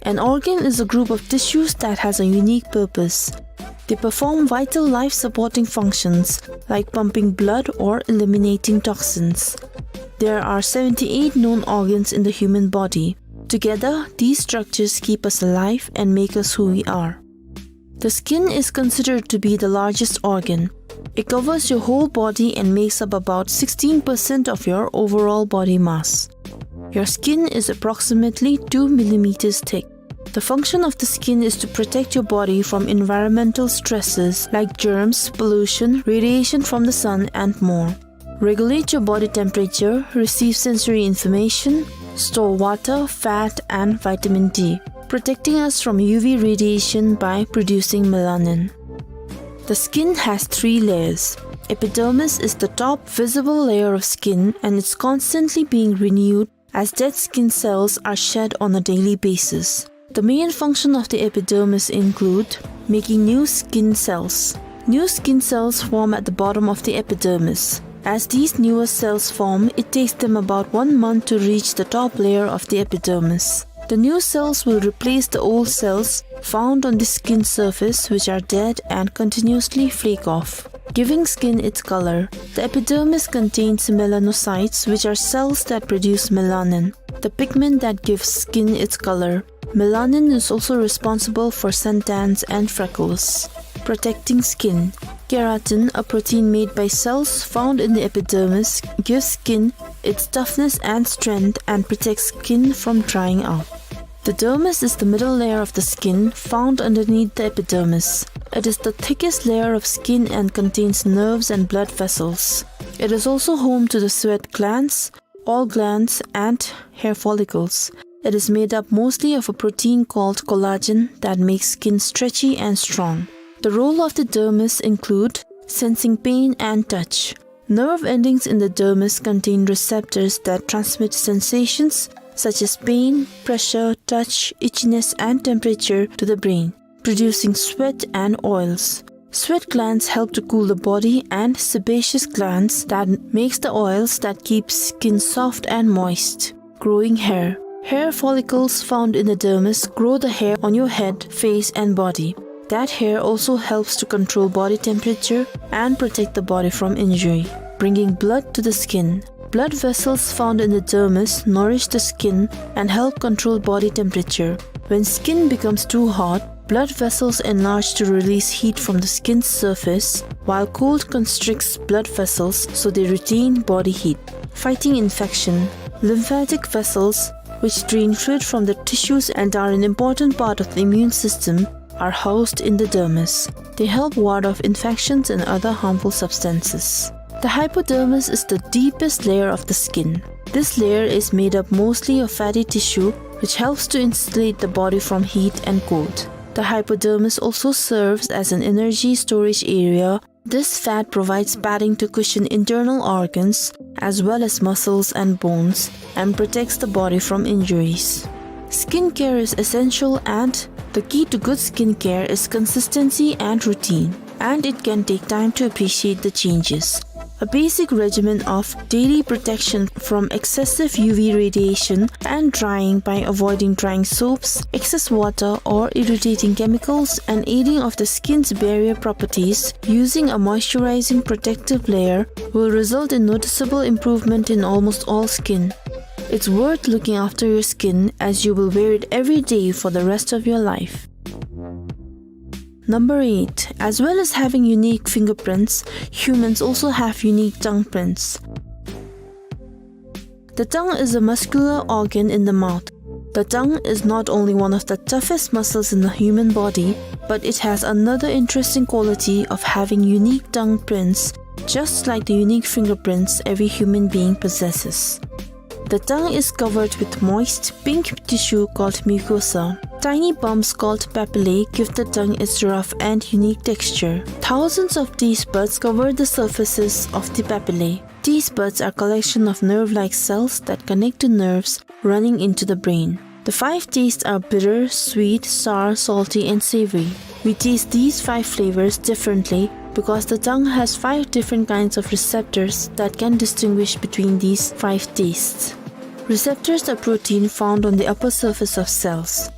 An organ is a group of tissues that has a unique purpose. They perform vital life-supporting functions like pumping blood or eliminating toxins. There are seventy-eight known organs in the human body. Together, these structures keep us alive and make us who we are. The skin is considered to be the largest organ. It covers your whole body and makes up about sixteen percent of your overall body mass. Your skin is approximately two millimeters thick. The function of the skin is to protect your body from environmental stresses like germs, pollution, radiation from the sun, and more. Regulate your body temperature, receive sensory information, store water, fat, and vitamin D, protecting us from U V radiation by producing melanin. The skin has three layers. Epidermis is the top visible layer of skin, and it's constantly being renewed as dead skin cells are shed on a daily basis. The main function of the epidermis include making new skin cells. New skin cells form at the bottom of the epidermis. As these newer cells form, it takes them about one month to reach the top layer of the epidermis. The new cells will replace the old cells found on the skin surface, which are dead and continuously flake off, giving skin its color. The epidermis contains melanocytes, which are cells that produce melanin, the pigment that gives skin its color. Melanin is also responsible for suntans and freckles. Protecting skin. Keratin, a protein made by cells found in the epidermis, gives skin its toughness and strength and protects skin from drying out. The dermis is the middle layer of the skin found underneath the epidermis. It is the thickest layer of skin and contains nerves and blood vessels. It is also home to the sweat glands, oil glands, and hair follicles. It is made up mostly of a protein called collagen that makes skin stretchy and strong. The role of the dermis include sensing pain and touch. Nerve endings in the dermis contain receptors that transmit sensations such as pain, pressure, touch, itchiness, and temperature to the brain, producing sweat and oils. Sweat glands help to cool the body, and sebaceous glands that makes the oils that keeps skin soft and moist. Growing hair. Hair follicles found in the dermis grow the hair on your head, face, and body. That hair also helps to control body temperature and protect the body from injury. Bringing blood to the skin. Blood vessels found in the dermis nourish the skin and help control body temperature. When skin becomes too hot, blood vessels enlarge to release heat from the skin's surface, while cold constricts blood vessels so they retain body heat. Fighting infection. Lymphatic vessels which drain fluid from the tissues and are an important part of the immune system, are housed in the dermis. They help ward off infections and other harmful substances. The hypodermis is the deepest layer of the skin. This layer is made up mostly of fatty tissue, which helps to insulate the body from heat and cold. The hypodermis also serves as an energy storage area. This fat provides padding to cushion internal organs as well as muscles and bones and protects the body from injuries. Skincare is essential, and the key to good skincare is consistency and routine, and it can take time to appreciate the changes. A basic regimen of daily protection from excessive U V radiation and drying by avoiding drying soaps, excess water, or irritating chemicals, and aiding of the skin's barrier properties using a moisturizing protective layer will result in noticeable improvement in almost all skin. It's worth looking after your skin, as you will wear it every day for the rest of your life. Number eight. As well as having unique fingerprints, humans also have unique tongue prints. The tongue is a muscular organ in the mouth. The tongue is not only one of the toughest muscles in the human body, but it has another interesting quality of having unique tongue prints, just like the unique fingerprints every human being possesses. The tongue is covered with moist, pink tissue called mucosa. Tiny bumps called papillae give the tongue its rough and unique texture. Thousands of taste buds cover the surfaces of the papillae. Taste buds are collection of nerve-like cells that connect to nerves running into the brain. The five tastes are bitter, sweet, sour, salty, and savory. We taste these five flavors differently because the tongue has five different kinds of receptors that can distinguish between these five tastes. Receptors are protein found on the upper surface of cells.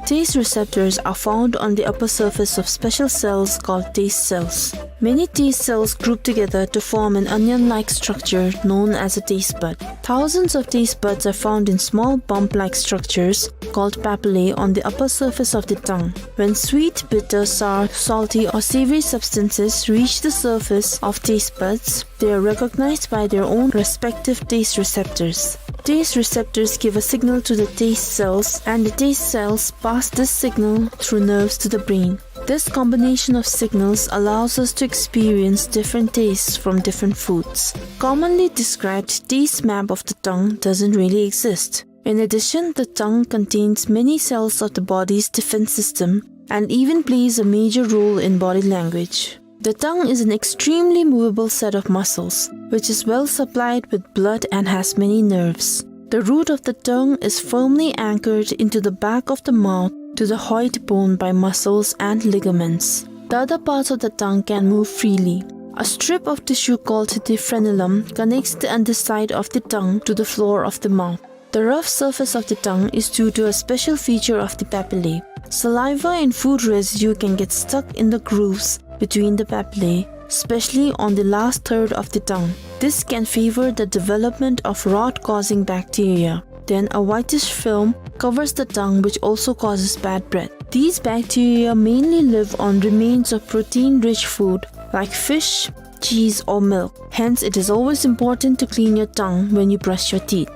Taste receptors are found on the upper surface of special cells called taste cells. Many taste cells group together to form an onion-like structure known as a taste bud. Thousands of taste buds are found in small bump-like structures called papillae on the upper surface of the tongue. When sweet, bitter, sour, salty, or savory substances reach the surface of taste buds, they are recognized by their own respective taste receptors. Taste receptors give a signal to the taste cells, and the taste cells pass this signal through nerves to the brain. This combination of signals allows us to experience different tastes from different foods. Commonly described taste map of the tongue doesn't really exist. In addition, the tongue contains many cells of the body's defense system and even plays a major role in body language. The tongue is an extremely movable set of muscles, which is well supplied with blood and has many nerves. The root of the tongue is firmly anchored into the back of the mouth to the hyoid bone by muscles and ligaments. The other parts of the tongue can move freely. A strip of tissue called the frenulum connects the underside of the tongue to the floor of the mouth. The rough surface of the tongue is due to a special feature of the papillae. Saliva and food residue can get stuck in the grooves between the papillae, especially on the last third of the tongue. This can favor the development of rot-causing bacteria. Then a whitish film covers the tongue, which also causes bad breath. These bacteria mainly live on remains of protein-rich food like fish, cheese, or milk. Hence, it is always important to clean your tongue when you brush your teeth.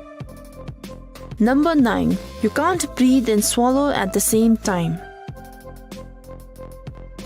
Number nine. You can't breathe and swallow at the same time.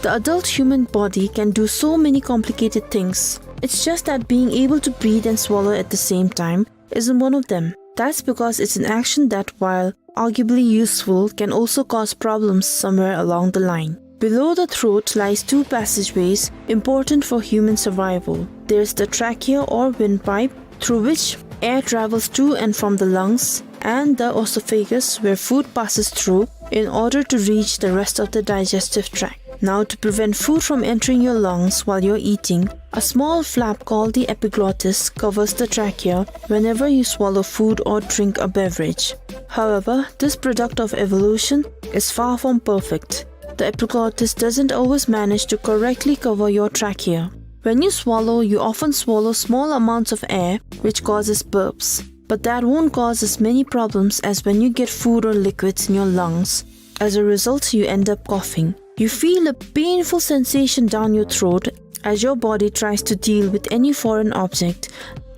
The adult human body can do so many complicated things. It's just that being able to breathe and swallow at the same time isn't one of them. That's because it's an action that, while arguably useful, can also cause problems somewhere along the line. Below the throat lies two passageways important for human survival. There's the trachea or windpipe, through which air travels to and from the lungs, and the oesophagus, where food passes through in order to reach the rest of the digestive tract. Now, to prevent food from entering your lungs while you're eating, a small flap called the epiglottis covers the trachea whenever you swallow food or drink a beverage. However, this product of evolution is far from perfect. The epiglottis doesn't always manage to correctly cover your trachea. When you swallow, you often swallow small amounts of air, which causes burps. But that won't cause as many problems as when you get food or liquids in your lungs. As a result, you end up coughing. You feel a painful sensation down your throat as your body tries to deal with any foreign object,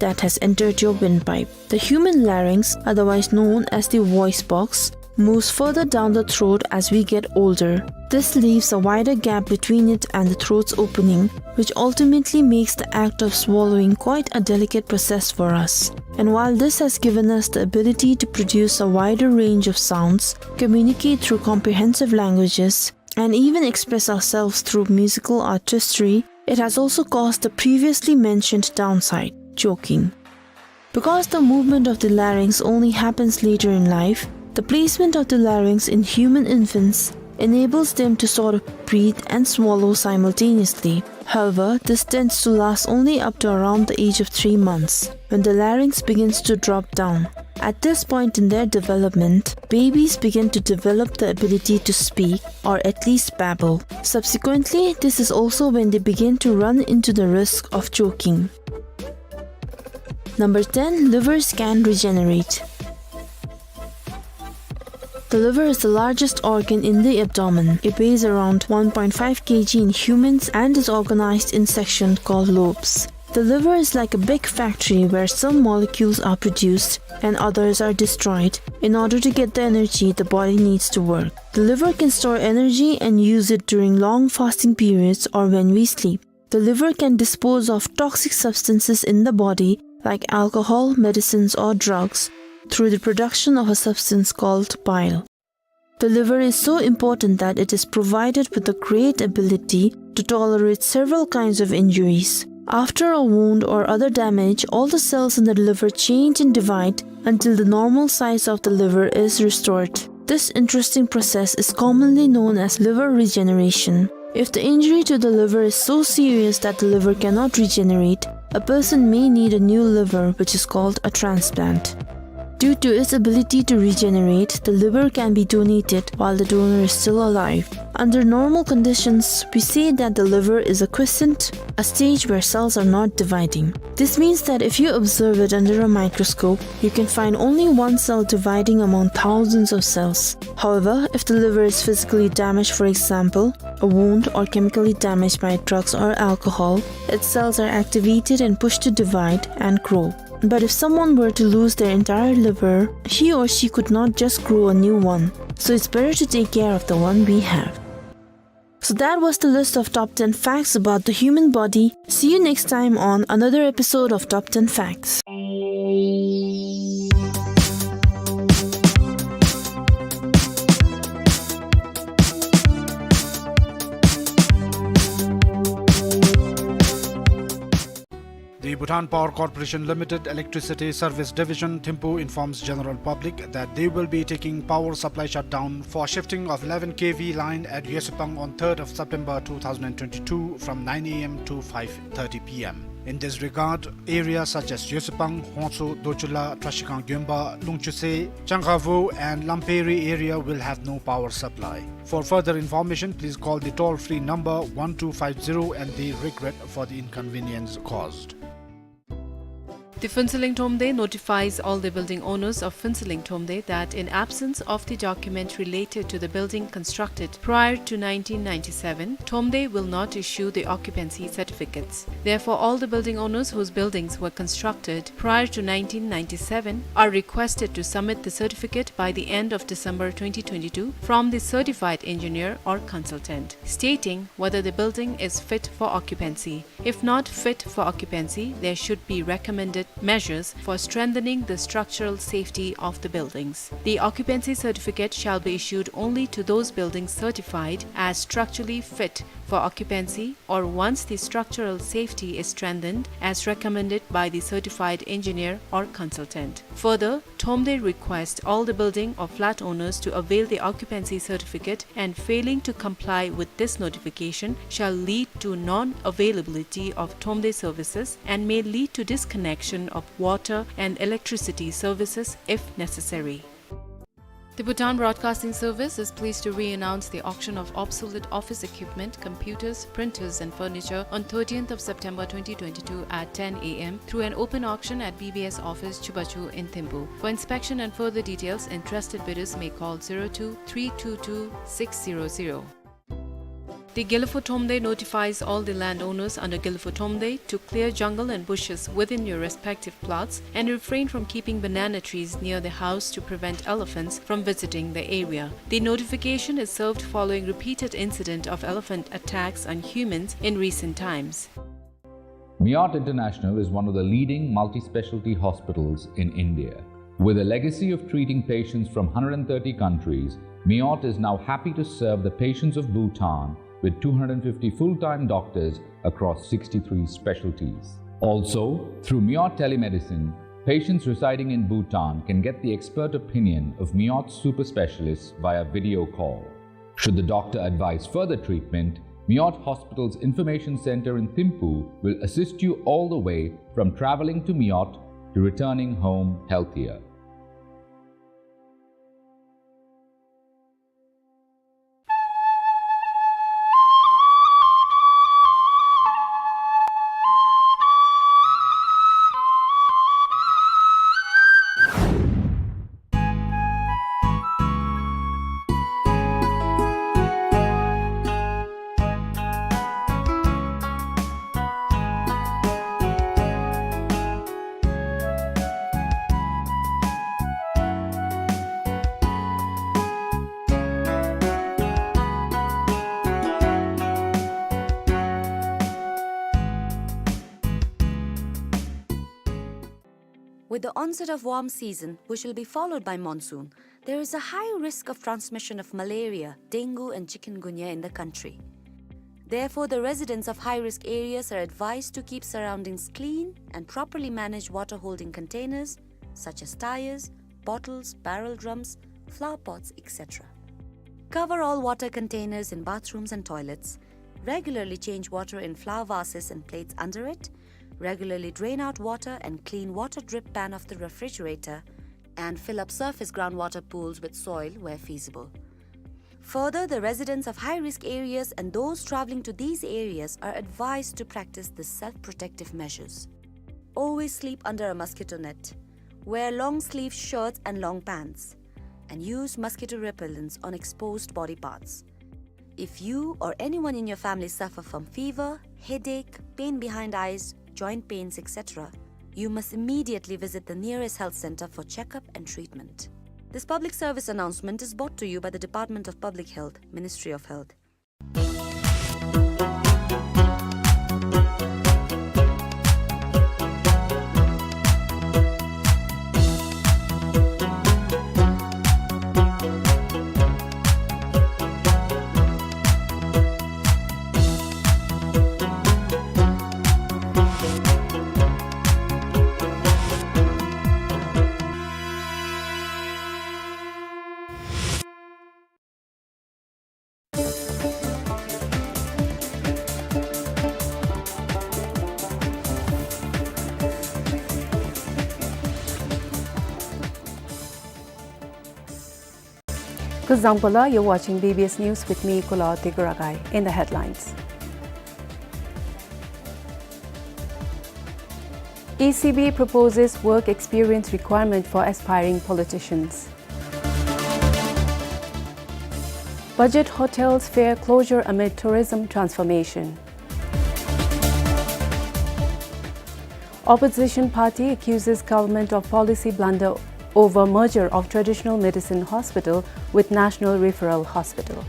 that has entered your windpipe. The human larynx, otherwise known as the voice box, moves further down the throat as we get older. This leaves a wider gap between it and the throat's opening, which ultimately makes the act of swallowing quite a delicate process for us. And while this has given us the ability to produce a wider range of sounds, communicate through comprehensive languages, and even express ourselves through musical artistry, it has also caused the previously mentioned downside, choking. Because the movement of the larynx only happens later in life, the placement of the larynx in human infants enables them to sort of breathe and swallow simultaneously. However, this tends to last only up to around the age of three months, when the larynx begins to drop down. At this point in their development, babies begin to develop the ability to speak, or at least babble. Subsequently, this is also when they begin to run into the risk of choking. Number ten, livers can regenerate. The liver is the largest organ in the abdomen. It weighs around one point five kilogram in humans and is organized in sections called lobes. The liver is like a big factory where some molecules are produced and others are destroyed in order to get the energy the body needs to work. The liver can store energy and use it during long fasting periods or when we sleep. The liver can dispose of toxic substances in the body, like alcohol, medicines, or drugs, through the production of a substance called bile. The liver is so important that it is provided with the great ability to tolerate several kinds of injuries. After a wound or other damage, all the cells in the liver change and divide until the normal size of the liver is restored. This interesting process is commonly known as liver regeneration. If the injury to the liver is so serious that the liver cannot regenerate, a person may need a new liver, which is called a transplant. Due to its ability to regenerate, the liver can be donated while the donor is still alive. Under normal conditions, we say that the liver is a quiescent, a stage where cells are not dividing. This means that if you observe it under a microscope, you can find only one cell dividing among thousands of cells. However, if the liver is physically damaged, for example, a wound, or chemically damaged by drugs or alcohol, its cells are activated and pushed to divide and grow. But if someone were to lose their entire liver, he or she could not just grow a new one. So it's better to take care of the one we have. So that was the list of top ten facts about the human body. See you next time on another episode of Top ten Facts. The Bhutan Power Corporation Limited Electricity Service Division, Thimphu, informs general public that they will be taking power supply shutdown for shifting of eleven K V line at Yesupang on third of September two thousand twenty-two from nine A M to five thirty P M. In this regard, areas such as Yesupang, Hongtso, Dochula, Trashikang Gyonba, Lungchuse, Changkhavu, and Lamperi area will have no power supply. For further information, please call the toll-free number one two five zero and they regret for the inconvenience caused. The Phuentsholing Thromde notifies all the building owners of Phuentsholing Thromde that in absence of the document related to the building constructed prior to nineteen ninety-seven, Thromde will not issue the occupancy certificates. Therefore, all the building owners whose buildings were constructed prior to nineteen ninety-seven are requested to submit the certificate by the end of December twenty twenty-two from the certified engineer or consultant, stating whether the building is fit for occupancy. If not fit for occupancy, there should be recommended measures for strengthening the structural safety of the buildings. The occupancy certificate shall be issued only to those buildings certified as structurally fit for occupancy or once the structural safety is strengthened as recommended by the certified engineer or consultant. Further, Thromde requests all the building or flat owners to avail the occupancy certificate, and failing to comply with this notification shall lead to non-availability of Thromde services and may lead to disconnection of water and electricity services if necessary. The Bhutan Broadcasting Service is pleased to re-announce the auction of obsolete office equipment, computers, printers, and furniture on thirtieth of September twenty twenty-two at ten A M through an open auction at B B S office, Chubachu in Thimphu. For inspection and further details, interested bidders may call zero two three two two six zero zero. The Gelufo Thomde notifies all the landowners under Gelufo Thomde to clear jungle and bushes within your respective plots and refrain from keeping banana trees near the house to prevent elephants from visiting the area. The notification is served following repeated incident of elephant attacks on humans in recent times. Meerut International is one of the leading multi-specialty hospitals in India. With a legacy of treating patients from hundred and thirty countries, Meerut is now happy to serve the patients of Bhutan with two hundred fifty full-time doctors across sixty-three specialties. Also, through Meerut Telemedicine, patients residing in Bhutan can get the expert opinion of Meerut super specialists via video call. Should the doctor advise further treatment, Meerut Hospital's Information Center in Thimphu will assist you all the way from traveling to Meerut to returning home healthier. With the onset of warm season, which will be followed by monsoon, there is a high risk of transmission of malaria, dengue and chikungunya in the country. Therefore, the residents of high-risk areas are advised to keep surroundings clean and properly manage water-holding containers such as tires, bottles, barrel drums, flower pots, et cetera. Cover all water containers in bathrooms and toilets. Regularly change water in flower vases and plates under it. Regularly drain out water and clean water drip pan of the refrigerator, and fill up surface groundwater pools with soil where feasible. Further, the residents of high-risk areas and those traveling to these areas are advised to practice the self-protective measures. Always sleep under a mosquito net. Wear long-sleeve shirts and long pants. And use mosquito repellents on exposed body parts. If you or anyone in your family suffer from fever, headache, pain behind eyes, joint pains, et cetera, you must immediately visit the nearest health center for checkup and treatment. This public service announcement is brought to you by the Department of Public Health, Ministry of Health. Kuzuzangpo la, you're watching B B S News with me, Kulaw Tiguragai. In the headlines. E C B proposes work experience requirement for aspiring politicians. Budget hotels fare closure amid tourism transformation. Opposition party accuses government of policy blunder over merger of Traditional Medicine Hospital with National Referral Hospital.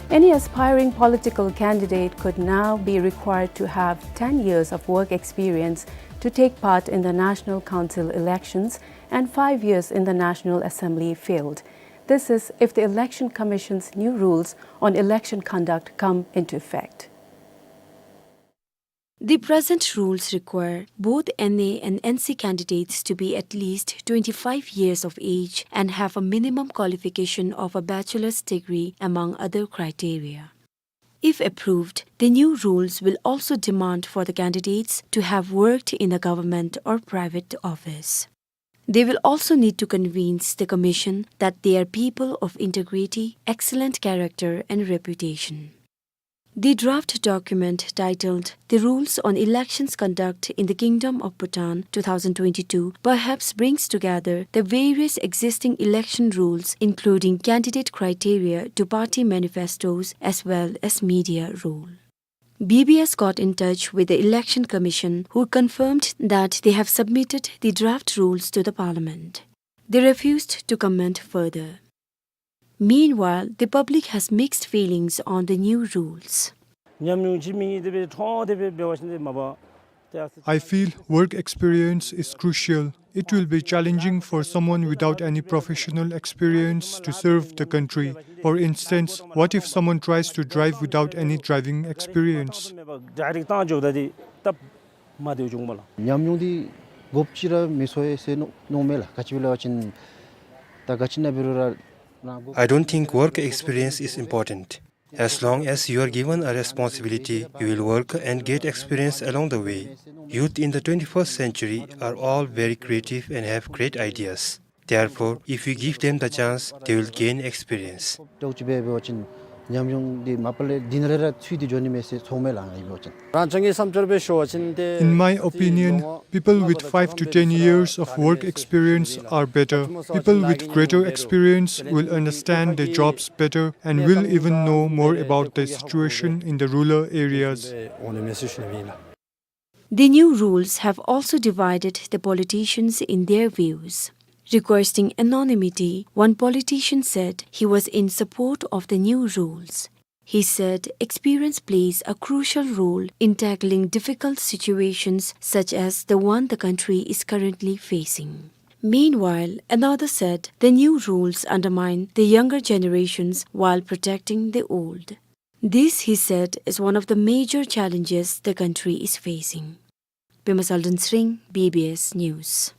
Any aspiring political candidate could now be required to have ten years of work experience to take part in the National Council elections and five years in the National Assembly field. This is if the Election Commission's new rules on election conduct come into effect. The present rules require both N A and N C candidates to be at least twenty-five years of age and have a minimum qualification of a bachelor's degree, among other criteria. If approved, the new rules will also demand for the candidates to have worked in a government or private office. They will also need to convince the commission that they are people of integrity, excellent character and reputation. The draft document, titled The Rules on Elections Conduct in the Kingdom of Bhutan two thousand twenty-two, perhaps brings together the various existing election rules, including candidate criteria to party manifestos as well as media rule. B B S got in touch with the Election Commission, who confirmed that they have submitted the draft rules to the parliament. They refused to comment further. Meanwhile, the public has mixed feelings on the new rules. ཉམས་མྱོང་ཅིག་མེད་མཁན་དེ་སྦེ་འཕྲོ་དེ་སྦེ་འབད་བ་ཅིན་དེ་མ་པ། I feel work experience is crucial. It will be challenging for someone without any professional experience to serve the country. For instance, what if someone tries to drive without any driving experience? ཌའི་རེཀཊ་བཏང་འགྱོཝ་ད་དེ་སྟབས་མ་བདེཝ་འབྱུངམ་ལགས། ཉམས་མྱོང་འདི་དགོཔ་ཅིག་ར་མི་ཚོར་ཟེར་མནོ་མས་ལགས། ག་ཅི་སྦེ་ལབ་པ་ཅིན་ད་ག་ཅི་ནང་འབད་རུང་ར་ནང་དགོཔ། I don't think work experience is important. As long as you are given a responsibility, you will work and get experience along the way. Youth in the twenty-first century are all very creative and have great ideas. Therefore, if we give them the chance, they will gain experience. ཏོག་ཅིག་སྦེ་འབད་བ་ཅིན་ཉམས་མྱོང་འདི་མ་པ་ལས་འདི་ནང་ར་ར་ཚུད་དེ་འགྱོ་ནི་མས་ཟེར་ཚོརཝ་མས་ལགས་ང་གིས་འབད་བ་ཅིན། རང་ཅག་གི་བསམ་འཆར་སྦེ་ཞུ་བ་ཅིན་ཏེ། In my opinion, people with five to ten years of work experience are better. People with greater experience will understand their jobs better and will even know more about the situation in the rural areas. The new rules have also divided the politicians in their views. Requesting anonymity, one politician said he was in support of the new rules. He said experience plays a crucial role in tackling difficult situations such as the one the country is currently facing. Meanwhile, another said the new rules undermine the younger generations while protecting the old. This, he said, is one of the major challenges the country is facing. Pema Saldon Sring, B B S News.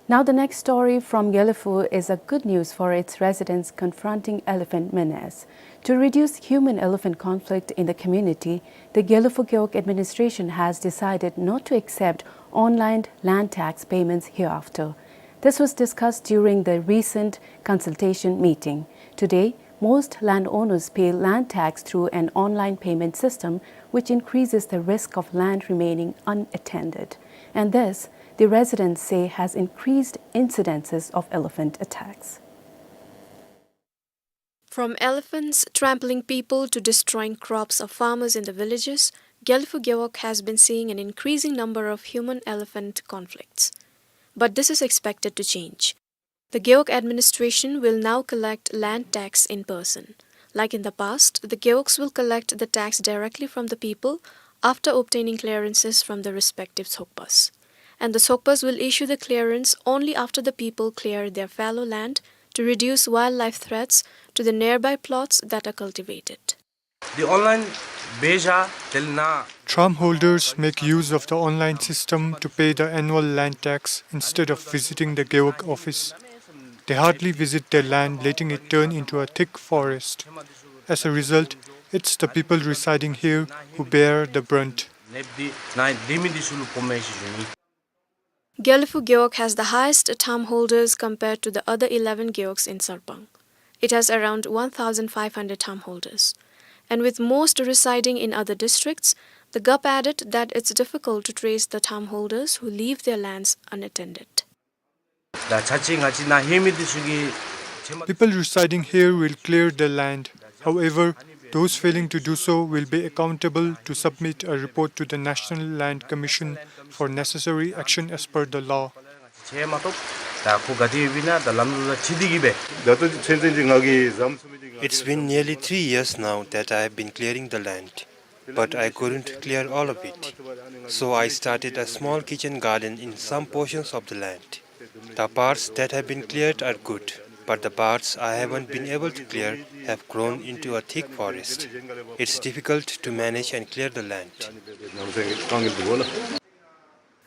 Now the next story from Gelephu is a good news for its residents confronting elephant menace. To reduce human-elephant conflict in the community, the Gelephu Gewog administration has decided not to accept online land tax payments hereafter. This was discussed during the recent consultation meeting. Today, most landowners pay land tax through an online payment system, which increases the risk of land remaining unattended. And this, the residents say, has increased incidences of elephant attacks. From elephants trampling people to destroying crops of farmers in the villages, Gelephu Gewog has been seeing an increasing number of human-elephant conflicts. But this is expected to change. The Gewog administration will now collect land tax in person. Like in the past, the Gewogs will collect the tax directly from the people after obtaining clearances from the respective Tsokpas. And the Tsokpas will issue the clearance only after the people clear their fallow land to reduce wildlife threats to the nearby plots that are cultivated. The online beja telna. Tram holders make use of the online system to pay the annual land tax instead of visiting the Gewog office. They hardly visit their land, letting it turn into a thick forest. As a result, it's the people residing here who bear the brunt. Nepdi nai dimi di sulu pomesi juni. Gelephu Gewog has the highest tham holders compared to the other eleven gewogs in Sarpang. It has around one thousand five hundred tham holders. And with most residing in other districts, the Gup added that it's difficult to trace the tham holders who leave their lands unattended. People residing here will clear their land. However, those failing to do so will be accountable to submit a report to the National Land Commission for necessary action as per the law. It's been nearly three years now that I have been clearing the land, but I couldn't clear all of it. So I started a small kitchen garden in some portions of the land. The parts that have been cleared are good, but the parts I haven't been able to clear have grown into a thick forest. It's difficult to manage and clear the land.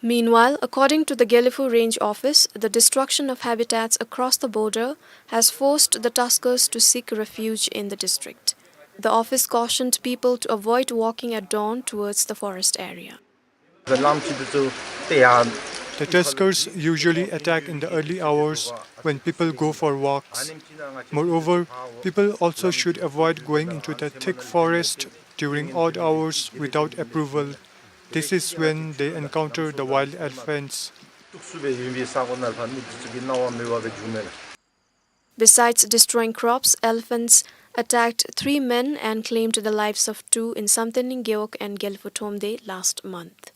Meanwhile, according to the Gelephu Range Office, the destruction of habitats across the border has forced the tuskers to seek refuge in the district. The office cautioned people to avoid walking at dawn towards the forest area. The tuskers usually attack in the early hours when people go for walks. Moreover, people also should avoid going into the thick forest during odd hours without approval. This is when they encounter the wild elephants. Besides destroying crops, elephants attacked three men and claimed the lives of two in Samtenling Gewog and Gelfo Thromde last month.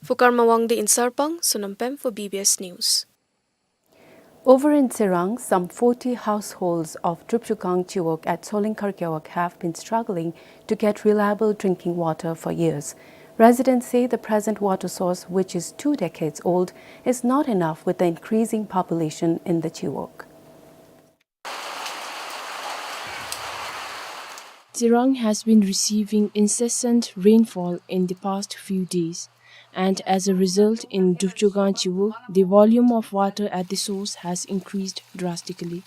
For Karma Wangdi in Sarpang, Sonam Pem for B B S News. Over in Tsirang, some forty households of Drupchugang Chiwog at Tsolingkhar Gewog have been struggling to get reliable drinking water for years. Residents say the present water source, which is two decades old, is not enough with the increasing population in the Chiwog. Tsirang has been receiving incessant rainfall in the past few days, and as a result, in Drupchugang Chiwog, the volume of water at the source has increased drastically.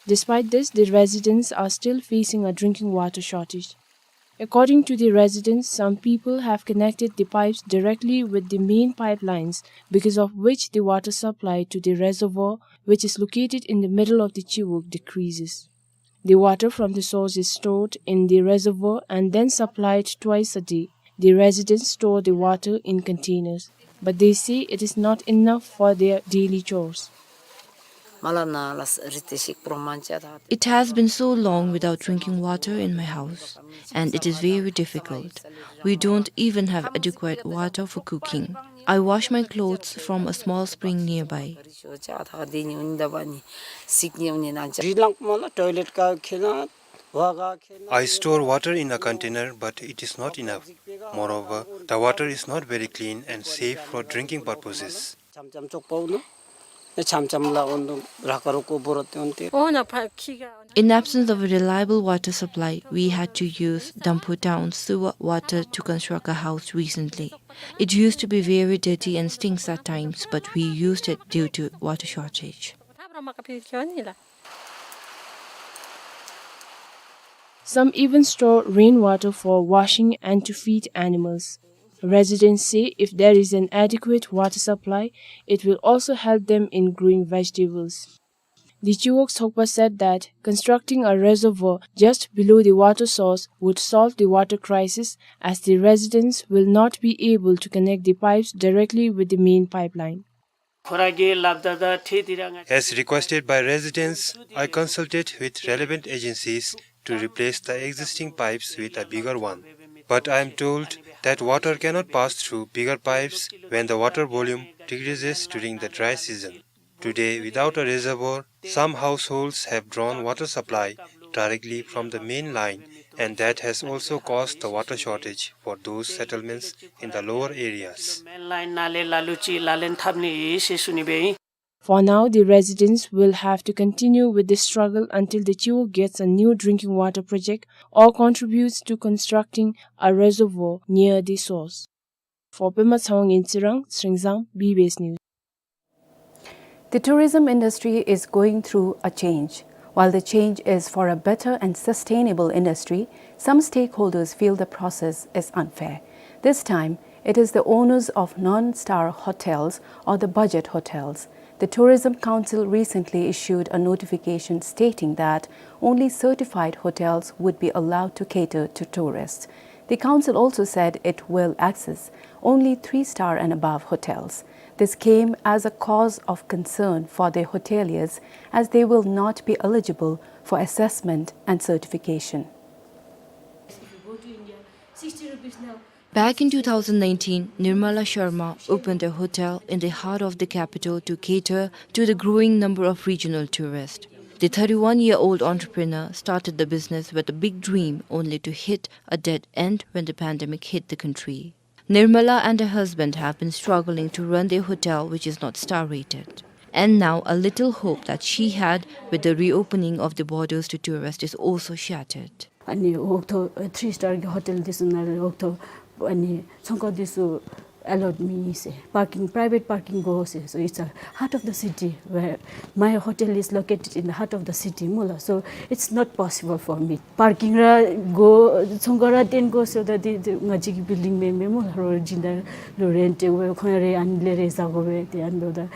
Despite this, the residents are still facing a drinking water shortage. According to the residents, some people have connected the pipes directly with the main pipelines, because of which the water supply to the reservoir, which is located in the middle of the Chiwog, decreases. The water from the source is stored in the reservoir and then supplied twice a day. The residents store the water in containers, but they say it is not enough for their daily chores. It has been so long without drinking water in my house, and it is very difficult. We don't even have adequate water for cooking. I wash my clothes from a small spring nearby. I store water in a container, but it is not enough. Moreover, the water is not very clean and safe for drinking purposes. In absence of a reliable water supply, we had to use Damphu town sewer water to construct a house recently. It used to be very dirty and stinks at times, but we used it due to water shortage. Some even store rainwater for washing and to feed animals. Residents say if there is an adequate water supply, it will also help them in growing vegetables. The Chiwog Sokpa said that constructing a reservoir just below the water source would solve the water crisis, as the residents will not be able to connect the pipes directly with the main pipeline. As requested by residents, I consulted with relevant agencies to replace the existing pipes with a bigger one. But I am told that water cannot pass through bigger pipes when the water volume decreases during the dry season. Today, without a reservoir, some households have drawn water supply directly from the main line, and that has also caused the water shortage for those settlements in the lower areas. For now, the residents will have to continue with the struggle until the Chiwog gets a new drinking water project or contributes to constructing a reservoir near the source. For Pema Tshewang in Tsirang, Sringzang, B B S News. The tourism industry is going through a change. While the change is for a better and sustainable industry, some stakeholders feel the process is unfair. This time, it is the owners of non-star hotels or the budget hotels. The Tourism Council recently issued a notification stating that only certified hotels would be allowed to cater to tourists. The council also said it will access only three-star and above hotels. This came as a cause of concern for the hoteliers, as they will not be eligible for assessment and certification. Back in two thousand nineteen, Nirmala Sharma opened a hotel in the heart of the capital to cater to the growing number of regional tourists. The thirty-one-year-old entrepreneur started the business with a big dream, only to hit a dead end when the pandemic hit the country. Nirmala and her husband have been struggling to run their hotel, which is not star rated. And now a little hope that she had with the reopening of the borders to tourists is also shattered. Ani okto, uh, three star hotel འདི་ཚུ་ནང་ལས་okto, ani tsongkhar འདི་ཚུ allowed མེད་ཟེར། Parking, private parking དགོ་ཟེར། So it's a heart of the city where my hotel is located in the heart of the city སྨོ་ལགས། So it's not possible for me. Parking ར་དགོ་tsongkhar ར་བཏོན་དགོ་ཟེརཝ་ད་འདི་འདི་ང་བཅས་ཀྱི་building མེན་མས་སྨོ་ལགས། རོགས་སྦྱིན་བདག་ལུ་rent སྤྲོད་དགོ་པས། ཁོང་ར་ཨ་ནི་ལས་རེ་ཟ་དགོ་པས། ཏེ་ཨ་ནི་འབདཝ་ད་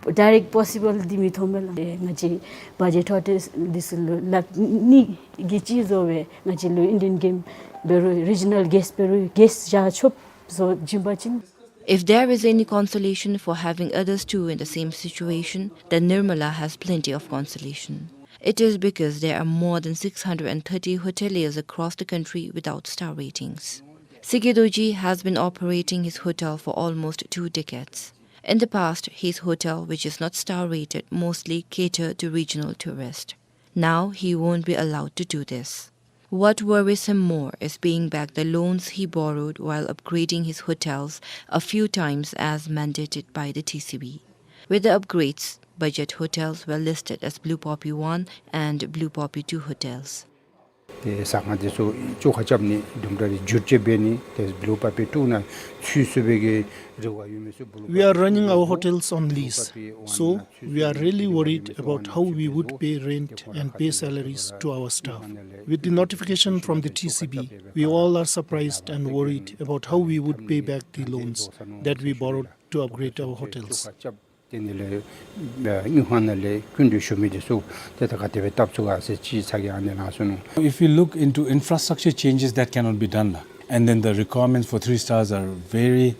ཌའི་རེཀཊ་པོ་སི་བཱལ་འདི་མི་ཐོབ་མས་ལགས། ཨེ་ང་བཅས་བ་ཇེཊ་ཧོ་ཊེལ་འདི་ཚུ་ལུ་སླབ་ནི་གི་ཅིག་བཟོ་སྦེ་ང་བཅས་ལུ་ཨིན་ཌི་ཡན་གེམ་འབད་རུང་རི་ཇི་ནཱལ་གེསཊ་འབད་རུང་གེསཊ་བཞག་ཆོགཔ་བཟོ་བྱིན་པ་ཅིན། If there is any consolation for having others too in the same situation, then Nirmala has plenty of consolation. It is because there are more than six hundred and thirty hoteliers across the country without star ratings. Sike Dorji has been operating his hotel for almost two decades. In the past, his hotel, which is not star rated, mostly catered to regional tourists. Now he won't be allowed to do this. What worries him more is paying back the loans he borrowed while upgrading his hotels a few times as mandated by the T C B. With the upgrades, budget hotels were listed as Blue Poppy one and Blue Poppy two hotels. ཏེ་ཟ་ཁང་འདི་ཚུ་བཅོ་ཁ་རྐྱབ་ནི་དུམ་གྲ་རེ་བསྒྱུར་བཅོས་འབད་ནི་ཏེ་Blue Poppy two ནང་ཚུད་ཚུགས་པའི་གི་རེ་བ་ཡོད་མི་ཚུ་Blue Poppy two ནང་ཚུད་ཚུགས་པའི་གི་རེ་བ་ཡོད་མི་ཚུ། We are running our hotels on lease, so we are really worried about how we would pay rent and pay salaries to our staff. With the notification from the T C B, we all are surprised and worried about how we would pay back the loans that we borrowed to upgrade our hotels. དེ་ནི་ལས་ཨ་དངུལ་ཁང་ནང་ལས་སྐྱིན་འགྲུལ་ཞུ་མི་འདི་ཚུ་ཏེ་ད་ག་དེ་སྦེ་བཏབ་ཚུགས་ག་ཟེར་ཅིག་ཚ་གྱང་ཨ་ནི་ལང་སོ་ནུག། If we look into infrastructure changes that cannot be done, and then the requirements for three stars are very,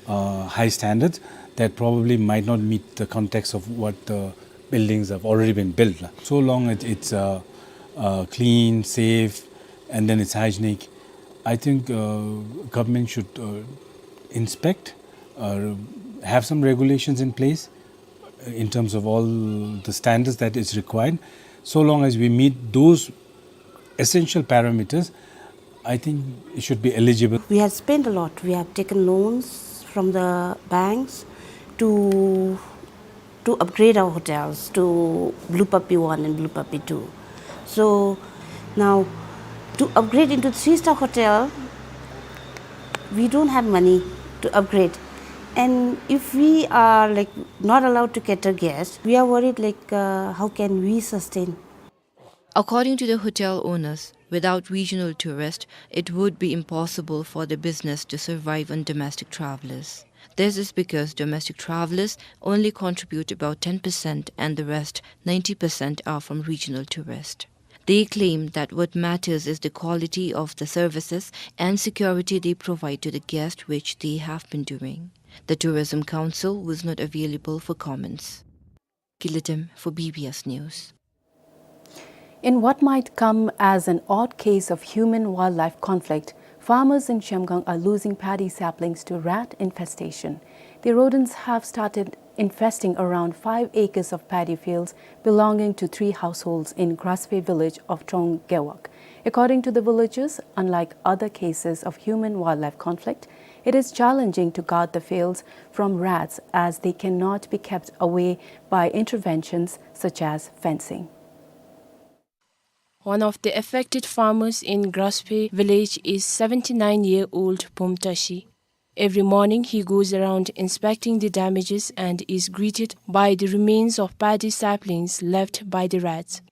uh, high standards that probably might not meet the context of what the buildings have already been built. So long as it's, uh, uh, clean, safe, and then it's hygienic, I think, uh, government should, uh, inspect, uh, have some regulations in place, uh, in terms of all the standards that is required. So long as we meet those essential parameters, I think it should be eligible. We have spent a lot. We have taken loans from the banks to to upgrade our hotels to Blue Puppy one and Blue Puppy two. So now, to upgrade into three-star hotel, we don't have money to upgrade. And if we are, like, not allowed to cater guests, we are worried, like, uh, how can we sustain? According to the hotel owners, without regional tourists, it would be impossible for the business to survive on domestic travelers. This is because domestic travelers only contribute about ten percent and the rest, ninety percent, are from regional tourists. They claim that what matters is the quality of the services and security they provide to the guests, which they have been doing. The Tourism Council was not available for comments. Kilatem for B B S News. In what might come as an odd case of human-wildlife conflict, farmers in Zhemgang are losing paddy saplings to rat infestation. The rodents have started infesting around five acres of paddy fields belonging to three households in Graspe village of Trong Gewog. According to the villagers, unlike other cases of human-wildlife conflict, it is challenging to guard the fields from rats as they cannot be kept away by interventions such as fencing. One of the affected farmers in Graspe village is seventy-nine-year-old Pumtashi. Every morning he goes around inspecting the damages and is greeted by the remains of paddy saplings left by the rats.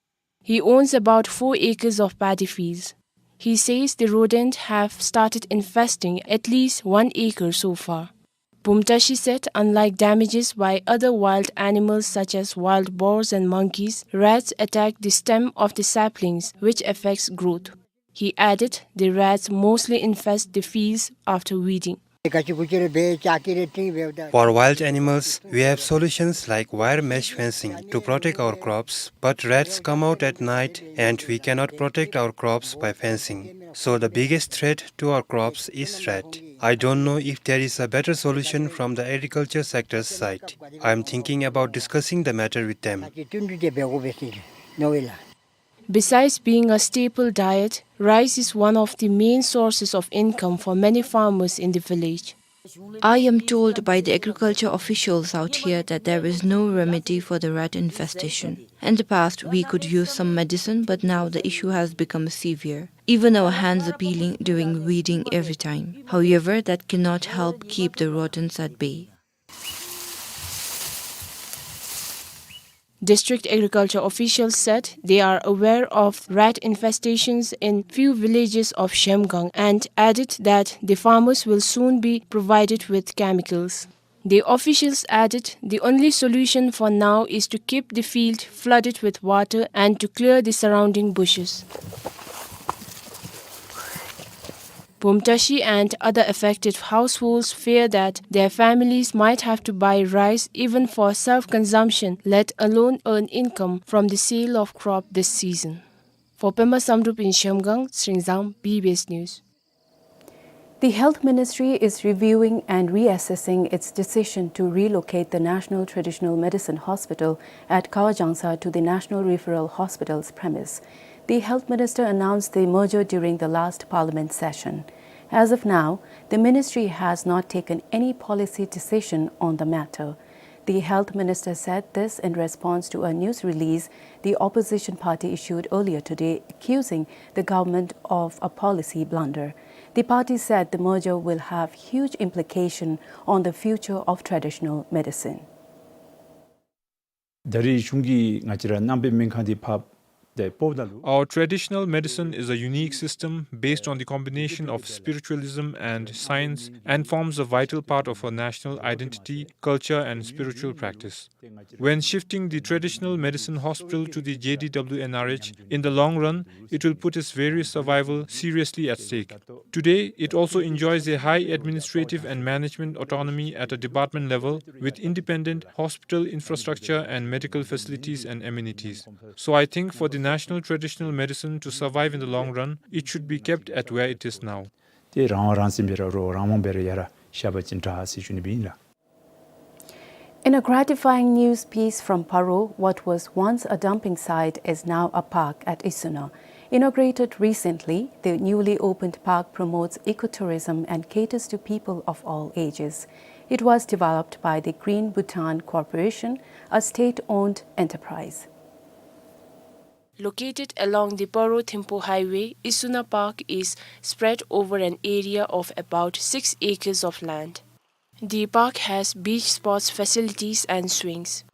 He owns about four acres of paddy fields. He says the rodents have started infesting at least one acre so far. Pumtashi said, unlike damages by other wild animals such as wild boars and monkeys, rats attack the stem of the saplings, which affects growth. He added, the rats mostly infest the fields after weeding. For wild animals, we have solutions like wire mesh fencing to protect our crops, but rats come out at night and we cannot protect our crops by fencing. So the biggest threat to our crops is rat. I don't know if there is a better solution from the agriculture sector's side. I am thinking about discussing the matter with them. Besides being a staple diet, rice is one of the main sources of income for many farmers in the village. I am told by the agriculture officials out here that there is no remedy for the rat infestation. In the past, we could use some medicine, but now the issue has become severe. Even our hands are peeling during weeding every time. However, that cannot help keep the rodents at bay. District agriculture officials said they are aware of rat infestations in few villages of Zhemgang and added that the farmers will soon be provided with chemicals. The officials added the only solution for now is to keep the field flooded with water and to clear the surrounding bushes. Bumtashi and other affected households fear that their families might have to buy rice even for self-consumption, let alone earn income from the sale of crop this season. For Pema Samdrup in Shyamgang, Sringzang, B B S News. The Health Ministry is reviewing and reassessing its decision to relocate the National Traditional Medicine Hospital at Kawajangsa to the National Referral Hospital's premise. The Health Minister announced the merger during the last Parliament session. As of now, the ministry has not taken any policy decision on the matter. The health minister said this in response to a news release the opposition party issued earlier today, accusing the government of a policy blunder. The party said the merger will have huge implication on the future of traditional medicine. ད་རེས་གཞུང་གིས་ང་བཅས་ར་ནང་པའི་སྨན་ཁང་འདི་ཕར་དེ་སྤོ་ད་ལུ། Our traditional medicine is a unique system based on the combination of spiritualism and science and forms a vital part of our national identity, culture, and spiritual practice. When shifting the traditional medicine hospital to the J D W N R H, in the long run, it will put its very survival seriously at stake. Today, it also enjoys a high administrative and management autonomy at a department level, with independent hospital infrastructure and medical facilities and amenities. So I think for the national traditional medicine to survive in the long run, it should be kept at where it is now. ཏེ་རང་དབང་རང་བཙན་སྦེ་ར་རོགས་རང་དབང་སྦེ་ར་ཡར་བཞག་པ་ཅིན་དྲག་ཟེར་ཞུ་ནི་སྦེ་ཨིན་ལགས། In a gratifying news piece from Paro, what was once a dumping site is now a park at Isuna. Inaugurated recently, the newly opened park promotes ecotourism and caters to people of all ages. It was developed by the Green Bhutan Corporation, a state-owned enterprise. Located along the Paro-Thimphu Highway, Isuna Park is spread over an area of about six acres of land. The park has beach sports facilities and swings.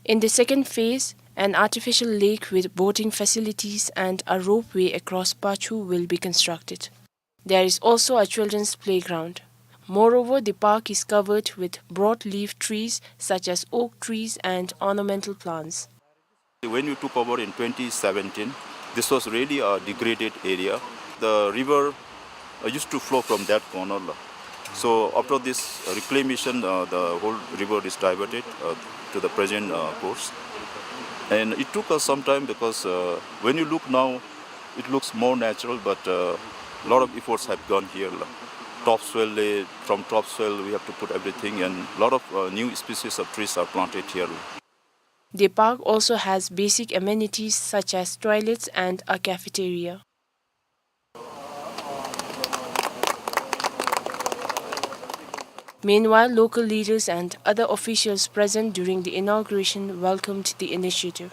In the second phase, an artificial lake with boating facilities and a ropeway across Pachu will be constructed. There is also a children's playground. Moreover, the park is covered with broadleaf trees such as oak trees and ornamental plants. When we took over in twenty seventeen, this was really a degraded area. The river, uh, used to flow from that corner, la. So after this reclamation, uh, the whole river is diverted, uh, to the present, uh, course. And it took us some time because, uh, when you look now, it looks more natural, but, uh, a lot of efforts have gone here, la. Topsoil, eh, from topsoil, we have to put everything, and a lot of, uh, new species of trees are planted here, la. The park also has basic amenities such as toilets and a cafeteria. Meanwhile, local leaders and other officials present during the inauguration welcomed the initiative.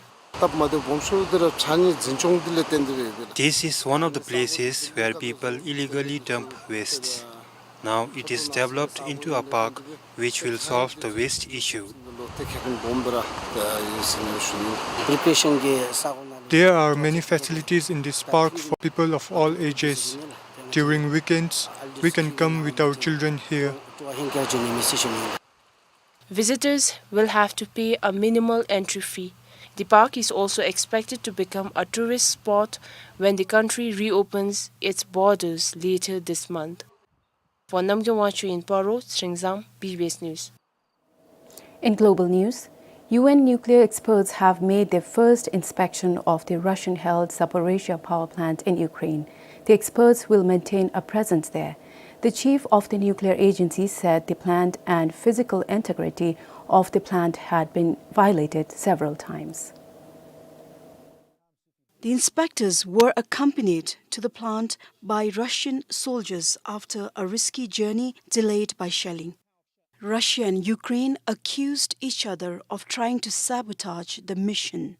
This is one of the places where people illegally dump wastes. Now it is developed into a park which will solve the waste issue. There are many facilities in this park for people of all ages. During weekends, we can come with our children here. Visitors will have to pay a minimal entry fee. The park is also expected to become a tourist spot when the country reopens its borders later this month. For Namgay Wangchuk in Paro, Sringzang, B B S News. In global news, U N nuclear experts have made their first inspection of the Russian-held Zaporizhzhia power plant in Ukraine. The experts will maintain a presence there. The chief of the nuclear agency said the plant and physical integrity of the plant had been violated several times. The inspectors were accompanied to the plant by Russian soldiers after a risky journey delayed by shelling. Russia and Ukraine accused each other of trying to sabotage the mission.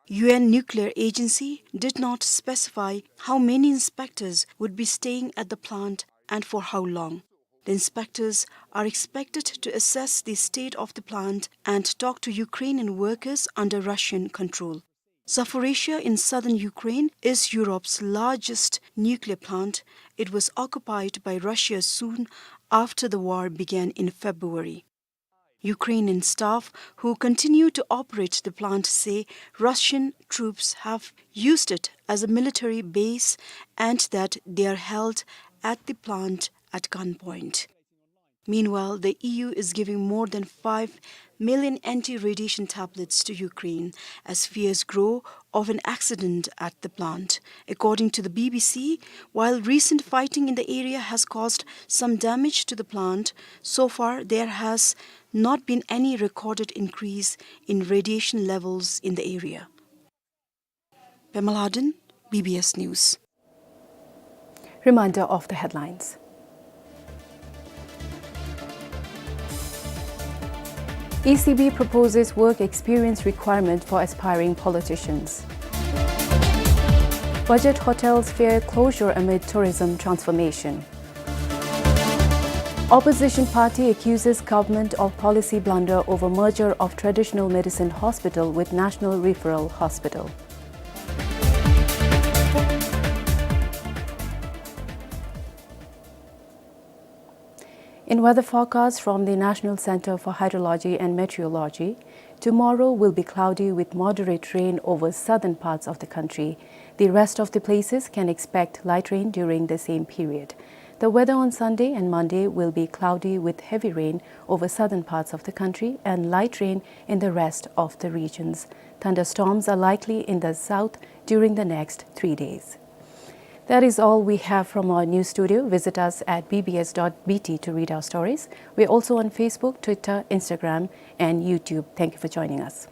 U N nuclear agency did not specify how many inspectors would be staying at the plant and for how long. The inspectors are expected to assess the state of the plant and talk to Ukrainian workers under Russian control. Zaporizhzhia in southern Ukraine is Europe's largest nuclear plant. It was occupied by Russia soon after the war began in February. Ukrainian staff who continue to operate the plant say Russian troops have used it as a military base and that they are held at the plant at gunpoint. Meanwhile, the E U is giving more than five million anti-radiation tablets to Ukraine as fears grow of an accident at the plant. According to the B B C, while recent fighting in the area has caused some damage to the plant, so far there has not been any recorded increase in radiation levels in the area. Pema Ladin, B B S News. Reminder of the headlines. E C B proposes work experience requirement for aspiring politicians. Budget hotels fear closure amid tourism transformation. Opposition party accuses government of policy blunder over merger of traditional medicine hospital with National Referral Hospital. In weather forecast from the National Center for Hydrology and Meteorology, tomorrow will be cloudy with moderate rain over southern parts of the country. The rest of the places can expect light rain during the same period. The weather on Sunday and Monday will be cloudy with heavy rain over southern parts of the country and light rain in the rest of the regions. Thunderstorms are likely in the south during the next three days. That is all we have from our news studio. Visit us at B B S dot B T to read our stories. We're also on Facebook, Twitter, Instagram, and YouTube. Thank you for joining us.